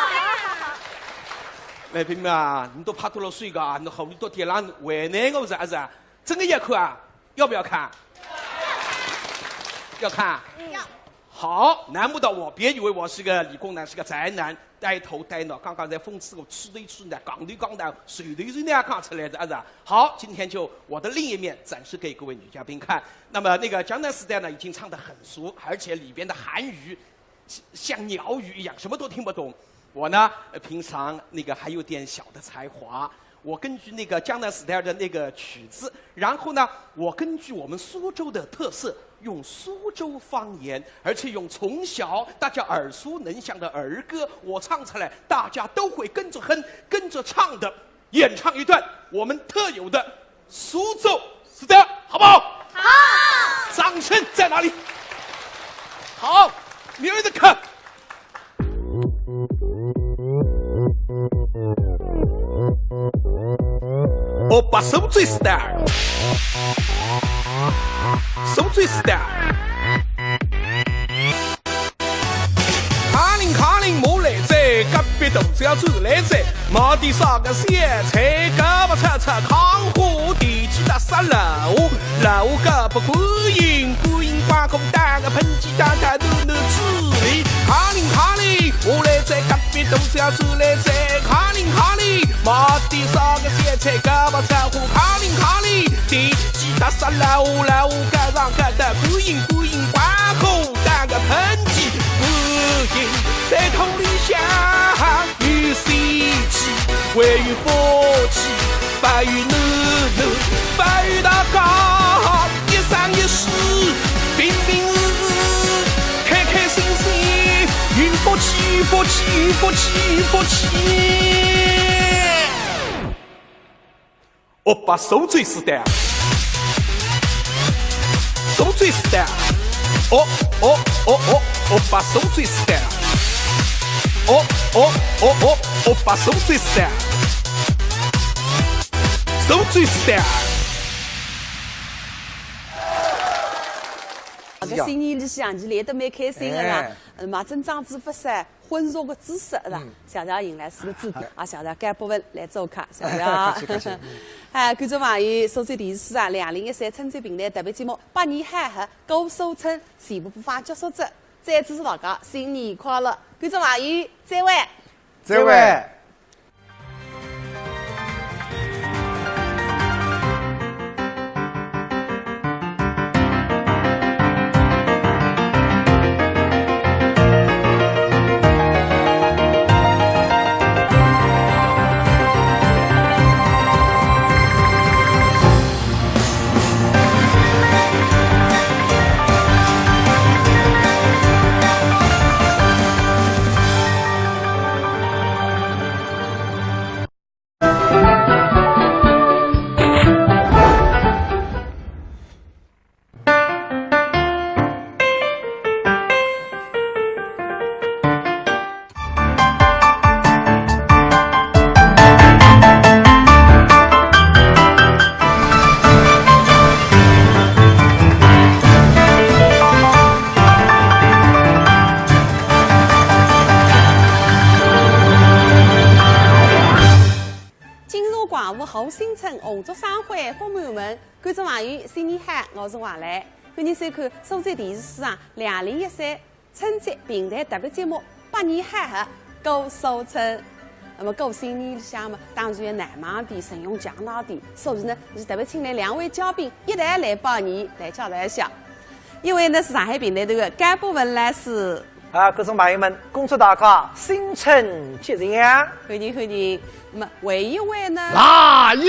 好，好，好。来宾们啊，你都拍脱了睡个啊，你好，你都点了为难我是啊是啊？真的要看啊？要不要看？要看？要。好，难不倒我，别以为我是个理工男，是个宅男，呆头呆脑。刚刚在讽刺我痴头痴脑，讲头讲脑，舌头是那样讲出来的，啊是啊。好，今天就我的另一面展示给各位女嘉宾看。那么那个《江南四代》呢，已经唱得很熟，而且里边的韩语像鸟语一样，什么都听不懂。我呢，呃，平常那个还有点小的才华，我根据那个《江南四代》的那个曲子，然后呢，我根据我们苏州的特色，用苏州方言，而且用从小大家耳熟能详的儿歌，我唱出来，大家都会跟着哼，跟着唱的。演唱一段我们特有的苏州 style，好不好？好。掌声在哪里？好，明儿的看。 苏州 style，苏州 style。 卡林卡林，我来哉，隔壁大脚走来哉，买点啥个小菜，茭白炒炒炕花，田鸡搭沙拉，老搿不观音，观音刮胡打个喷嚏，大大暖暖滋味。卡林卡林，我来哉，隔壁大脚走来哉，卡林卡林，买点啥个小菜，茭白炒炕花，卡林卡林，田 鸡搭沙拉，乌拉乌嘎上嘎搭，观音观音刮胡打个喷嚏，观音在土里向有仙气，还有福气，保佑囡囡，保佑大家，一生一世，平平安安，开开心心，有福气，有福气，有福气，有福气。 欧巴苏州 style，苏州 style，哦哦哦哦，欧巴苏州 style，哦哦哦哦，欧巴苏州 style，苏州 style。搿新年里向，伊来得蛮开心个啦，哎。呃，嘛，真正子勿少 婚纱个知识，是吧？嗯。谢谢邢老师个指点，啊，谢谢甘博文来做客，谢谢。客气，客气，嗯。哎，观众朋友，苏州电视台两零一三春节评弹特别节目《百年好合》过苏春全部播放结束哉，再次祝大家新年快乐，观众朋友，再会。再会。再会。 金融广播好新春，红烛生辉福满门。观众朋友，新年好，我是王磊。欢迎收看苏州电视台两零一三春节评弹特别节目《百年好合》过苏春。那么过新年里向嘛，当然要闹猛点，阵容强大点，所以呢，是特别请来两位嘉宾一道来拜年，来介绍一下。一位呢是上海评弹团个甘博文老师， 啊，观众朋友们，恭祝大家新春吉祥！欢迎，欢迎。那么还有一位呢？来也！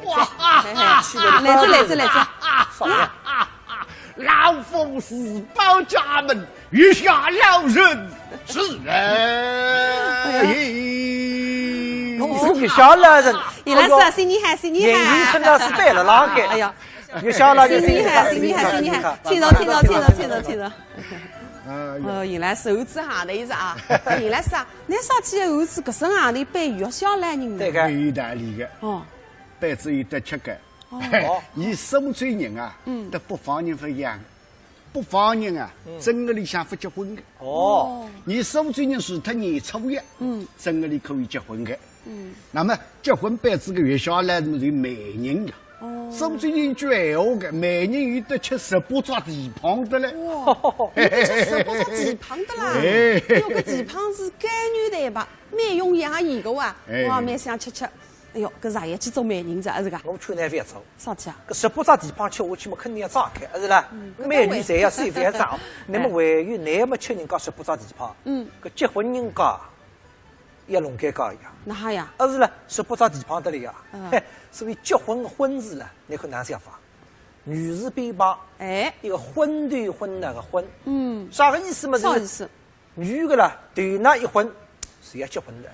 哇哈哈哈！来哉，来哉，来哉。啥呀？老夫自报家门，月下老人是人。哎呀。侬是月下老人。邢老师啊，新年好，新年好。年轻人是对了，哪个？哎呀， 月下老人，新年好，新年好，新年好，请坐，请坐，请坐，请坐，请坐。哎呦。哦，邢老师，猴子行头一只啊，邢老师啊，侬啥体猴子搿身行头背月下老人呢？对个。蛮有道理个。哦。背子有得吃个。哦。伊苏州人啊，嗯。搭北方人勿一样。北方人啊，嗯。正月里向勿结婚个。哦。伊苏州人除脱年初一，嗯。正月里可以结婚个。嗯。那么结婚背子个月下老人是媒人呀。哦。苏州人句闲话个，每人有得吃十八只蹄髈个嘞。哇，有得吃十八只蹄髈个啦！哎。有个蹄髈是该牛个吧？蛮容易啊，一个哇，哎。哇，蛮想吃吃。哎哟，搿爷爷去做媒人哉，是个？我劝㑚覅做。啥体啊？搿十八只蹄髈吃下去嘛，肯定要胀开，是啦？嗯，每人侪要瘦，侪要胀。那么还有，㑚么吃人家十八只蹄髈，嗯。搿结婚人家 也弄尴尬呀。哪哈呀？啊是了，十八只蹄髈得了呀。嗯。嘿，所以结婚个婚字了，侬看哪写法？女字边旁，哎。一个昏头昏脑个昏。嗯。啥个意思嘛？是啥意思？女个啦，头那一昏，是要结婚的。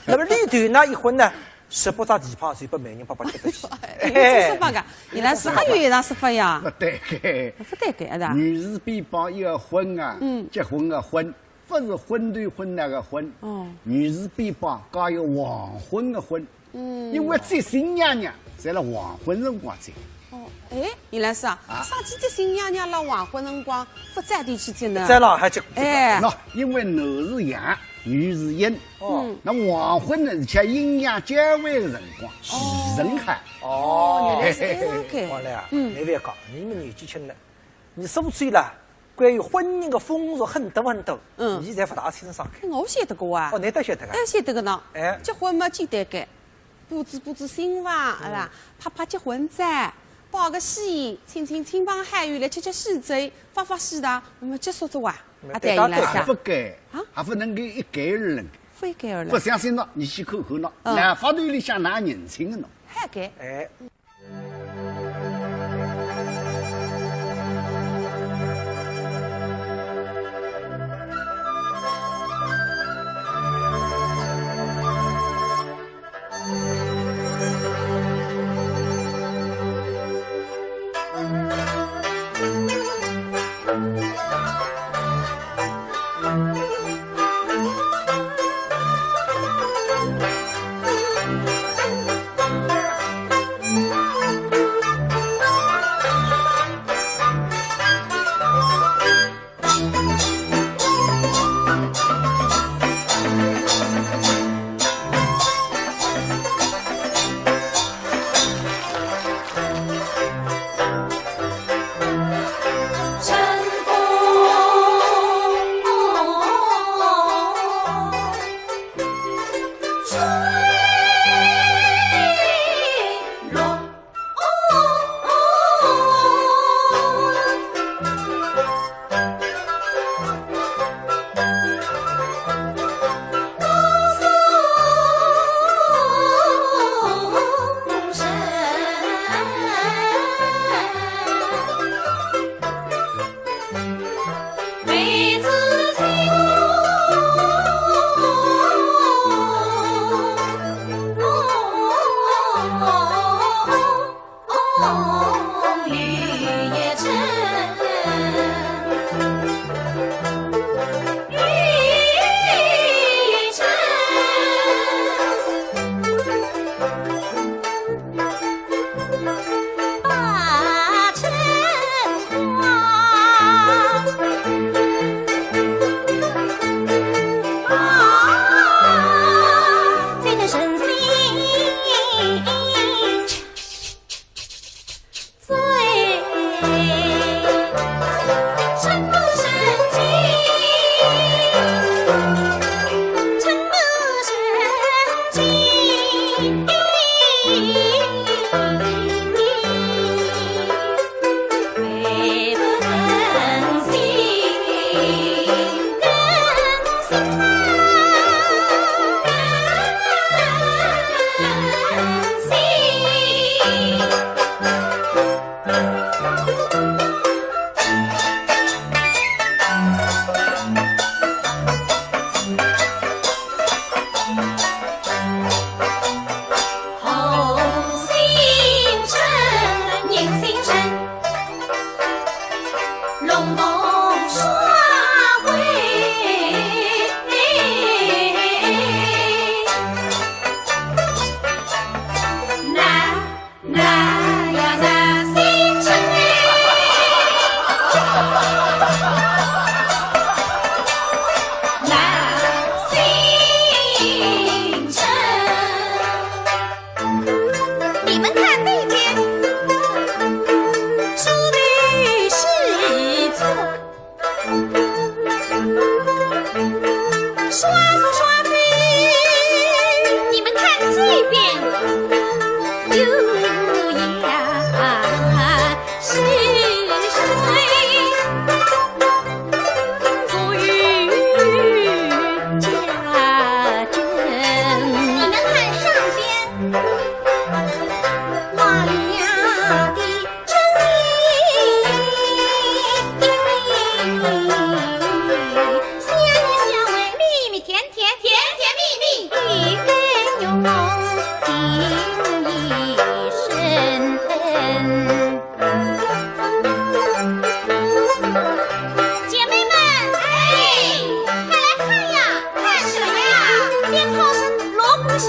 那么你头那一昏呢，十八只蹄髈就拨媒人伯伯吃得去。哎，有搿说法个，原来是还有一种说法呀。勿对个。勿对个，是吧？女字边旁一个昏啊，嗯。结婚个婚。 勿是昏头昏脑个昏，哦。女字边旁加一个黄昏个昏。嗯。因为接新娘娘，侪辣黄昏辰光接。哦，哎，原来是啊，啊。啥体接新娘娘辣黄昏辰光，勿早点去接呢？再让还去，哎。喏，因为男是阳，女是阴。哦。嗯。那么黄昏呢，是吃阴阳交换个辰光，哦。时辰好。哦，原来是搿样个。王来啊，嗯。侬覅讲，侬么年纪轻了，侬说勿出啦。 关于婚姻个风俗很多很多，嗯。侬侪勿大清爽。我晓得个哇。哦，侬倒晓得个。哎，晓得个呢。哎。结婚嘛，简单个，布置布置新房，嗯。是吧？拍拍结婚照，摆个喜宴，请请亲朋好友来吃吃喜酒，发发喜糖，那么结束哉哇。那啊，对伊来讲。对对对。还勿该，啊？还勿能够一概而论。勿一概而论。勿相信喏，侬去看看喏，嗯。老法头里向哪认亲个喏？还该。哎。这边有呀是谁？我与家珍。你们看上边，瓦里亚的真理。 甜甜蜜蜜，甜甜蜜蜜，一根云梦情一生。姐妹们，哎，快来看呀！看什么呀？鞭炮声锣鼓响，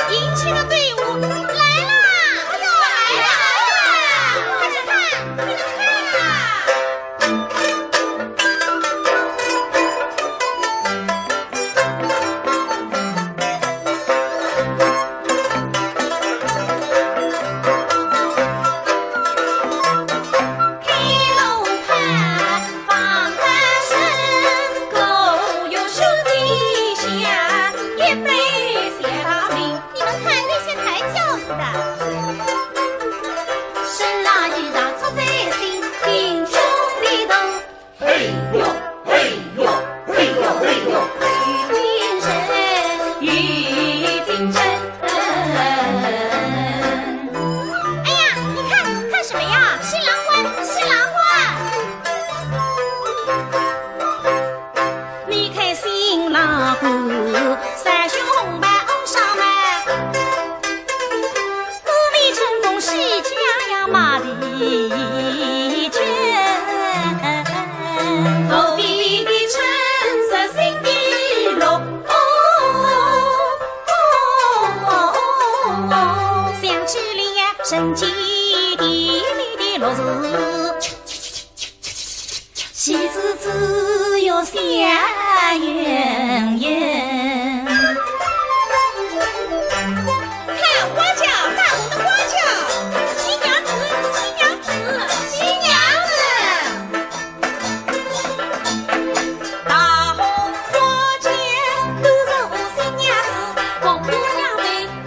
迎亲的队伍来啦！哎呦，来啦，来啦！快去看，快去看啊！ 你们看那些抬轿子的。哎呀，你看，看什么呀？新郎官，新郎官。 你看新郎官，三袖红袍红纱帽，满面春风喜气洋洋马蹄轻。何必的春色心底落，哦，想起了呀，人间甜蜜的乐事。 喜事只有相拥有。看花轿，大红的花轿，新娘子，新娘子，新娘子。大红花轿，都是新娘子，红姑娘们，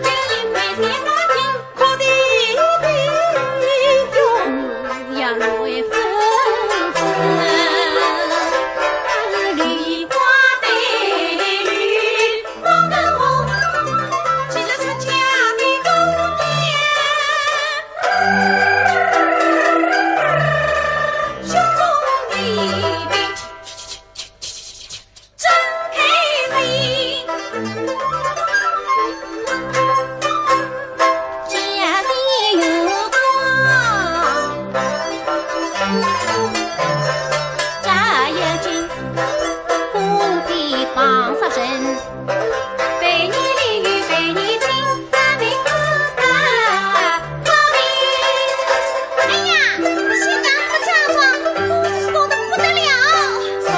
这一回新郎官。 真开心。家里有光，眨眼睛，公鸡放杀人，百年里有百年情，大明不大。 哎呀，新娘子嫁妆，红丝多得不得了。送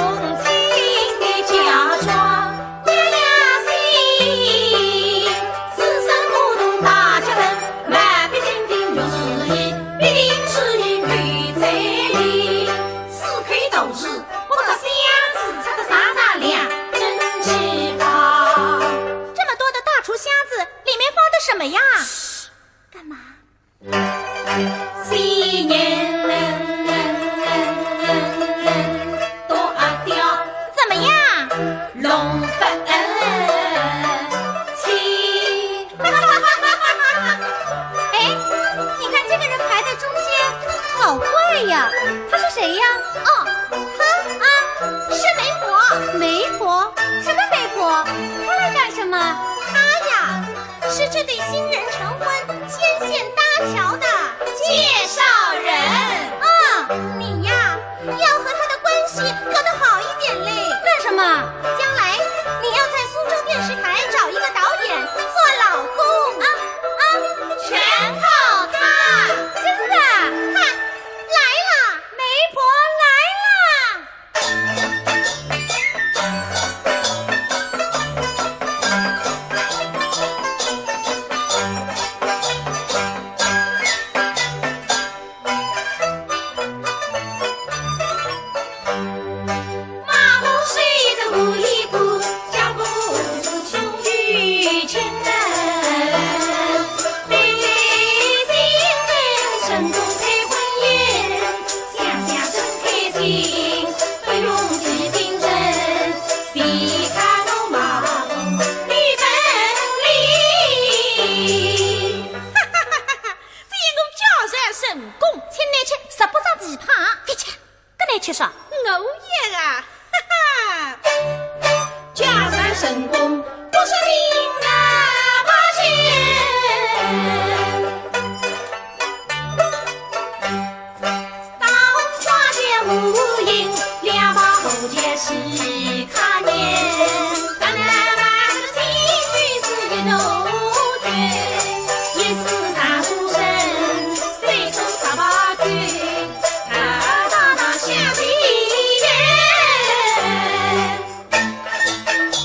亲的嫁妆，月亮星，四声不同大家门，满北京的六十一，必定是一口彩礼。四口大字，我这箱子拆得上上两，真奇葩。这么多的大厨箱子，里面放的什么呀？干嘛？ 新年人多阿刁，怎么样？龙凤七。哎，你看这个人排在中间，好怪呀！他是谁呀？哦，他啊，是媒婆。媒婆？什么媒婆？她来干什么？她呀， 是这对新人成婚牵线搭桥的介绍人。嗯，你呀，要和她的关系搞得好一点嘞。干什么？将来你要在苏州电视台找一个导演做老公。啊，啊，全靠她。真的？哈，来了，媒婆来了。成功不是命啊，不是。大红花轿无影，两旁红轿喜开颜。当然嘛，这个青云是一路军，一世常书生，手中十八军，啊，大大相随。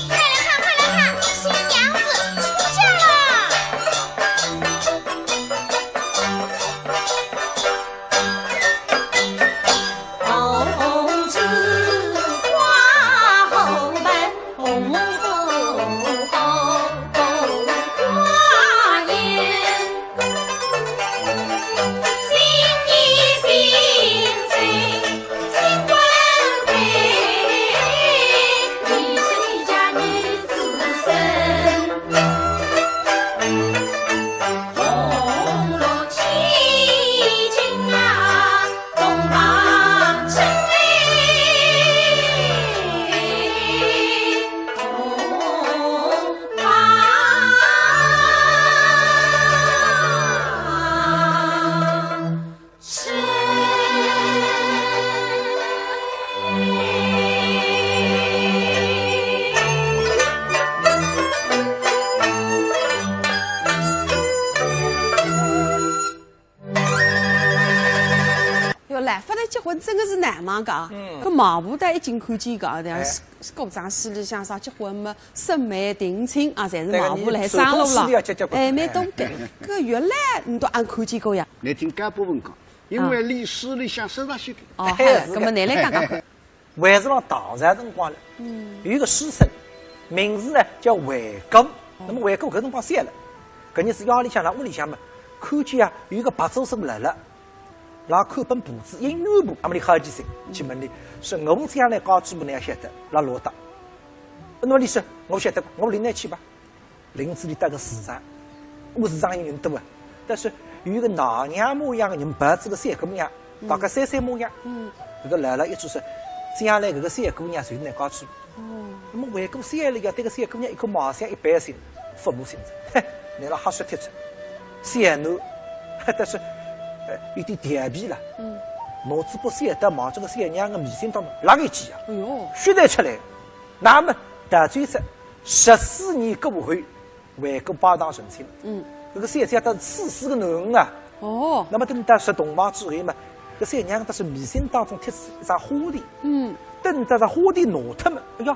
快来看，快来看，新娘子出嫁了！红纸挂后门，红红红红挂沿。 哟，来勿及结婚真个是难忙个啊。嗯。搿媒婆倒已经看见个，对伐？哎。是，是故障势里向啥结婚嘛， 审媒定亲啊，侪是媒婆来商量了。对个，侬做事体要结结棍棍。哎，蛮懂个。搿原来侬都阿看见过呀？侬听干部们讲，因为历史里向说上去个。哦，哎，好了，是个。搿么侬来讲讲看。还是辣唐朝辰光了，嗯。有一个书生，名字呢叫惠姑。哦。那么惠姑搿辰光小了，搿日子夜里向辣屋里向嘛，看见啊有一个白素贞辣辣 辣看本簿子，音乐簿，那么伊好奇心去问伊，说我将来家主婆呢要晓得，辣落搭。那么伊说，我晓得，我领侬去吧。领仔伊到个市场，我市场有人多啊。但是有一个奶娘模样个人抱仔个小姑娘，嗯。大概三岁模样。嗯。搿个老老一直说，将来搿个小姑娘就是侬家主婆。 哦。那么惠姑小了呀，对搿小姑娘一看貌相一般性，勿满心哉。嘿，拿伊拉瞎说贴出。小囡，但是，呃，有点调皮了。嗯。拿仔把小刀望仔搿个小娘个眉心当中拉一记啊，哎哟。血侪出来。那么，到最后，十四年过后， 惠姑拜堂成亲。嗯。搿个小姐倒是赐死个囡儿啊。哦。那么等到入洞房之后嘛，搿小娘倒是眉心当中贴仔一张花钿。嗯。等到搿花钿拿脱嘛，哎呀，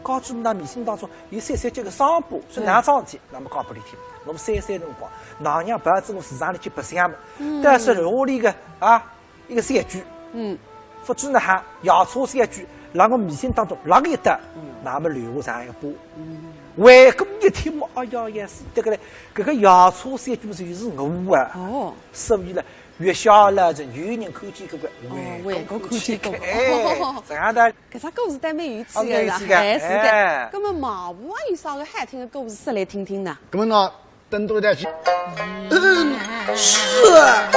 家主婆㑚眉心当中有小小叫个伤疤，是哪桩事体？嗯。那么讲拨伊听，我三岁辰光，奶娘抱仔我市场里去白相嘛，嗯。但是落里个啊， 一个小鬼，嗯。勿知哪哈，夜叉小鬼，辣我眉心当中拉个一刀，嗯。那么留下这样一个疤。嗯。惠姑一听嘛，哎呀，也是，对个嘞，搿个夜叉小鬼就是我啊。哦。所以呢，月下老人有人看见搿个，哦，惠姑看见过。惠姑看见过。哎，这样的。搿只故事倒蛮有趣的啦，啊，蛮有趣的，哎，是的。哎。那么媒婆有啥个好听的故事说来听听呢？那么呢， 等到一道去。嗯，是啊。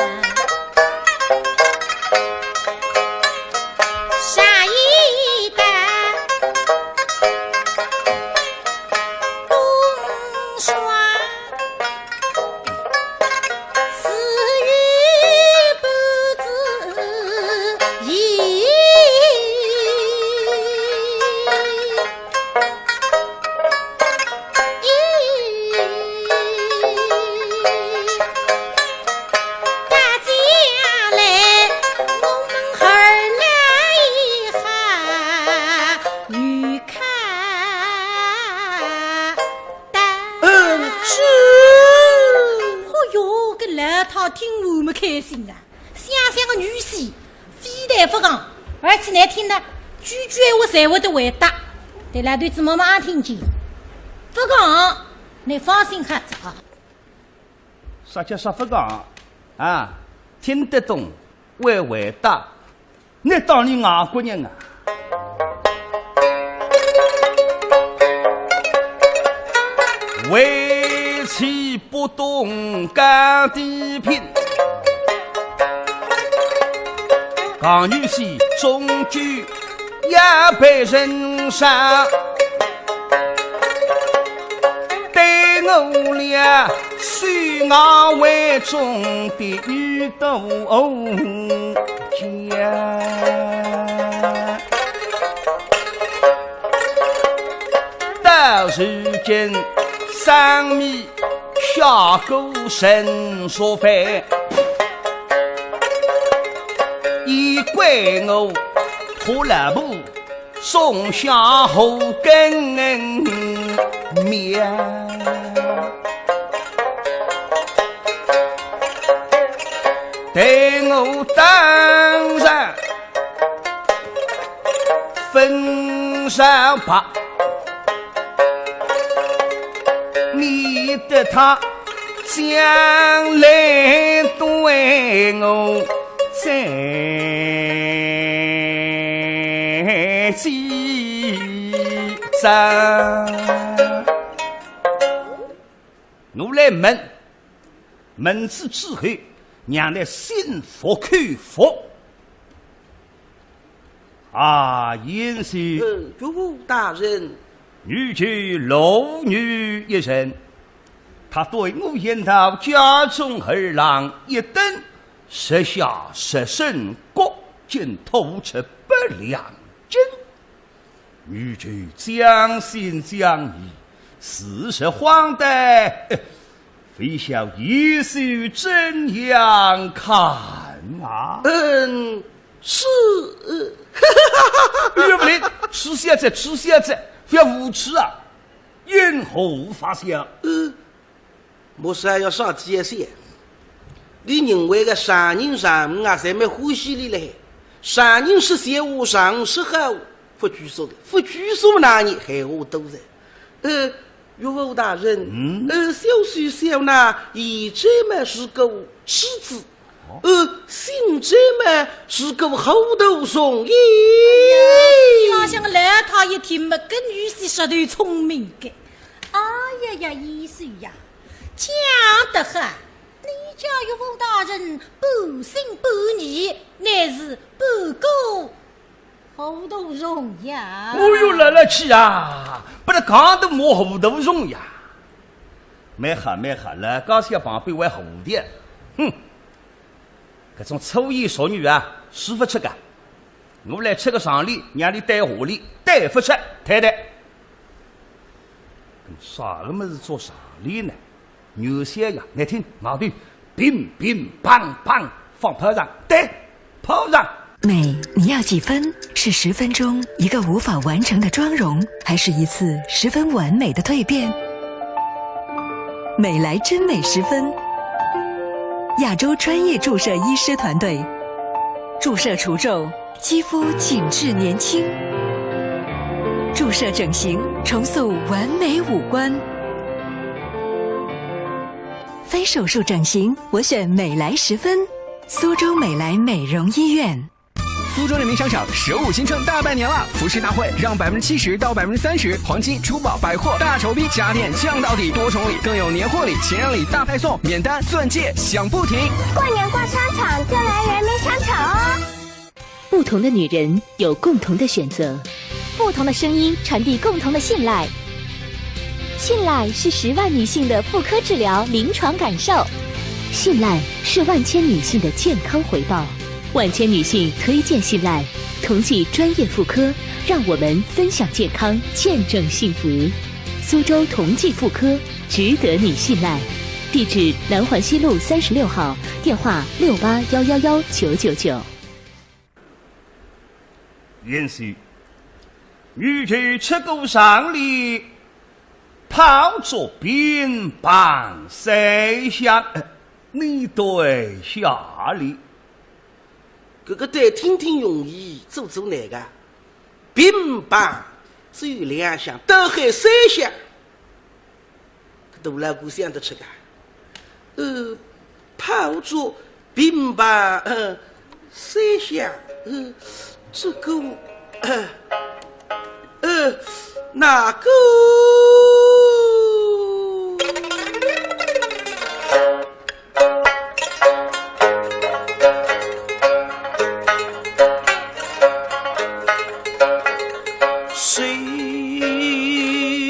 下一代冬霜，死于不知已。 到家来，我们儿郎一下又看到。嗯，是。哦哟，搿老太听完么开心啊。 想想个女婿，非但勿讲，而且难听呢，句句闲话侪会得回答。对了，对子妈妈也听见，勿讲，你放心好哉。啥叫啥勿讲啊？听得懂，会回答，你当你外国人啊？为妻 不懂讲地平，讲女婿终究要被人杀。了，手外为中的女都家。到如今，生米下锅成熟饭，也怪我拖拉布 种下禾根苗，待我当然分上吧，免得他将来对我 再记账。我来问，问仔之后，让伊心服口服。啊，贤婿，呃，岳父大人。女就罗女一人，她对我一道家中二郎一等， 食下十升谷精，吐出八两金。女就将信将疑，似是荒诞，非晓贤婿怎样看啊？嗯，是。哎呀，勿灵，痴小子，痴小子，勿要无耻啊！因何发笑？嗯， 我是要啥子意思？你认为个丈人丈母啊，侪蛮欢喜你嘞。丈人说闲话，丈母说好，勿拘束的，勿拘束哪能闲话多的？呃，岳父大人，嗯？呃，小婿小婿呢，现在嘛是个妻子，哦。呃，现在嘛是个糊涂虫也。哎呀，伊拉想来他一听嘛，跟女婿说的聪明个。 哎呀呀，贤婿呀，讲得好，你家岳父大人半信半疑，乃是半个糊涂虫呀。哦哟，来来去啊，拨伊讲得骂糊涂虫呀。蛮好蛮好，老家小旁边还糊涂。哼，搿种粗言俗语啊，说勿出个。 我来出个上联，让伊对下联，对勿出，太太。啥个物事做上联呢？原先呀，你听，外头乒乒乓乓放炮仗，对，炮仗。美，你要几分？是十分钟一个无法完成的妆容，还是一次十分完美的蜕变？美莱真美十分，亚洲专业注射医师团队，注射除皱， 肌肤紧致年轻，注射整形，重塑完美五官。非手术整形，我选美莱十分，苏州美莱美容医院。苏州人民商场首五新春大半年了，服饰大会让百分之七十到百分之三十黄金、珠宝、百货大酬宾，家电降到底，多重礼，更有年货礼、情人礼大派送，免单、钻戒响不停。过年逛商场就来人民商场哦。 不同的女人有共同的选择，不同的声音传递共同的信赖。信赖是十万女性的妇科治疗临床感受，信赖是万千女性的健康回报。万千女性推荐信赖，同济专业妇科，让我们分享健康，见证幸福。苏州同济妇科，值得你信赖。地址：南环西路三十六号，电话：六八幺幺幺九九九。 贤婿，女就出个上联，炮竹乒乓三响，呃，你对下联。搿个对听听容易，做做难个。乒乓只有两响，倒喊三响。 搿大老倌想得出个。呃，炮竹乒乓，呃，三响，呃，这个，呃，呃，那个。 谁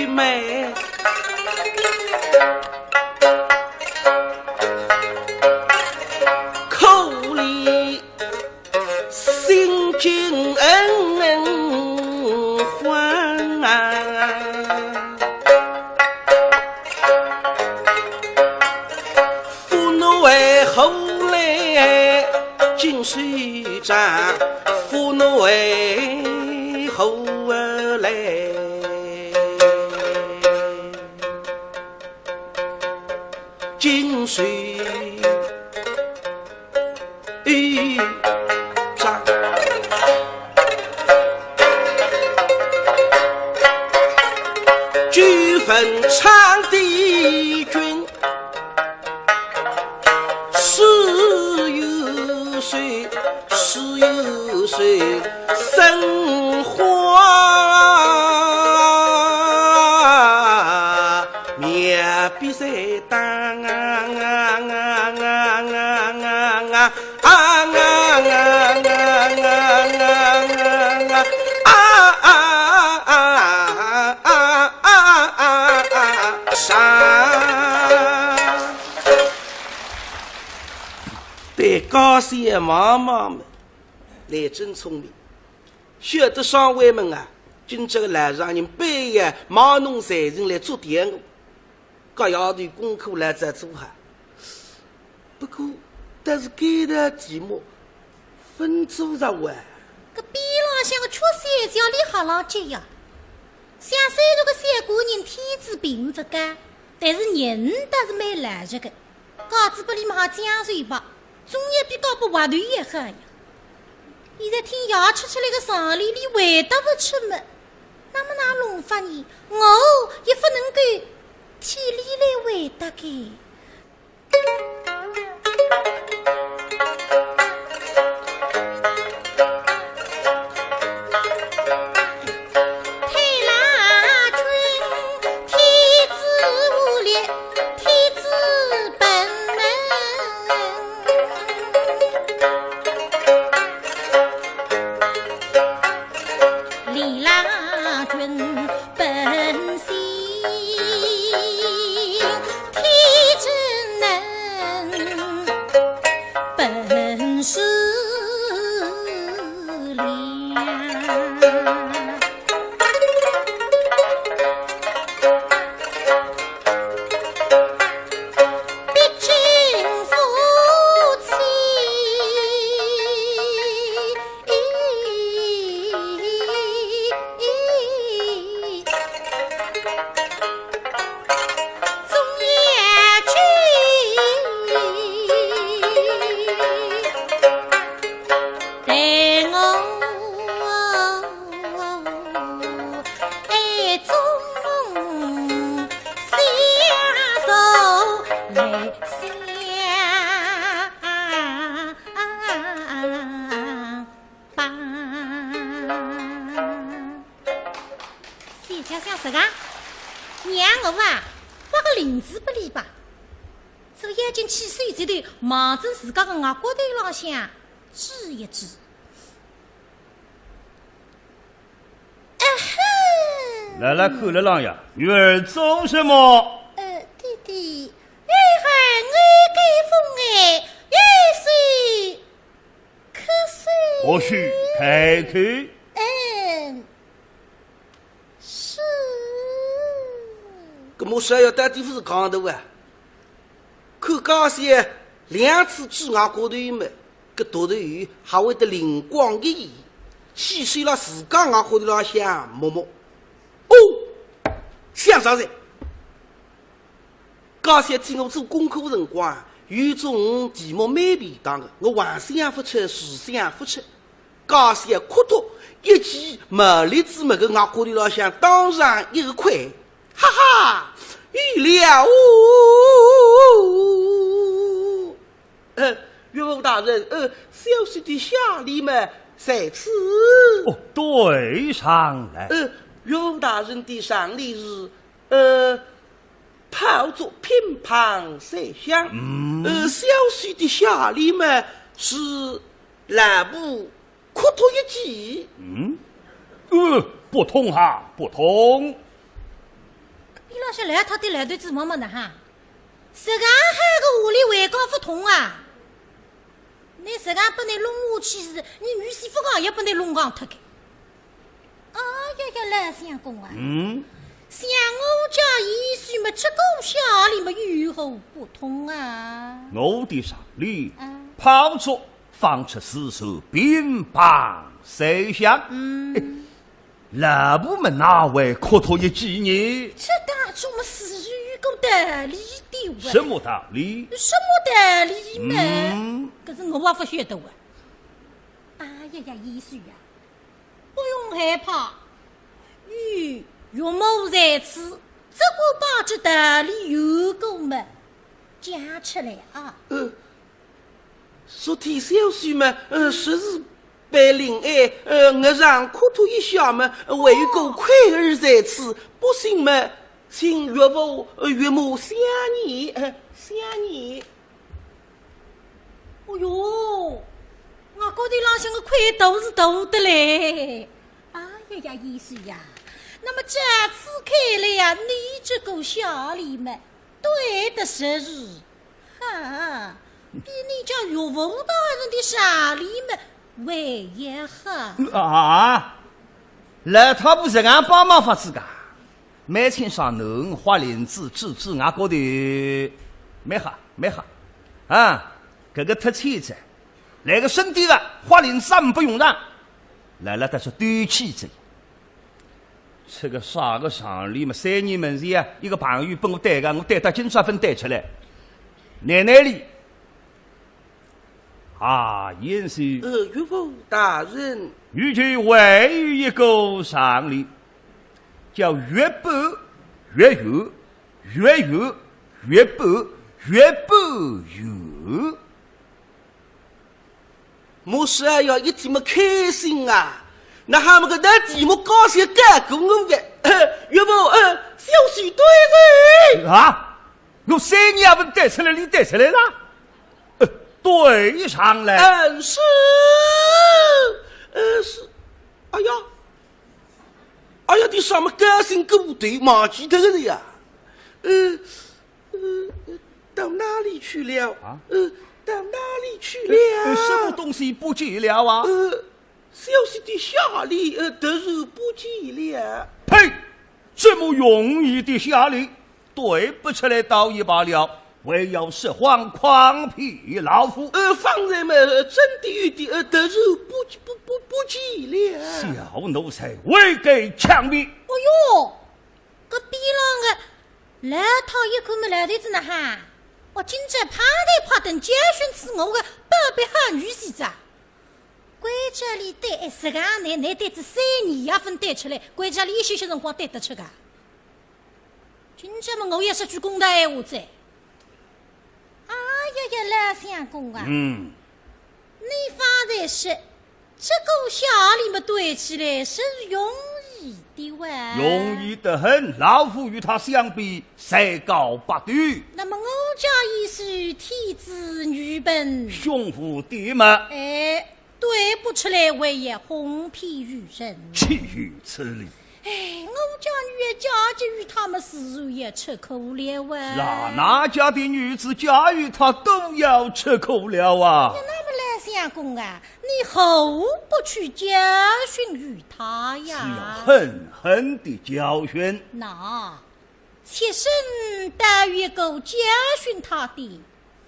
美？可怜心惊慌啊，父奴为何来紧手掌？父奴为何来紧手 一掌。九分昌帝君，是有谁，是有谁生花面比谁当啊啊啊啊啊啊啊！ 啊啊啊啊啊啊啊啊啊啊啊啊啊啊啊！啥？对家小望望嘛，倷真聪明，晓得上位门啊，今朝个老丈人半夜卖弄才情来捉点我。 搿丫头功课来再做哈。不过，但是该道题目分做着哇。搿边浪向个缺三角里哈浪急呀，像虽然个小官人天资并勿高，但是人倒是蛮老实个，搞仔拨俚嘛好将就吧。 总也比搞拨滑头要好呀。现在听爷吃出来个常理，俚回答勿出么，那么哪弄法呢？我也勿能够替俚来回答个。 太郎君，天子无力，天子本能。李郎君本性，天之能，本是 想想想啥个？让我啊，发个翎子拨俚吧。这个眼睛起水节头，望准自家个额角头浪向指一指。啊哈！来来，看了浪呀，女儿做什么？呃，爹爹，女儿我给风哎，也是 可是，或许开口。嗯，是。搿么是要到底勿是讲的哇？看家小两次指额角头么，搿独头鱼还会得灵光一现，起手了自家额角头浪向摸摸。哦，想着哉。 家小替我做功课辰光，有种题目蛮便当个，我横想勿出，竖想勿出。家小哭脱一记，毛栗子么个额角头浪向当上一个块，哈哈，有了哦！呃，岳父大人，呃，小婿的下联么在此。哦，对上来。呃，岳父大人的上联是，呃， 炮竹乒乓三响。嗯。呃，小婿的下联么是老婆哭脱一记。嗯，呃，不通哈，不通。边浪是来他的来头子么么的哈，实梗喊个屋里还搞勿通啊？你实梗拨你弄下去是，你女婿勿讲也拨你弄讲脱个。哎呀呀，老相公啊，嗯？像我家贤婿么，这个下联么有何不通啊？我的上联，啊。炮竹放出四首，乒乓三响。嗯。 老婆么哪会哭脱一记呢？这当中么是有个道理的哇。什么道理？什么道理嘛？嗯。可是我也勿晓得哇。哎呀呀，贤婿呀，不用害怕，有岳母在此，只管把这道理有个么讲出来啊。呃， 昨天小婿嘛，呃，实是被林爱，呃，额上哭脱一下嘛，还有个愧儿在此，不信嘛，请岳父，呃，岳母相验，呃，相验。哦哟，我高头浪向个愧都是大的嘞。哎呀呀，贤婿呀，那么这次看来呀，你这个下联嘛，对得实是。 哈，比你家岳父大人的下联么还要好。啊，老太婆实梗帮忙法子个，蛮清爽呢，花翎子指指额角头，蛮好，蛮好。啊，搿个忒欠哉，来个深点个，花翎子也勿用上，来了，但是对勿起哉。 这个啥个上联嘛，三年门前啊，一个朋友拨我对个，我对到今朝勿对出来。奶奶哩，啊，贤婿。呃，岳父大人。你就还有一个上联，叫月半月圆，月圆月半，月半圆。 我是啊，要一天么开心啊！那还么个难题目高兴干过我个，岳父，呃，小婿对哉。啊？我三年也勿对出来，你对出来了？呃，对上来。嗯，是，呃，是，哎呀，哎呀，你啥么高兴过头，忘记脱个了呀？呃， 呃，呃，到哪里去了？啊？呃，到哪里去了？呃，什么东西不见了啊？呃，小婿的下联，呃，突然不见了。呸！这么容易的下联，对不出来倒也罢了，还要说谎诓骗老夫。呃，方才嘛，呃，真的有的，呃，突然不，不，不，不见了。小奴才，未敢强辩。哎哟， 搿边浪个老太一看么来头子呢哈，哦，今朝拍台拍凳教训仔我个宝贝好女婿哉。关照俚对，哎，实梗倷，倷对仔三年也勿对出来，关照俚一歇歇辰光对得出个。今朝么我也说句公道闲话哉。哎呀呀，老相公啊，嗯。你方才说 这个下联么对起来是容易的哇。容易得很，老夫与他相比，才高八斗。那么我家贤婿天资愚笨，胸无点墨。哎，对不出来还要哄骗于人。岂有此理！哎，我家女儿嫁给于他么自然也吃苦了哇。是啊，哪家的女子嫁与他都要吃苦了啊。那么老相公啊， 你何不去教训于他呀？是要狠狠地教训。那，妾身倒有一个教训他的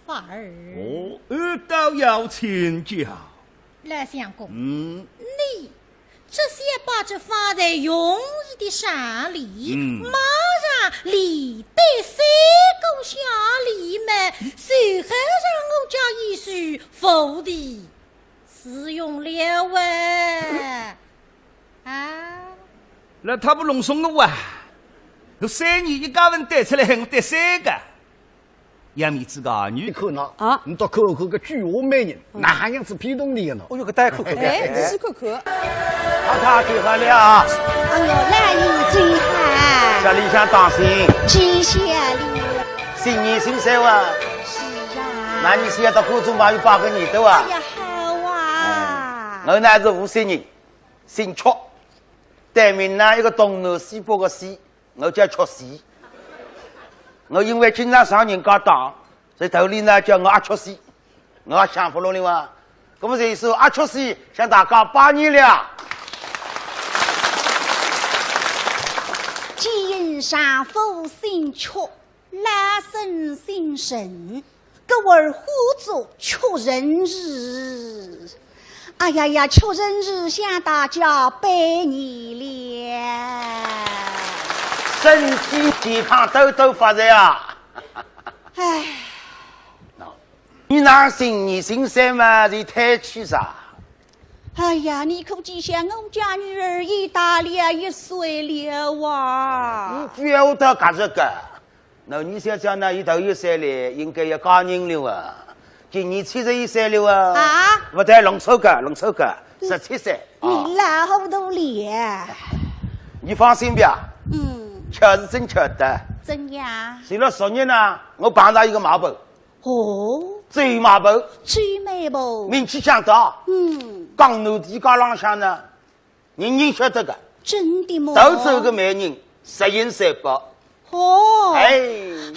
法儿。哦，呃，倒要请教。老相公，嗯。你只需要把这方才容易的上联，嗯。马上连对三个下联么，随后让我家贤婿伏地 自用了喂。啊？那他不弄松了哇？三年一家人对出来，我对三个。杨梅子个女。你看呐，啊？你倒看看个举花美人，哪样子批动你呢？哦哟，搿倒看看。哎，你是看看。太太最好了啊。哎哟，老爷最好。家里向当心。谢谢你。新年新岁哇。是啊。那你是要到观众朋友拜个年对伐？哎呀， 好啊。嗯，我呢是无锡人，姓曲，对名呢一个东南西北个西，我叫曲西。我因为经常上人家当，所以头里呢叫我阿曲西，我也想勿落了哇。那么这一首阿曲西向大家拜年了。见丈夫姓曲，老身姓陈，故而呼作曲陈氏。哎呀呀，曲陈氏向大家拜年了。身体健康，多多发财啊！哎，你哪姓你姓啥嘛？你太气啥？哎呀，你可知晓我家女儿已大了一岁了啊！你不要到搿个。那你想想呢，伊头一岁了，应该要嫁人了啊。今年七十一岁了啊。啊？勿对，弄错个，弄错个，十七岁。啊，你老糊涂了。你放心吧，嗯，巧是真巧的。怎样？前了十年呢，我碰到一个媒婆，哦，周媒婆，周媒婆。名气响的，嗯，江南地界浪向呢，人人晓得个，真的吗？到处个媒人，十全十美。哦，哎，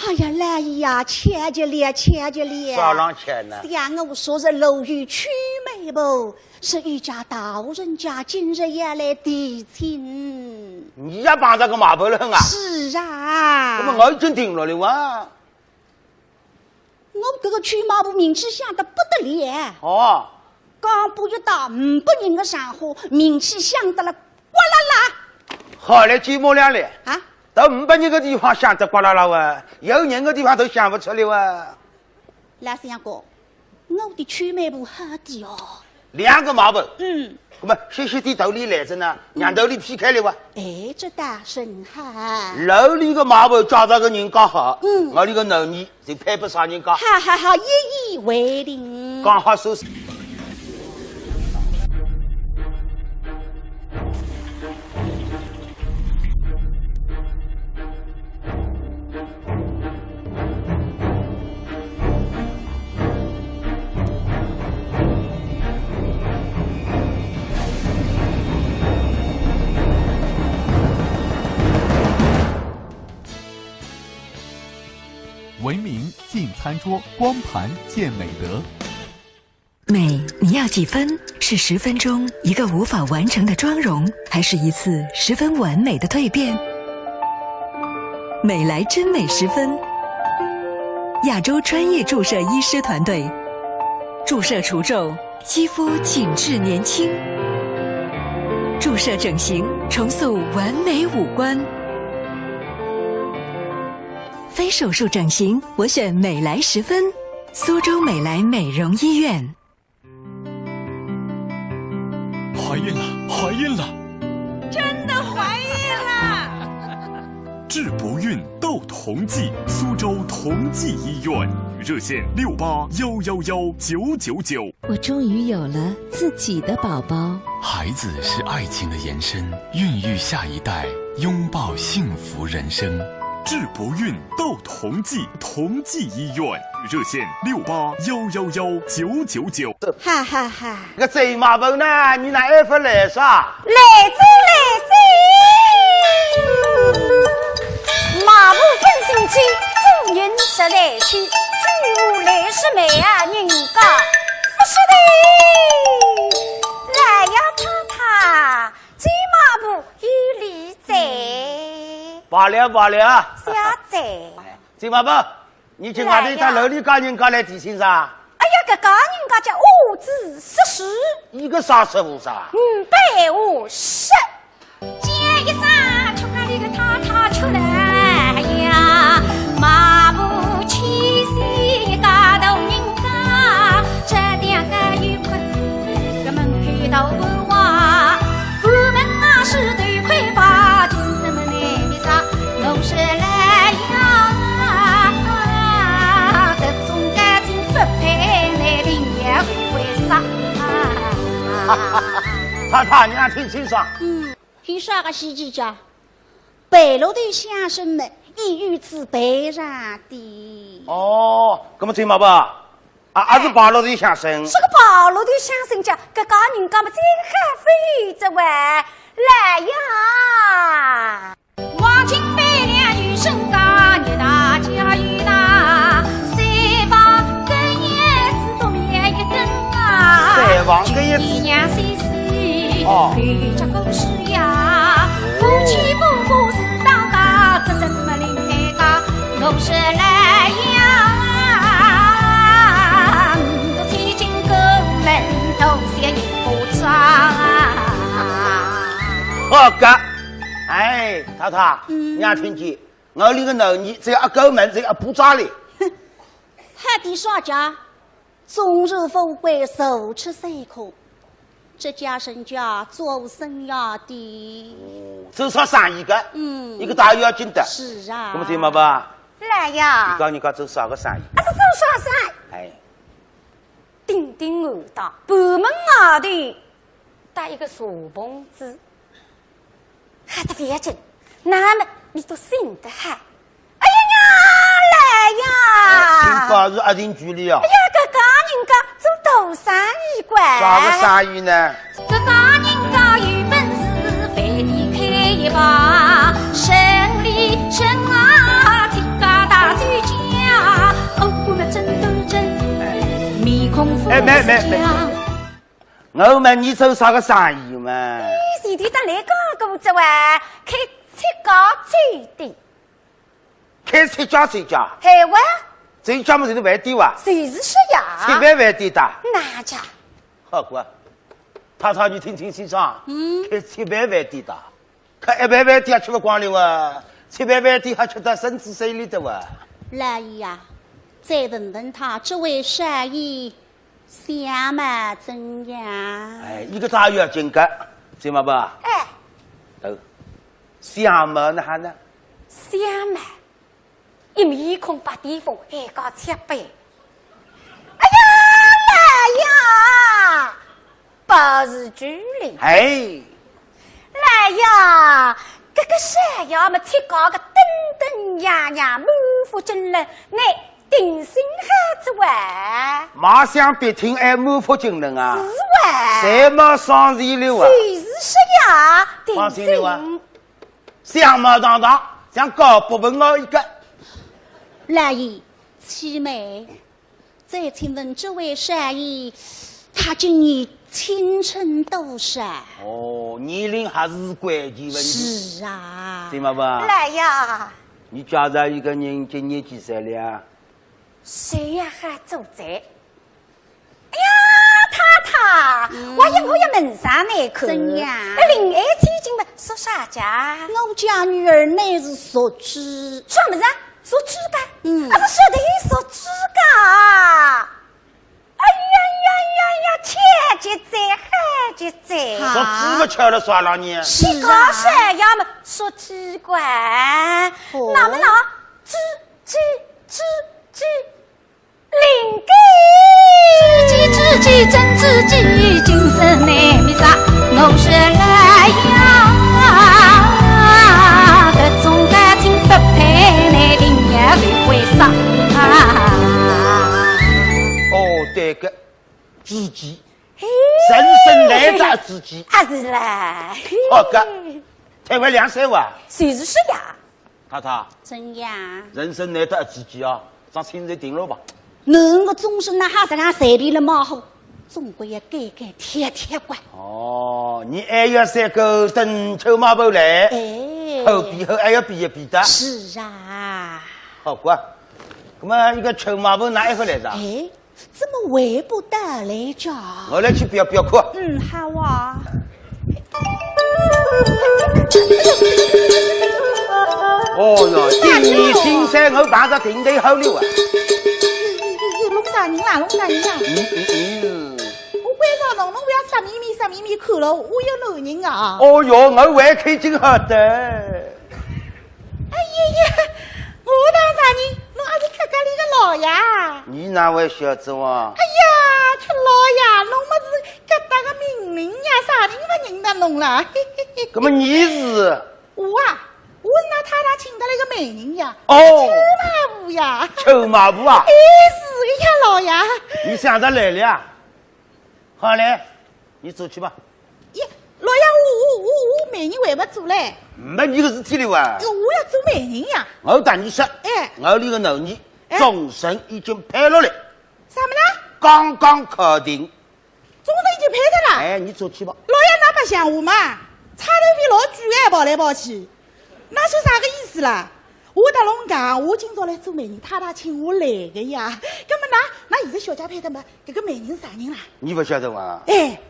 哎呀，老爷呀，巧极了，巧极了。啥浪巧呢？想我昨日路遇曲媒婆，是一家大户人家今日要来提亲。你也碰着个媒婆了啊？是啊。那么我已经定了的哇。我搿个曲媒婆名气响得不得了，哦，刚不一到五百人的场合，名气响得了呱啦啦。好嘞，寂寞了嘞。啊，到五百人个地方响得呱啦啦哇，有人个地方都响勿出来哇。老相公，我的曲媒婆好的哦。两个媒婆，嗯，那么歇歇点头里来着呢，让头里劈开了哇。哎，这倒甚好。楼里个媒婆找到个人刚好，嗯我里个囡儿就配不上人家，哈哈哈，一言为定。刚好收拾。文明进餐桌，光盘见美德。美，你要几分？是十分钟一个无法完成的妆容，还是一次十分完美的蜕变？美莱真美十分，亚洲专业注射医师团队，注射除皱，肌肤紧致年轻。注射整形，重塑完美五官。非手术整形，我选美莱十分。苏州美莱美容医院。怀孕了，怀孕了！真的怀孕了！治不孕斗同济，苏州同济医院，热线六八幺幺幺九九九。我终于有了自己的宝宝。孩子是爱情的延伸，孕育下一代，拥抱幸福人生。治不孕斗同济，同济医院，热线六八幺幺幺九九九。哈哈哈。搿周媒婆呢，你哪还勿来啥？来哉来哉！媒婆本姓周，做人实在巧，周府来是媒啊人家，勿是的。来呀，太太，周媒婆有礼哉。罢了罢了，小姐，周媒婆，你今晚到楼里家人家来提亲啥？哎呀，搿家人家叫五子十事，一个啥说五啥？五百五十。叫一声，吃咖哩个太太吃了呀，媒婆千岁一家大人家，这点个有困，搿门口到文化，我们那是头盔吧，金丝门来啥，弄是来呀，搿种感情不配来定也为啥？太太，你还听清爽？嗯，听啥个稀奇家？白鹿头乡亲们，一语之白上的。哦，搿么周媒婆，啊，还是白鹿头乡亲。这个白鹿头乡亲家，搿家人家么真还非这位来呀。黄金百两有身家，你大家我是莱阳，我千金过门头，谢也不差。好个，哎，太太，嗯。你也听见，我这个男人只要一过门，就要不差哩。哼，好的啥家， 终日富贵，坐吃山空，这家人家做生意的。哦，做啥生意个？嗯。一个大要紧的。是啊。那么怎么办？来呀。你讲你讲做啥个生意？啊，是做啥生意？哎。顶顶我到部门外头，带一个小棚子。 好得勿要紧，那么你都醒得好。哎呀呀，来呀！哎，请告诉阿定局里哦。哎呀，搿家人家做大生意个。啥个生意呢？搿家人家有本事，饭店开一排，生理生啊，自家大酒家，哦，我们真都真，面孔富哎，没没没。 我问你做啥个生意嘛？哎，前头搭来讲过哉哇，开七家酒店。开七家酒家？哎哇。酒家么就是饭店哇？就是说呀。七万饭店的？那家。好个，太太你听听清爽，嗯。开七万饭店的。 搿一万饭店也吃勿光了哇，七万饭店还吃得身子碎里的哇。老爷呀，再问问他这位少爷相貌怎样？哎，一个大要紧个，知道吧？哎。哦，相貌哪哈呢？相貌 一面孔白癜风，还搞七百。哎呀，来呀，保持距离。哎。来呀，搿个少爷么，七家个登登样样，满腹经纶，乃定心好哉哇。马上别听，哎，满腹经纶啊。是哇。侪没上齐了啊。就是说呀，定心。放心了啊。 相貌堂堂，像高伯文我一个。老爷，启禀，再请问这位少爷，他今年青春多少？哦，年龄还是关键问题。是啊。对吗吧？来呀。你介绍一个人今年几岁了？谁呀，还做贼？ 哎呀，太太，嗯。我也我也问上来看。怎样？那临安千金嘛，说啥家？我家女儿乃是熟知。啥么子啊？熟知个？嗯。啊，是说的熟知个。哎呀呀呀呀，巧极哉，好极哉。啊。熟知么巧了啥了呢？是啊。你讲啥呀么，熟知个。哦。那么呢，知，知，知，知。 灵感。知己知己真知己，今生难觅着。我说来呀，搿种感情不配，难定要为啥？哦，对个，知己，嘿。人生难得知己。啊，是啦。好个，推扳两三碗。就是说呀。 太太，怎样？人生难得知己啊，桩亲事定了吧？侬个终身哪哈实梗随便了马虎，总归要改改贴贴个。哦，你还要三个等臭马婆来，哎。后比后还要比一比的。是啊。好个，那么一个臭马婆哪一个来着？哎， 怎么回不到来着？我来去表表看。嗯，好啊。哦哟，今年新衫我碰着定头好了啊。弄啥人啦，弄啥人啦？嗯，嗯，嗯。我关照侬，侬勿要色眯眯、色眯眯看了，我有男人啊。哦哟，我还开心好的。 哎呀呀，我当啥人？侬阿是客家里个老爷？你哪会晓得哇？哎呀，吃老爷，侬么是搿搭个名人呀，啥人勿认得侬啦？嘿嘿嘿。那么你是？我啊，我是㑚太太请得来个媒人呀。哦。臭马婆呀。臭马婆啊？哎，是个呀，老爷。你想着来了呀？ 好嘞，你走去吧。咦，老爷，我我我我媒人还没做嘞。没你个事体了哇。哎，我要做媒人呀。我搭你说，哎。我里个男人，哎。终身已经配了嘞。啥么呢？刚刚敲定。终身已经配的啦？哎，你走去吧。老爷，㑚白相我嘛？差头费老贵哎，跑来跑去，㑚算啥个意思啦？我搭侬讲，我今朝来做媒人，太太请我来个呀。葛么㑚，㑚现在小姐配的嘛，搿个媒人啥人啦？你勿晓得伐？哎，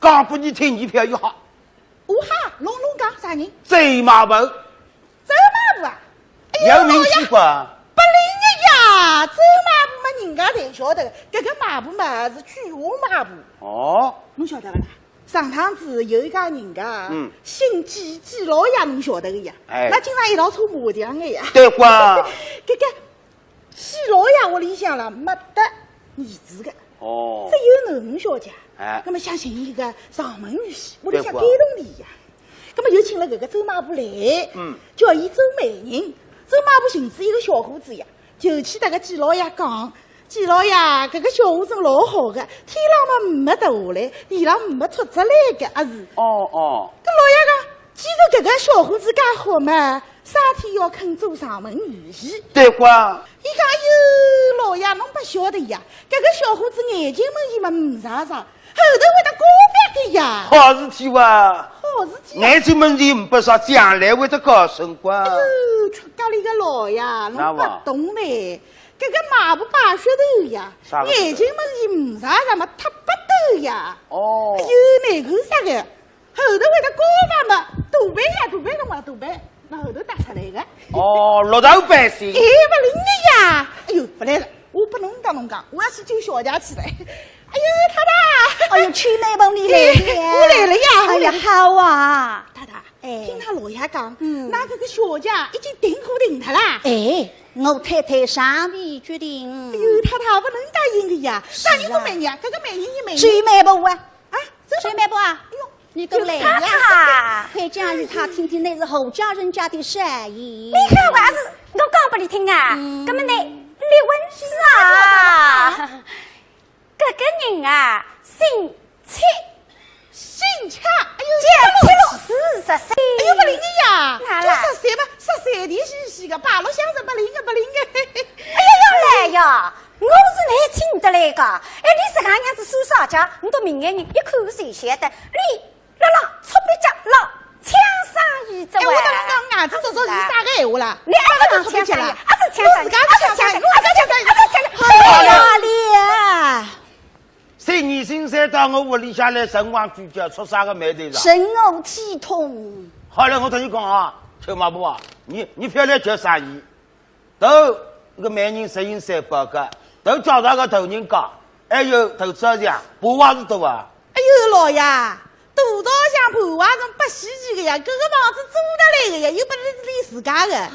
讲拨你听，你覅吓。我吓，侬侬讲啥人？周妈婆。周妈婆啊？哎呦，有名气勿？老爷，勿灵个呀，周妈婆嘛人家侪晓得个，搿个妈婆嘛是鬼话妈婆。哦。侬晓得勿啦？ 上趟子有一家人家，嗯。姓季，季老爷侬晓得个呀，哎。㑚经常一道搓麻将个呀。对个。搿个季老爷屋里向啦，没得儿子个，哦。只有囡儿小姐。哎。葛么想寻一个上门女婿，屋里向该动地呀。对个。葛么就请了搿个周妈婆来，嗯。叫伊做媒人。周妈婆寻仔一个小伙子呀，就去搭搿季老爷讲， 季老爷，搿个小伙子老好个，天浪嘛没塌下来，地浪没戳着来个，阿是？哦，哦。搿老爷讲，既然搿个小伙子介好嘛，啥体要肯做上门女婿？对个。伊讲，哎呦，老爷，侬勿晓得呀，搿个小伙子眼睛门前嘛没啥啥，后头会得高发个呀。好事体哇。好事体啊。眼睛门前没啥，将来会得高升个。哎呦，出家里个老爷，侬勿懂呢。 搿个妈婆摆噱头呀，啥物事？眼睛门前没啥啥么，塌鼻头呀。哦。哎呦，难看煞个，后头会得高发么，大鼻呀，大鼻侬啊，大鼻，拿后头搭出来个。哦，绿豆背心。哎，勿灵个呀。哎呦，勿来了，我拨侬搭侬讲，我要去救小姐去了。哎呦，太太。哎呦，秋妹妹，你来了。我来了呀，哎呀，我来了。好啊。太太，哎。听㑚老爷讲，嗯。㑚搿个小姐已经订婚定脱啦。哎。 我太太尚未决定。哎呦，太太勿能答应个呀，啥人做媒人啊？搿个媒人，伊媒人。周媒婆啊。啊，周媒婆啊，哎呦，你都来了。太太。快讲与她听听，那是何家人家的生意。你看我还是我讲拨你听啊，嗯。搿么呢，你问是啊。 搿个人啊，姓戚。姓戚？哎呦，叫戚老师，十岁。哎呦，勿灵个呀，哪啦？就十岁嘛，十岁的兮兮个，八路相声勿灵个，勿灵个。哎呀，要来呀，我是来请得来个。哎，你自家样子算啥家，你到明眼人一看就晓得。你辣辣搓鼻脚，辣抢生意哉喂。哎，我搭侬讲，牙齿做做是啥个闲话啦？你阿是抢生意，阿是抢生意，阿是抢生意，阿是抢生意，阿是抢生意。哎呀，你啊！ 三年新三到我屋里向来，辰光追究出啥个眉头上？神我体痛。好了，我同你讲啊，秋妈婆啊，你，你覅来叫生意。头搿个媒人实行三宝个，头叫啥个头人家，还有头子像，婆娃是多啊。哎呦，老爷，大道上婆娃是勿稀奇个呀，搿个房子租得来个呀，又勿是你自家个。啊？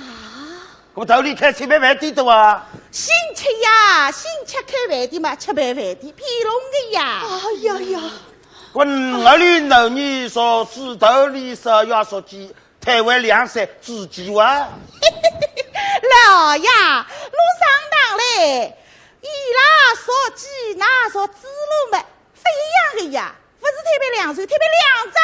搿么头里开吃爿饭店的哇？姓戚呀，姓戚开饭店嘛，吃爿饭店，骗侬个呀。哎呀呀！我屋里头呢，烧猪头里烧鸭烧鸡，台湾凉菜，猪鸡哇。老爷，侬上当嘞！伊拉烧鸡，㑚烧猪肉嘛，勿一样个呀。 勿是推扳两只，推扳两只。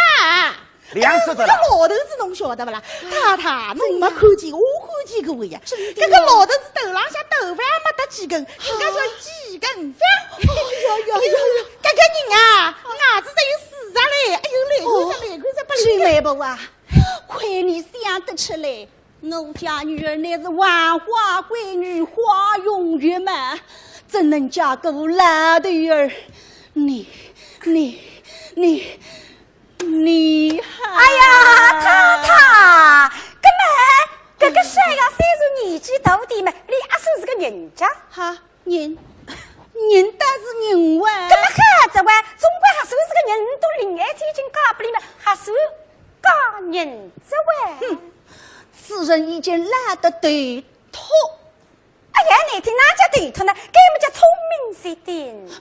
两只的啦。搿个老头子侬晓得勿啦？太太，侬没看见，我看见过呀。搿个老头子头浪向头发也没得几根，人家叫几根发。哎呀呀呀呀！搿个人啊，牙齿只有四只嘞，哎呦，来看着，来看着，勿灵个。秋妹婆啊，亏你想得出来。 我家女儿乃是万花闺女，花容月貌，怎能嫁个老头儿？你，你，你，你还……哎呀，太太，搿么，搿个小丫头虽然年纪大点嘛，伊也算是个人家。哈，人，人倒是人哇。搿么好哉哇，总归还算是个人，侬到临海千金嫁拨伊嘛，还算 嫁人哉喂。哼，此人已经懒得头秃。哎呀，难听，哪叫头秃呢？搿么叫聪明绝顶。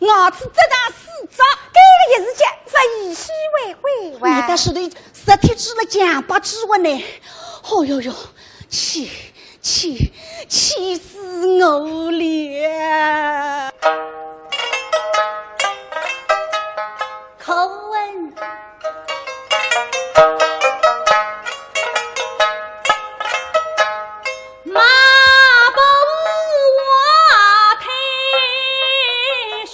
牙齿只剩四只。搿个也是叫物以稀为贵哇。你倒是对，实体指了讲不指我呢。哦哟哟，气，气，气死我了。 可问马步华太兄，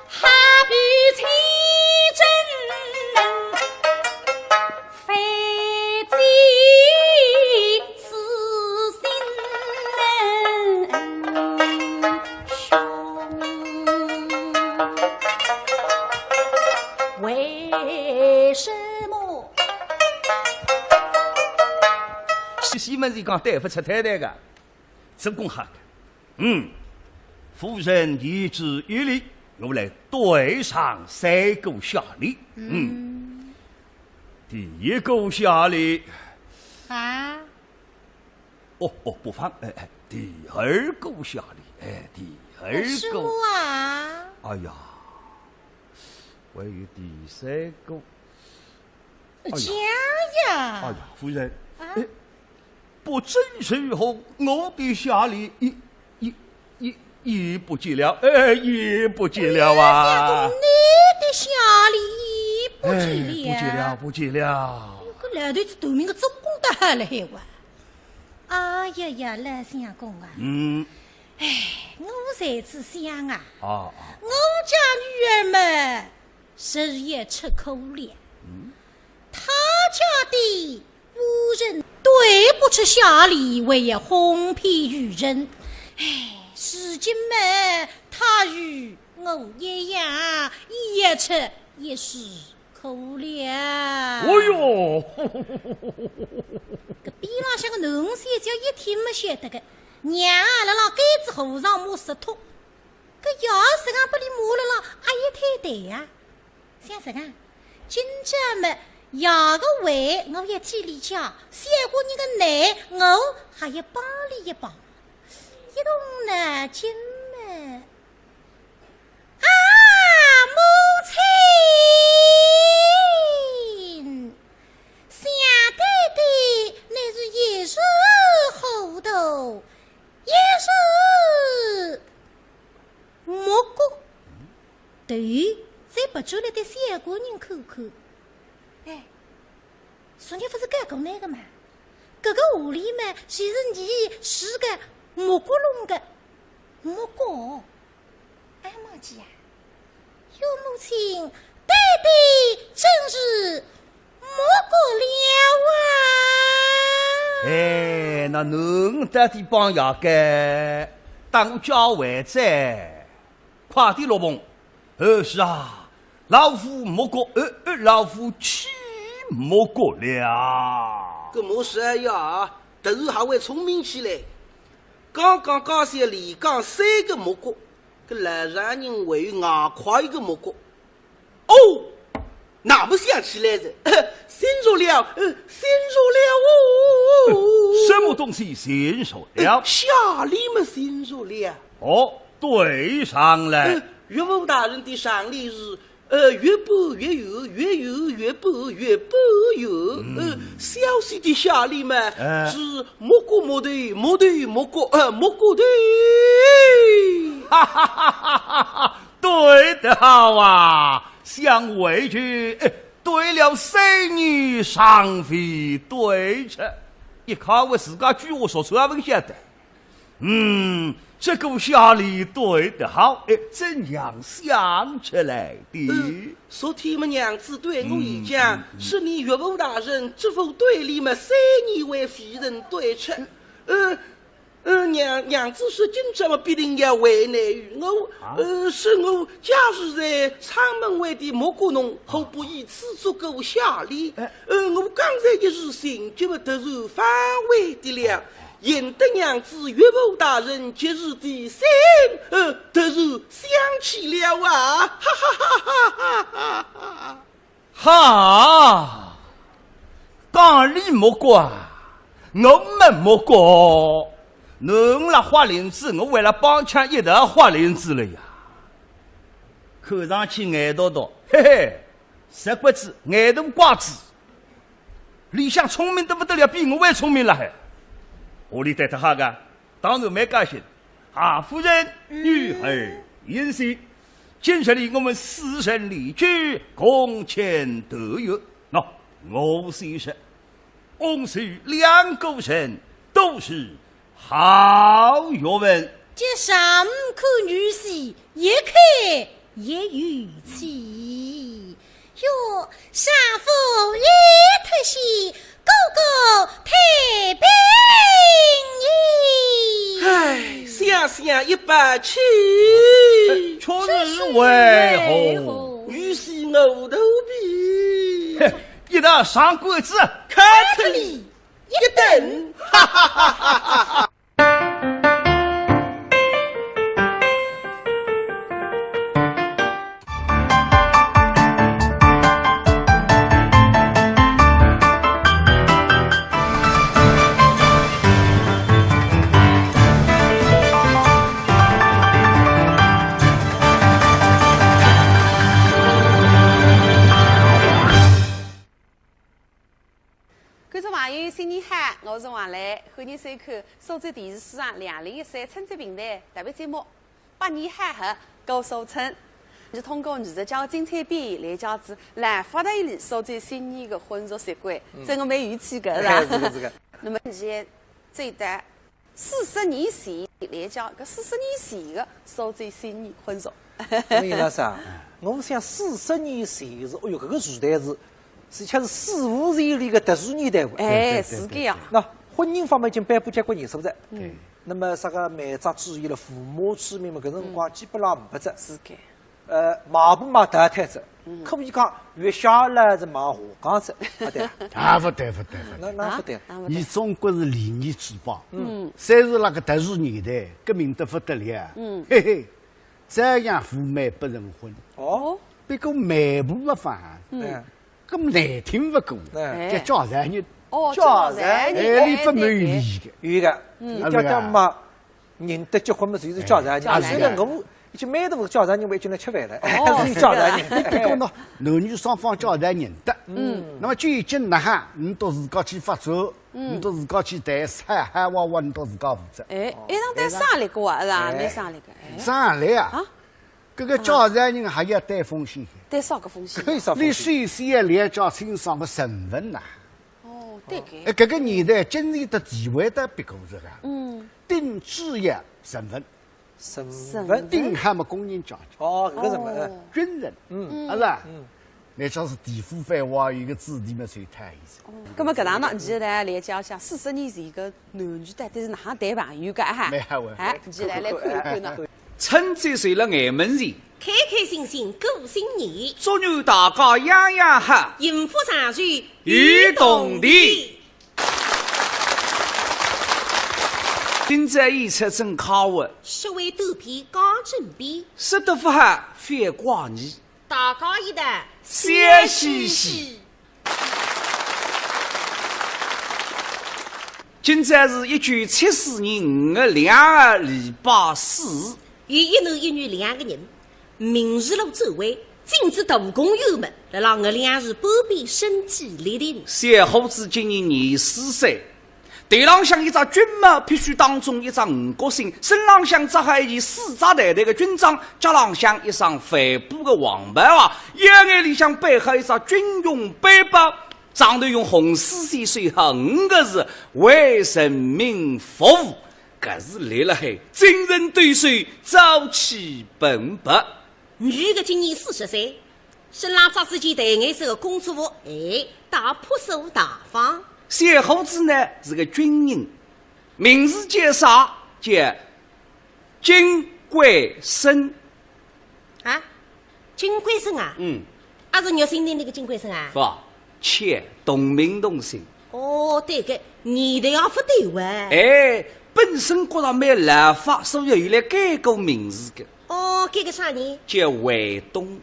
哈比清蒸西门子讲对勿出太太个，真功好个。嗯，夫人言之有理，我来对上三个下联。嗯，第一个下联。啊？哦，哦，不妨，哎，哎，第二个下联，哎，第二个。是我啊。哎呀，还有第三个。哎呀，讲呀。哎呀，夫人，啊？哎，不知如何，我的下联也，也，也，也不见了，哎，也不见了啊。相公，你的下联也不见了。哎，不见了，不见了。搿老头子头名个做功德还来哇。哎呀呀，老相公啊。嗯。哎，我在此想啊，啊，啊。我家女儿嘛， 日夜吃苦了。嗯。他家的夫人对不出下联，还要哄骗于人。哎，如今嘛，他与我一样，一夜吃一时苦了。哦哟！搿边浪向个囡小姐一听么晓得个，娘啊，辣辣该只和尚摸石头。 搿爷实梗拨俚骂了啦，阿也太对呀。想实梗，今朝么爷个话我要替俚讲，小官人个难我还要帮俚一帮。一动脑筋么，啊，母亲，想爹爹乃是一时糊涂，一时 目过。头再别转来对小官人看看。哎，昨日勿是讲过那个嘛？搿个狐狸嘛，就是你是个目过弄个。目过？哎，忘记啊。 哟，母亲，爹爹真是目过了啊！哎，那侬到底帮爷个，当我叫回哉，快点落棚。呃，是啊，老夫目过，呃，呃，老夫岂目过了。搿么是呀，突然还会聪明起来。刚刚家小连讲三个目过，搿老丈人还有外快一个目过。 哦，那么想起来哉，醒着了，呃，醒着了哦。什么东西醒着了？呃，下联么醒着了。哦，对上来。呃，岳父大人的上联是，呃，月半月圆，月圆月半，月半圆。嗯。呃，小婿的下联嘛，哎。是目过目对，目对目过，呃，目过对。哈哈哈哈哈哈！ 对得好啊，想回去，哎，对了三年尚未对出，一看我自家句话说出也勿晓得。嗯，这个下联对得好，哎，怎样想出来的？嗯，昨天么娘子对我一讲，嗯，嗯，嗯。说你岳父大人知府对联么三年为非人对出。嗯。呃， 呃，娘，娘子说今朝么必定要为难于我，啊？呃，说我假使在阊门外的目过侬，何不以此作个下联？哎。呃，我刚才一时心急么突然反悔的了，哦。幸得娘子岳父大人及时提醒，呃，突然想起了啊！哈哈哈哈哈哈哈！ 哈，讲俚目过啊，我没目过。侬辣豁翎子，我为了帮腔一道豁翎子了呀。看上去眼笃笃，嘿嘿，石骨子，眼大瓜子，里向聪明得不得了，比我还聪明了还。何里得得哈个？ 当然蛮高兴。啊，夫人，嗯。女儿言谢，今日里我们四人联句，共签团圆。喏，我先说，翁婿两个人都是好学问。这上看女婿，一看也有趣。 哟，丈夫已脱险，哥哥太平矣。唉，想想一把气。哎，却是为何？女婿我肚皮。嘿，一道上官子。看看你。一等。观众朋友，新年好，我是王磊，欢迎收看苏州电视书场两零一三春节评弹特别节目《百年好合》，我是苏春。是通过艺术家精彩表演来讲仔老法头里苏州新年个婚俗习惯，真个蛮有趣个，是吧？是个，是个。那么现在最大 四十年前来讲，搿四十年前个苏州新年婚俗。搿么伊拉啥？我想四十年前是，哎哟，搿个时代是，是像是史无前例个特殊年代哇。哎，是搿样。那婚姻方面已经颁布结婚年数哉。嗯。那么啥个媒妁之言了，父母之命嘛，搿辰光基本上没哉。是个。 呃，买勿买淘汰仔，可以讲月下来是买下岗仔，勿对啊？啊，勿对，勿对，勿对。那，那勿对。啊，勿对。伊总归是礼仪之邦。嗯。虽是辣个特殊年代，革命得勿得了。嗯。嘿嘿，照样赴媒不成婚。哦。不过媒婆勿放。嗯。哎。搿么难听勿过，哎。叫介绍人。哦，介绍人。介绍人。哎，伊勿蛮有礼个。有个，嗯。伊叫叫嘛， 人得结婚嘛，就是介绍人。啊，介绍人。虽然我已经蛮大个介绍人，我已经来吃饭了，哦，是介绍人。是个。不过呢，男女双方介绍人得。嗯。那么究竟哪哈，侬到自家去发展，嗯。侬到自家去谈，啥啥哇哇，侬到自家负责。哎，一样侪省力个啊，是吧？哎。蛮省力个，哎。省力啊。啊？搿个介绍人还要担风险。担啥个风险？搿有啥风险？你首先要了解清爽个身份呐。哦，对个。哎，搿个年代经济个地位得比过这个。嗯。 顶主要身份。身份。身份。顶好么工人阶级。哦，搿个身份，哎。哦。军人，嗯。是吧？嗯。乃至是地府番话，有个子弟么随他意思。哦，葛么搿能呢，现在来了解一下四十年前个男女到底是哪能谈朋友个啊？蛮好玩。哎，现在来看一看呢。春节就勒眼门前，开开心心过新年，祝愿大家样样好，幸福长寿有铜钿。 今朝演出真快活，说话短篇讲正篇，说得勿好覅怪你。大家一道笑嘻嘻。今朝是一九七四年五月两号，礼拜四。有一男一女两个人， 民事路转弯，进仔大公园门，辣辣月亮树半边身体立定。小伙子今年廿四岁，头浪向一只军帽，必须当中一只五角星，身浪向着好一件丝质淡淡个军装，脚浪向一双帆布个黄跑鞋，腰眼里向背好一只军用背包，上头用红丝线绣好五个字：为人民服务。搿是立辣海，精神抖擞，朝气蓬勃。 女个今年四十岁，身浪着仔件淡颜色个工作服，哎，倒朴素大方。小伙子呢是个军人，名字叫啥？叫金贵生。啊，金贵生啊？嗯。啊，是玉心亭里个金贵生啊？勿， 且同名同姓。哦，对个，年代也勿对哇。哎，本身觉着蛮老法，所以后来改过名字个。哦，改个啥呢？叫卫东。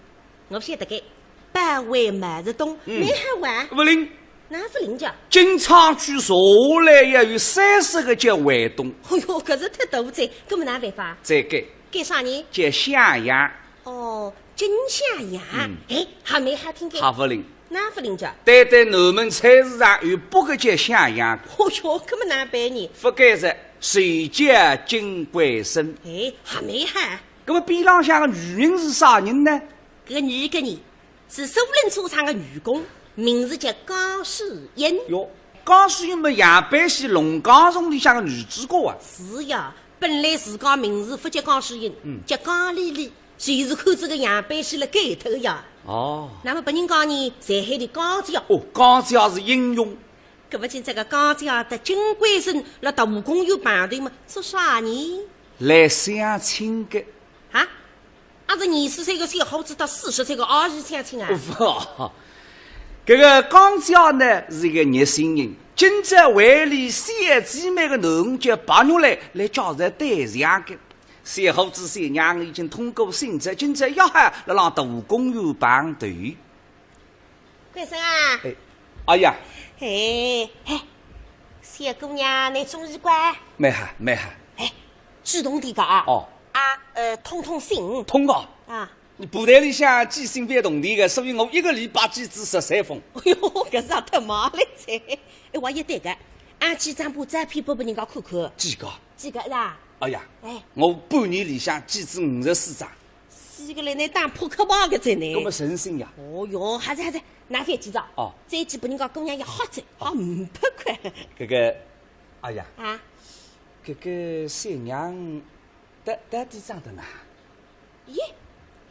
我晓得个，保卫毛泽东，嗯。蛮好哇。勿灵。哪勿灵介？经昌区查下来要有三十个叫卫东。哎哟，搿是忒多哉，搿么哪办法？再改。改啥呢？叫向阳。 哦，金向阳，嗯。哎，还蛮好听个。还勿灵。哪勿灵介？单单南门菜市场有八个叫向阳。哦哟，搿么哪办呢？勿改哉，就叫金贵生。哎，还蛮好。搿么边浪向个女人是啥人呢？搿个女个呢，是苏宁车厂个女工，名字叫江诗英。哟，江诗英么杨百喜《龙江颂》里向个女主角啊。是呀，本来自家名字勿叫江诗英，嗯。叫江丽丽。 就是看搿个杨百喜了改脱个呀。哦。那么别人讲呢，侪喊俚江姐。哦，江姐是英雄。搿么今朝个江姐搭金贵生辣大公园碰头嘛，做啥呢？来相亲个。啊？阿是廿四岁个小伙子搭四十岁个阿姨相亲啊？勿，搿个江姐呢是一个热心人，今朝为了小姐妹个囡儿叫白玉兰来叫人代谢个。小伙子小娘已经通过审查，今朝约好辣浪大观园碰头。 关生啊。哎，哎呀。哎，嘿，小姑娘，侬中意个？蛮好，蛮好。哎，主动点个啊。哦。啊，呃，通通信。通个。啊。你布袋里向寄信蛮动的个，所以我一个礼拜寄仔十三封。哎哟，搿是也太忙了噻。哎，我也对个，俺寄张部照片拨拨人家看看。寄个？寄个是吧？哎呀，哎。我半年里向寄仔五十四张。 死个嘞，侬打扑克牌个真呢。搿么诚信呀。哦哟，还是还是，拿翻几张。哦。再寄拨人家姑娘也好着，哦，五百块。搿个，哎呀，啊？搿个小娘，到到底长得哪？咦，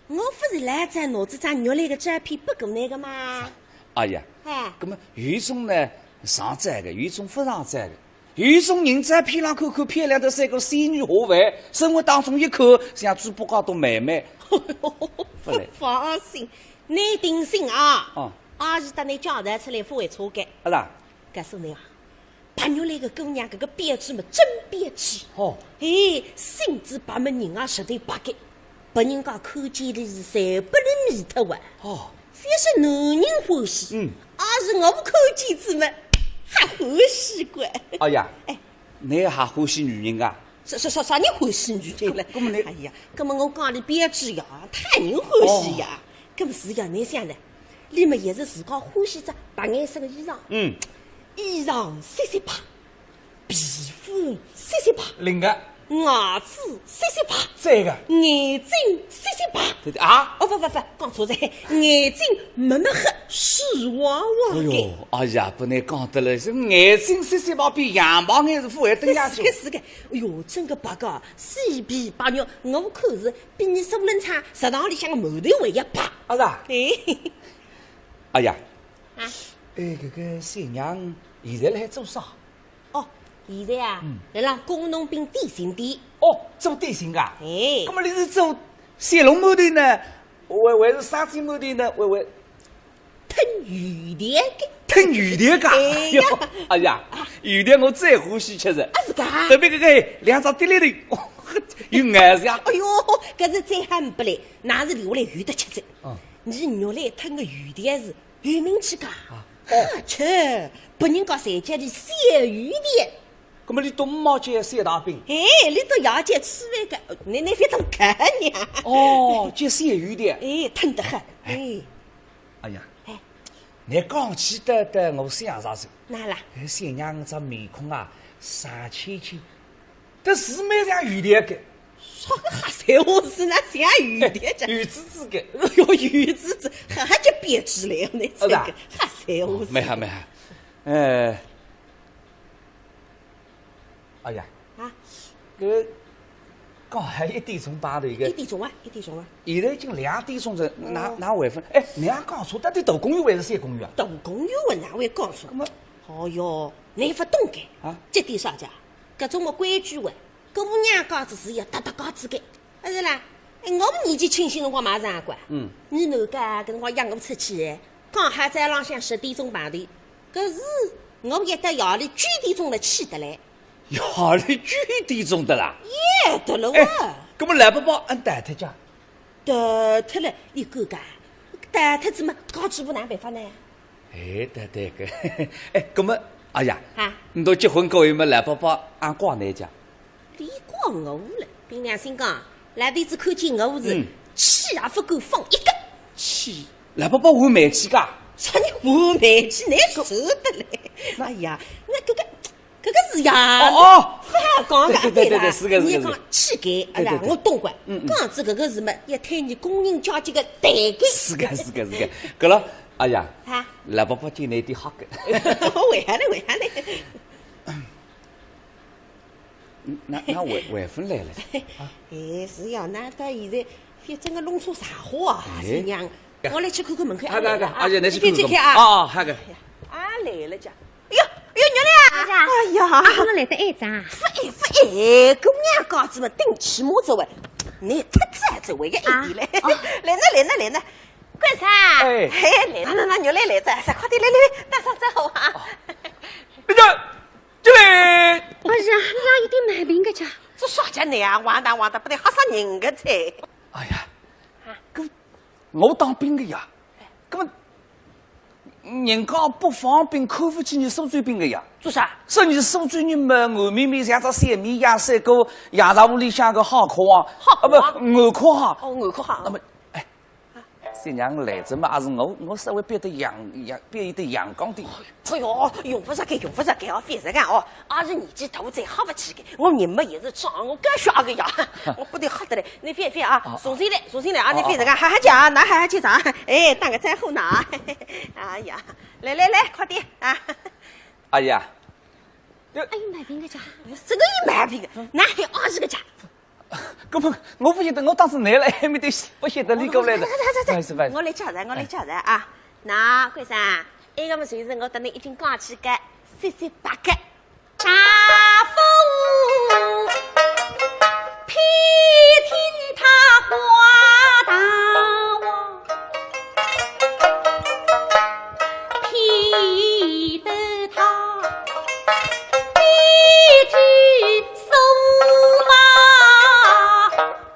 我勿是来这拿这张玉兰个照片拨过侬个吗？哎呀，哎。搿么有一种呢，上照个，有一种勿上照个。 有一种人照片浪看看漂亮得像个仙女下凡，生活当中一看像猪八戒搭妹妹。勿来。放心，侬定心啊。哦。阿是搭侬讲道出来勿会错个。阿拉？告诉侬啊，白玉兰个姑娘搿个标致么真标致。哦。哎，身子白么人也实头白个，拨人家看见了是侪拨伊迷脱啊。哦。 覅说男人欢喜，嗯。阿是我看见仔么，还欢喜个。哎呀，哎。侬还欢喜女人啊？啥啥啥啥人欢喜女人了？搿么侬，哎呀，搿么我讲伊标致呀，讨人欢喜呀。哦。搿么是呀，侬想呢？伊么也是自家欢喜只白颜色个衣裳。嗯。衣裳雪雪白， 皮肤雪雪白，灵个。牙齿雪雪白，赞个。眼睛雪雪白。对对啊。哦，勿勿勿，讲错哉，眼睛墨墨黑，水汪汪个。哎哟，哎呀，拨侬讲得了，是眼睛雪雪白，比羊毛眼是勿会登下去。是个是个，哎哟，真个白个，雪白白肉，我看是比侬苏冷昌食堂里向个馒头还要白。啊是啊？哎。哎呀，啊。哎，搿个小娘现在辣海做啥？ 哦，现在啊，嗯。辣浪工农饼点心店。哦，做点心个啊？哎。搿么侬是做小笼馒头呢，还还是生煎馒头呢，还还？抻油条个。抻油条个？哎呀。哎呀，油条我最欢喜吃哉。啊，是个啊？特别搿个两只滴溜头，哦，有咬头啊。哎哟，搿是再还勿来，哪是留下来有得吃哉。嗯。侬原来抻个油条是 有名气个，啊，哦。哈，切，拨人家侪叫伊小油条。搿么伊笃妈叫小大饼？哎，伊笃爷叫吃饭个，侬侬覅当看呢。哦，叫小油条。哎，抻得很，哎。哎。哎呀，哎。侬讲起得得我想着哉。哪啦？哎，小娘只面孔啊，生芡芡， 搿是蛮像油条个。啥个瞎三胡四呢？像油条个？哎，油滋滋个。哎哟，油滋滋，还还叫编制来，那这个，啊，是啊。瞎三胡四。哦，蛮好，蛮好。呃，哎呀，啊？搿刚好一点钟碰头个。一点钟啊，一点钟啊。现在已经两点钟哉，哪，哦。哪还勿？哎，侬也讲错，到底大观园还是小公园啊？大观园我哪会讲错？搿么？哦哟，侬勿懂个。啊？这点啥讲？ 搿种么规矩哇，姑娘家子是要搭搭家子个，阿是啦？哎，我年纪轻些辰光嘛是啊，嗯。伲囡家搿辰光约我出去，讲好早浪向十点钟碰头，搿是我一到夜里九点钟了起得来。夜里九点钟得啦？夜得了哇。哎，搿么老伯伯阿逃脱家？ 逃脱了，伊敢讲？逃脱仔么，家主婆哪办法呢？哎，对对个。哎，搿么，哎呀，啊？侬笃结婚过后么，老伯伯阿怪㑚家？伊怪我了，凭良心讲，老头子看见我是，嗯。气也勿敢放一个。气？老伯伯还煤气介？啥人还煤气？难受得嘞！哎呀，那搿个 搿个是呀。哦，哦。勿好讲个，对对对对对，对伐？是个，是个，是个。侬讲气概，对对对。哎呀，我懂个。嗯，嗯。讲仔搿个是么，要推伲工人阶级个代概。是个，是个，是个。搿了，哎呀，啊？老伯伯今朝有点吓个。为啥呢？为啥呢？嗯，那，那还，还勿来了？啊？哎，是呀，那到现在，反正个弄错啥货啊，哎。新娘。我来去看看门口，啊，啊，啊，啊，啊，啊，侬去看看。侬覅去啊。啊，啊，好个。哎呀，啊，来了家。 哎哟，哎哟，玉兰啊！哎呀，啊，怎么来得晚啊？勿晚，勿晚，姑娘家子么顶起码子喂，侬太早子喂个一点嘞。啊，哦。来呢，来呢，来呢。干啥？哎。哎，来，来，来，来，来，来，来，快点，来，来，打声招呼啊。哦。那个，这位。哎呀，伊拉有点毛病个家。这啥家呢啊？哇哒哇哒，不得吓死人个噻。哎呀，搿我当兵个呀，搿么人家不方便，看勿起伲苏州兵个呀。做啥？说伲苏州人嘛，硬面面像只小米一样，像个洋茶壶里向个好壳啊。好壳啊？啊，不，硬壳啊。哦，硬壳啊。那么，哎，新娘来着嘛，还是我，我稍微变得阳，阳，变一点阳刚点。哎哟，用勿着个，用勿着个哦，覅着个哦。阿是年纪大哉，吓勿起个。我人嘛也是壮，我敢吓个呀。我不得吓得来。你覅，覅啊，啊，重新来，重新来啊，你覅着个，啊，啊。好好叫啊，㑚好好叫啊。哎，打个招呼呐。哎呀，来来来，快点啊。哎呀，哎，有毛病个家。这个有毛病个，㑚还二十个家。 搿么我勿晓得，我当时来了，还没得，勿晓得你过来的。走走走走，不好意思，不好意思。我来介绍，我来介绍啊。那，关生，埃个么就是我搭侬已经讲起个，三三八个。丈夫偏听他话大王，偏得他 苏妈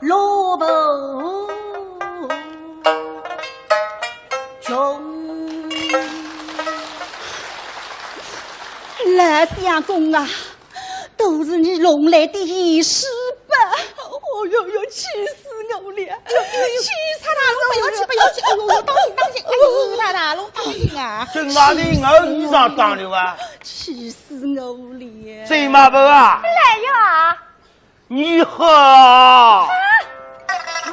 萝卜穷。老相公啊，都是你弄来的闲事吧？哦哟哟，气死我了！哎呦，哎呦，哎呦，气死我了！不要去，不要去！哎呦，当心，当心！哎呦，大大龙，当心啊！这哪里我衣裳当了啊？气死我了！醉马婆啊！来呀！ 你好，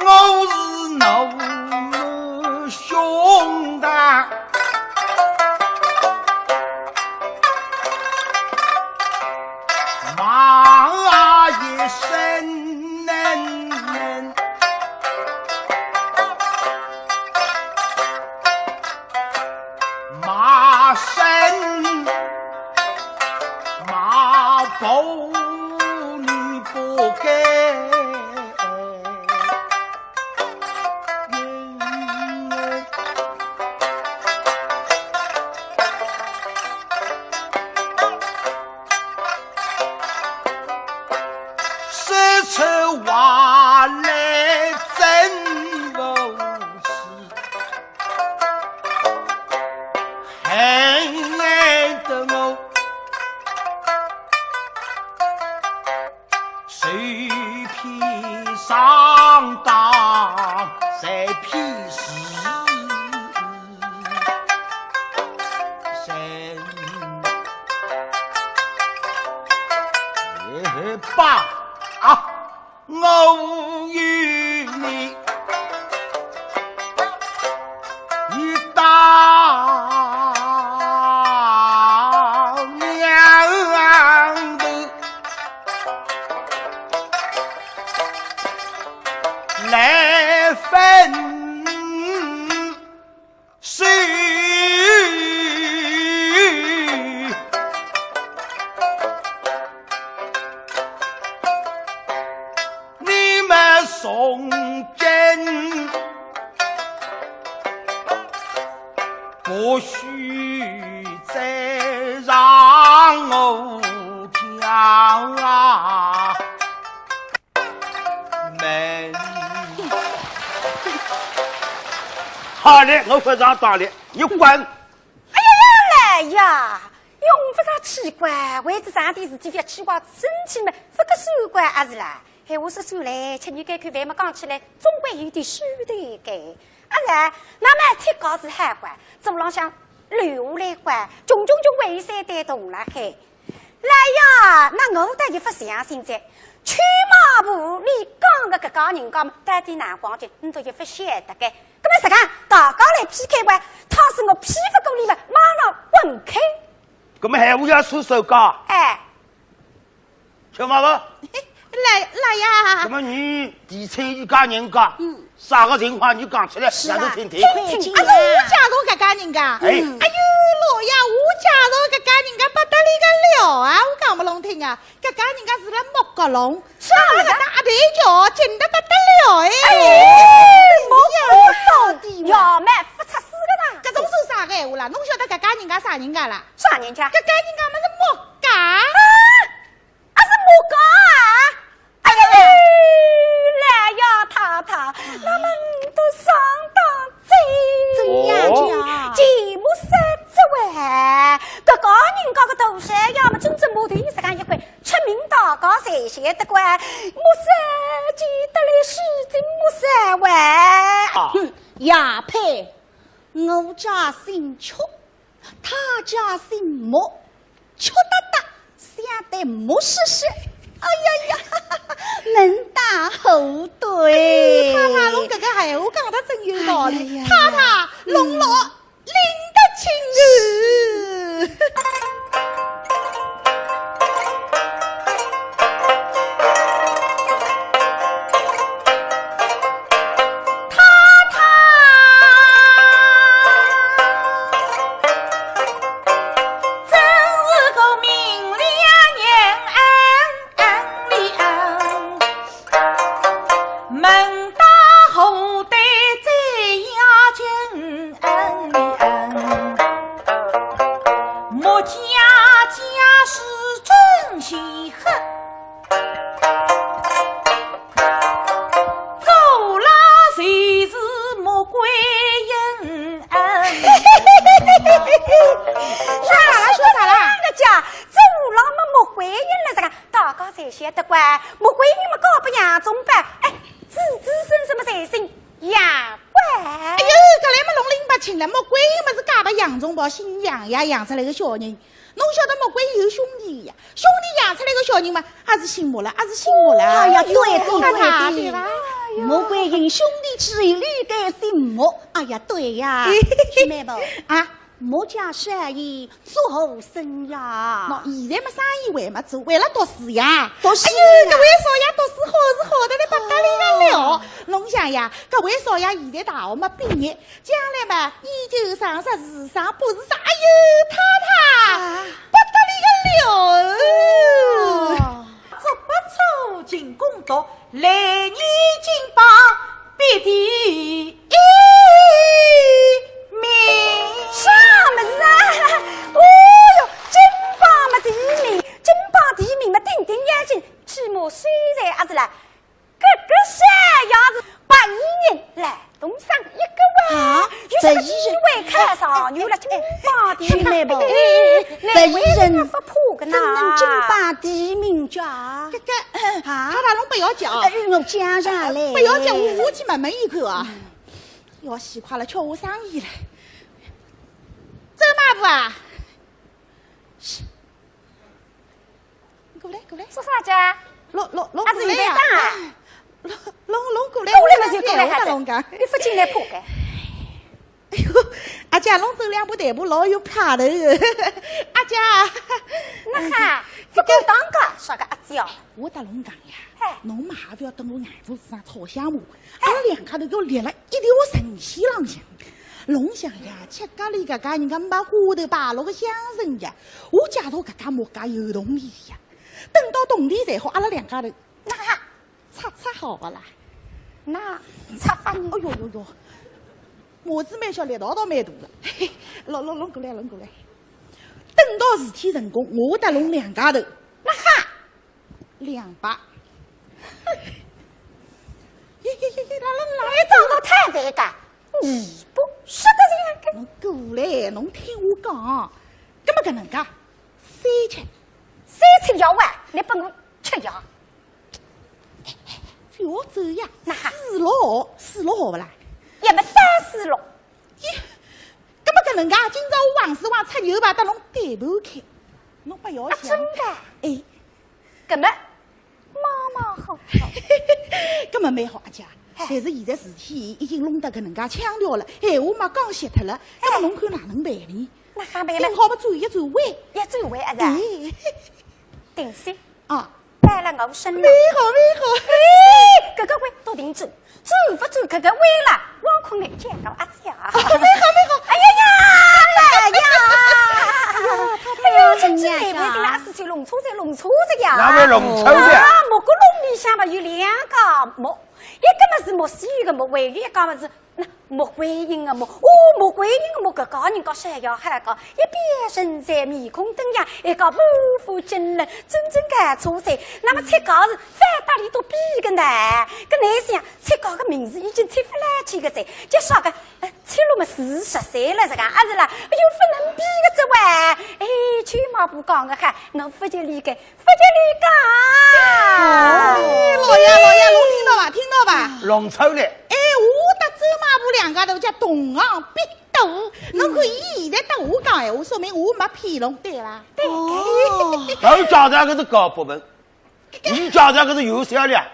我是侬兄弟，骂一声能，骂声 马步你不该。说出话来真不是 恨得我受骗上当，受骗时人。哎，罢啊！ 我与你一道两头来分 谁？你们从今不许再让我跳啊！ 门。好嘞，我勿上当了，你滚！哎呀呀，来呀，用勿着奇怪，为仔啥点事体覅奇怪生气嘛，勿个算怪阿是啦。闲话说转来，吃年该口饭嘛讲起来，总归有点虚头个。阿是，那么吃高是好怪，做浪向 留下来怪，穷穷穷为三代同辣海。来呀，那我倒一勿相信哉。秋马婆，你讲个搿家人家嘛，到底哪光景，你都一勿晓得个。搿么实梗，大家来P K吧，倘使我P勿过你们，马上滚开。搿么闲话要出手个。哎。 听嘛吧。来，来呀。那么你提亲一家人家，嗯。啥个情况你讲出来，是啊。让我听听。听听，哎呦，我嫁着搿家人家。哎。哎呦，老爷，我嫁着搿家人家不得了个了啊，我讲勿弄听啊，搿家人家是辣木搿弄，啥物事？阿对叫紧得不得了哎！哎，没看到的呀。要么不出事个啦。搿种算啥个闲话啦？侬晓得搿家人家啥人家啦？啥人家？搿家人家么是木家。啊，啊是木家啊？哎呀，来呀，太太，那么你都上当哉。怎样讲？哦。既木山之外，搿家人家个大小呀，么真正木头是讲一块。 出名大家侪晓得个，木山记得来是真木山哇。啊。哼，也配，我家姓邱，他家姓木，邱搭搭，相对木氏氏。哎呀呀，门当户对。哎，太太，侬搿个闲话讲得真有道理。哎呀呀呀。太太，嗯。龙楼 领得清哦。太太，真是个明良人。 门当户对最要紧，木家家世真稀罕，做了就是木贵人。啥啦？说啥啦？搿家做了么木贵人了，这个 大家侪晓得个，木贵人么高不杨宗保，哎，子子孙孙么侪姓杨个。哎呦，搿来么弄拎勿清了，木贵人么是嫁拨杨宗保，姓杨呀，养出来个小人。侬晓得木贵人有兄弟呀，兄弟养出来个小人嘛，也是姓木了，也是姓木了。哎呀，对，对，对，对。哎呀，木贵人兄弟之一，理该姓木。哎呀，对呀，妹妹。啊？ 木家少爷做何生呀？喏，现在么生意还没做，为了读书呀。读书呀。哎呦，搿位少爷读书好是好得来不得了哦。侬想呀，搿位少爷现在大学么毕业，将来么研究生、碩士生、博士生，哎呦，太太，啊。不得了哦。哦。足不出勤攻读， 来年金榜比第一名。啥物事啊？哦哟，金榜么第一名，金榜第一名么顶顶要紧，起码虽然也是啦，搿个啥样子，百一人来。 东上一个哇，啊，有啥个机会看上，有了金榜题，哎，哎，哎，哎，哎，哎，哎，哎，不怕个呢。怎能金榜题名家？这个，啊？他他拢不要讲。哎，我讲上来。不要讲，我过去慢慢一看啊。嗯。要死快了，叫我生意了。这嘛不啊？是。 过来，过来。做啥去？弄，弄，弄过来呀。啊，是你在打啊？弄，弄，弄过来，过来嘛就过来，我来弄讲。你不进来破开。哎呦，阿姐，侬走两步台步老有派头。阿姐。那哈，不够当个，啥个阿姐哦？我搭侬讲呀，嗨。侬嘛还不要等我眼珠子上吵相骂。 阿拉两家头要立辣一条阵线浪向。侬想呀，吃家里搿家人家没花头摆落个乡村呀，我假如搿家木家有铜钿呀，等到铜钿赚好，阿拉两家头，那哈，拆拆好勿啦？那拆法呢？哎呦呦呦，码子蛮小，力道倒蛮大个。嘿嘿，弄，弄，弄过来，弄过来。等到事体成功，我搭侬两家头，那哈， 两百。耶耶耶耶，来来来，侬讲到太对个，你不说的这样个。侬过来，侬听我讲，搿么搿能介，三七。三七要啊，你拨我吃药。覅走呀，那哈。四六，四六好勿啦？也没三四六。 咦，搿么搿能介，今朝我横竖横插牛排搭侬对盘开，侬勿要想。啊，真的？哎。搿么，马马虎虎。搿么蛮好，阿姐。哎。但是现在事体已经弄得搿能介腔调了，闲话嘛讲绝脱了，搿么侬看哪能办呢？哎。哪哈办呢？顶好么转一转弯。一转弯啊是啊？哎。定心。 啊。摆了我身浪。蛮好，蛮好。哎，搿个弯到定转，转勿转搿个弯了，王坤来见到阿姐啊。蛮好，蛮好。哎呀呀，来呀！哎呀，太太，哎呀，真是难为情啊，事体弄错哉，弄错哉呀。哪会弄错哉？啊，木瓜瓮里向嘛有两家木，一个嘛是木须个木，还有一家嘛是，那穆桂英个木。哦，穆桂英个木，搿家人家侪要好个，一表人才，面孔登样，一个满腹经纶，真正搞错哉。那么七家是反倒伊都比个呢，搿难想，七家个名字已经出勿来去个哉，就说个，呃， 七六么四十岁了，是讲，啊是啦，哎哟，勿能比个哉喂。哎，舅妈婆讲个哈，我勿及俚个，勿及俚个。哎，老爷，老爷，侬听到伐？听到伐？弄错了。哎，我搭舅妈婆两家头叫同行必斗，侬看伊现在搭我讲闲话，说明我没骗侬，对伐？对。哦。搿家长搿是搞不明。 伊家长搿是有想法。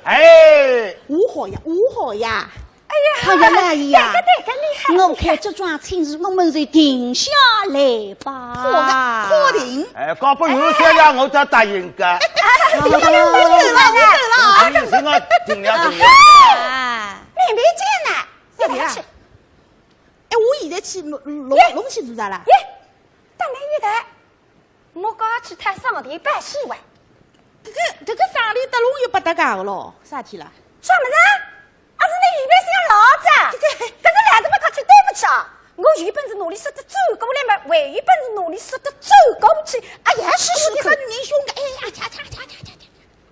哎，我好呀，我好呀。哎呀，好呀，老爷呀，对个，对个，厉害，我看这桩亲事，我们就定下来吧。好的，好定。哎，搞不有想法，我才答应个。哎，我走了，我走了。哎，你先我定了，定了。啊，妹妹见了，啥体啊？哎，我现在去弄，弄，弄去做啥啦？耶，大妹一代。 我刚去探啥么地办事哇？搿个，搿个生理搭侬又勿搭界个咯，啥体啦？啥么子？阿是侬预备想老子？搿个，搿是老子勿客气，对勿起啊！我有本事拿俚说得走过来嘛，还有本事拿俚说得走过去。哎呀，是是，搿个女人凶个，哎呀，恰恰恰恰恰恰，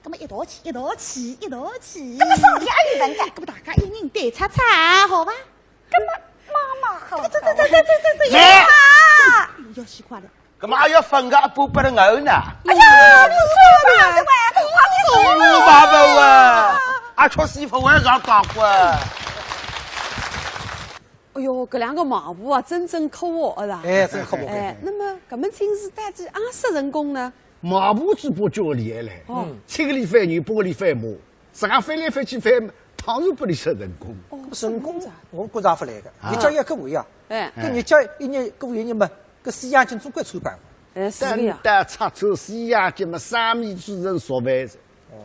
搿么一道去，一道去，一道去。搿么上天还有本事？搿么大家一人对擦擦，好伐？ 搿么妈妈好。这这这这这这这，哎呀！要死快了。搿么还要分个一半拨了我呢？哎呀，这这这这，我爸爸啊，阿吃媳妇我也上当过。哎哟，搿两个媒婆啊，真正可恶，是吧？哎，真可恶。哎，那么搿门亲事到底阿说成功呢？媒婆嘴巴叫厉害嘞，哦。七个里翻牛，八个里翻马。 自家翻来翻去翻，当然拨俚说成功。哦，成功，我觉着勿来个。啊。日脚也搿回呀，哎。搿日脚一日过一日嘛，搿西洋镜总归穿帮。哎，是个呀。等到拆穿西洋镜嘛，生米煮成熟饭哉。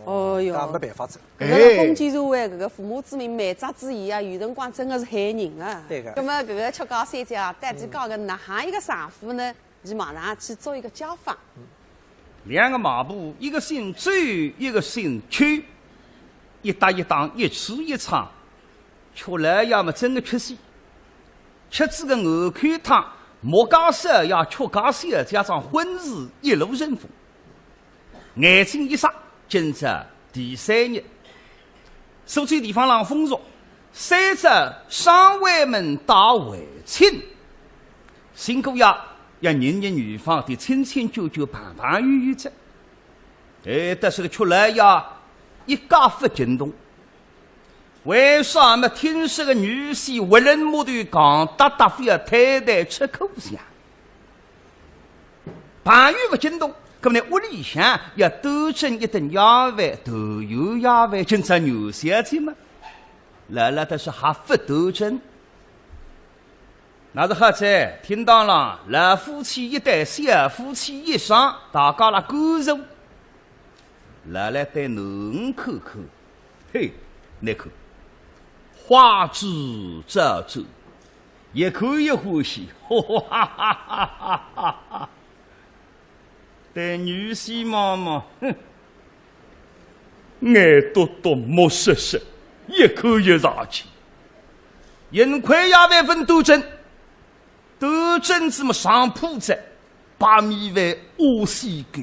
哦哟。搿没办法哉。搿个封建社会，搿个父母之命，媒妁之言啊，有辰光真个是害人啊。对个。葛末搿个曲家小姐啊，到底嫁个哪哈一个丈夫呢？ 伊马上去做一个家访。两个媒婆，一个姓周，一个姓邱，一搭一档，一吃一唱，曲老爷么真个吃死。吃仔个五口汤，木瓜少爷、曲家小姐桩婚事一路顺风。眼睛一眨，今朝第三日，苏州地方浪风俗，三朝双回门打回亲。 新姑爷要认认女方，得亲亲眷眷，朋朋友友哉。哎，但是个曲老爷一介勿惊动。为啥么？听说个女婿为人木头，讲搭搭覅太太吃苦相。朋友勿惊动，搿么呢，屋里向要端正一顿夜饭，团圆夜饭，今朝元宵节嘛，老老实实还勿端正。 那是好哉，厅堂浪老夫妻一对，小夫妻一双，大家辣干坐。老老对囡儿看看，嘿，倷看，花枝招展，一看一欢喜，哈哈哈哈哈哈。 对女婿望望，哼，眼笃笃目实实，一看一上去。幸亏夜饭勿端正，端正仔么上铺仔，白米饭屙稀狗。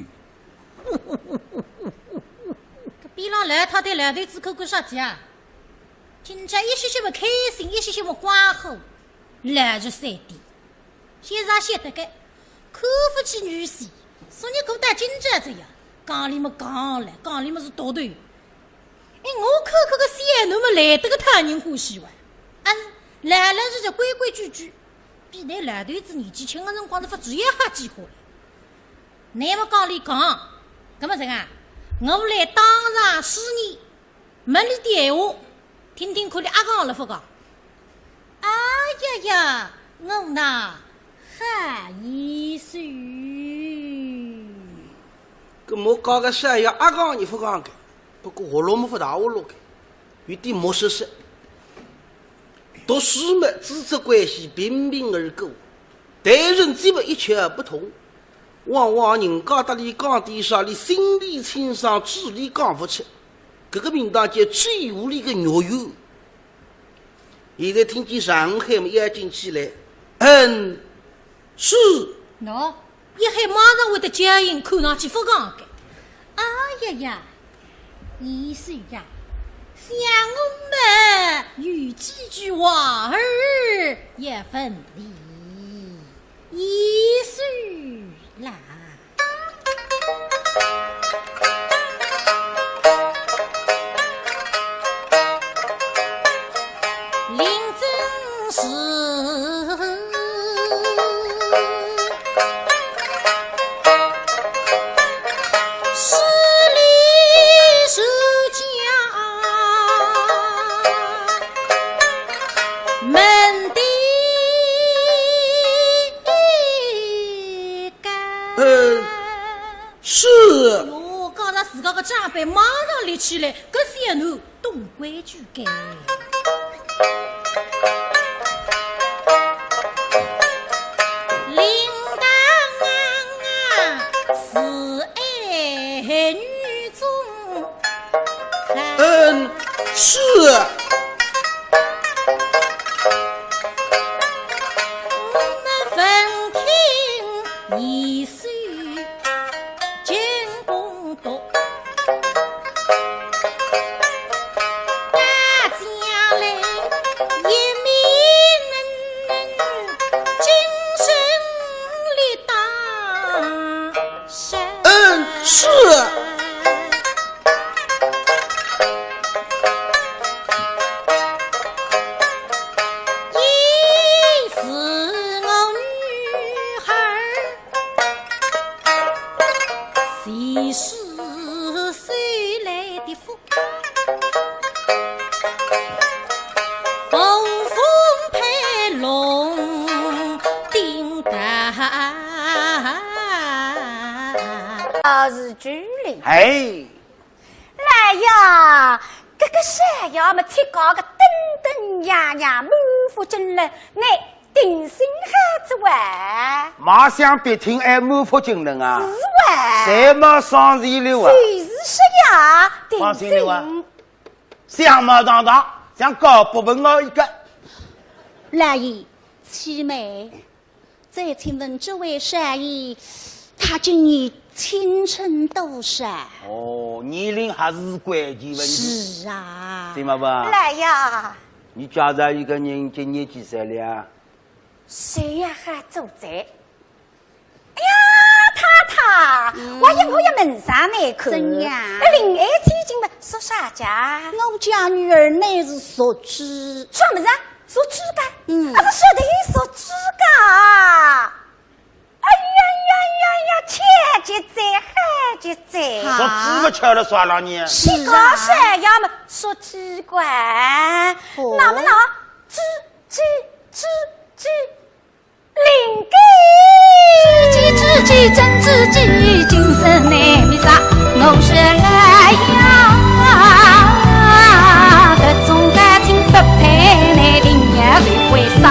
搿边浪老太对老头子看看啥体啊？今朝一歇歇么开心，一歇歇么光火，老实三点。 先生晓得个，看勿起女婿，所以过到今朝这样，讲理么讲了，讲理么是毒头。哎，我看看个小囡么来得个讨人欢喜哇，啊，老老实实规规矩矩，比㑚老头子年纪轻个辰光是勿至于好几化了。㑚么讲理讲，搿么这个啊，我来当场试验， 问俚点闲话，听听看俚阿讲了勿讲。哎呀呀，我呐，好意思。搿么讲个啥呀？阿讲也勿讲个，不过活络么勿大活络个，有点木实实。读书么，知识关系平平而过，爱人怎么一窍不通？往往人家搭俚讲点啥，俚心里清爽，嘴里讲勿出。搿个名堂叫嘴巴里个肉圆。现在听见上海么要紧起来，嗯，是。喏，一喊马上会得叫应，看上去勿讲个。哎呀呀，贤婿呀，想我们有几句话儿要问你。 贤婿啦。林真是势利是家门第 嗯，是。哟，讲着自家个长辈马上立起来，搿小囡懂规矩个。铃铛啊，是爱女中 嗯，是。我们闻听贤婿金公读，大家来一面能能精神力当 嗯，是。也是我女孩儿，前世修来的福。 凤凤配龙顶大。啊，是举例。哎，来呀，搿个少爷么，自家个登登呀呀，满腹经纶，乃定心好做啊。马上别听，还满腹经纶啊？是啊。谁嘛上谁了啊？就是说呀，定心。放心了啊。 相貌堂堂，像高伯文我一个。老爷，启禀，再请问这位少爷，他今年青春多少？哦，年龄还是关键问题。是啊。对吗不？来呀。你家下一个人今年几岁了？谁呀，还做贼？ 哎呀，太太，嗯。我也，我也问上来看。怎样？哎，林爱卿今么属啥家？我家女儿乃是属猪。啥么子啊？属猪个？嗯。啊，是说的属猪个。哎呀呀呀呀，巧极哉，好极哉。啊。属猪个巧了啥了呢？是啊。你讲啥呀么，属猪个。哦。那么呢，猪，猪，猪，猪。 灵个。知己，知己，真知己，今生难觅啥。我说来呀，搿种感情不配，难定也为啥？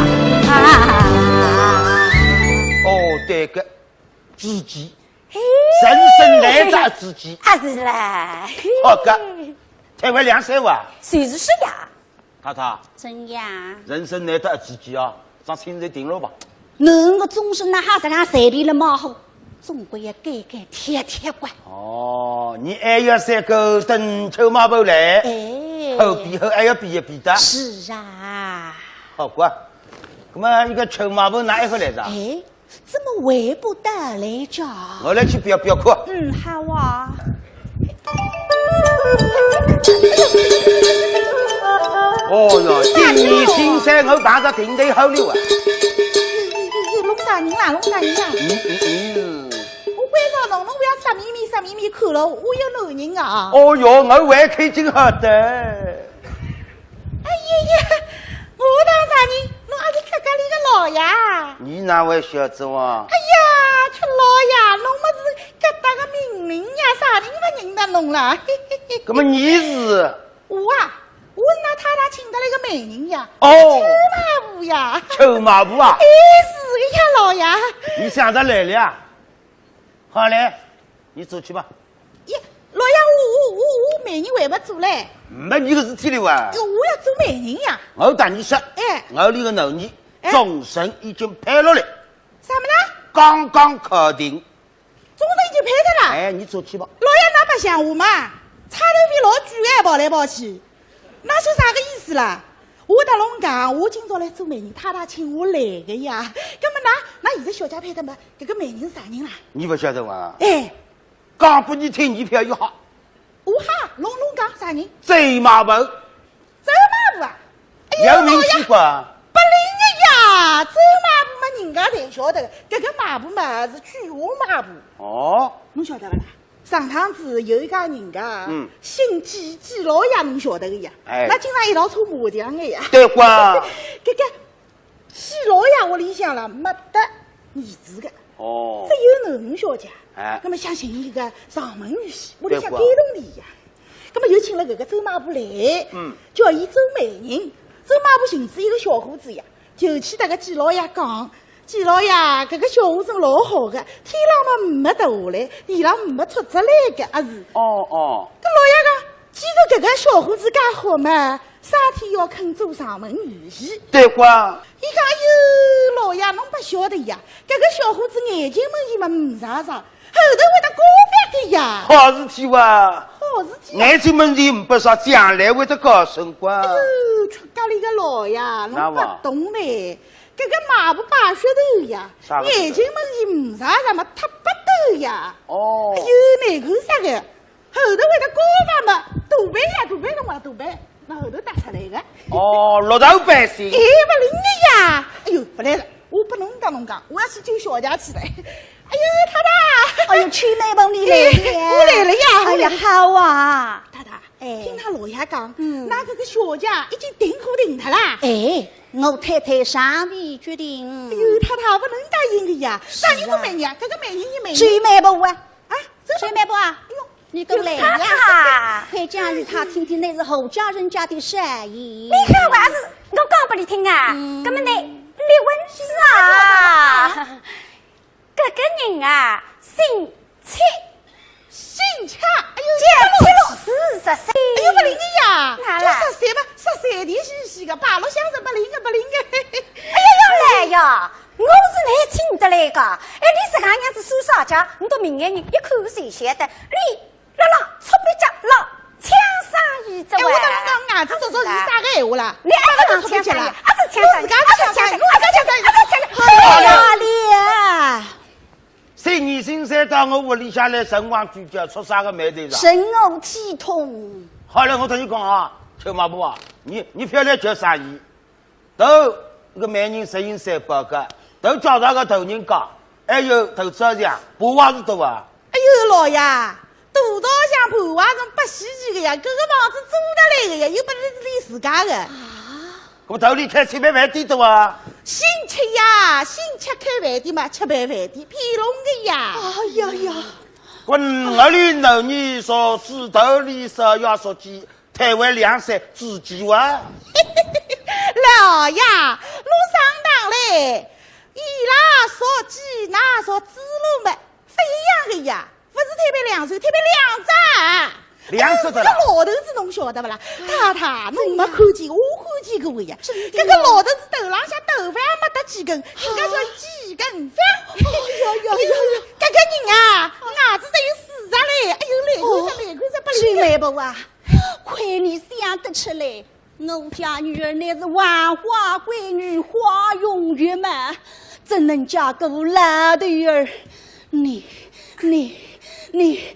哦，对个，知己，嘿。人生难得知己。啊，是啦。好个，台湾两三万。就是说呀。 太太，怎样？人生难得一知己啊，上亲事定了吧？侬个终身哪哈实梗随便了嘛好，总归要改改贴贴个。哦，你还要三个等臭马婆来，哎。后比后还要比一比的。是啊。好个，那么一个臭马婆哪一个来着？哎， 怎么还不到来着？我来去标标看。嗯，好啊。哦哟，今年新山我碰着顶头好了啊。弄啥人啦？弄啥人啦？嗯，嗯，嗯。我关照侬，侬勿要色眯眯、色眯眯看了，我有男人啊。哦哟，我还看见好的。 哎呀呀，我当啥人？侬阿是客家里个老爷？你哪会晓得哇？哎呀，吃老爷，侬么是搿搭个名人呀，啥人勿认得侬啦？嘿嘿嘿。搿么你是？我啊，我是㑚太太请得来个媒人呀。哦。秋马步呀。秋马步啊？哎，是个呀，老爷。你想着来了呀？好嘞，你走去吧。咦，老爷，我，我，我，我媒人还没做嘞。没你个事体了哇？哎，我要做媒人呀。我搭你说，哎。我里个囡儿，哎。终身已经配落来。啥么呢？刚刚敲定。 终身已经配脱了。哎，你出去吧。老爷，㑚白相我嘛，差头皮老贵哎，跑来跑去，㑚算啥个意思啦？我搭侬讲，我今朝来做媒人，太太请我来个呀。葛么㑚，㑚现在小姐配脱么，搿个媒人是啥人啦？你勿晓得伐？哎，讲拨你听，你覅又好。 我哈，侬，侬讲啥人？周马步。周马步啊？哎呀，有名气不？老爷，勿灵个呀，周马步嘛，人家侪晓得个，搿个马步嘛是九华马步。哦。侬晓得勿啦？上趟子有一家人家，嗯。姓季，季老爷，侬晓得个呀。哎。㑚经常一道搓麻将个呀。对个。搿个 季老爷屋里向啦，没得儿子个，哦。只有囡儿小姐。哎。葛么想寻一个上门女婿，屋里向对个。感动俚呀。葛么又请了搿个周马步来，嗯。叫伊做媒人。周马步寻仔一个小伙子呀，就去搭搿季老爷讲，季老爷，搿个小伙子老好个，天浪嘛没塌下来，地浪没戳着来个，阿是？哦，哦。搿老爷讲，既然搿个小伙子介好嘛，啥体要肯做上门女婿？对个。 伊讲，哎哟，老爷，侬勿晓得呀，搿个小伙子眼睛门前嘛没啥啥，后头会得高发个呀。好事体哇。好事体啊。眼睛门前没啥，将来会得高升个。哎哟，出家里个老爷，侬勿懂嘞。搿个马步摆噱头呀，啥个噱头？眼睛门前没啥啥嘛，忒勿对呀。哦。哎哟，难看啥个。 后头会得高发嘛，大班呀，大班辰光大班，㑚后头搭出来个。哦，落头班型。哎，勿灵个呀！哎哟，勿来了，我拨侬讲侬讲，我要去救小姐去了。哎哟，太太！哎哟，秋梅婆，你来了呀。哎，我来了呀，哎呀，我来了。好啊。太太，哎。听㑚老爷讲，嗯。㑚搿个小姐已经定可定脱啦。哎，我太太尚未决定。哎哟，太太，勿能答应个呀。啥人做媒人啊？搿个媒人，伊媒人。秋梅婆啊。 啊，这个，秋梅婆啊，哎哟，你过来呀。太太。快讲与她听听，那是何家人家的生意。你看还是我讲拨你听啊，嗯。搿么呢，你问是啊，搿个人啊，姓戚。姓戚？哎哟，叫戚老师，十三。哎哟，勿灵个呀，哪啦？就十三嘛，十三点兮兮个，排落向是勿灵个，勿灵个。哎呀，要来呀， 我是来请得来个。哎，你自家娘子算啥家，我到明眼人一看就晓得，你辣辣搓壁脚，辣抢生意哉喂。哎，我搭侬讲，硬子做做是啥个闲话啦？你阿是抢生意，阿是抢生意，阿是抢生意，阿是抢生意，阿是抢生意。哎呀，你！三年前到我屋里向来，辰光聚焦，出啥个霉头啦？神我体痛。好了，我搭侬讲啊，秋马婆啊，你，你覅来叫生意。 头搿个媒人实行三宝个，头叫啥个头人家，还有头子像，婆还是多啊？哎哟，老爷，大道像婆还是勿稀奇个呀，搿个房子租得来个呀，又勿是俚自家个。啊？搿么头里开吃爿饭店多啊？姓戚呀，姓戚开饭店嘛，吃爿饭店，骗侬个呀。哎呀呀！我屋里头人说，是头里说要说起 台湾两省之间哇。老爷，侬上当嘞！伊拉说鸡，㑚说猪肉么，勿一样个呀，勿是台北两省，台北两省。两省的啦。搿个老头子侬晓得勿啦？太太，侬没看见，我看见过个呀。真的呀？搿个老头子头浪向头发没得几根，人家叫几根发。哎呀呀呀呀！搿个人啊，牙齿只有四只嘞，哎哟，来看啥，来看啥，勿灵个。是梅宝啊， 亏你想得出来，我家女儿乃是万花闺女，花容月貌，怎能嫁个老头儿？你，你，你，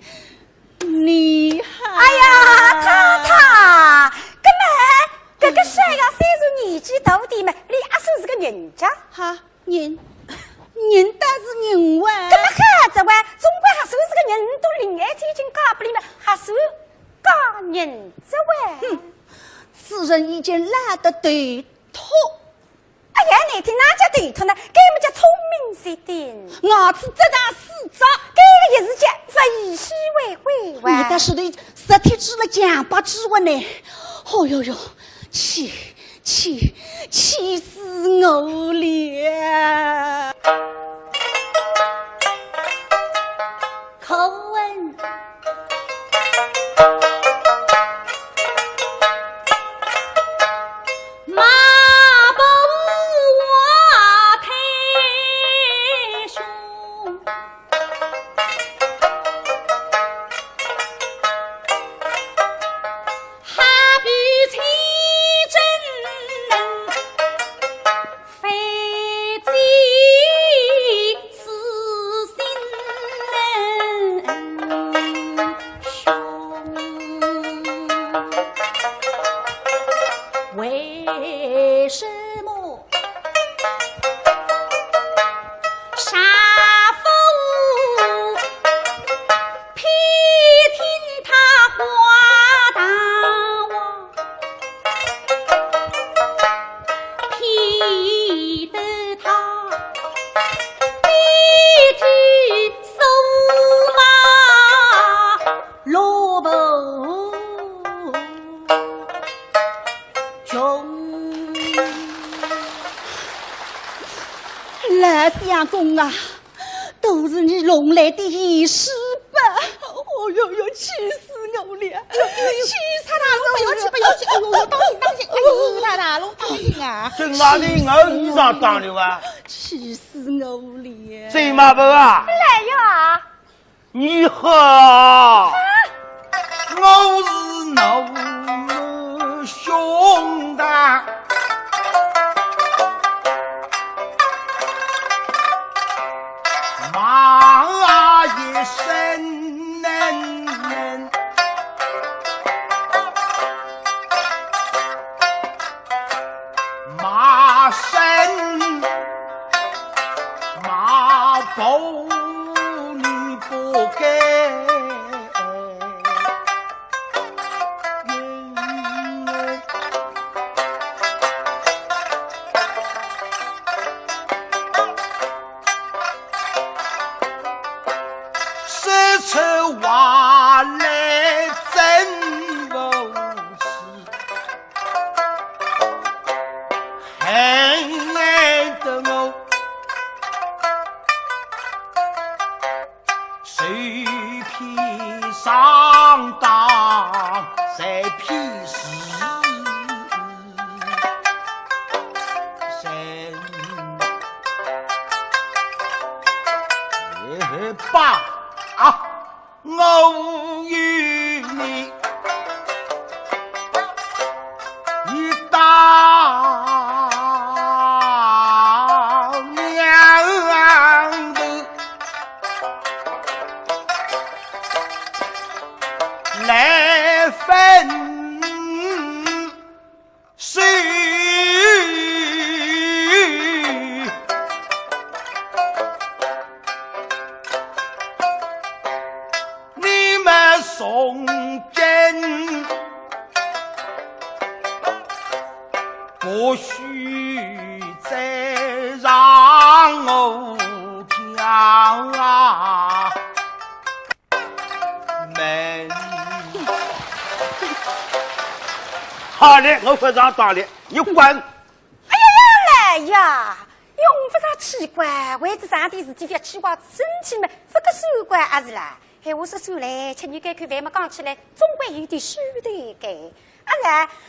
你还……哎呀，太太，搿么，搿个小丫头虽然年纪大点嘛，俚也算是个人家。哈，人，人倒是人哇。搿么好哉哇，总归还算是个人，都另眼睛已经嫁拨俚嘛，还算 嫁人哉喂。哼，此人已经老得头秃。哎呀，难听哪哼叫头秃呢？搿么叫聪明绝顶。牙齿只剩四只。搿个也是叫物以稀为贵哇。你倒是对，实体指了讲不指我呢。哦哟哟，气，气，气死我了！可问马步华太兄， 好比清蒸飞机刺身胸。为什么 丈夫偏听她话大话，偏得她一句说嘛落不穷。 老相公啊，都是你弄来的闲事吧？哦哟哟，气死我了！哎呦，气死我了！大佬，不要气，不要气！哎呦，当心，当心！哎呦，大佬，当心啊！这哪里我衣裳当了啊？气死我了！这马步啊！来呀！ 你好，我是侬兄弟，骂一声，骂声，骂不 你不该。说出话来真不是 恨得我受骗上当，受骗是人。也罢啊。 我与你一道娘头来分 手。你们从今不许再让我跳啊！ 门。好嘞，我不上当了，你滚！哎呀呀，来呀，用不着奇怪，为仔这点事体覅奇怪，生气嘛，不个算怪阿是啦。闲话说转来，吃日该口饭嘛讲起来，总归有点数头个。阿是，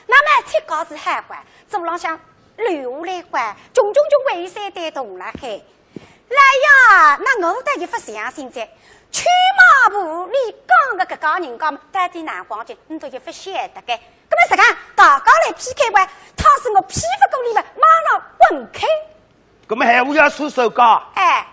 那么七家是好官，祖浪向留下来官，穷穷穷还有三代同了海。 来呀，那我倒也不相信哉。秋马步，你讲个搿家人家嘛，到底哪光景，你都也不晓得个。那么实梗，大家来P K吧，倘使我P不过你们，马上滚开。那么闲话要说手讲，哎，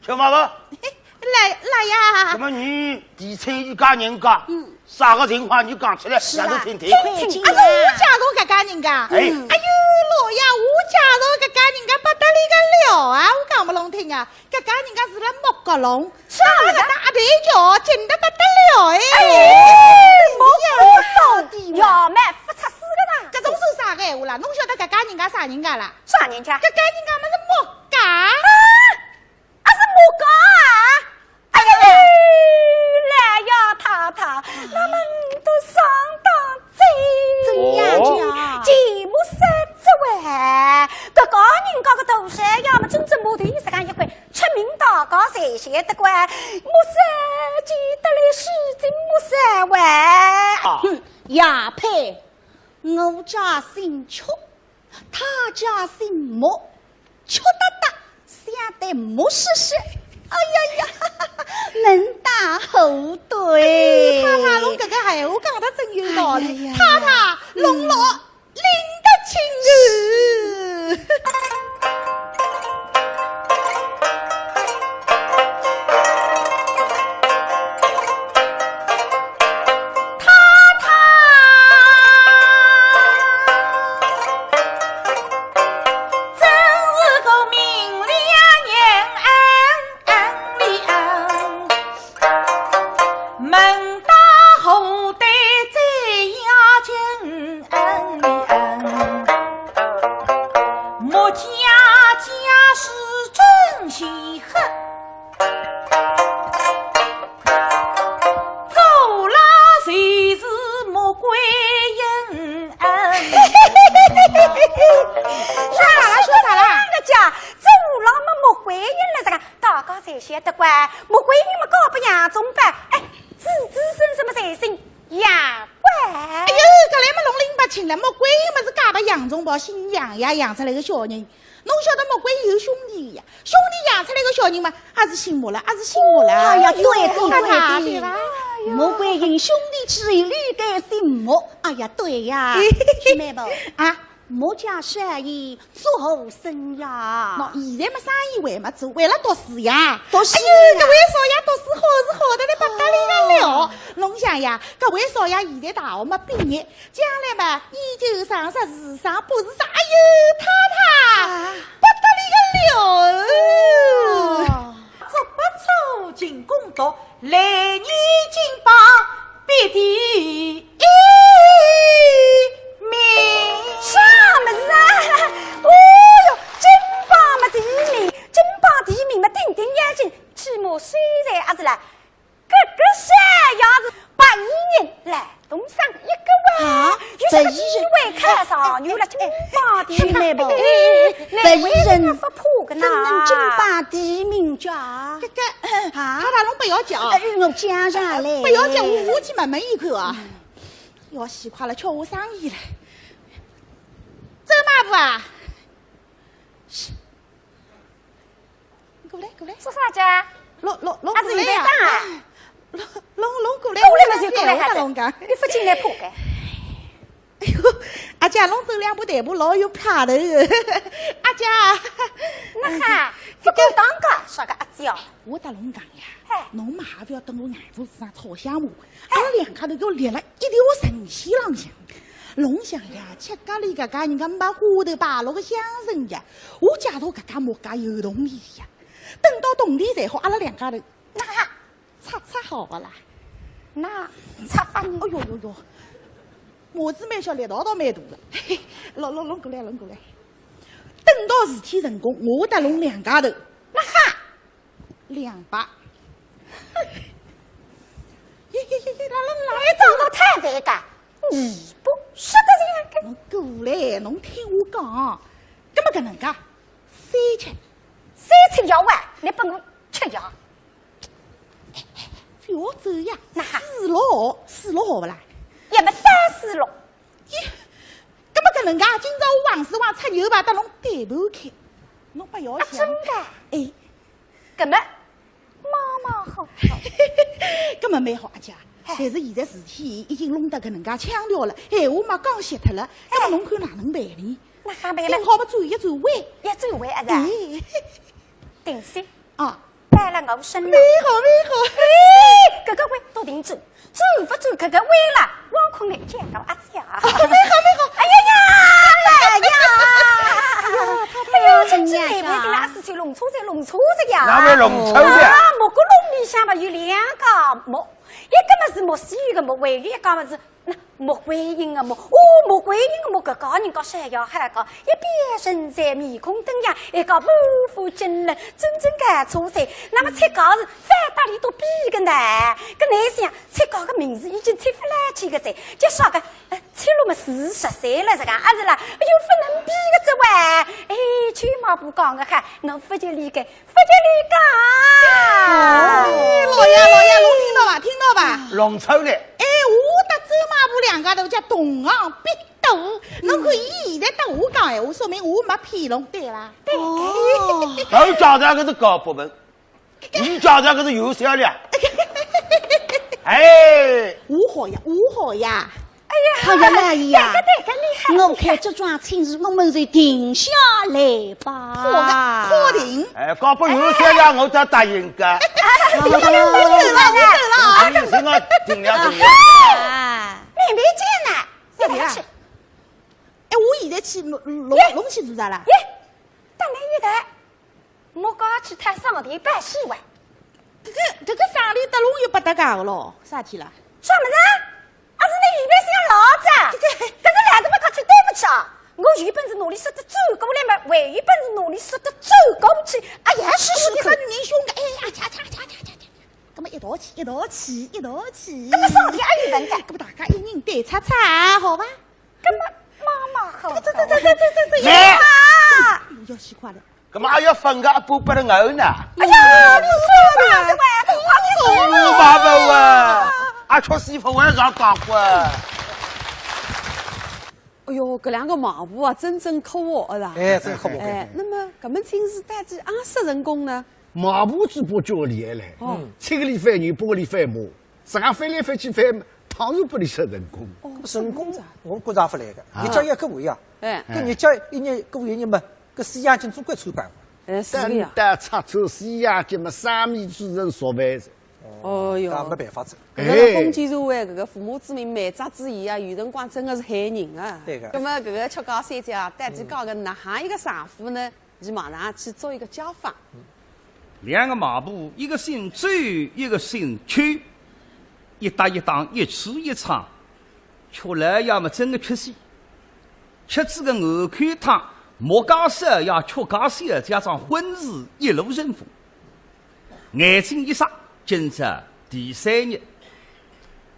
秋马步，来，来呀。那么你提亲一家人家，嗯。 啥个情况你讲出来，是啦，让我听听。听听，啊，是我介绍搿家人家。哎。哎呦，老爷，我介绍搿家人家不得了个了啊，我讲勿弄听啊，搿家人家是辣木角弄，啥个？搭阿头桥近得不得了哎。哎，木角弄，要么不出事个啦。搿种算啥个闲话啦？侬晓得搿家人家啥人家啦？啥人家？搿家人家么是木家。啊？ 阿是木家啊？哎呀，来呀，太太，那么你都上当哉谁晓得怪，木山记得来是真木山哇。啊。哼，也配，我家姓邱，他家姓木，邱搭搭，相对木兮兮。哎呀呀，门当户对。哎，太太，侬搿个闲话讲得真有道理。哎呀呀呀。太太，嗯。龙老 领得清哦。太太，真是个明理人。 门当户对最要紧，木家家世真稀罕，做了就是木贵人。说啥了？说啥了？搿家做了么木贵人了，这个 大家侪晓得怪，木贵人么嫁拨杨宗保，哎，子子孙孙么侪姓杨。哎哟，搿来么弄拎勿清了，木贵人么是嫁拨杨宗保，姓杨呀，养出来个小人。侬晓得木贵人有兄弟呀，兄弟养出来个小人嘛，也是姓木了，也是姓木了。哎呀，对，对，对，对。对吧？木贵人兄弟之一，理该姓木。哎呀，对呀，妹妹。啊？ 木家生意做好生呀。喏，现在么生意还没做，为了读书呀。读书呀。哎哟，搿位少爷读书好是好得来不得了哦。侬想呀，搿位少爷现在大学么毕业，将来么研究生啥、是啥、博士啥，哎哟，太太，啊。不得了哦。哦，足不出勤工作，来年金榜 比第一名。啥物事啊？哦哟，金榜么第一名，金榜第一名么顶顶要紧，起码虽然也是啦，搿个啥样子，白衣人来东上一个哇，啊，又是个第一位考上，又了金榜第一名。哎，哎，哎，哎，白衣人哪会勿怕个呢？怎能金榜第一名家？搿个，啊？他把侬不要讲。哎，我讲上来。不要讲，我，我去问问伊看啊。 要死快了，吃我生意了。周妈婆啊，过来，过来。做啥去啊？弄，弄，弄过来呀。啊，是你在干啊？弄，弄，弄过来，过来嘛就过来，我搭侬讲。你不进来破开。哎哟，阿姐，侬走两步台步老有派头。阿姐。那哈，不够当个，啥个阿姐啊？我搭侬讲呀，哎。侬嘛还不要等我眼珠子上朝向我， 阿拉两家头要立辣一条神仙浪向。侬想呀，吃咖哩搿家人家没花头摆落个香神呀，我假如搿家木家有铜钿呀，等到铜钿赚好，阿拉两家头，那，拆拆好勿啦？那拆法呢？哎哟哟哟，麻子蛮小，力道倒蛮大个。嘿嘿，弄弄弄过来，弄过来。等到事体成功，我搭侬两家头，那哈， 两百。耶耶耶耶，来来来，你长得太肥个，你不是个这样个。侬过来，侬听我讲，搿么搿能介，三千。三千要啊，你拨我吃药。覅走呀，那哈。四六，四六好勿啦？也没单四六。耶，搿么搿能介，今朝我横竖横出牛排搭侬对半开，侬勿要想。啊，真的？哎。 搿么，妈妈好。搿么蛮好，阿姐。哎。但是现在事体已经弄得搿能介腔调了，闲话嘛讲绝脱了，搿么，哎，侬看哪能办呢？那还办了？顶好么转一转弯。要转弯啊，是吧？哎。定心。啊。摆了我身上。蛮好，蛮好。哎，搿个弯到底转，转勿转搿个弯了，王坤来见到阿姐。 啊，蛮好，蛮好。哎呀呀，来呀！哎呦，哎呦，真是累不及了，是去弄错哉，弄错哉呀！哪会弄错哉？啊，木榿笼里向嘛有两家木，一个嘛是木须个木，还有一家嘛是那木桂英个木。哦，木桂英个木，搿家人家侪要喊个，一边神采面孔登样，一个满腹经纶，真正搞错哉。那么出家是反搭里都比个呢，搿哪想出家个名字已经出勿来去个哉，就说个，呃，出天路么四十岁了，这个阿是啦，哎哟，勿能比个这喂。哎，舅妈不讲个哈，我勿就理个，勿就理个。哎，老爷，老爷，侬听到伐？听到伐？弄错了。哎，我搭舅妈不两家头叫同行必斗，侬看伊现在搭我讲闲话，说明我没骗侬，对伐？对。哦。头讲的搿是高不文， 你讲的搿是有效了。哎，我好呀，我好呀。哎呀，好呀，老爷呀，对个，对个，厉害。我看这桩亲事，我们就定下来吧。好的，好的。哎，搞不有效了，我才答应个。哎，有效了，有效了。你是我定了，定了。啊，妹妹见了，小姐啊。哎，我现在去弄，弄，弄去做啥啦？耶，等了一等。 我刚去探上帝拜喜哇。搿个，搿个上帝搭侬又勿搭界个咯，啥体啦？啥物事啊？阿是侬预备心老早，搿个，搿是来得勿客气，对勿起啊。我有本事拿伊说得走过来嘛，还有本事拿伊说得走过去。哎呀，是是，你看人凶个，哎呀，恰恰恰恰恰恰，搿么一道去，一道去，一道去。搿么上帝阿有问题？搿么大家一人对叉叉，好伐？搿么妈妈好。这这这这这这这，哎呀！哎呦，要死快了。 搿么还要分个一半拨了我呢？哎呀，你说啥子喂？我爸爸喂，阿吃媳妇还上当官。哎哟，搿两个媒婆啊，真正可恶了啦。哎，真可恶。哎，那么搿门亲事到底阿说成功呢？媒婆嘴巴叫厉害嘞，哦。七个里翻牛，八个里翻马，自家翻来翻去翻，当然拨伊说成功。哦，成功，我觉着勿来个，啊。日脚也可以啊。哎。搿日脚一日过一日嘛， 搿西洋镜总归出办法。哎，是个呀。等到拆穿西洋镜嘛，生米煮成熟饭哉。哦哟，搿没办法哉。搿个封建社会，搿个父母之命，媒妁之言啊，有辰光真个是害人啊。对个。葛末搿个曲家小姐啊，到底嫁个哪哈一个丈夫呢？伊马上去做一个家访。两个媒婆，一个姓周，一个姓邱，一搭一档，一吃一唱，曲老爷嘛真个吃戏。 吃仔个碗口汤，墨家少爷、曲家小姐桩婚事一路顺风。眼睛一眨，今朝第三日，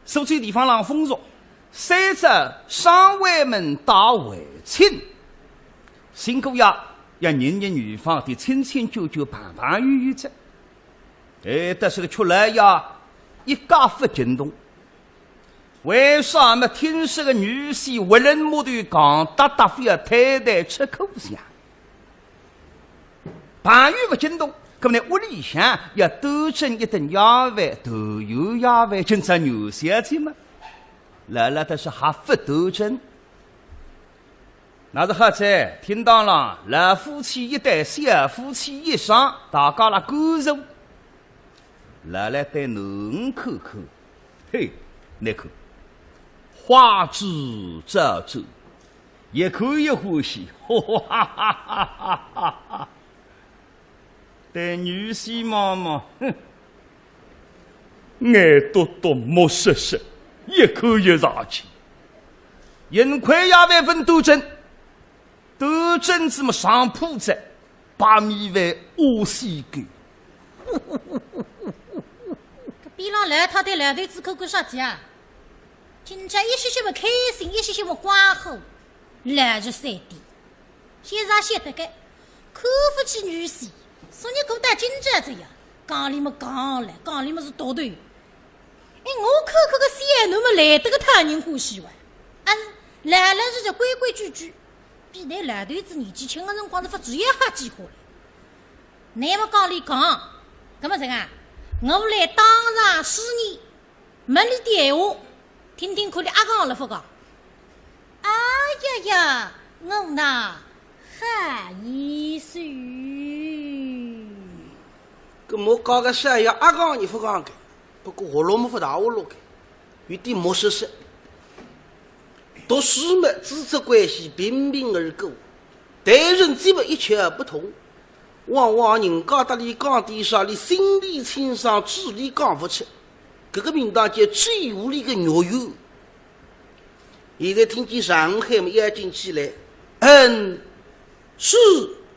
苏州地方浪风俗，三朝双回门打回亲，新姑爷要认认女方，得亲亲旧旧、朋朋友友哉。哎，但是个曲老爷一介勿惊动。 为啥么听说个女婿为人木头讲搭搭，非要太太吃苦相？朋友勿惊动，搿么呢，屋里向要端正一顿夜饭，团圆夜饭，今朝元宵节嘛，老老实实还勿端正。 那是好哉，厅堂浪老夫妻一对，小夫妻一双，大家辣干坐。老老对囡儿看看，嘿，倷看，花枝招展，一看一欢喜，哈哈哈哈哈哈。 对女婿望望，哼，眼笃笃目实实，一口一上气。幸亏夜饭勿端正，端正仔么上铺仔，白米饭屙稀狗。搿边浪老太太老头子看看啥体啊？今朝一歇歇么开心，一歇歇么光火，老实三点。 现在晓得个，看勿起女婿，所以过到今朝这样，讲理么讲了，讲理么是独头。哎，我看看个小囡么来得个讨人欢喜哇，啊，老老实实规规矩矩，比㑚老头子年纪轻个辰光是勿至于好几化了。㑚么讲理讲，搿么这个啊，我来当场试验，问俚点闲话，听听看俚阿讲了勿讲。 哎呀呀，我呐，好意思。搿么讲个啥呀，阿讲也勿讲个，不过喉咙么勿大活络个，有点目实实。读书么，知识关系平平而过，待人接物一窍不通。往往人家搭俚讲点啥，俚心里清爽，嘴里讲勿出。搿个名堂叫嘴巴里个肉圆。 现在听见上海么要紧起来，嗯，是。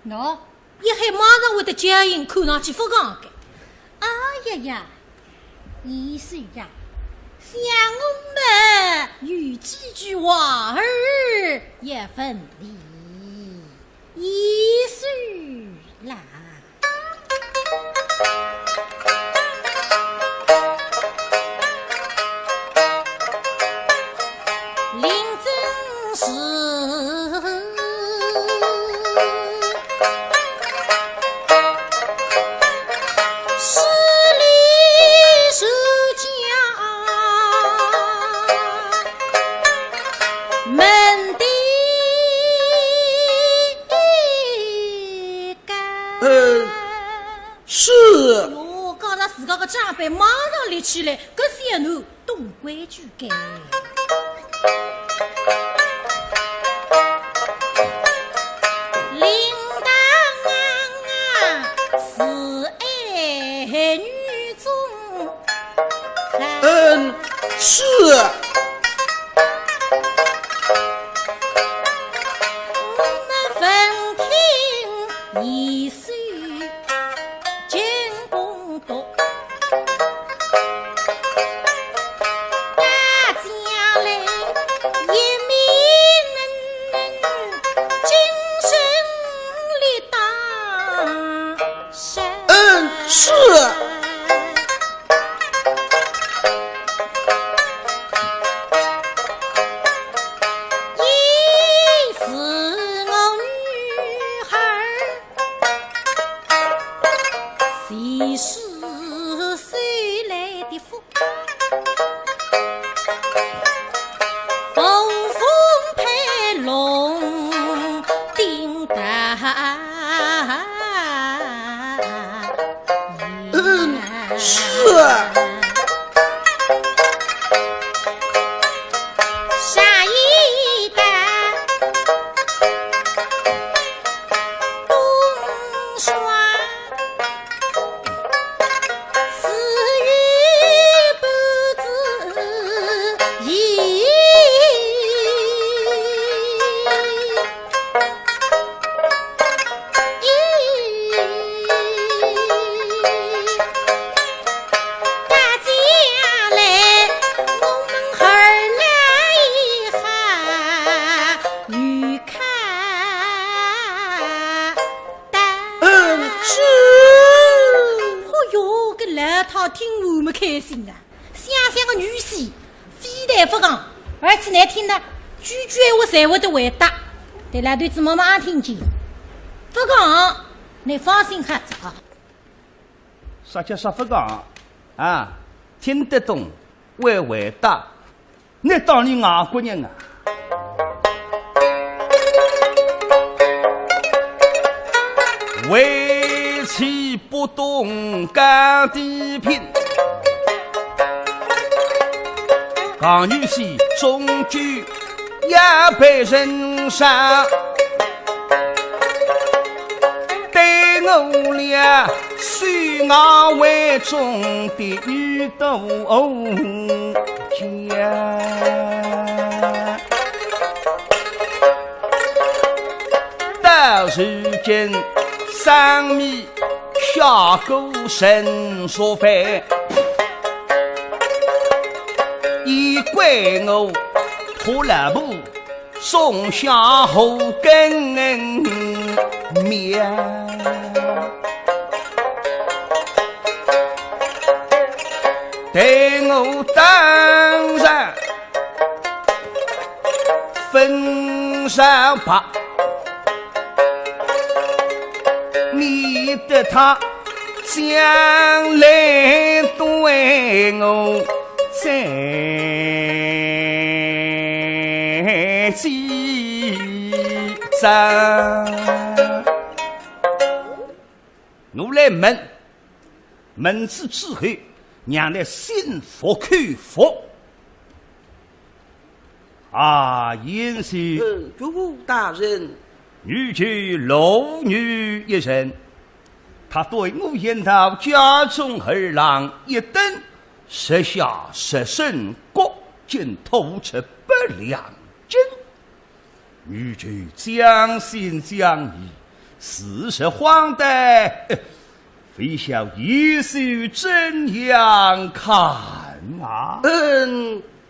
喏，一喊马上会得叫应，看上去勿讲个。哎呀呀，意思呀，想我们有几句话儿也问你一声啦。林真是 势利是家门第一干。嗯，是。哟，讲到自家个长辈马上立起来，搿些奴 懂规矩个。领导啊，是爱女中。嗯，是。我们闻听一声。 进宫读。大家来，一面精神力当山。嗯，是。一是我女孩儿 谁是谁来的福？凤凤配龙顶大。嗯，是啊。 下一代东双，自有不知意。 大家来，我们儿来一下，女看的。嗯，是。哦哟，搿老太听完么开心啊。 想想个女婿，非但勿讲，而且难听的，句句闲话侪会得回答。对了，对子妈妈听见，勿讲，你放心好哉啊。啥叫啥勿讲啊？听得懂，会回答，你当你外国人啊？为妻不懂家的贫， 讲女婿终究也被人杀，对我俩手外为中的女奴家。到如今，生米 下锅剩下饭，也怪我拖拉布种下后根苗。待我当然 分上吧，免得他将来对我再记账。我来问，问仔之后，让伊心服口服。 啊，贤婿。嗯，岳父大人。女眷罗女一人，她对我言道，家中儿郎一等，十下十升各斤，吐出八两金。女眷将信将疑，事实荒诞，哎， 非小贤婿怎样看啊？嗯，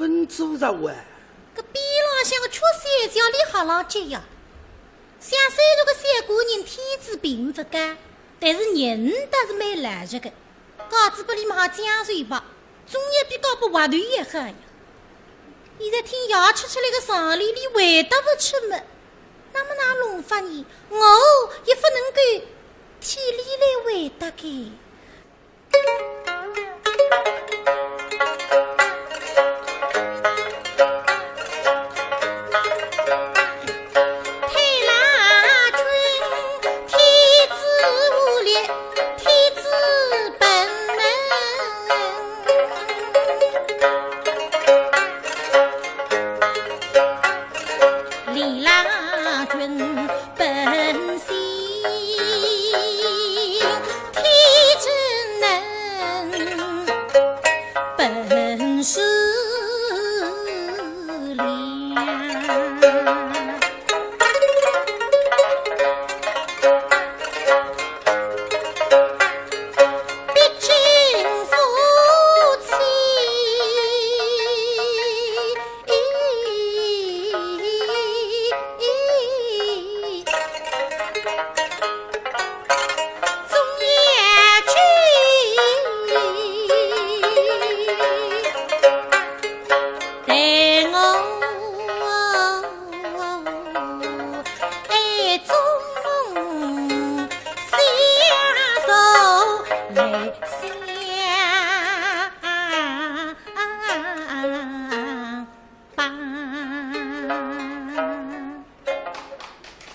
本做啥哇？搿边浪向个缺三角里好浪接呀。像虽然个小官人天资并勿高，但是人倒是蛮老实个。 告仔拨俚么好将就吧，总也比告拨滑头还好呀。现在听爷吃出来个上联，俚回答勿出么，那么哪弄法呢？我也勿能够替俚来回答个。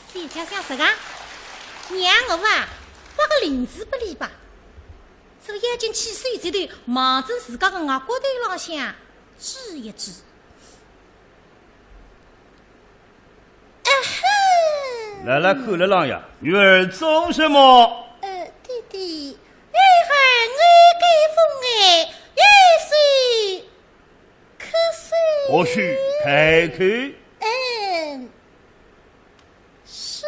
小姐想啥个？让我啊，发个翎子拨俚吧。说要紧起手指头，望准自家个额角头浪向指一指。啊哼！来来，看了浪呀，女儿做什么？呃，爹爹，哎嗨，我该疯哎，也是。 可是，或许开口。嗯，是。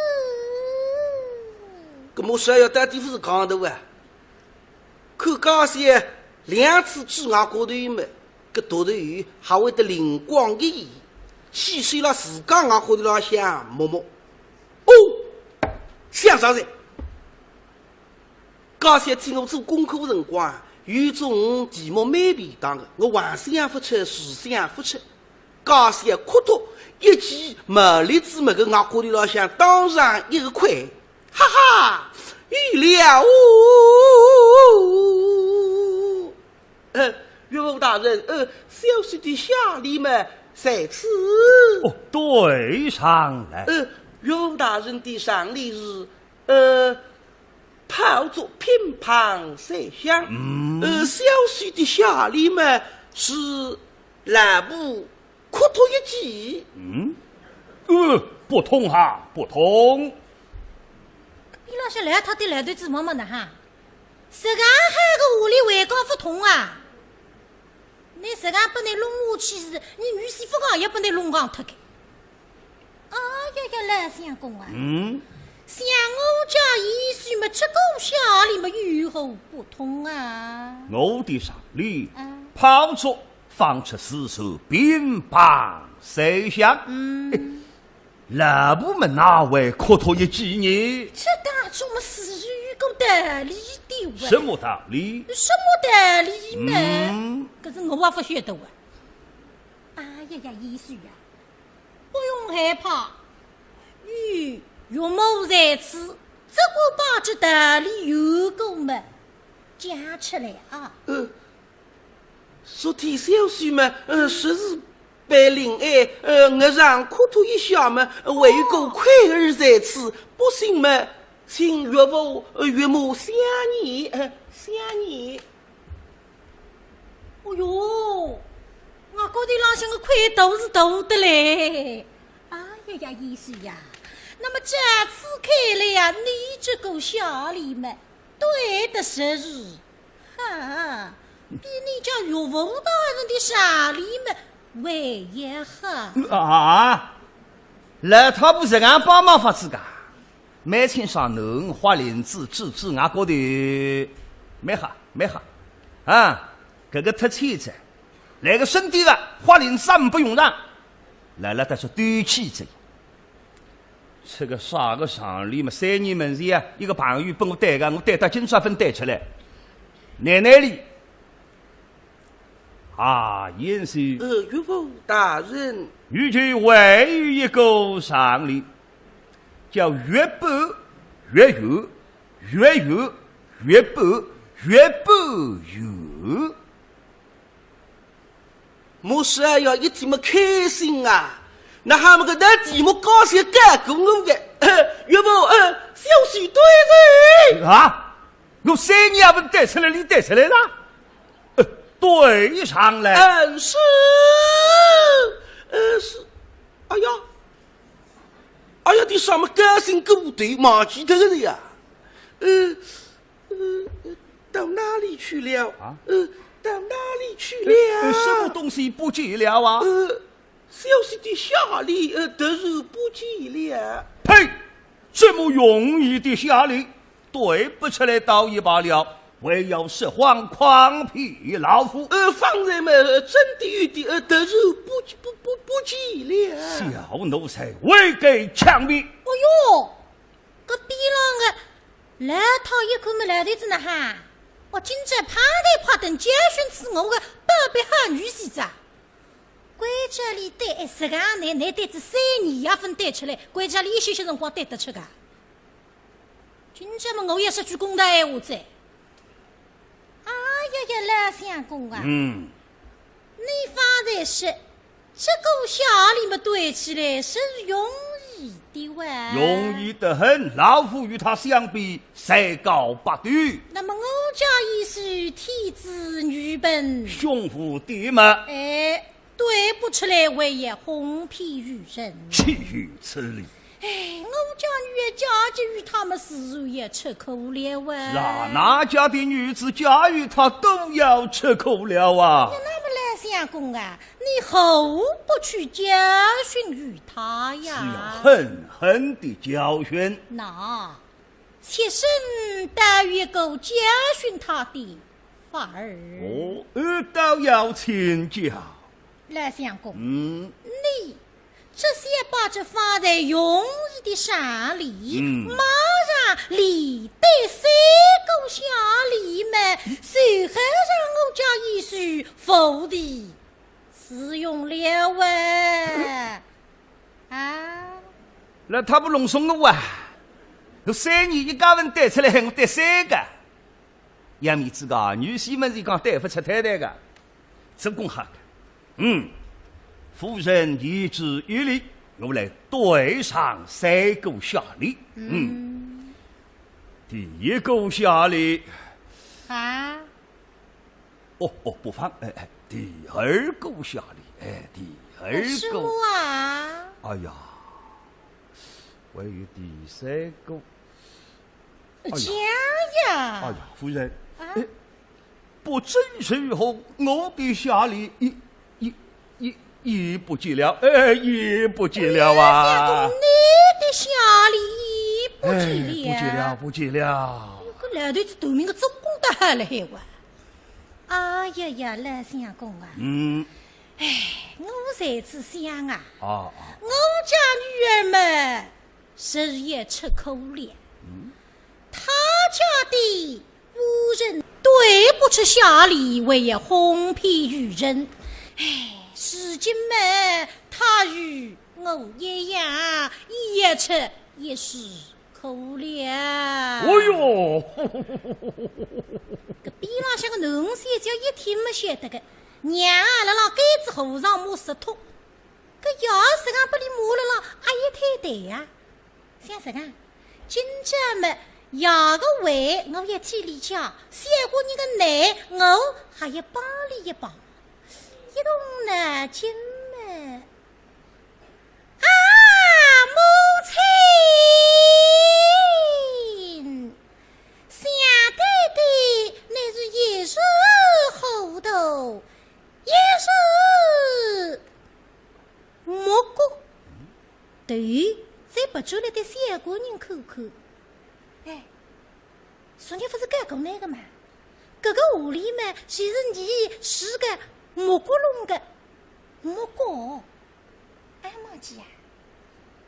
搿么是要到底勿是讲的哇？看家小两次指额角头么，搿毒头鱼还会得灵光一现，起手辣自家额角头浪向摸摸。哦，想着哉。 家小替我做功课个辰光啊，有种题目蛮便当个，我横想勿出，竖想勿出。家小哭脱一记，毛栗子么个额角头浪向当上一个块，哈哈，有了哦！呃，岳父大人，呃，小婿的下联么在此。哦，对上来。呃，岳父大人的上联是，呃， 炮竹乒乓三响。嗯。呃，小婿的下联么是老婆哭脱一记。嗯，呃，不通哈，不通。伊拉是来他的来对子么么的哈，实梗好个下联还讲勿通啊？ 倷实梗拨倷弄下去是，倷女婿勿讲也拨倷弄讲脱个。哎呀呀，老相公啊，嗯？像我家贤婿么，出个下联么有何不通啊？我的上联，嗯。炮竹放出四声，乒乓三响。嗯。 老婆么哪会哭脱一记呢？这当中么是有个道理的哇。什么道理？什么道理嘛？嗯。搿是我也勿晓得哇。哎呀呀，贤婿呀，不用害怕，有岳母在此，只管把这道理有个么讲出来啊。呃， 昨天小婿么，呃，说是被令爱，呃，额上哭脱一下么，还有个块儿在此，不信么，请岳父，呃，岳母相验，呃，相验。哦哟，额角头浪向个块头是大得嘞。哎呀呀，贤婿呀，那么这次看来呀，你这个下联么，对得实是 哈，比你家岳父大人的上联么还要好。啊，老太婆实梗帮忙法子噶，蛮清爽，侬花翎子指指额角头，蛮好，蛮好。啊，搿个忒欠哉。来个身体个，花翎子也勿用上，辣辣搭是对起哉。出个啥个常理嘛，三年门前啊，一个朋友拨我带个，我带到今朝勿带出来。奶奶哩，啊，贤婿。呃，岳父大人。愚侄还有一个常理，叫月半月圆，月圆月半月半月。 牧师啊，要一听么开心啊，哪哈么个难题目高兴干过我个，岳父，呃，小婿对哉。啊，我三年也勿带出来，倷带出来了？呃，对上来。嗯，是，呃，是，哎呀，哎呀，倷啥么高兴过头，忘记脱个呀？呃， 呃，呃，到哪里去了？啊？呃，到哪里去了？呃，呃，什么东西不见了啊？呃，小婿的下联，呃，突然不见了。呸！这么容易的下联，对不出来倒也罢了，还要说谎诓骗老夫。呃，方才嘛，呃，真的有的，呃，突然不，不，不，不见了。小奴才，未敢强辩。哎哟， 搿边浪个老太一看么老头子呢哈，我今朝拍台拍凳教训仔我个宝贝好女婿哉。关照俚对，哎，实梗倷，倷对仔三年也勿带出来，关照俚一歇歇辰光对得出个。今朝么我也说句公道闲话哉。 哎呀呀，老相公啊，嗯。你方才说，这个下联么对起来是容易的哇。容易得很，老夫与他相比，才高八斗。那么我家贤婿天资愚笨，胸无点墨。哎，对不出来还要哄骗愚人。岂有此理！ 哎，我家女儿嫁给于他么自然也吃苦了哇。那，哪家的女子嫁与他都要吃苦了啊。那么老相公啊，你何不去教训于他呀？是要狠狠地教训。那，妾身倒有一个教训他的法儿。哦，呃，倒要请教。老相公，嗯。你 这些把这方才容易的下联，嗯。马上连对三个下联么，随后让我家贤婿服的使用了喂。啊？那他不弄松我啊？我三年一家文带出来，我带三个。要么自家女婿们是讲带不出太太个，这功好个。 嗯，夫人言之有理，我来对上三个下联。嗯。嗯。第一个下联。啊？哦，哦，不妨，哎，哎，第二个下联，哎，第二个。什么啊？哎呀，还有第三个。 哎呀，讲呀。哎呀，夫人，啊？哎，不知如何，我的下联也，也，也，也不见了，哎，也不见了啊。哎，相公，你的下联也不见了。哎，不见了，不见了。搿老头子头名个做功德还了海哇。哎呀呀，老相公啊。嗯。哎，我在此想啊，啊，啊。我家女儿嘛， 是也吃苦了。嗯。他家的夫人对不出下联，还要哄骗愚人。哎，如今嘛，他与我一样，也吃也是苦了。哦哟，搿边浪向个囡小姐一听么晓得个，娘啊，辣辣该子和尚骂石头。 搿爷实梗拨俚骂了啦，阿也太对呀。想实梗，今朝么爷个话我也替俚讲，小官人个难我还要帮俚一帮。一动脑筋么，啊，母亲，想对对，乃是一时糊涂，一时 目光，头再别转来对小官人看看。哎，昨日勿是讲过那个嘛？搿个狐狸嘛，其实你是个木瓜弄个木瓜。哎，妈呀，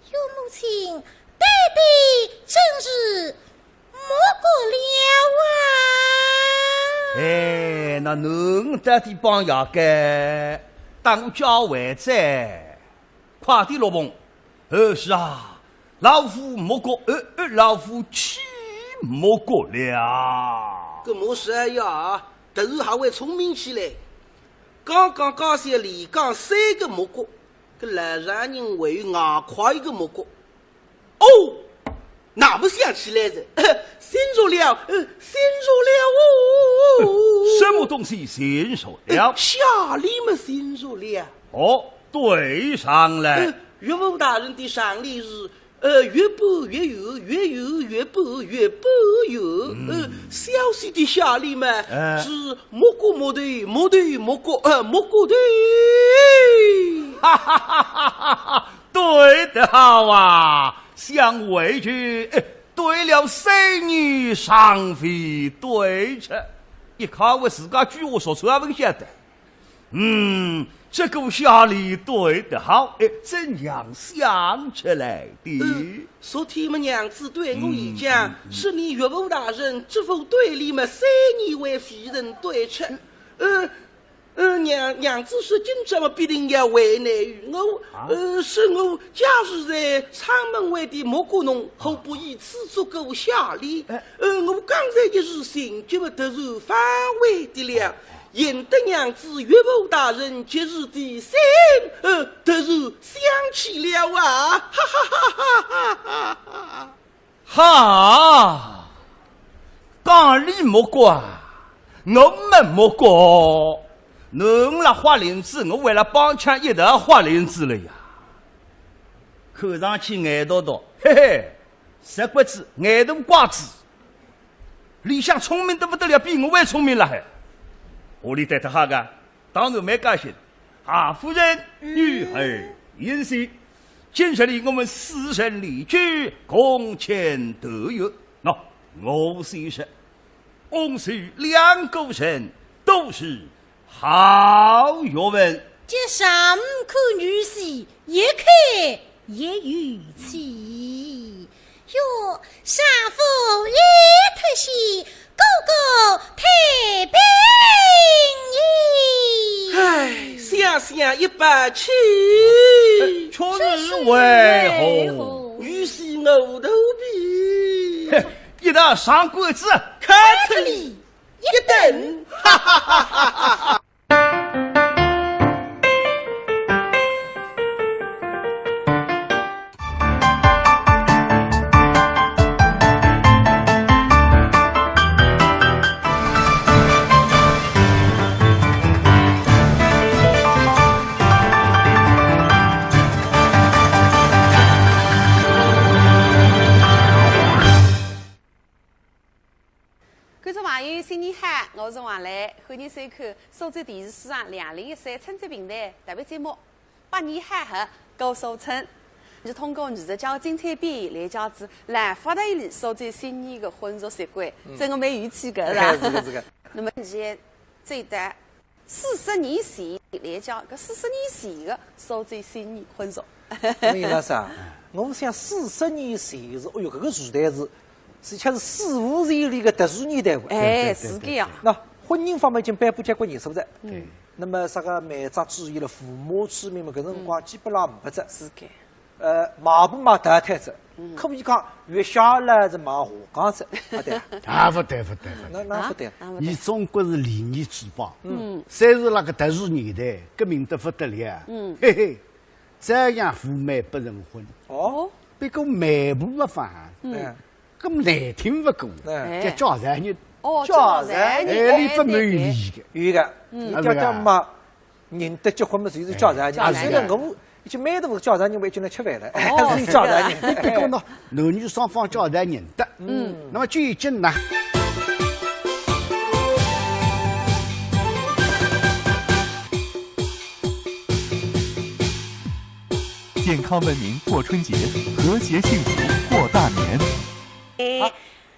岳母亲对的真是木瓜了啊！哎，那侬到底帮爷个，当家为哉，快点落棚。 呃，是啊，老夫木瓜，呃，呃，老夫起木瓜了。搿么是呀，突然还会聪明起来。刚刚家小连讲三个木瓜，搿老丈人还有外加一个木瓜。哦，那么想起来了，醒着了，呃，醒着了哦。什么东西醒着了？呃，谢礼么醒着了。哦，对上了。呃，岳父大人的上联是，呃，月半月圆，月圆月半，月半圆。嗯。呃，小婿的谢礼嘛，哎。是木瓜木头，木头木瓜，呃，木瓜头。哈哈哈哈哈哈！对得好啊，想回去，哎，对了三年尚未对出，一看我自家句话说出来，勿晓得。 嗯，这个谢礼对得好，哎，怎样想起来的？呃，昨天么娘子对我一讲，嗯，嗯，嗯。说你岳父大人这副对联么三年为夫人对出。呃，呃，娘，娘子说今朝么必定要为难于我，啊？呃，说我家住在阊门外的木瓜农，何不以此做个谢礼？哎。呃，我刚才一时心急么突然反悔的了。 幸得娘子岳父大人及时提醒，呃，突然想起了啊，哈哈哈哈哈哈！哈，讲俚木瓜，我没木瓜，侬辣豁翎子，我为了帮腔一道豁翎子了呀。看上去眼笃笃，嘿嘿，实骨子，眼大瓜子。 里向聪明得不得了，比我还聪明了还。屋里对得好个，当然蛮高兴。啊，夫人，女儿迎喜，今日里我们四人联句，共签得约。喏，我先说，翁婿两个人都是 好学问。这上看女婿，一看也有趣。哟，丈夫一脱险，哥哥太平矣。唉，想想一把气。哎，确实为何？女婿我肚皮。嘿，一道上官子。看看你。 一顿。观众朋友，新年好，我是王磊，欢迎收看苏州电视书场两零一三春节评弹特别节目《百年好合》，我是苏春。是通过艺术家精彩表演来讲仔，来发挥苏州新年的婚俗习惯，嗯。真的蛮有趣的，是吧？哎，是的，是的。那么，现在最大 四十年前来讲，搿四十年前的苏州新年婚俗。搿么杨老师啊，我想四十年前是，哎哟，搿个时代是，是像是史无前例的特殊年代哇。哎，对，对，是搿样。对，对。那婚姻方面已经颁布交关年数了。嗯。那么啥个媒妁之言了，父母之命嘛，搿辰光基本上没得。是搿。 呃，买勿买淘汰仔，嗯。可以讲，月下来是买下岗仔，啊，对啊。啊，勿对，勿对，勿对。那，那勿对。啊，啊，勿对。伊中国是礼仪之邦，嗯。虽是那个特殊年代，革命得勿得了，嗯。嘿嘿，照样赴媒不成婚。哦。不过媒婆勿放，嗯。哎。搿么难听勿过，哎。叫嫁错人。哦，嫁错人。嫁错人。哎，伊勿满意个。有个，嗯。伊爹爹妈 认得结婚嘛，就是嫁错人。嫁错人。现在我已经蛮多嫁错人，我已经来吃饭了，哦，是嫁错人。是的。你别讲喏，男女双方嫁错人的。嗯。那么究竟呢？健康文明过春节，和谐幸福过大年。哎，好。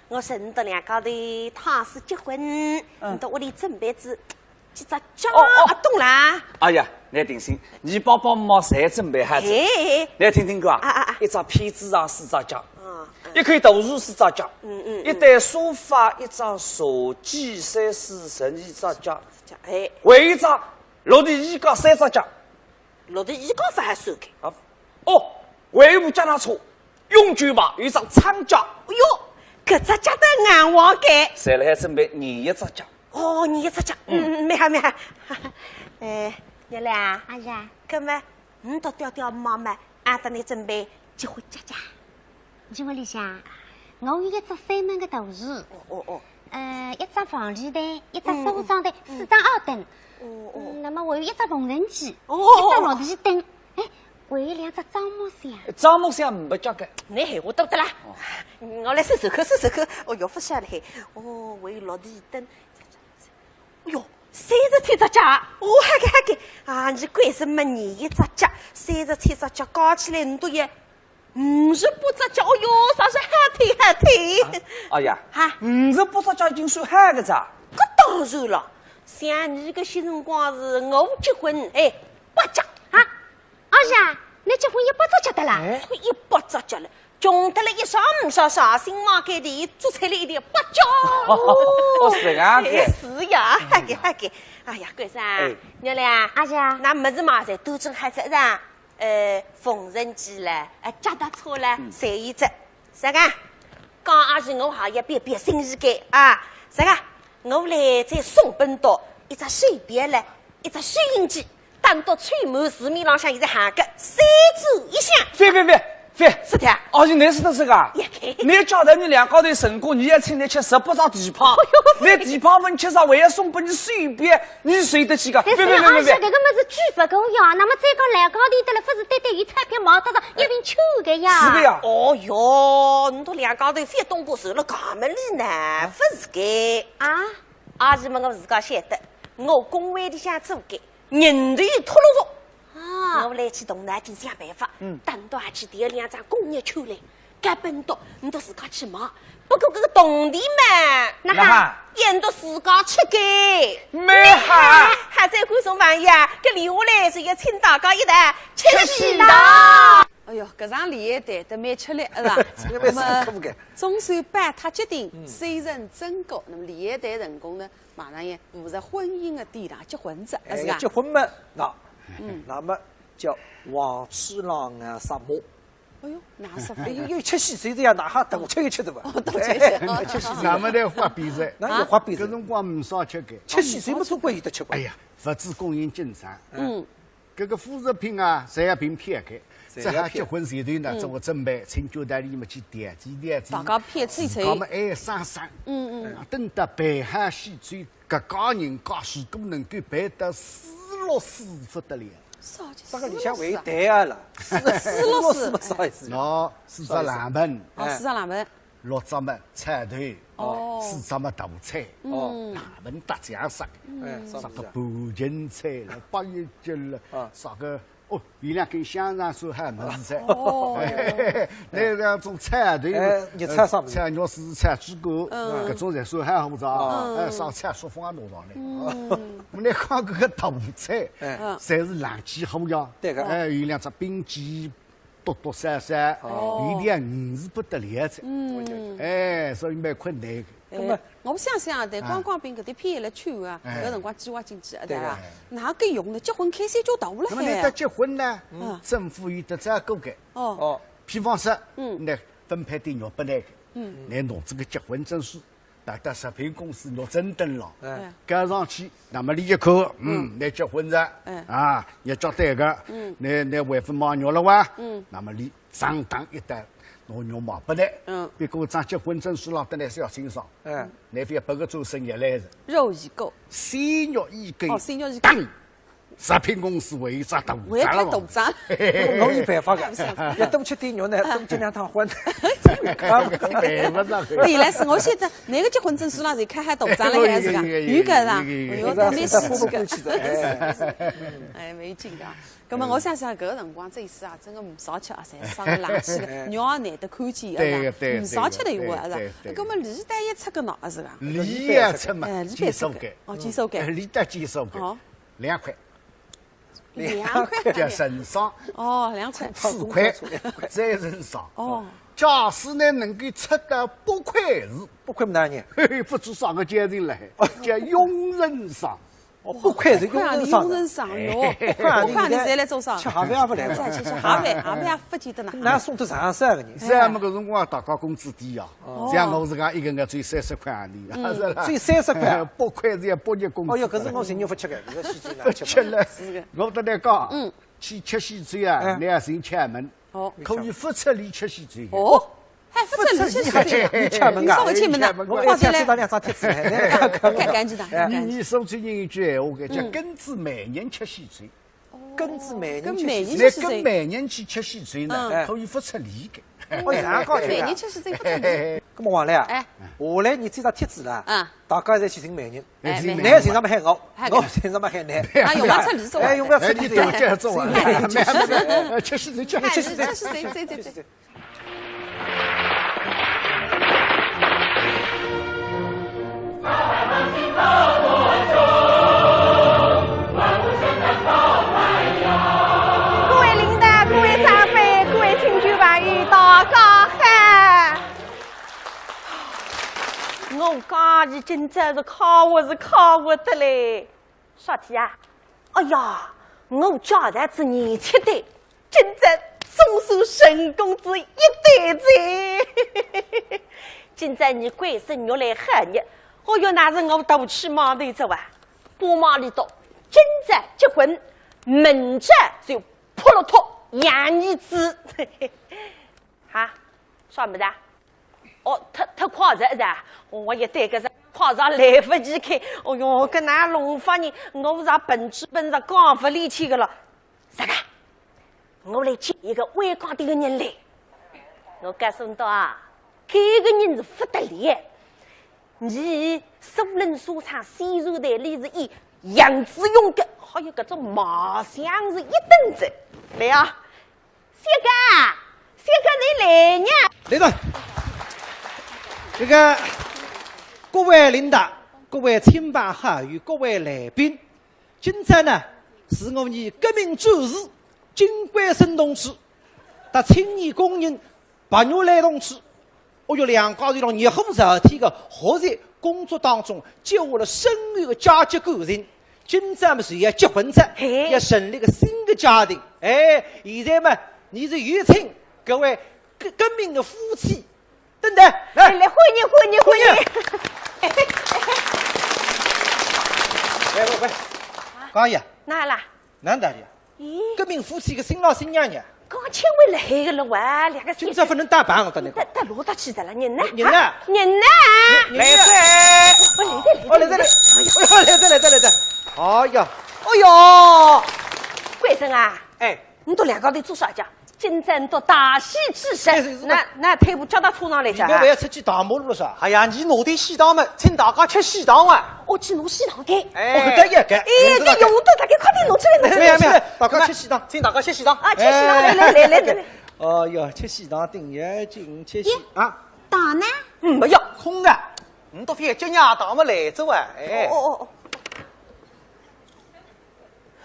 我说你们两家头倘使结婚，嗯。你到屋里准备仔几只脚？哦，哦。啊，懂啦。哎呀，侬定心，侬爸爸妈妈侪准备好仔。哎，哎，哎。侬听听看啊，啊，啊，啊。一只披子上四只脚，嗯，嗯。一口大树四只脚，嗯，嗯，嗯。一台沙发，一只茶几，三四十二只脚，哎。还有一只落地衣架三只脚。落地衣架勿好算个。啊，哦，还有部脚踏车，永久牌，有一只撑脚。哎哟，搿只脚踏硬朗个。侪辣海准备廿一只脚。 哦，廿一只脚，嗯，嗯，蛮好，蛮好。哎，月亮啊。阿姐。搿么，侬笃爹爹妈妈阿搭侬准备结婚戒指？结婚戒指啊，我有一只三门个大树，哦，哦，哦。呃，一只黄梨灯，一只嗯，嗯。手账灯，嗯。四只耳灯。哦，哦。嗯，那么我有一只缝纫机，哦，哦，哦。一只落地灯，哎，还有两只樟木箱。樟木箱没脚个。侬闲话多得啦。哦。我来试试看，试试看。哦哟，勿晓得嘿。哦，还有落地灯。 哎哟，三十七只脚啊！哦，好个好个，啊，侬为啥么廿一只脚，三十七只脚加起来，侬笃有五十八只脚，哦哟，啥是好听好听。啊，哎呀，哈。五十八只脚已经算好个哉。搿当然了，像侬搿歇辰光是我结婚，哎，八只啊。 阿姐，侬结婚一百只脚踏了？哎。一百只脚了，穷得了一塌糊涂，新房间里做出来一点八脚。哦，是啊，哎，是呀，好个好个。哎呀，关生，哎。月亮啊，阿姐。㑚物事嘛，侪端正好仔是吧？呃，缝纫机了，呃，脚踏车了，嗯。侪有仔。啥个？讲阿是我还要变变心意个啊。啥个？我来再送拨侬笃一只手表了，一只收音机。 当多吹满市面浪向现在喊个三转一响。覅覅覅覅！是的。哦，是侬说的这个啊？也可以。侬叫得侬两家头成功，侬也请侬吃十八只蹄髈。哎呦，侬蹄髈没吃着，我也送拨侬手表，侬受得起个？覅覅覅覅覅！但是阿姐，搿个物事贵勿贵呀？那么再讲两家头得了，勿是单单有钞票买得着，一定吃个呀。是的呀。哦哟，侬笃两家头覅动过手了，搿么里呢，勿是个。啊？阿是么我自家晓得，我工会里向做个。 人头拖落着。啊。我来去动脑筋想办法，嗯。等到阿去调两张工业券来，搿本笃，侬笃自家去买。不过搿个铜钿嘛，那哈。也侬笃自家出个。蛮好。还在观众朋友啊，搿留下来是要请大家一道吃喜糖。哎哟，搿场联谊谈得蛮吃力，是吧？这个蛮辛苦个。那么总算办脱决定，嗯。虽然真个，那么联谊谈成功呢， 马上也步入婚姻的殿堂，结婚哉，哎，是吧？要结婚嘛，那，嗯。那么叫黄鼠狼啊，杀马。哎哟，哪说法？哎，因为吃喜水这样，哪哈等吃一吃的吧？哦，等吃一吃。哎，吃喜水。那么得花边哉。那有花边哉。搿辰光没啥吃个。吃喜水嘛，总归有得吃吧？哎呀，物资供应紧张。嗯。 搿个副食品啊，侪要凭票开。侪要票。这下结婚前头呢，嗯。做个准备，请酒店里么去调剂调剂。大家票凑凑。自家么爱生生。嗯，嗯。啊，等到办好喜酒，搿家人家事都能够办得四落四不得了。啥叫四落四啊？这个里向还有台啊了。四，四落四。四落四嘛啥意思？喏，四只冷盆。哦，哎。四只冷盆。 六只么菜头，哦。四只么大菜，哦。冷盆搭酱啥个，哎，啥个啥个？半斤菜了，八一斤了，啊。啥个，哦，有两根香肠算还蛮子菜。哦。哎，那两种菜头，哎，你菜啥物事？菜肉丝、菜猪肝，嗯。搿种侪算还好着，嗯。哎，啥菜说风也弄上来。嗯。我们来看搿个大菜，哎。侪是冷气好呀。对个。哎，有两只冰鸡， 多多少少，哦。有点硬是不得了哉。嗯。哎，所以蛮困难的。哎，我想想啊，对，哎。观光兵搿点票来抢啊，哎。搿辰光计划经济啊，对吧？对。哪个用呢？结婚开销就大了海啊。那么你得结婚呢，嗯。政府有得照顾个。哦。哦。比方说，嗯。那分配点肉拨那个，嗯。你弄这个结婚证书， 到到食品公司肉证等了，哎。交上去，那么伊一看，嗯，嗯。你结婚哉，哎。啊，你交代个，嗯。你，你还勿买肉了哇？嗯。那么伊上当一单，拿肉买拨你，嗯。不过张结婚证书浪得来是要清爽，哎。你覅拨个做生意来着。肉已购。鲜肉已购。哦，鲜肉已购。当食品公司会有只大账了。会开大账。我有办法个，要多吃点肉呢，多吃两趟荤。啊，没办法。对，来，是我晓得，㑚个结婚证书浪侪开好大账了，还是个？有个啦，有个，有个，有个，有个，有个，有个。哎，没劲个。葛末我想想，搿个辰光这一次啊，真个勿少吃啊，侪伤冷气个，肉也难得看见个啦，对个，对个，勿少吃的一回是吧？对个，对个。葛末礼单也出个喏，是吧？礼也出嘛，哎，礼单出个。见少个。哦，见少个。哎，礼单见少个。哦。两块。 两块。叫人上。哦，两块。四块，再人上。哦。假使呢能够出到八块是，八块么哪能？嘿嘿，勿知啥个价钿来，叫佣人上。哦，八块是佣人上的。八块啊，佣人上哟。哎。八块啊，侬现在来做啥？吃盒饭也勿来了。再吃吃盒饭，盒饭也勿见得拿。那送得上啥个人？是啊，么搿辰光大家工资低啊。 哦。像我自家一个月只有三十块洋钿，嗯。是吧？只有三十块啊？八块是要八日工资。哦哟，搿是我寻肉勿吃个，搿个西餐哪吃勿起。吃了。是个。我跟侬讲，嗯。去吃西餐啊，哎。侬要寻窍门，哦。可以勿出力吃西餐。哦，还勿出力吃西餐？勿出力还得有窍门啊？侬啥个窍门呢？有窍门啊。我一下去打两张贴纸来，侬看看。看，看见的，哎。看见的。你，你说出一句闲话个，叫嗯。跟仔媒人吃西餐。 跟仔媒人吃西餐。跟媒人吃西餐。侬跟媒人去吃西餐呢，嗯。可以勿出力个。哦，搿样讲究啊。媒人吃西餐勿出力。葛末王磊啊，哎。下来侬搿张贴纸啦，啊。大家侪去寻媒人。哎，媒人。侬寻上么喊我，喊我。我寻上么喊侬。啊，用勿出力是吧？哎，用勿出力。哎，侬多叫做啊。寻媒人去吃西餐。吃西餐，吃西餐。哎，吃西餐，吃西餐。 各位领导、各位长辈、各位亲眷朋友，大家好！我讲伊今朝是快活是快活得嘞。 啥体啊？哎呀，我家头子年轻点，今朝总算成功仔一点子。今朝伲关生肉来喊伲，哦哟，那是我大起忙头子哇。不瞒你讲，今朝结婚，明朝就扑落托养儿子。哈，啥物事啊？ 哦，忒，忒快哉是吧？我也对个是，快哉来勿及看。哦哟，搿哪弄法呢？我是本事本事讲勿离去个了。啥个？我来接一个外江的人来。我告诉侬啊，搿个人是勿得了。伊苏宁商场宣传队里是以杨子荣个，还有搿种卖相是一等仔。来啊！ 小刚，小刚，侬来呢？来了。这个，各位领导、各位亲朋好友、各位来宾，今朝呢，是我伲革命战士金关生同志，搭青年工人白玉兰同志， 哦哟，两家头辣热火朝天个学习工作当中，结下了深厚个家族感情。今朝么是要结婚哉，嘿。要成立个新个家庭。哎，现在么，伲是有请各位革，革命个夫妻登台，来。哎，来，欢迎，欢迎，欢迎。欢迎。来，来，来，讲一下。哪啦？ 哪能道理啊？咦？革命夫妻个新郎新娘呢？刚刚请回来个了哇，两个今朝勿能打扮，我搭侬讲。到，到哪搭去哉了？人呢？人呢？啊，人呢？人，人呢？来哉。哦，来哉，来哉，哦，来哉，来哉。哎呦，来哉，来哉，来哉。哎呀。哎呦，关生啊，哎。侬笃两家头做啥介？今朝侬笃大喜之日，哎，是，是。那，那退步叫到车上来介啊？侬勿要出去大马路了是吧？哎呀，伲拿点喜糖么，请大家吃喜糖哇。哦，去拿喜糖个。哎。哦，搿搭也搿。哎，搿用得，大家快点拿出来，拿出来。没有，没有，大家吃喜糖。请大家吃喜糖。啊，吃喜糖，哎。来，来，来，来，来。哦哟，吃喜糖顶要紧，吃喜，耶，啊。糖呢？嗯，没有。空个。侬笃覅急呀，糖么来哉哇，哎。哦，哦，哦。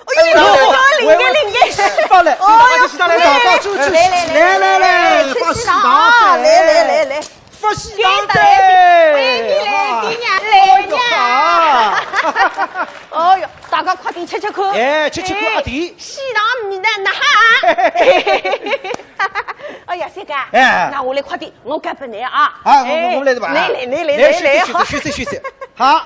哎呦，哎呦，灵个，灵个。我，我，我，喜糖来，哦哟，大家去，去，去，来，来，来，来，来，来，来，吃喜糖，发喜糖，来，来，来，来。 发喜糖哉！欢迎来，来呀，来呀！哎呦，好。哦哟，大家快点吃吃看。哎，吃吃看，哎，阿弟。喜糖味道哪哈？哎呀，三哥，哎。那我来快点，我干杯来啊。啊，我，我，我来的吧？哎，来，来，来，来，来，来，来，好。休息，休息，休息。好，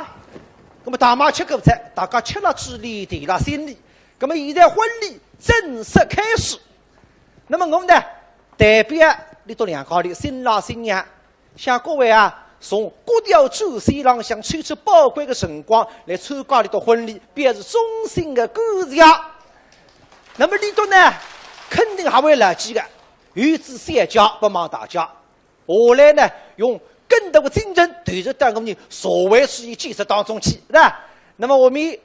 那么大妈吃过菜，大家吃了嘴里，提了心里。那么现在婚礼正式开始。那么我们呢，代表你笃两家头新郎新娘 向各位啊，从各条战线浪向抽出宝贵的辰光来参加俚笃婚礼，表示衷心的感谢。那么俚笃呢，肯定还会牢记的，有仔小姐勿忘大家。下来呢，用更多的精神投入到我们社会主义建设当中去，是吧？那么下面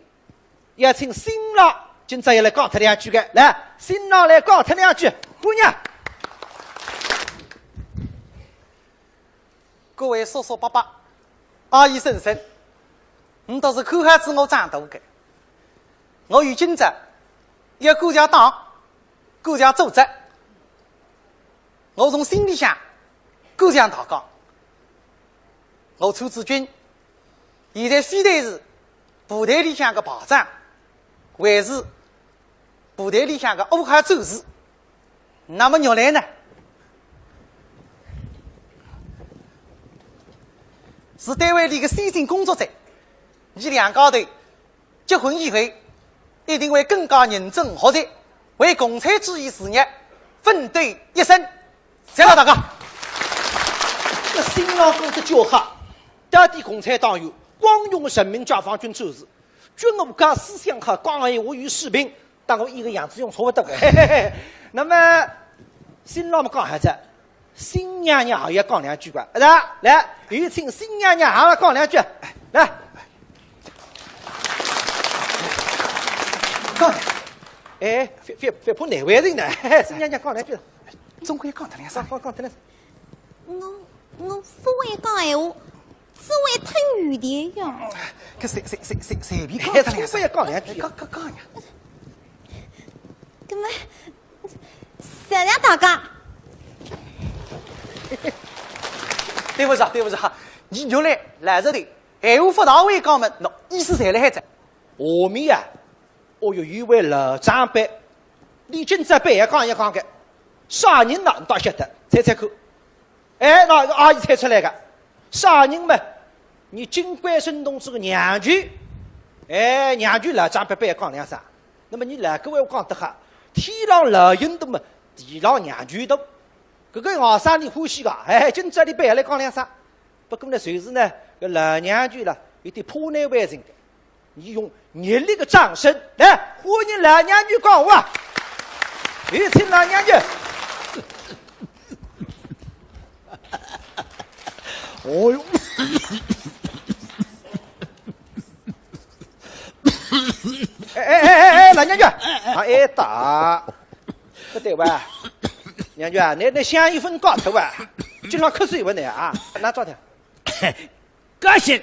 邀请新郎今朝要来讲脱两句的，来，新郎来讲脱两句，欢迎。 各位叔叔伯伯、阿姨婶婶，你都是看好仔我长大的。我有今朝，要感谢党，感谢组织，我从心里向感谢大家。我出自军，现在非但是部队里向的排长，还是 部队里向的五号战士。那么玉兰呢，是单位里的先进工作者。伲两家头结婚以后，一定会更加认真学习，为共产主义事业奋斗一生。谢谢大家。搿新郎讲得叫好，到底共产党员，光荣的人民解放军战士， 军武高，思想好，讲闲话有水平，搭我一个样子用差勿多个。嘿嘿嘿。那么，新郎么讲好哉，新娘娘也要讲两句吧，是吧？来，有请新娘娘也要讲两句，来。讲，哎，覅覅覅怕难为情呢，嘿嘿，新娘娘讲两句，总归讲脱两声。讲讲讲脱两声。我我勿会讲闲话， 只会吞语的呀。搿随随随随随便讲脱两声。哎，总归要讲两句。讲讲讲呀。搿么，谢谢大家。对勿住啊，对勿住啊，伲玉兰来这里，闲话勿大会讲么，喏，意思侪辣海哉。下面啊， 哦哟，有位老长辈，俚今朝板要讲一讲个，啥人呢？倷倒晓得，猜猜看。哎，喏，阿姨猜出来个，啥人嘛？伲金贵生同志个娘舅。哎，娘舅老长辈板要讲两声。那么伲老古闲话讲得好，天上老人多嘛，地上娘舅多。搿个外甥俚欢喜个，哎，今朝俚板要来讲两声。不过呢，就是呢，搿老娘舅啦，有点怕难为情个。 伲用热烈的掌声来欢迎老娘舅讲话。有请老娘舅。哦哟。哎哎哎哎哎，老娘舅，啊，哎，打，不对哇，娘舅啊，倷倷香烟朆戒脱哇，经常咳嗽勿呢啊，拿抓脱。 高兴。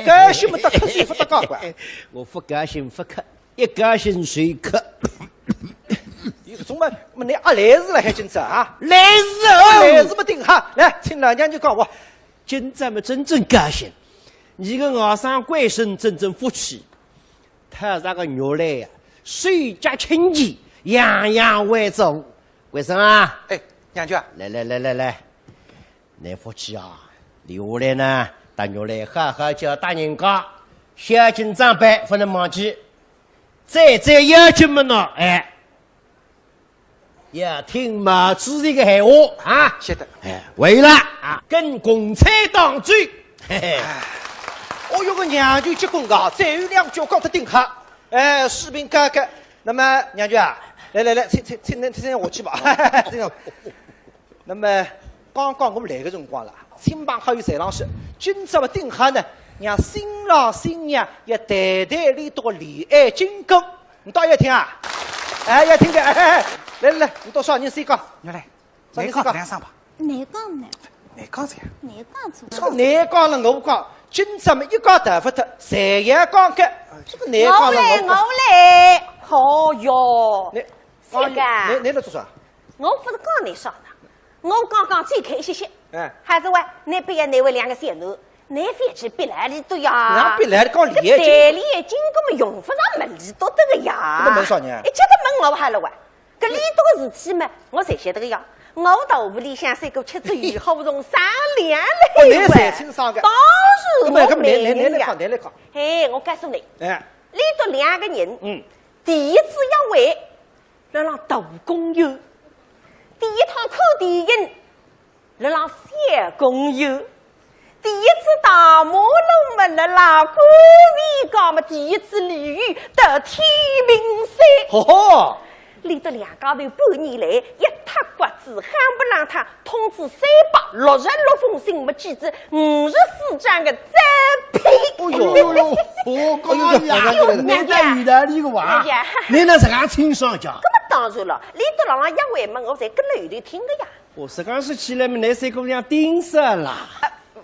高兴么，搭咳嗽勿搭界怪。我勿高兴勿咳，一高兴就咳。有种嘛，么倷阿来事了，还今朝啊？来事哦！来事么顶好，来，请老娘舅讲话。今朝么真正高兴，伲个外甥贵生真正福气，讨着个玉兰呀，手脚清气，样样会做。贵生啊，哎，娘舅啊，来来来来来， 倷福气啊，留下来呢，搭玉兰好好叫大人家，孝敬长辈勿能忘记。再再要紧么喏，哎，要听毛主席个闲话啊。晓得。哎，为了啊，跟共产党走。嘿嘿。哦哟，个娘舅结棍个，再有两句讲得顶好。哎，水平高个。那么娘舅啊，来来来，请请请请请下去吧。请 那么，刚刚我们来个辰光了，亲朋好友侪浪向，今朝么顶好呢，让新郎新娘要谈谈俚笃个恋爱经过。倷倒要听啊？哎，要听个，哎哎哎，来来来，倷笃啥人先讲？玉兰，啥人先讲？倷讲两声吧。倷讲呢？倷讲啥呀？倷讲啥？搿个倷讲了我讲，今朝么一家头勿脱，侪要讲个。搿个倷讲了我讲。我来，我来。哦哟，倷，三哥。倷倷辣做啥？ 我勿是讲倷啥呢，我刚刚最开心些。哎。还是喂，倷别要难为两个小囡，倷覅去逼来俚笃呀。哪逼来的？讲俚笃。搿谈恋爱经过么用勿着问俚笃个呀。那问啥呢？一直个问我好了喂，搿俚笃个事体嘛，我侪晓得个呀。我到屋里向三个吃仔鱼，好不容易商量了一回。哦，倷侪清爽个。当然我明呀。搿么搿么倷倷倷来讲，倷来讲。嘿，我告诉倷，哎。俚笃两个人，嗯。第一次约会， 辣浪大公园。第一趟看电影，辣浪小公园。第一次大马路么，辣辣古前讲么，第一次俚语得天平山。吼吼，俚笃两家头半年来一塌刮子，夯不啷当通知三百六十六封信，没几只五十四张个照片。哎呦呦呦，我讲呀，哎呦，娘家，有道理个哇。娘家，倷哪实梗清爽讲？搿么当然了，俚笃辣浪约会么，我侪跟了后头听个呀。我实梗说起来么，倷三姑娘顶煞啦。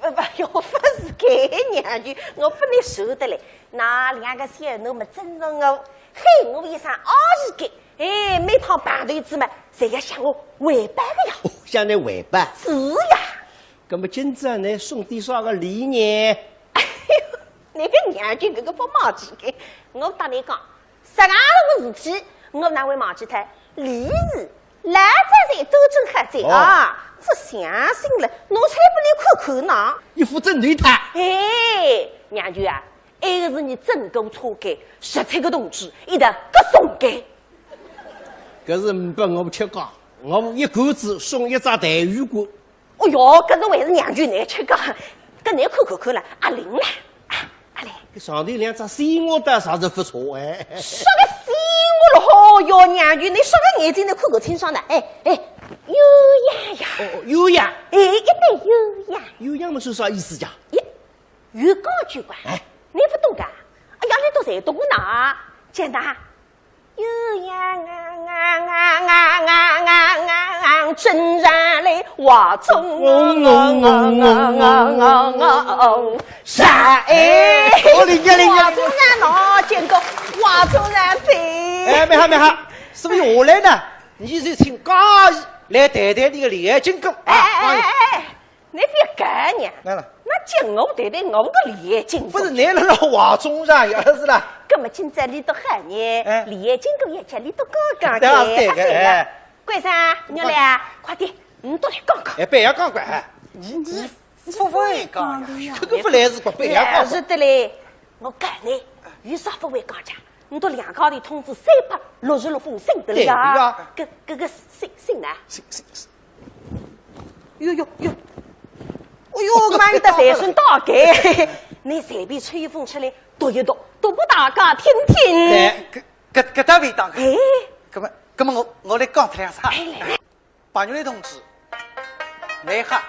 呃，勿，勿，勿是个，娘舅，我勿能受得嘞。㑚两个小囡么尊重我，喊我一声阿姨个，哎，每趟碰头子么，侪要向我汇报个呀。哦，向倷汇报？是呀。搿么今朝倷送点啥个礼呢？哎呦，倷个娘舅搿个勿忘记个，我搭倷讲， 实梗个事体，我哪会忘记脱？礼仪，老早侪端正好仔啊，勿相信了，拿出来拨倷看看呢。一副正对头。哎，娘舅啊，埃个是倷整过车间，十七个同志一道各送个。搿是呒拨我吃个，我一个子送一只带鱼罐。 哦哟，搿侬还是娘舅难吃个，搿难看看看了，阿灵了，啊，阿灵。搿上头两只鲜花倒是勿错哎。啥个鲜花了？哦哟，娘舅，倷啥个眼睛能看看清爽呢？哎，哎，鸳鸯呀。哦，鸳鸯。哎，一对鸳鸯。鸳鸯么是啥意思呀？咦，有讲究个，哎。倷勿懂个？哎呀，倷侪懂呢，简单。 鸳鸯啊啊啊啊啊啊啊啊，正常来，画中人。哎，我理解，理解。画中人喏，见过，画中人在。哎，蛮好，蛮好，所以下来呢，倷就请嘉怡来谈谈倷个恋爱经过啊。哎，哎，哎，哎，哎。 倷覅讲呢，哪能？那叫我谈谈我个恋爱经过。勿是，倷辣辣画中人呀，是啦。搿么今朝俚笃好呢，哎。恋爱经过也叫俚笃讲讲对啊，对个，对个。哎。关生，玉兰，快点，倷笃来讲讲。哎，覅讲讲，哎。倷，倷勿会讲呀，搿个勿来事个，覅讲讲。哎，是的嘞，我讲呢，有啥勿会讲讲？倷笃两家头通知三百六十六封信得了呀。对呀。搿，搿个信，信呢？信，信，信。 哟哟哟，哦哟，搿么有得随身带个，倷随便抽一封出来读一读，读拨大家听听。哎，搿，搿，搿倒勿当个。哎。搿么，搿么我，我来讲脱两声。哎，来，来。白玉兰同志，倷好。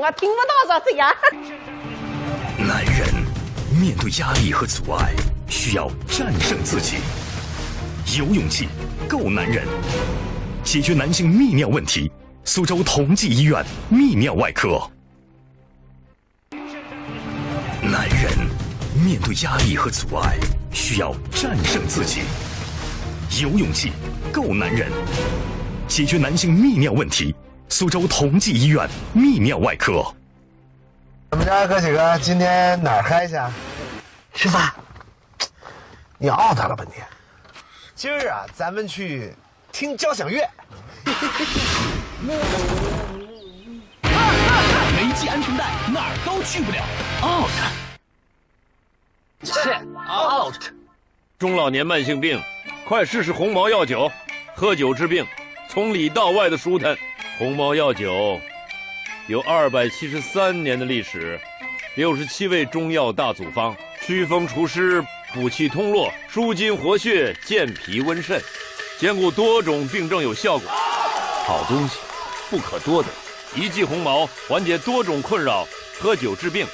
我听不到啥子呀。男人面对压力和阻碍，需要战胜自己，有勇气，够男人，解决男性泌尿问题。苏州同济医院泌尿外科。男人面对压力和阻碍，需要战胜自己，有勇气，够男人，解决男性泌尿问题。苏州同济医院泌尿外科。 咱们家哥几个今天哪儿嗨去啊？吃饭。你熬他了半天。今儿啊，咱们去听交响乐。没系安全带，哪儿都去不了。Out。Out。 中老年慢性病，快试试鸿茅药酒，喝酒治病，从里到外的舒坦。鸿茅药酒有二百七十三年的历史，六十七味中药大组方，祛风除湿，补气通络，舒筋活血，健脾温肾，兼顾多种病症有效果。好东西，不可多得。一剂鸿茅，缓解多种困扰，喝酒治病，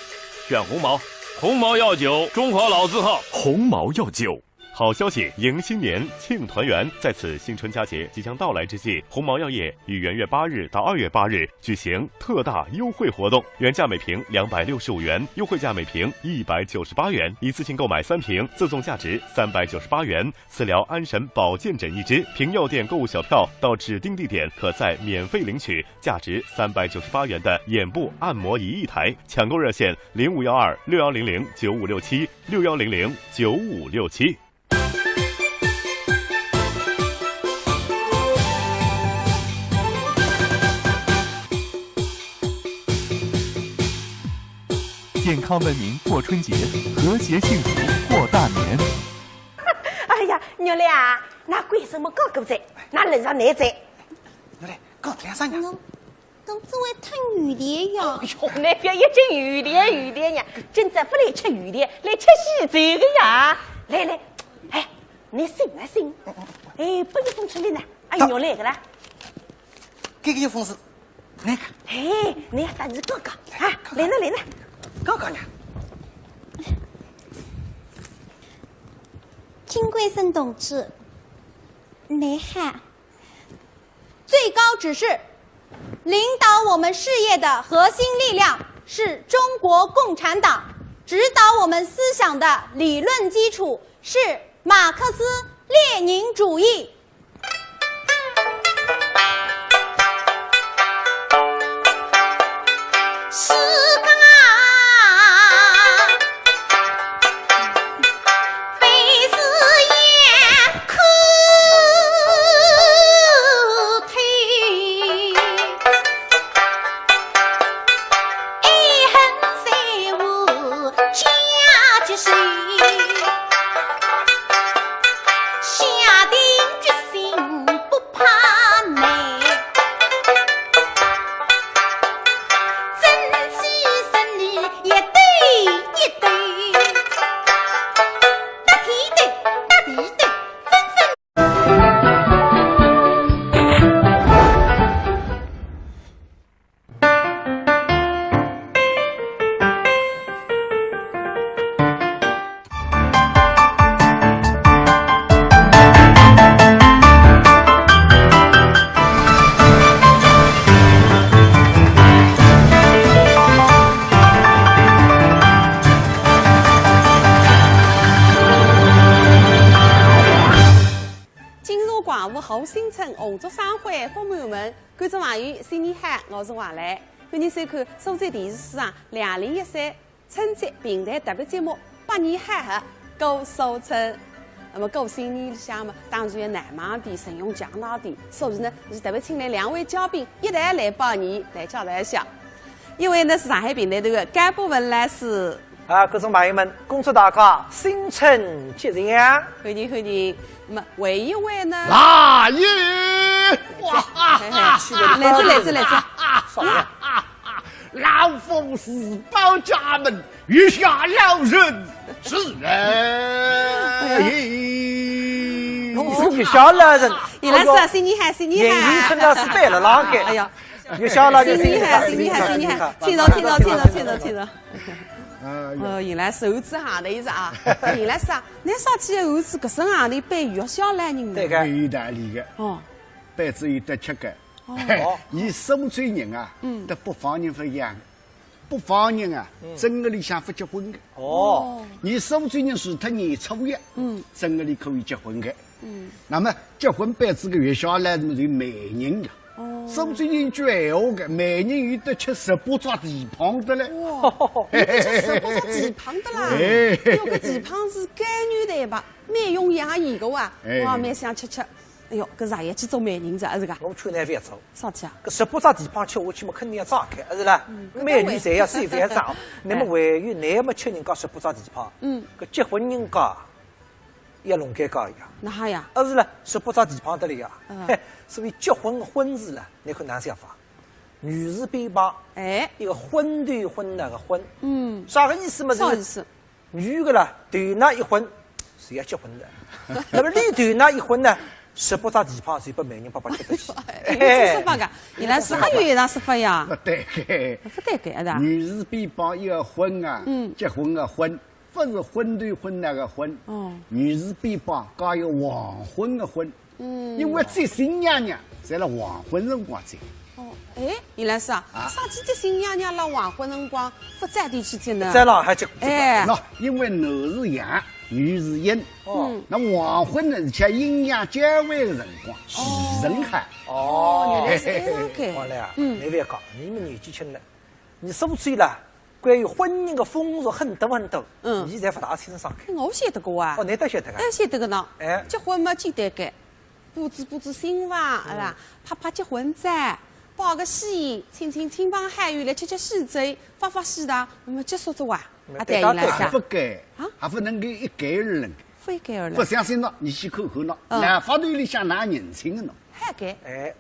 选鸿茅。鸿茅药酒，中华老字号。鸿茅药酒。 好消息迎新年，庆团圆。在此新春佳节即将到来之际，鸿茅药业于元月八日到二月八日举行特大优惠活动，原价每瓶两百六十五元，优惠价每瓶一百九十八元，一次性购买三瓶，赠送价值三百九十八元次疗安神保健枕一支。凭药店购物小票到指定地点，可在免费领取价值三百九十八元的眼部按摩仪一台。抢购热线：零五幺二六幺零零九五六七，六幺零零九五六七。 健康文明过春节，和谐幸福过大年。哎呀，玉兰啊，㑚为什么搞过来？㑚人上来哉。玉兰，搞点啥呀？侬侬这位太油条呀！哟，那边一阵油条油条呀，今朝勿来吃油条，来吃喜酒的呀。来来，哎，你醒啊醒，哎，不要风吹的呢，哎，玉兰个啦。这个有风势。 那个，嘿，你要打字哥哥啊，来了来了，哥哥呢？金贵生同志，你好。最高指示，领导我们事业的核心力量是中国共产党，指导我们思想的理论基础是马克思列宁主义。 金融广播后新春红烛生辉福满门，观众朋友，新年好，我是王磊。欢迎收看苏州电视史上两零一三春节评弹特别节目《百年好合过苏春》。那么过新年里向嘛，当然要难忘点，神勇强大点，所以呢，是特别请来两位嘉宾一道来拜年，来介绍一下。一位呢是上海评弹团的甘博文老师， 啊，观众朋友们，恭祝大家新春吉祥！欢迎欢迎。那么还有一位呢？来也！来哉来哉来哉！老夫自报家门，月下老人是来。侬是月下老人？伊拉是啊，新年好，新年好。眼睛真的是对了那个。哎呀，月下老师，新年好，新年好，新年好，请坐，请坐，请坐，请坐，请坐。哎呦。哦，原来是猴子行头一只啊。哎，原来是啊，侬上去猴子搿身行头扮月下老人呢？对个。有道理个。哦。扮仔有得吃个。哦。伊苏州人啊，嗯。搭北方人勿一样。北方人啊，嗯。正月里向勿结婚个。哦。伊苏州人除脱年初一，嗯。正月里可以结婚个。 嗯。那么结婚扮仔个月下来，那么就媒人了。哦。苏州人句闲话个，媒人有得吃十八只蹄髈个嘞。哇，有得吃十八只蹄髈个啦！哎。有个蹄髈是该女的吧？美容牙医个哇，哎。哇，蛮想吃吃。哎哟，搿爷爷去做媒人哉，是个？我劝侬覅做。啥体啊？搿十八只蹄髈吃下去嘛，肯定要炸开，是啦？嗯，美女侪要瘦，侪要炸。搿倒会。那么还有，哎。那么吃人家十八只蹄髈，嗯。搿结婚人家 要弄尴尬呀。哪哈呀？啊，是了，十八只蹄髈得了呀。嗯。嘿，所以结婚个婚事了，侬看哪想法？女字边旁，哎。一个昏头昏脑个昏。嗯。啥个意思嘛？啥意思？女个啦，头那一昏，是要结婚的。那么你头那一昏呢，十八只蹄髈就拨媒人伯伯吃得去。哎，有这说法个，原来是还有一样说法呀。勿对个。勿对个，啊，是啊。女字边旁一个昏啊，嗯。结婚个婚。 勿是昏头昏脑个昏，哦。女字边旁加一个黄昏个昏。嗯。因为接新娘娘，侪辣黄昏辰光接。哦，哎，原来是啊，啊。啥体接新娘娘辣黄昏辰光，勿早点去接呢？再辣海接，哎。喏，因为男是阳，女是阴。哦。嗯。那黄昏呢，是叫阴阳交汇个辰光，哦。时辰好。哦，原来是搿样个。王来啊，嗯。侬覅讲，侬么年纪轻了，侬苏州啦， 关于婚姻个风俗很多很多，嗯。侬侪勿大清爽。我晓得个啊。哦，侬倒晓得个。哎，晓得个呢。哎。结婚嘛简单个，布置布置新房，嗯。是吧？拍拍结婚照，摆个喜宴，请请亲朋好友来吃吃喜酒，发发喜糖，那么结束哉哇。嗯，啊，对，对，原来是啊。还勿够，啊？还勿能够一概而论。勿一概而论。勿相信喏，侬去看看喏，嗯。老法头里向哪认亲个喏？还该。哎。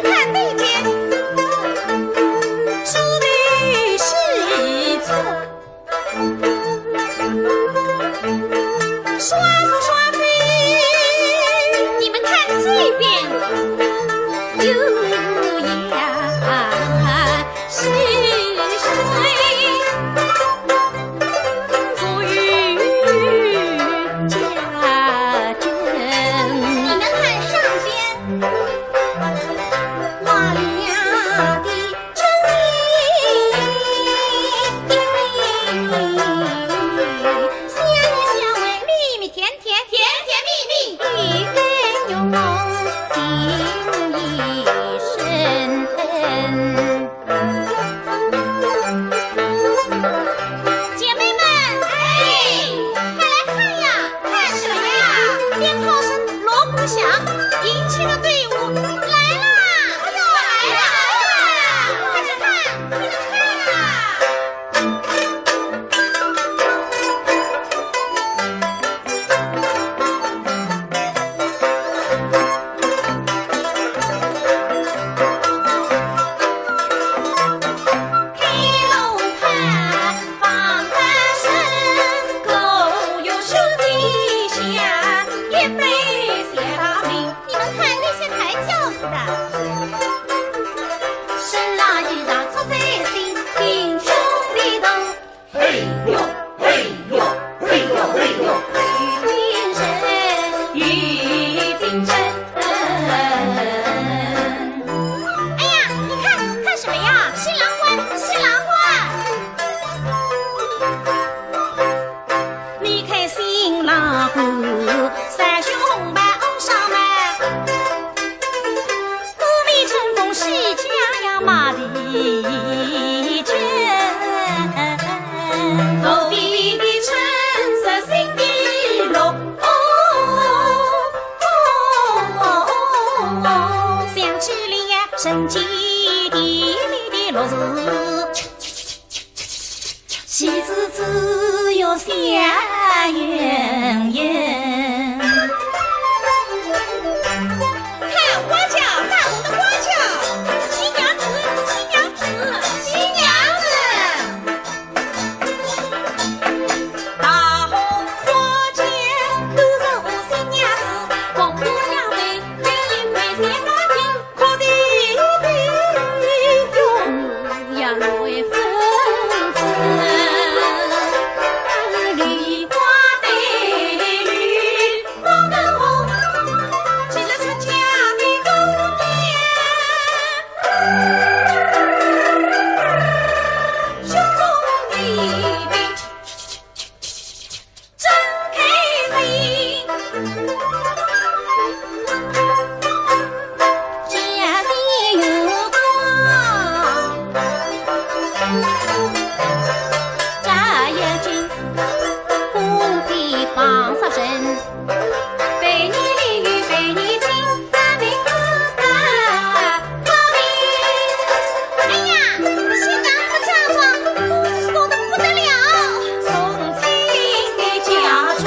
看那边，是的，是错。 你们看这边，有呀，是谁？你们看上边，哇呀的 甜甜蜜蜜，姐妹们，哎，快来看呀！看什么呀？鞭炮声锣鼓响，迎亲的队伍来啦！哎呦，来啦！快去看，快去看啊！ 你们看那些抬轿子的，身上衣裳穿在身，挺胸的头。嘿呦，嘿呦，嘿呦，嘿呦，有精神，有精神。哎呀，你看，看什么呀？新郎官，新郎官。 你看新郎官，三胸红袍红纱帽，五面春风喜气洋洋马蹄声，头顶的春色新的绿。哦，想起了呀，人间甜蜜的乐事。 喜事只有笑盈盈。看花轿，大红的花轿，新娘子，新娘子，新娘子。大红花轿都是新娘子，红姑娘美，美丽美，像花瓶。 真开心。家里有光，家要紧，公鸡放杀人，百年里有百年情，大明不大高明。哎呀，新娘子嫁妆，我是说得不得了。送亲的嫁妆。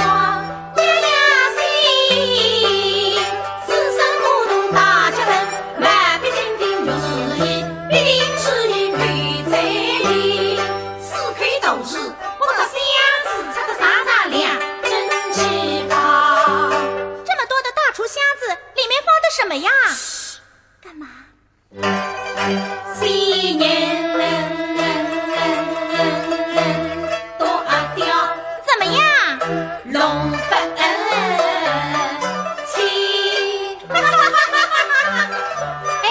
月亮星，四声鼓动大脚盆，满壁金屏玉树影，必定是一对彩礼。四口大厨，不着箱子，插得上上两只鸡巴。这么多的大厨箱子，里面放的什么呀？干嘛？ 新人多阿刁，怎么样？弄不清。哎，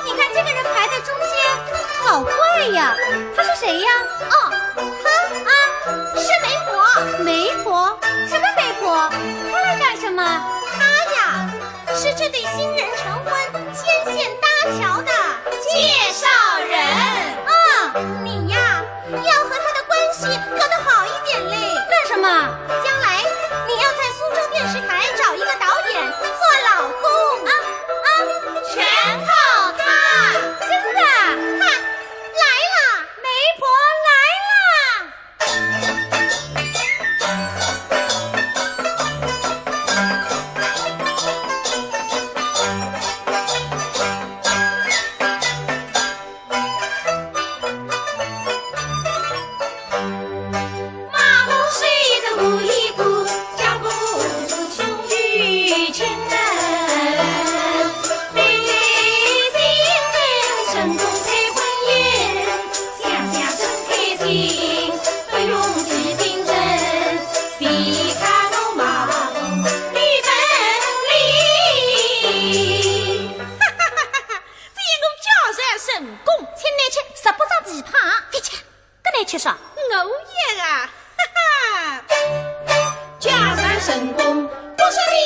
你看这个人排在中间，好怪呀！他是谁呀？哦，他啊，是媒婆。媒婆？什么媒婆？她来干什么？她呀， 是这对新人成婚牵线搭桥的介绍人。嗯，你呀，要和他的关系搞得好一点嘞。干什么？将来你要在苏州电视台找一个导演做老公。啊，啊，全靠他。真的？哈，来了，媒婆来了。成功，请拿去十八只琵琶。覅吃，搿拿吃啥？我要啊，哈哈。家传成功，不是命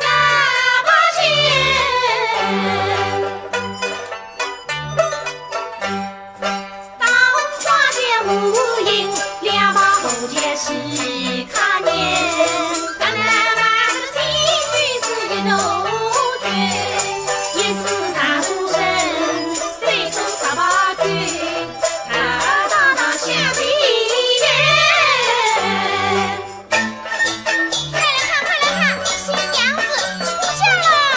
啊，八戒。 快来看，快来看，新娘子出嫁了！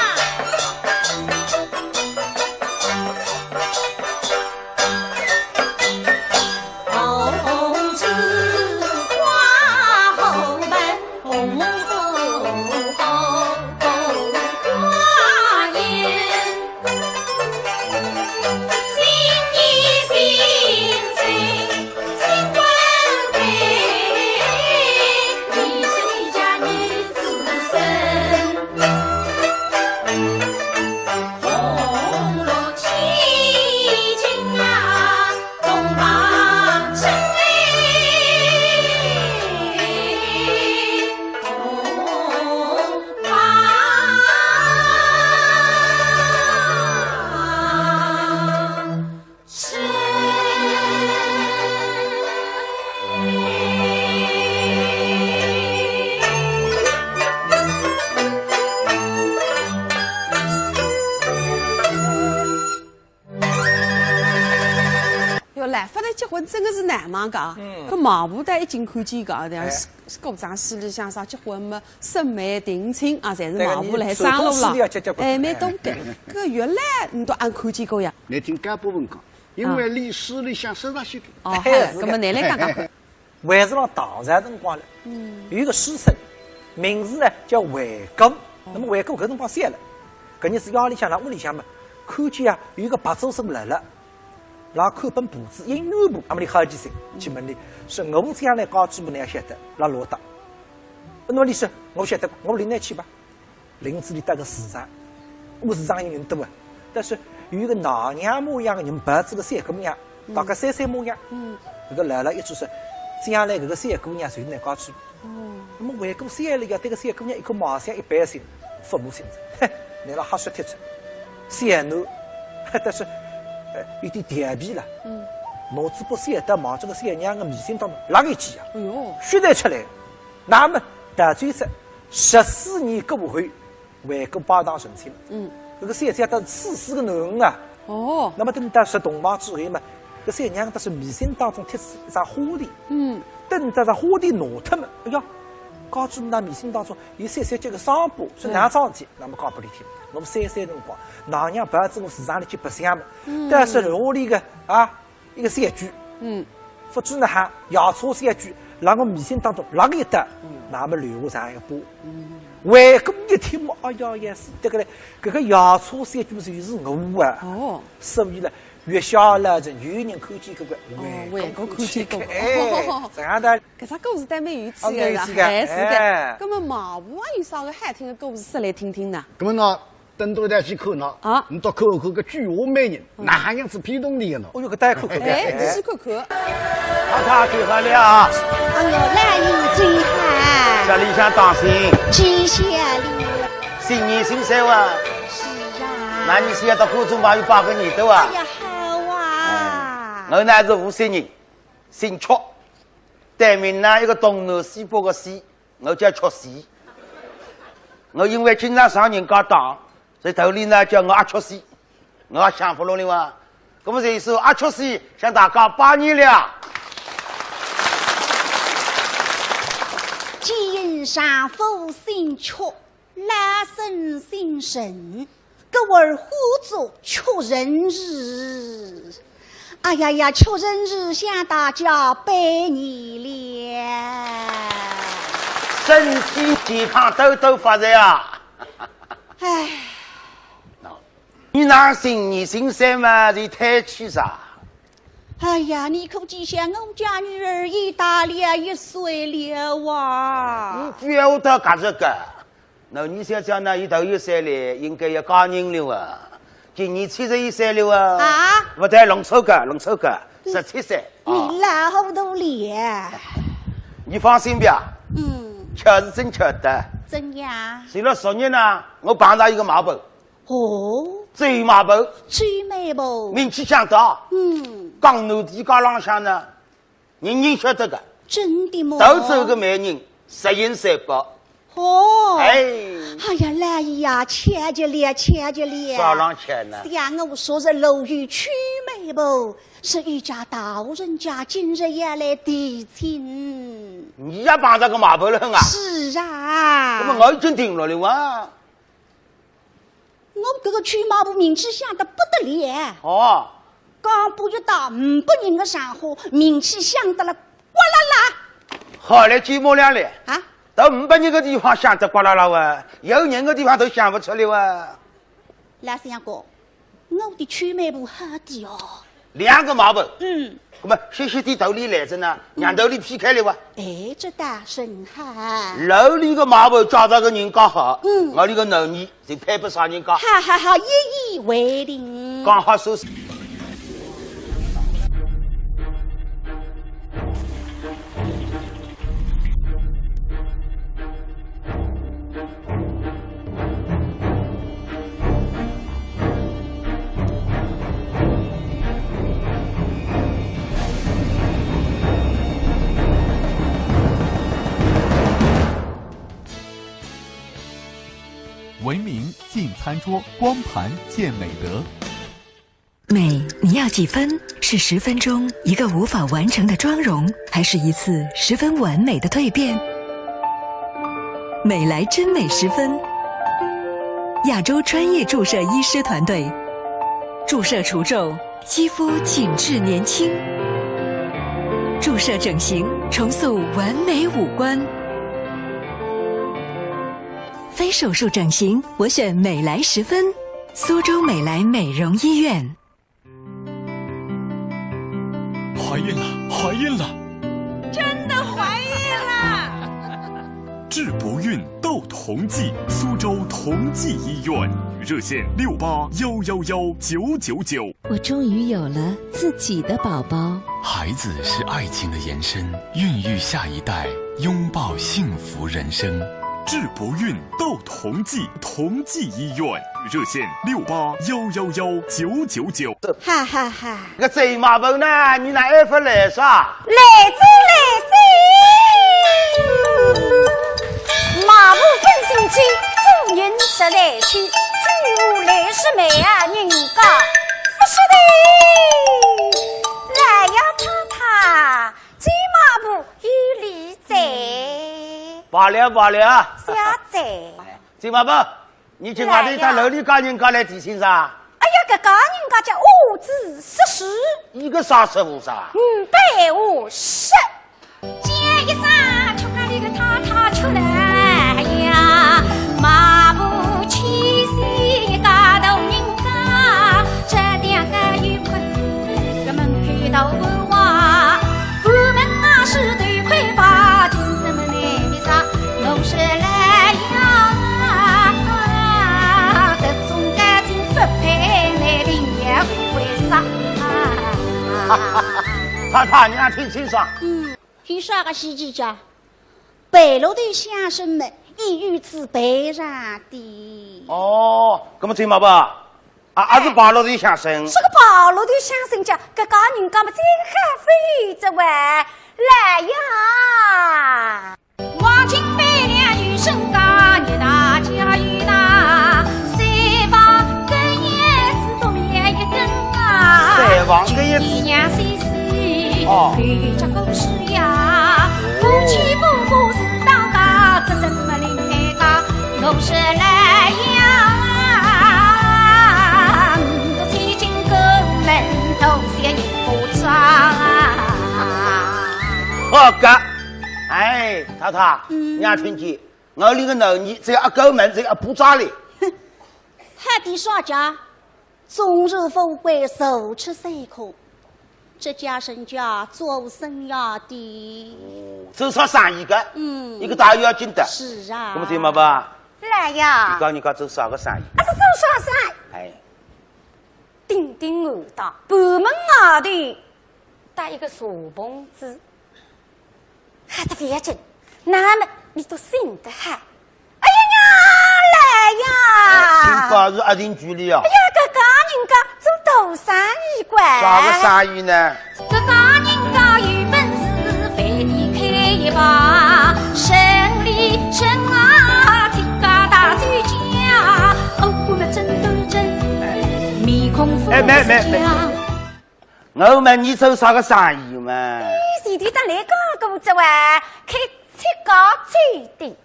哟，来勿及结婚真个是难忙个啊。嗯。搿媒婆倒已经看见个啊，像是，哎。是过场戏里向啥结婚么，审媒、定亲啊，侪是媒婆来张罗了。哎，蛮多个。搿原来侬都阿看见过呀？侬听干部问讲，因为历史里向说啥许多。哦，好了，搿么侬来讲讲看。 还是辣唐朝辰光了，嗯。有一个书生，名字呢叫惠姑。那么惠姑搿辰光小了，搿日子夜里向辣屋里向嘛，看见啊有一个白素贞辣辣，辣看本簿子，姻缘簿，那么俚好奇心，去问俚，说我将来家主婆哪晓得，辣落搭。那么俚说，我晓得，我领侬去吧。 林子里搭个市场，我市场有人多啊。但是有一个奶娘模样个人抱仔个小姑娘，嗯。大概三岁模样。嗯。搿个老老一句说，将来搿个小姑娘就是倷家主婆。哦。那么惠姑想了呀，对搿个小姑娘一看貌相一般性，父母亲子，嘿，倷辣瞎说贴出。小囡，但是，呃，有点调皮了。嗯。拿仔把小刀望仔搿个小娘个眉心当中拉一记啊，哎哟。血侪出来。那么，到最后，十四年过后， 惠姑拜堂成亲。嗯。搿个小姐搭处死个囡儿啊。哦。那么等到入洞房之后嘛，搿小娘搭是眉心当中贴仔一张花钿。嗯。等到搿花钿拿脱嘛，哎呀，家主婆眉心当中有小小叫个伤疤，是哪桩事体？嗯。那么讲拨俚听，我三岁辰光，奶娘抱仔我市场里去白相嘛，嗯。但是楼里个啊， 一个小鬼，嗯。勿知哪哈，夜叉小鬼，辣我眉心当中拉个一刀，嗯。那么留下这样一个疤。嗯。惠姑一听嘛，哎呀，也是这个嘞，搿个夜叉小鬼就是我啊。哦。所以呢，月下老人有人看见搿个，哦，惠姑看见过。哎，这样的。搿只故事倒蛮有趣的，啊，蛮有趣的，哎，是的。哎。那么媒婆有啥个好听的故事说来听听呢？那么呢， 等到台去看呢，啊。你到看看个鬼话美人，嗯。哪样子骗动你的呢？哦哟，搿倒要看看的。哎，你去看看。太太请好了啊。啊，我来有请哈。这里向当心。谢谢你。新年新岁哇。是啊。那你是要到观众朋友拜个年的哇？哎呀，好啊。我乃是无锡人，姓曲，单名呢一个东南西北个西。 我叫曲西。我因为经常上人家当，所以头里呢叫我阿曲西，我也想勿落了哇。那么这一首阿曲西向大家拜年了。见丈夫姓曲，老身姓陈， 故而呼作曲陈氏。哎呀呀，曲陈氏向大家拜年了。身体健康，多多发财啊！哎。喏，你那新年新岁嘛，是太气啥？哎呀，你可知晓我家女儿已大了一岁了哇。你不要到搿个。 那你想想呢，伊头一岁嘞，应该要嫁人了啊。今年七十一岁了啊。啊？勿对，弄错个，弄错个，十七岁。你老糊涂了。你放心吧。嗯。巧是真巧的。怎样？前了十年呢，我碰着一个卖婆。哦。周卖婆。周卖婆。名气响的。嗯。讲南地街浪向呢， 人人晓得个。真的吗？到处个媒人，十全十美。哦。哎。哎呀，老爷呀，巧极了，巧极了。啥浪巧呢？想我昨日路遇周卖婆，是一家大户人家今日要来提亲。你也碰着个卖婆了啊？是啊。那么我已经定了的哇。 我搿个周卖婆名气响得不得了。哦。刚步入到五百人的场合，名气响得了呱啦啦。好嘞，周末亮嘞。啊？到五百人的地方响得呱啦啦哇，有人的地方都响勿出来哇。老相公，我的周卖婆好的哦。 两个卖婆。嗯。那么歇歇地头里来着呢，让头里劈开了哇。哎，这倒甚好。楼里个卖婆找着个人刚好，嗯。楼里个男人就配不上人家。好好好，一言为定。刚好收拾。 文明进餐桌，光盘见美德。 美，你要几分？是十分钟一个无法完成的妆容，还是一次十分完美的蜕变？美莱真美十分，亚洲专业注射医师团队，注射除皱，肌肤紧致年轻；注射整形，重塑完美五官。非手术整形，我选美莱十分，苏州美莱美容医院。 怀孕了，怀孕了！真的怀孕了！治不孕斗同济，苏州同济医院，热线六八幺幺幺九九九。我终于有了自己的宝宝。孩子是爱情的延伸，孕育下一代，拥抱幸福人生。治不孕斗同济，同济医院，热线六八幺幺幺九九九。 哈哈哈。搿周卖婆呢，你哪还勿来噻？来哉，来哉。卖婆本姓周，做人实在气，周屋来是媒人家，勿是的。来呀，太太，周卖婆有礼哉。罢了，罢了。谢哉。周卖婆， 你今外头到楼里家人家来提亲噻？哎呀，搿家人家叫五子四世。一个啥师傅噻？五百五十。叫一声，吃饭里个太太出来呀，卖婆千岁一家大人家，这两个有困，搿门口大官话，我们啊是头盔吧，金丝门内面上。 我是来呀，各种感情分配，难定也为啥？太太，你也听清爽。嗯，有啥个稀奇讲？白鹿头乡绅们，一语子白上的。哦，那么周卖婆，啊，还是白鹿头乡绅。是个白鹿头乡绅家，搿家人家嘛，真还非这位来呀。 黄金百两有身价，日大家有大，三房根叶子多面一根啊。三房根叶子。一娘三四，哦。有只故事呀，夫妻不和是当家，只等么另开家。我是来呀，我千金过门，头谢一个妆啊。好个。 哎，太太，嗯。你也听见，我搿个囡儿只要一过门，只要一巴掌哩。哼，还得啥家？终日富贵，坐吃山空，这家人家做生意的。哦，做啥生意个？嗯。一个大要紧的。是啊。那么周卖婆，来呀。你讲你讲做啥个生意？啊，是做啥生意？哎。顶顶暗当，半门外头搭一个茶棚子。好得勿要紧，那么你倒醒得好。哎呀呀，来呀！哎，请告诉阿定局里啊。哎呀，搿家人家做大生意个。啥个生意呢？搿家人家有本事，饭店开一排，生理人啊，自家打嘴架。哦，我们真斗争，面孔不哎，没没没，我问你做啥个生意嘛？哎，前头搭倷讲过哉哇，开七家酒店。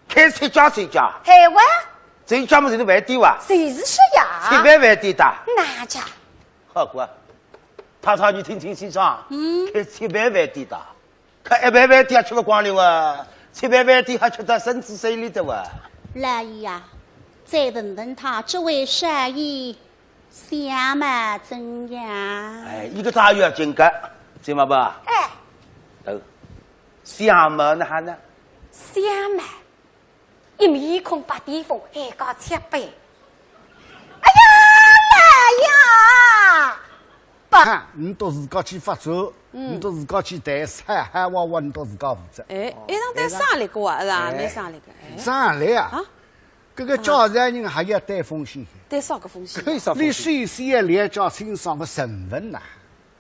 开七家酒店？嘿哇。酒店嘛，就是饭店哇？就是说呀。七爿饭店的。哪家？好个，太太你听听清爽，嗯。开七爿饭店的。 搿一爿饭店也吃勿光了哇，七爿饭店还吃得身子水里的哇。老爷呀，再问问他这位少爷相貌怎样？哎，一个大月金个，知道吧？哎。哦，相貌哪哈呢？相貌，一面孔白癜风，还搞七爿。哎呀，老爷！ 看，你倒自家去发作，嗯。你倒自家去谈，啥嗨哇哇，你倒自家负责。哎，一趟谈生理个啊，是吧？哎。蛮生理个，哎。生理啊？啊？搿个叫啥人还要担风险？担啥个风险？可以啥风险？你首先要了解清爽个身份呐。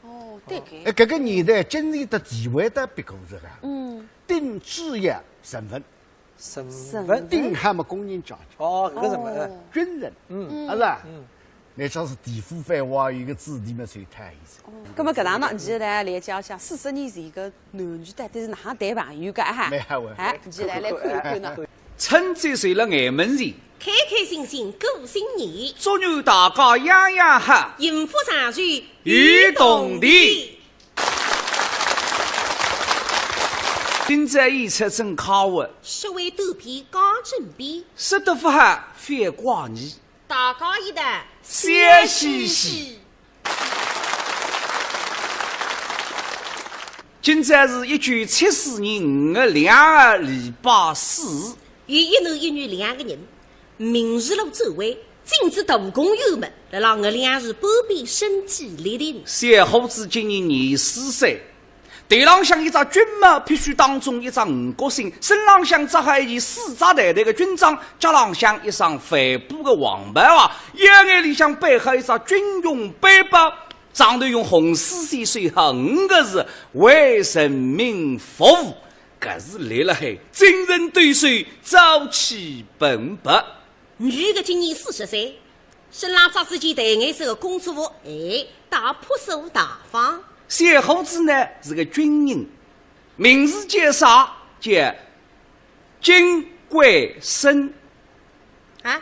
哦，对个。哎，搿个年代经济的地位都不够这个。嗯。顶主要身份。 身份。顶好么工人阶级。哦，搿个身份，哎。哦。军人，嗯。啊是吧？嗯。那像是地府反话，有个子弟嘛，最讨厌哉。哦，那么搿趟呢，你来了解一下，四十年前个男女到底是哪能谈朋友个哈？蛮好玩。哎，你来，来看一看呢。春节就勒眼门前，开开心心过新年。祝愿大家样样好，幸福长寿有铜钿。 今朝演出真快活，说话短篇讲正篇，说得勿好覅怪你，大家一道笑嘻嘻。今朝是一九七四年五月两号，礼拜四。有一男一女两个人， 民事路转弯，进仔大公园门，辣辣月亮树半边身体立定。小伙子今年廿四岁，头浪向一只军帽，披须当中一只五角星，身浪向着好一件丝质淡淡个军装，脚浪向一双帆布个黄跑鞋，腰眼里向背好一只军用背包，上头用红丝线绣好五个字：为人民服务。 搿是立辣海，精神抖擞，朝气蓬勃。女个今年四十岁，身浪着仔件淡颜色个工作服，哎，倒朴素大方。小伙子呢是个军人，名字叫啥？叫金贵生。 啊，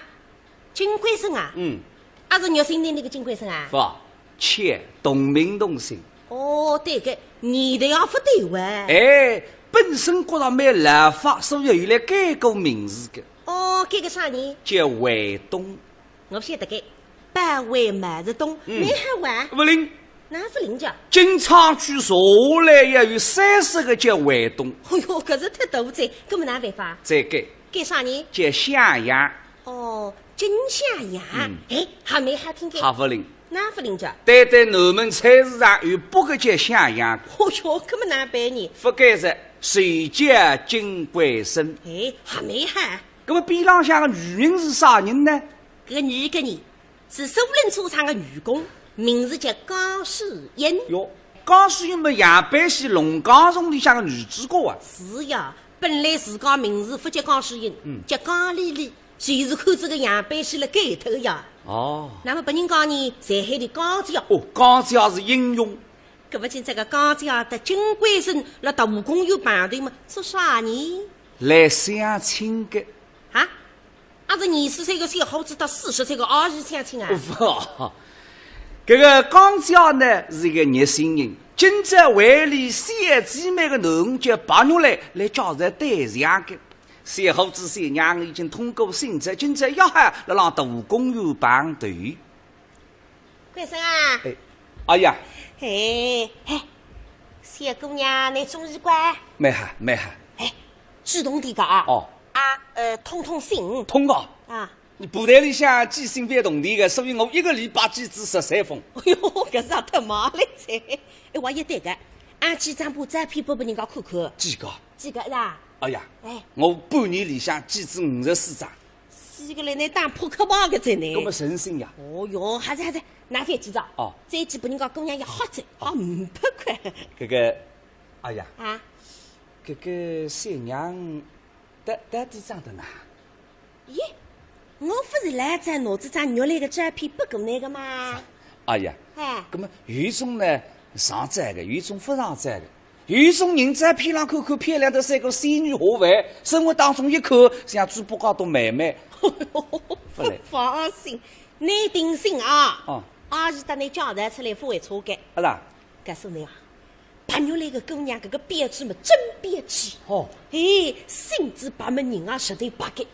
金贵生啊？嗯。啊，是玉生堂里个金贵生啊？勿，妾同名同姓。哦，对个，年头也勿对哇。哎，本身觉着蛮老法，所以后来改过名字个。哦，改个啥呢？叫卫东。我勿晓得个，保卫毛泽东，嗯。蛮好哇。勿灵。 哪勿灵介？金昌区查下来也有三十个叫卫东。哎哟，搿是忒多哉，搿么哪办法？再改。改啥呢？叫向阳。哦，金向阳。嗯。哎，还蛮好听个。还勿灵。哪勿灵介？单单南门菜市场有八个叫向阳。哦哟，搿么哪办呢？勿改哉，就叫金贵生。哎，还蛮好。搿么边浪向个女人是啥人呢？搿个女个呢？ 是苏宁车厂个女工，名字叫江诗英。哟，江诗英么杨百喜《龙江颂》里向个女主角啊。是呀，本来自家名字勿叫江诗英，嗯。叫江丽丽，就是看仔搿个杨百喜勒改脱个呀。哦。那么别人讲呢，侪喊俚江姐。哦，江姐是英雄。搿么今朝个江姐搭金贵生辣大公园碰头么，做啥呢？来相亲个。啊？ 啊，是廿四岁个小伙子搭四十岁个阿姨相亲啊？勿，搿个江姐呢是一个热心人，今朝为俚小姊妹个囡儿叫白玉兰来介绍对象个。小伙子小娘已经通过信息，今朝约好辣浪大公园碰头。 贵生啊。哎，哎呀。哎，哎，小姑娘，倷中意个？蛮好，蛮好。哎，主动点个啊。哦。啊，呃，通通信。通个。啊。你布袋里向寄信必铜钿个，所以我一个礼拜寄仔十三封。哎哟，搿是也太猛了噻！哎，我也对个，俺寄张部照片拨拨人家看看。寄个？寄个呀？哎呀，哎，我半年里向寄仔五十四张。是个嘞，那打扑克牌个真呢。搿么诚信呀。哦哟，还是还是，拿回去找。哦，再寄拨人家姑娘也好着，好五百块。搿个，哎呀，啊，搿个小娘 到到底长得哪？咦，我勿是来在拿仔张玉兰个照片拨过来个吗？哎呀，哎，搿么有一种呢上照个，有一种勿上照个，有一种人照片浪看看漂亮得像个仙女下凡，生活当中一看像猪八戒搭妹妹。勿来。放心，你定心啊，哦，阿是搭你交代出来勿会错个。阿是啊？告诉你啊， 白玉兰个姑娘搿个标致么真标致。哦，哎，身子白么人也实头白个，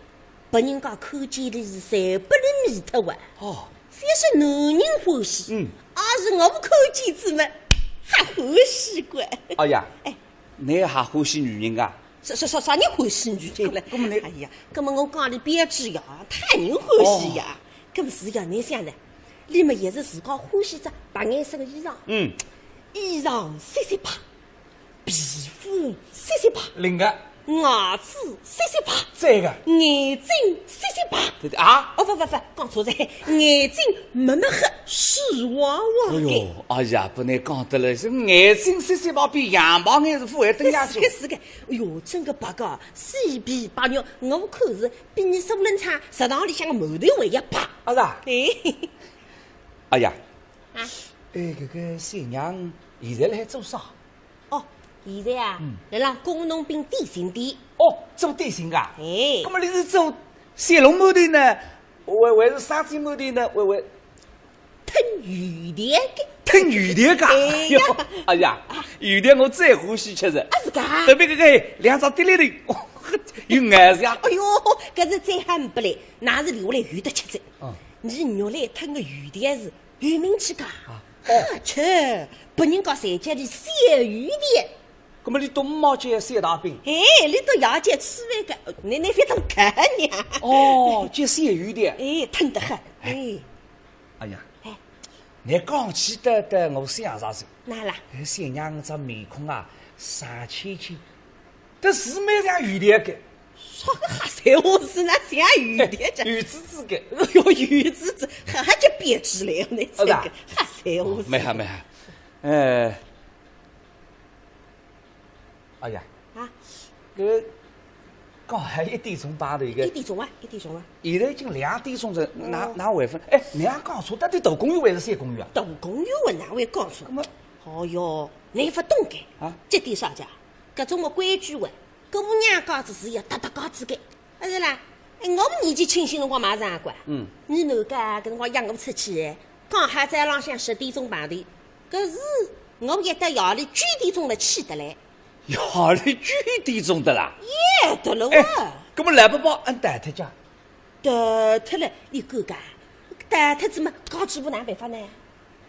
拨人家看见了是侪拨人迷脱哇。哦，非是男人欢喜，嗯，阿是我看见仔么还欢喜个。哎呀，哎，你还欢喜女人啊？啥啥啥啥人欢喜女人了？搿么你，哎呀，搿么我讲俚标致呀，讨人欢喜呀。哦，搿么是呀，你想呢？ 俚么也是自家欢喜只白颜色个衣裳。嗯，衣裳雪雪白，皮肤雪雪白，灵个，牙齿雪雪白，对个，眼睛雪雪白。对的啊？哦，勿勿勿，讲错哉，眼睛墨墨黑，水汪汪个。哎哟，哎呀，拨你讲得来，是眼睛雪雪白，比羊毛还是勿会登下去。是个是个，哎哟，真个白个，水皮白肉，我看是 比你苏冷昌食堂里向个馒头还要白。啊是啊？哎。哎呀，啊，哎，搿个小娘现在辣海做啥？哦，现在啊，嗯，辣辣工农兵点心店。哦，做点心个啊？哎。搿么你是做小笼馒头呢，还还是生煎馒头呢，还还 吞油条个。吞油条个？哎呀，哎呀，油条我最欢喜吃哉。啊，是个啊？特别搿个两只滴哩哩，有咬劲啊。哎哟，搿是再好勿来，那是留下来有得吃哉。嗯。你原来吞个油条是有名气个。啊，哦。啊，吃，拨人家侪叫你小油条。搿么你东妈叫小大饼？哎，你都要叫吃饭个，你你非常看呢。哦，叫小油条。哎，吞得很。哎。 哎呀，哎，你讲起得得我想着哉。哪啦？哎，小娘搿只面孔啊，生芡芡，但是蛮像油条个。啥个瞎三胡四，哪像油条个？哎，油滋滋个。哎哟，油滋滋，还还叫编织来呢，这个，哦，是啊。瞎三胡四。没啥没啥，呃， 哎呀，啊？搿刚还一点钟半头一个，一点钟啊，一点钟啊。现在已经两点钟哉，哪，哦，哪还勿？哎，侬讲错，到底大公园还是小公园啊？大公园我哪会讲错？那么，哦哟，侬勿懂个啊？这点啥讲？搿种个规矩哇，姑娘家子是要搭搭家子个。 啊，是啦，哎，我年纪轻些辰光嘛是啊，乖。嗯。你哪个搿辰光约我出去，刚好早浪向十点钟碰头，搿是我一到夜里九点钟了起得来。夜里九点钟得啦？夜得了哇。哎，搿么老伯伯俺逃脱家？逃脱了，你敢讲？逃脱仔嘛，家主婆哪办法呢？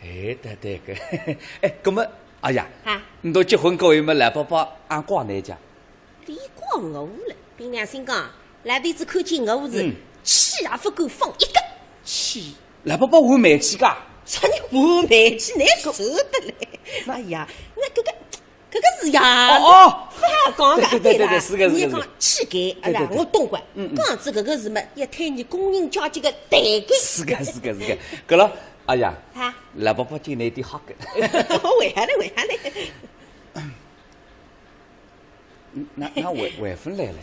哎，对对个，哎，搿么，哎呀，啊？侬到结婚过后么，老伯伯俺挂哪家？你挂我了，凭良心讲，老头子看见我是，嗯，气也勿敢放一个。气？老伯伯换煤气噶？啥人换煤气？难受得嘞！哎呀，那搿个 搿个是呀，哦，哦，勿好讲个，对对对对对，对啦，是个，是个，你讲气概，是个。哎呀，对对对。我懂个。嗯，嗯。讲仔搿个事嘛，要推你工人家这个代个。是个，是个，是个。搿了，哎呀，啊？老伯伯今年点好个。为啥呢？为啥呢？嗯，那，那还，还勿来了。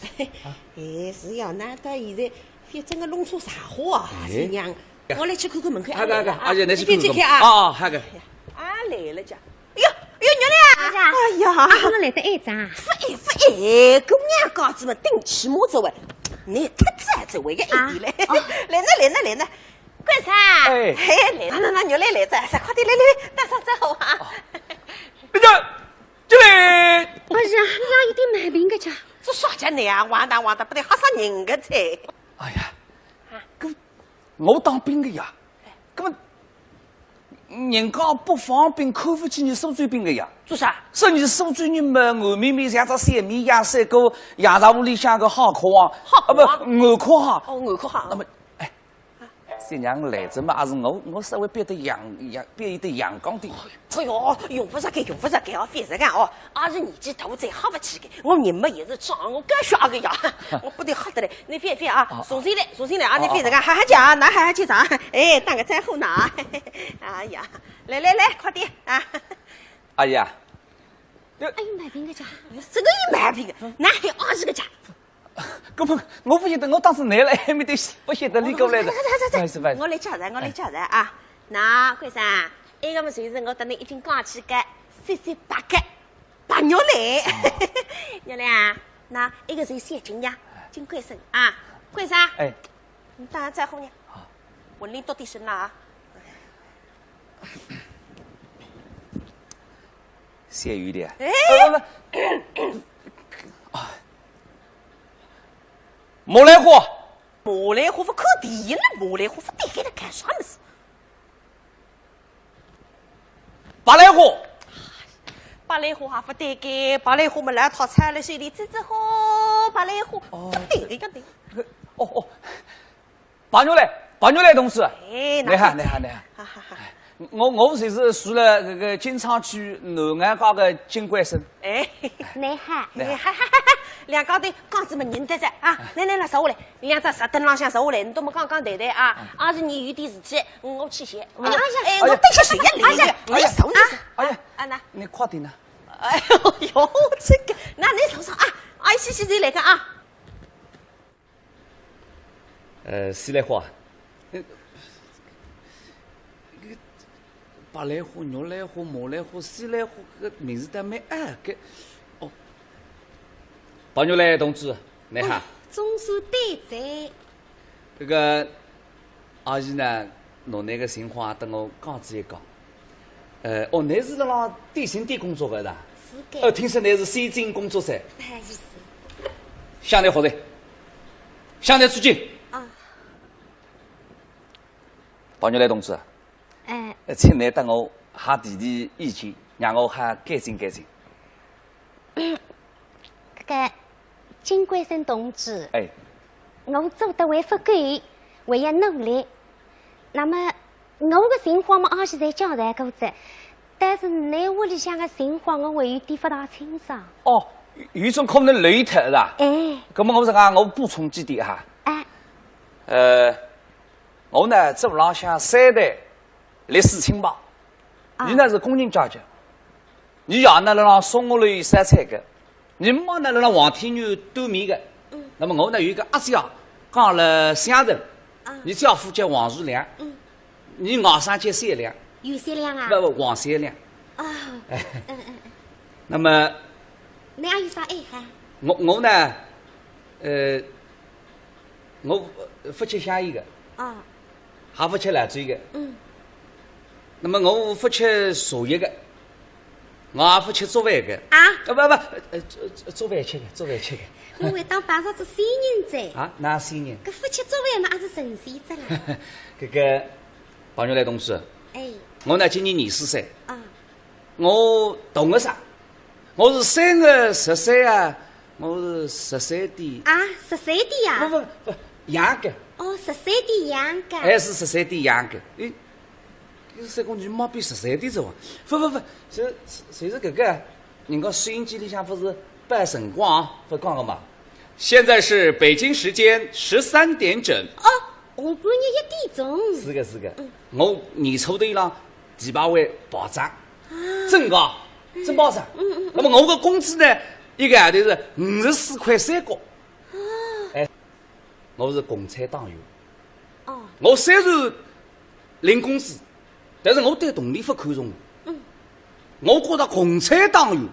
哎，是呀，那到现在 反正个弄错啥货啊，哎，新娘。我来去看看门口。好个，好个，啊，阿姐，侬去看看。侬去看啊。啊，啊，好个。啊，来了家。哎哟，哎哟，玉兰啊！哎呀，哎呀，啊，怎么来得晏啊？勿晏，勿晏，姑娘家子嘛，顶起码这位，侬太早这位个一点嘞。啊，哦。来呢，来呢，来呢，干啥？哎。哎，来，那，那，那，玉兰来哉，快点，来，来，来，打声招呼啊。哦。那个，进来。哎呀，侬有点毛病个家。这啥家呢啊？完蛋，完蛋，不得吓死人个噻。哎呀，啊。搿 我当兵个呀，搿么人家北方兵看勿起伲苏州兵个呀。做啥？说伲苏州人嘛，硬綿绵像只小绵羊，赛过羊杂屋里向个好壳啊，好壳啊？啊，不，硬壳啊。哦，硬壳啊。那么，哎，这娘来着嘛，还是我，我稍微变得阳，阳，变一点阳光点。哎哟，用勿着个，用勿着个哦，覅实梗哦。阿是年纪大哉，吓勿起个。我人嘛也是壮，我敢吓个呀。我不得吓得嘞。你覅，覅啊，啊，重新来，重新来啊，你覅实梗，啊，啊。哈哈讲，那哈哈去讲。哎，打个招呼呢。哎呀，来来来，快点啊。哎呀，哎，有毛病个家，这个有毛病个，哪还有二十个家？ 根本我勿晓得，我当时来了，还没得，勿晓得你过来的。走，走，走，走。不好意思，不好意思。我来介绍，我来介绍啊。那，关生，埃个么就是我搭侬已经讲起个，三三八个，白玉兰。玉兰啊，那埃个是小金呀，金关生啊。关生，哎。你打个招呼呢？好。我领导点声了啊。 谢雨点。哎。呃，不，不。啊。马兰花。马兰花勿看电影了，马兰花勿对个了，干啥么事？白兰花。白兰花还勿对个，白兰花么老套餐了，手里这只花，白兰花，哦。勿对个，要对。哦，哦。 白玉兰，白玉兰同志。哎，你好，那你好，你好。哈哈哈。我，我就是住了搿个金昌区南岸街个金关生。哎。你好。你好。哎，哈哈哈哈，两家头讲子么认得哉啊。来来来，坐下来，两只石凳浪向坐下来，侬搭么讲讲谈谈啊。嗯。二十年有点事体，我去歇。哎呀，哎，哎呀，我等歇歇也来个，哎呀，我来坐一坐。哎呀，啊，那。你快点呐。哎呦哟，这个，那你坐坐啊，哎，歇歇再来个啊。 呃，西兰花，呃，搿个白兰花、玉兰花、马兰花、西兰花，搿个名字倒蛮拗个。哦，白玉兰同志，你好。哦，总算对哉。搿个，阿姨呢，拿㑚个情况搭我讲仔一讲。 呃，哦，㑚是辣辣电信店工作个是伐？是个。呃，听说㑚是先进工作者。不好意思。向你好的，向你致敬。啊。白玉兰同志，哎。呃，请㑚搭我好提提意见，让我好改进改进。 搿个金关生同志，哎。我做得还勿够，还要努力。那么，我个情况嘛，阿是侪交代过哉，但是㑚屋里向个情况，我还有点勿大清爽。哦，有种可能漏脱是伐？哎。搿么我是讲，我补充几点哈。哎。呃，我呢，做浪向三代历史清白。 啊。伲呢是工人阶级，伲爷呢辣辣松花楼烧菜个，伲妈呢辣辣黄天源端面个。嗯。那么我呢有一个阿姐啊，讲了乡城，啊。伲姐夫叫王树良，嗯。伲外甥叫小良。有小良啊？不，不，王小良。哦，哎。嗯，嗯，嗯。那么，侬阿有啥爱好？我，我呢，呃，我勿吃香烟个。哦。 还勿吃辣子个。嗯。那么我勿吃茶叶个，我也勿吃粥饭个。啊？啊，不，不，呃，粥，粥饭吃个，粥饭吃个。我还当碰着仔仙人哉。啊，哪仙人？搿勿吃粥饭嘛，也是神仙哉啦。搿个，白玉兰同志，哎。我呢，今年廿四岁。啊。 我同个啥？我是三月十三啊，我是十三点。啊，十三点呀？不，不，不，羊个。哦，十三点羊个。哎，是十三点羊个。哎，有三公斤毛比十三点走啊？不，不，不，是，是，是搿个，人家收音机里向勿是报辰光啊，勿讲个嘛。现在是北京时间十三点整。哦，下半日一点钟。是个，是个。嗯。我年初头浪 第八位报账，啊。真个，嗯。真报账。嗯，嗯，嗯。那么我个工资呢，一个号头是五十四块三角。啊。哎，我是共产党员。哦。我虽然领工资，但是我对铜钿勿看重。嗯。我觉得共产党员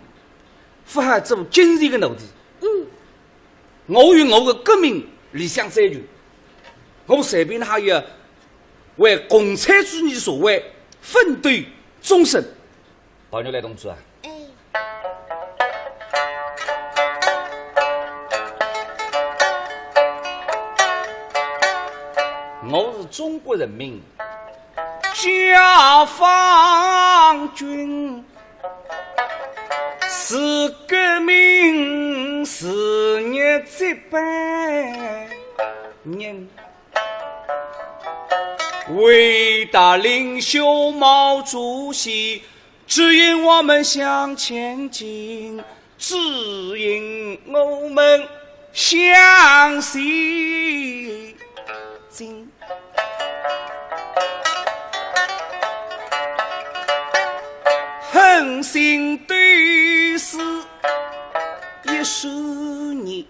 勿好做金钱个奴隶。嗯。 我有我个革命理想追求，我随便哪也为共产主义社会奋斗终身。白玉兰同志啊，哎。我是中国人民解放军 是革命事业接班人。伟大领袖毛主席指引我们向前进，指引我们向西进。恒心对视一十年，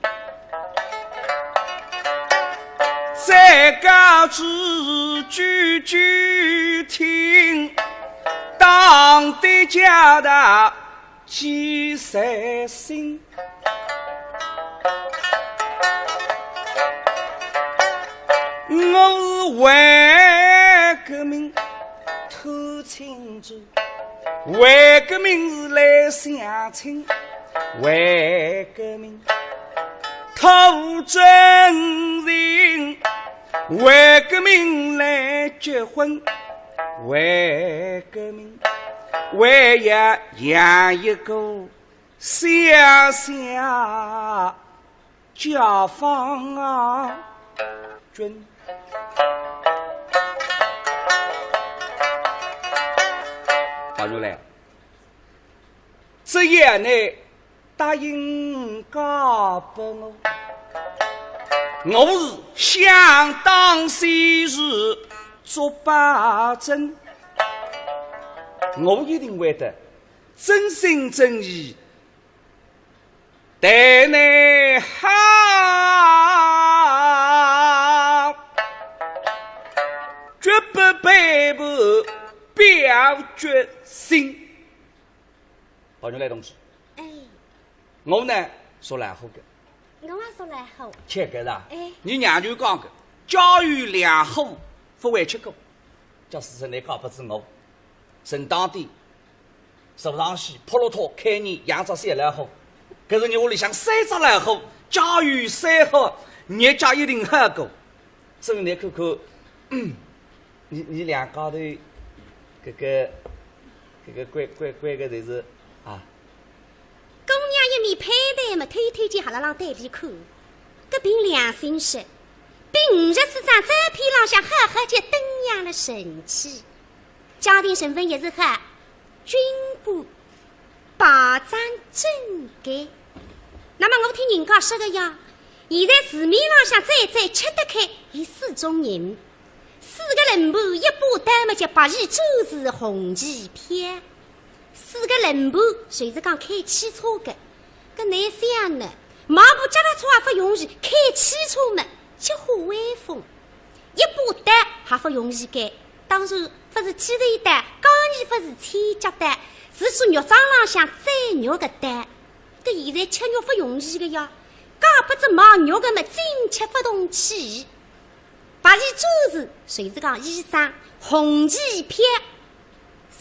再告知句句听，党的教导记在心。我是为革命托亲族，为革命是来相亲，为革命托真情，为革命来结婚，为革命，为要养一个小小解放军。好，原来这样呢，答应嫁拨我，我是想当时是做保证，我一定会得真心真意待你好，绝不背叛表决心。好，原来同志，哎，我呢，说来好个，我也说来好。切个啦，哎，你娘舅讲个，家有两好，不为吃苦。 假使是你嫁拨仔我，正当的，是不是上去扑落托开你养只小老虎？可是你屋里向三只老虎，家有三好，日脚一定好过。所以你看看，嗯，你你两家头，搿个搿个关关关个侪是啊， 姑娘一面攀谈么，偷偷叫哈拉浪对俚看。搿凭良心说，凭五十几张照片浪向好好叫登样了神气，家庭成分也是好，军官，排场整洁。那么我听人家说个呀，现在市面浪向最最吃得开有四种人，四个人盘一把刀么叫白旗转是红旗飘。 四个人盘，就是讲开汽车个。搿难想呢，买部脚踏车也勿容易，开汽车么，结火威风。一把刀还勿容易个，当然勿是剃头刀，讲也勿是千脚刀，是做肉庄浪向宰肉个刀。搿现在吃肉勿容易个呀，嫁拨仔卖肉个么，进吃勿动气。 白旗转是，就是讲医生，红旗飘，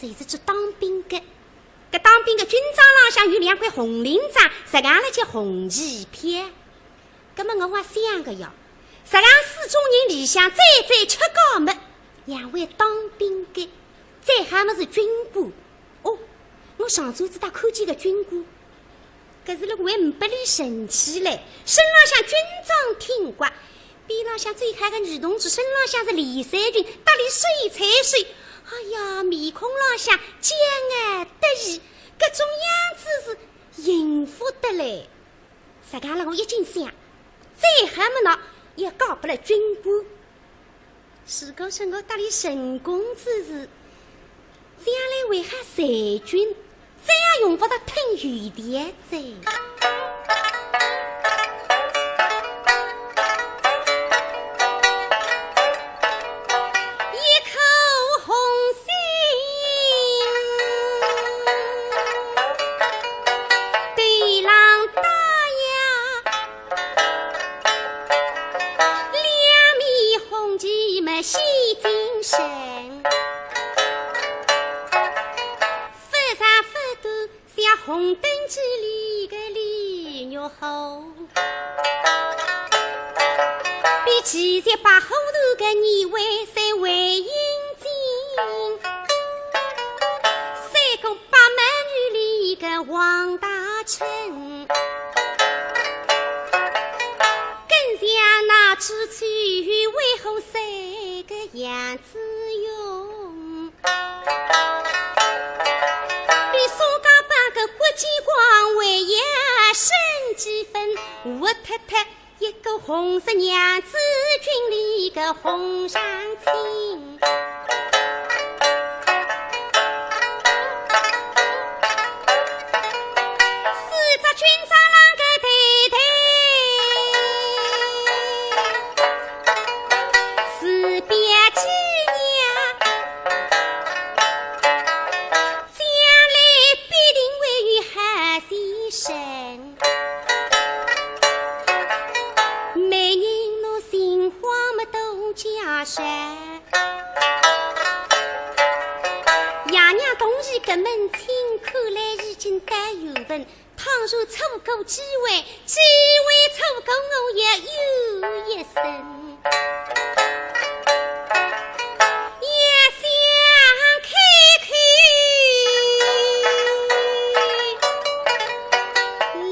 就是做当兵个。搿当兵个军装浪向有两块红领章，实梗了叫红旗飘。葛么我也想个呀，实梗四种人里向最最吃家么，两位当兵个，再好么是军官。哦，我上转子搭看见个军官， 搿是了还呒拨俚神气嘞，身浪向军装挺刮，边浪向最好个女同志，身浪向是连衫裙，搭俚手搀手，哎呀，面孔浪向骄傲得意，搿种样子是幸福得来。实梗了我一径想，再好么呢，也嫁拨了军官。 如果说我搭俚成功之时，将来为啥裁军，再也用勿着听有的哉。一口红心，对郎打呀， 两面红旗么显精神，勿长勿短像红灯记里个李玉虎，比七十八虎头个二位三位英俊，赛过八美女里个王大春。 更像那朱雀与威虎三个娘子用。你苏家班个国际光，为也生几分，我太太一个红色娘子军里个红上青。四只军装啷个对对，是表姐呀，将来必定会有好先生。 媒人拿心慌么都假善。爷娘同意搿门亲，看来已经到缘分。倘若错过机会，机会错过我也有一生。也想开口，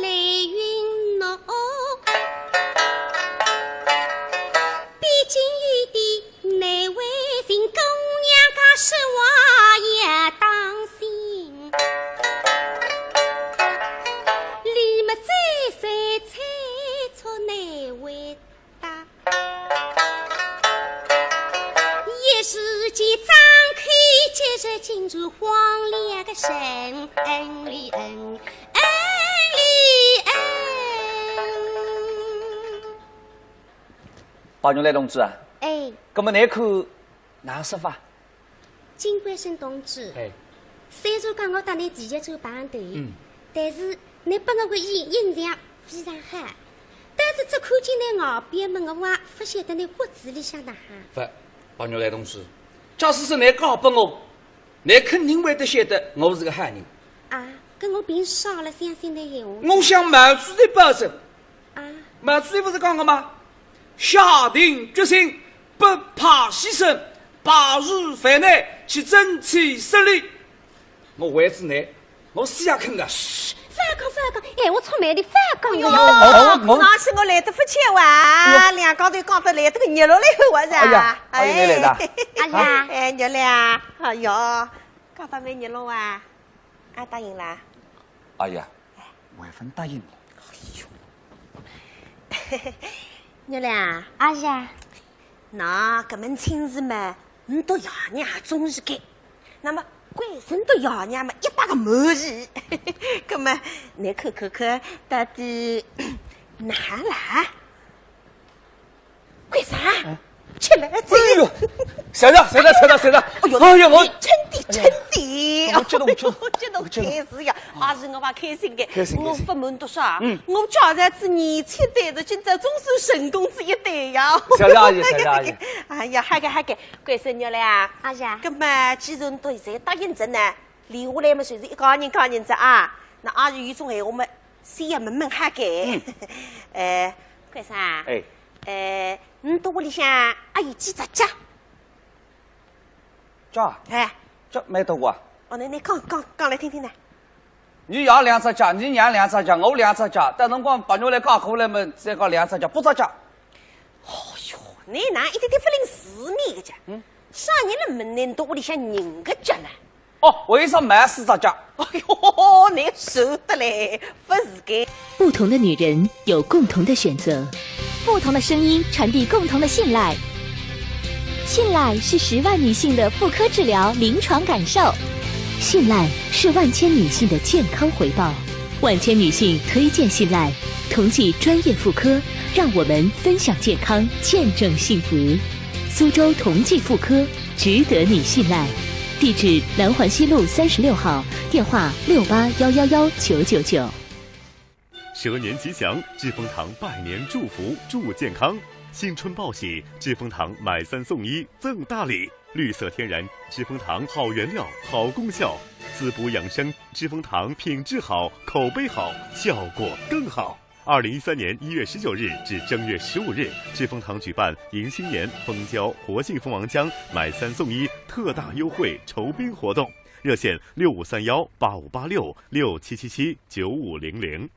泪云落。 毕竟有点难为情，姑娘家说话也当心。你们再三催促难回答，一时间张口结舌，竟然慌了个神，嗯哩嗯，嗯哩嗯。 白玉兰同志啊，哎。搿么倷看哪说法？金贵生同志，哎。虽然讲我搭倷第一次碰头，嗯。但是倷拨我个印印象非常好，但是只看见倷外表么，我也勿晓得倷骨子里向哪哈。勿，白玉兰同志，假使是倷嫁拨我， 倷肯定会得晓得我是个好人。啊，搿我凭啥了相信倷闲话？我向毛主席保证，啊？毛主席勿是讲个吗？下定决心，不怕牺牲，排除万难，去争取胜利。我为仔倷，我死也肯个。嘘，勿要讲，勿要讲，闲话出卖的，勿要讲哟。哎呦，我，我，我，那是我来得勿巧啊，哎呦。两家头讲得来得个热络来个，我是啊。哎呀，哎呦，倷来的。哎呀。哎，热烈啊，哎呦。 讲得蛮热络啊，阿答应啦？哎呀，我还勿答应呢。哎呦，热烈啊，阿是啊。那搿门亲事嘛，倷笃爷娘也中意个，那么贵生笃爷娘嘛，一百个满意。搿么，倷看看看，到底哪啦？ 贵生，哎。吃来着。哎呦，谢谢，谢谢，谢谢，谢谢。哎呦，哎呀，我，你真的，哎呀，真的。我激动，激动，激动，激动。开心呀，啊。阿是我蛮开心的。开心，开心。我勿瞒倷说啊，嗯。我家儿子年轻对子，今朝总算成功仔一对呀。谢谢阿姨，谢谢阿姨。哎呀，好个，好个，贵生热烈啊。阿是啊。搿么，既然倷侪答应着呢，留下来嘛，就是一家人家人哉啊。那阿是有种闲话嘛， 先要问问好个。嗯。呃，贵生啊，哎。呃，倷笃屋里向阿有几只脚？脚啊？哎。脚蛮多啊。哦，倷，倷讲，讲，讲来听听呢。伲爷两只脚，伲娘两只脚，我两只脚，到辰光白玉兰嫁过来嘛，再讲两只脚，八只脚。哦哟，倷哪一点点勿认字面个讲？嗯。啥人来问倷笃屋里向人个脚呢？ 哦，为啥没四只脚？哎呦，倷熟得嘞，勿是个。不同的女人有共同的选择，不同的声音传递共同的信赖。信赖是十万女性的妇科治疗临床感受，信赖是万千女性的健康回报。万千女性推荐信赖，同济专业妇科，让我们分享健康，见证幸福。苏州同济妇科， 值得你信赖。地址：南环西路三十六号，电话六八幺幺幺九九九。蛇年吉祥，志丰堂拜年祝福助健康。新春报喜，志丰堂买三送一赠大礼，绿色天然，志丰堂好原料，好功效，滋补养生，志丰堂品质好，口碑好，效果更好。 二零一三年一月十九日至正月十五日，志丰堂举办迎新年蜂胶活性蜂王浆买三送一特大优惠酬宾活动，热线六五三幺八五八六、六七七七九五零零。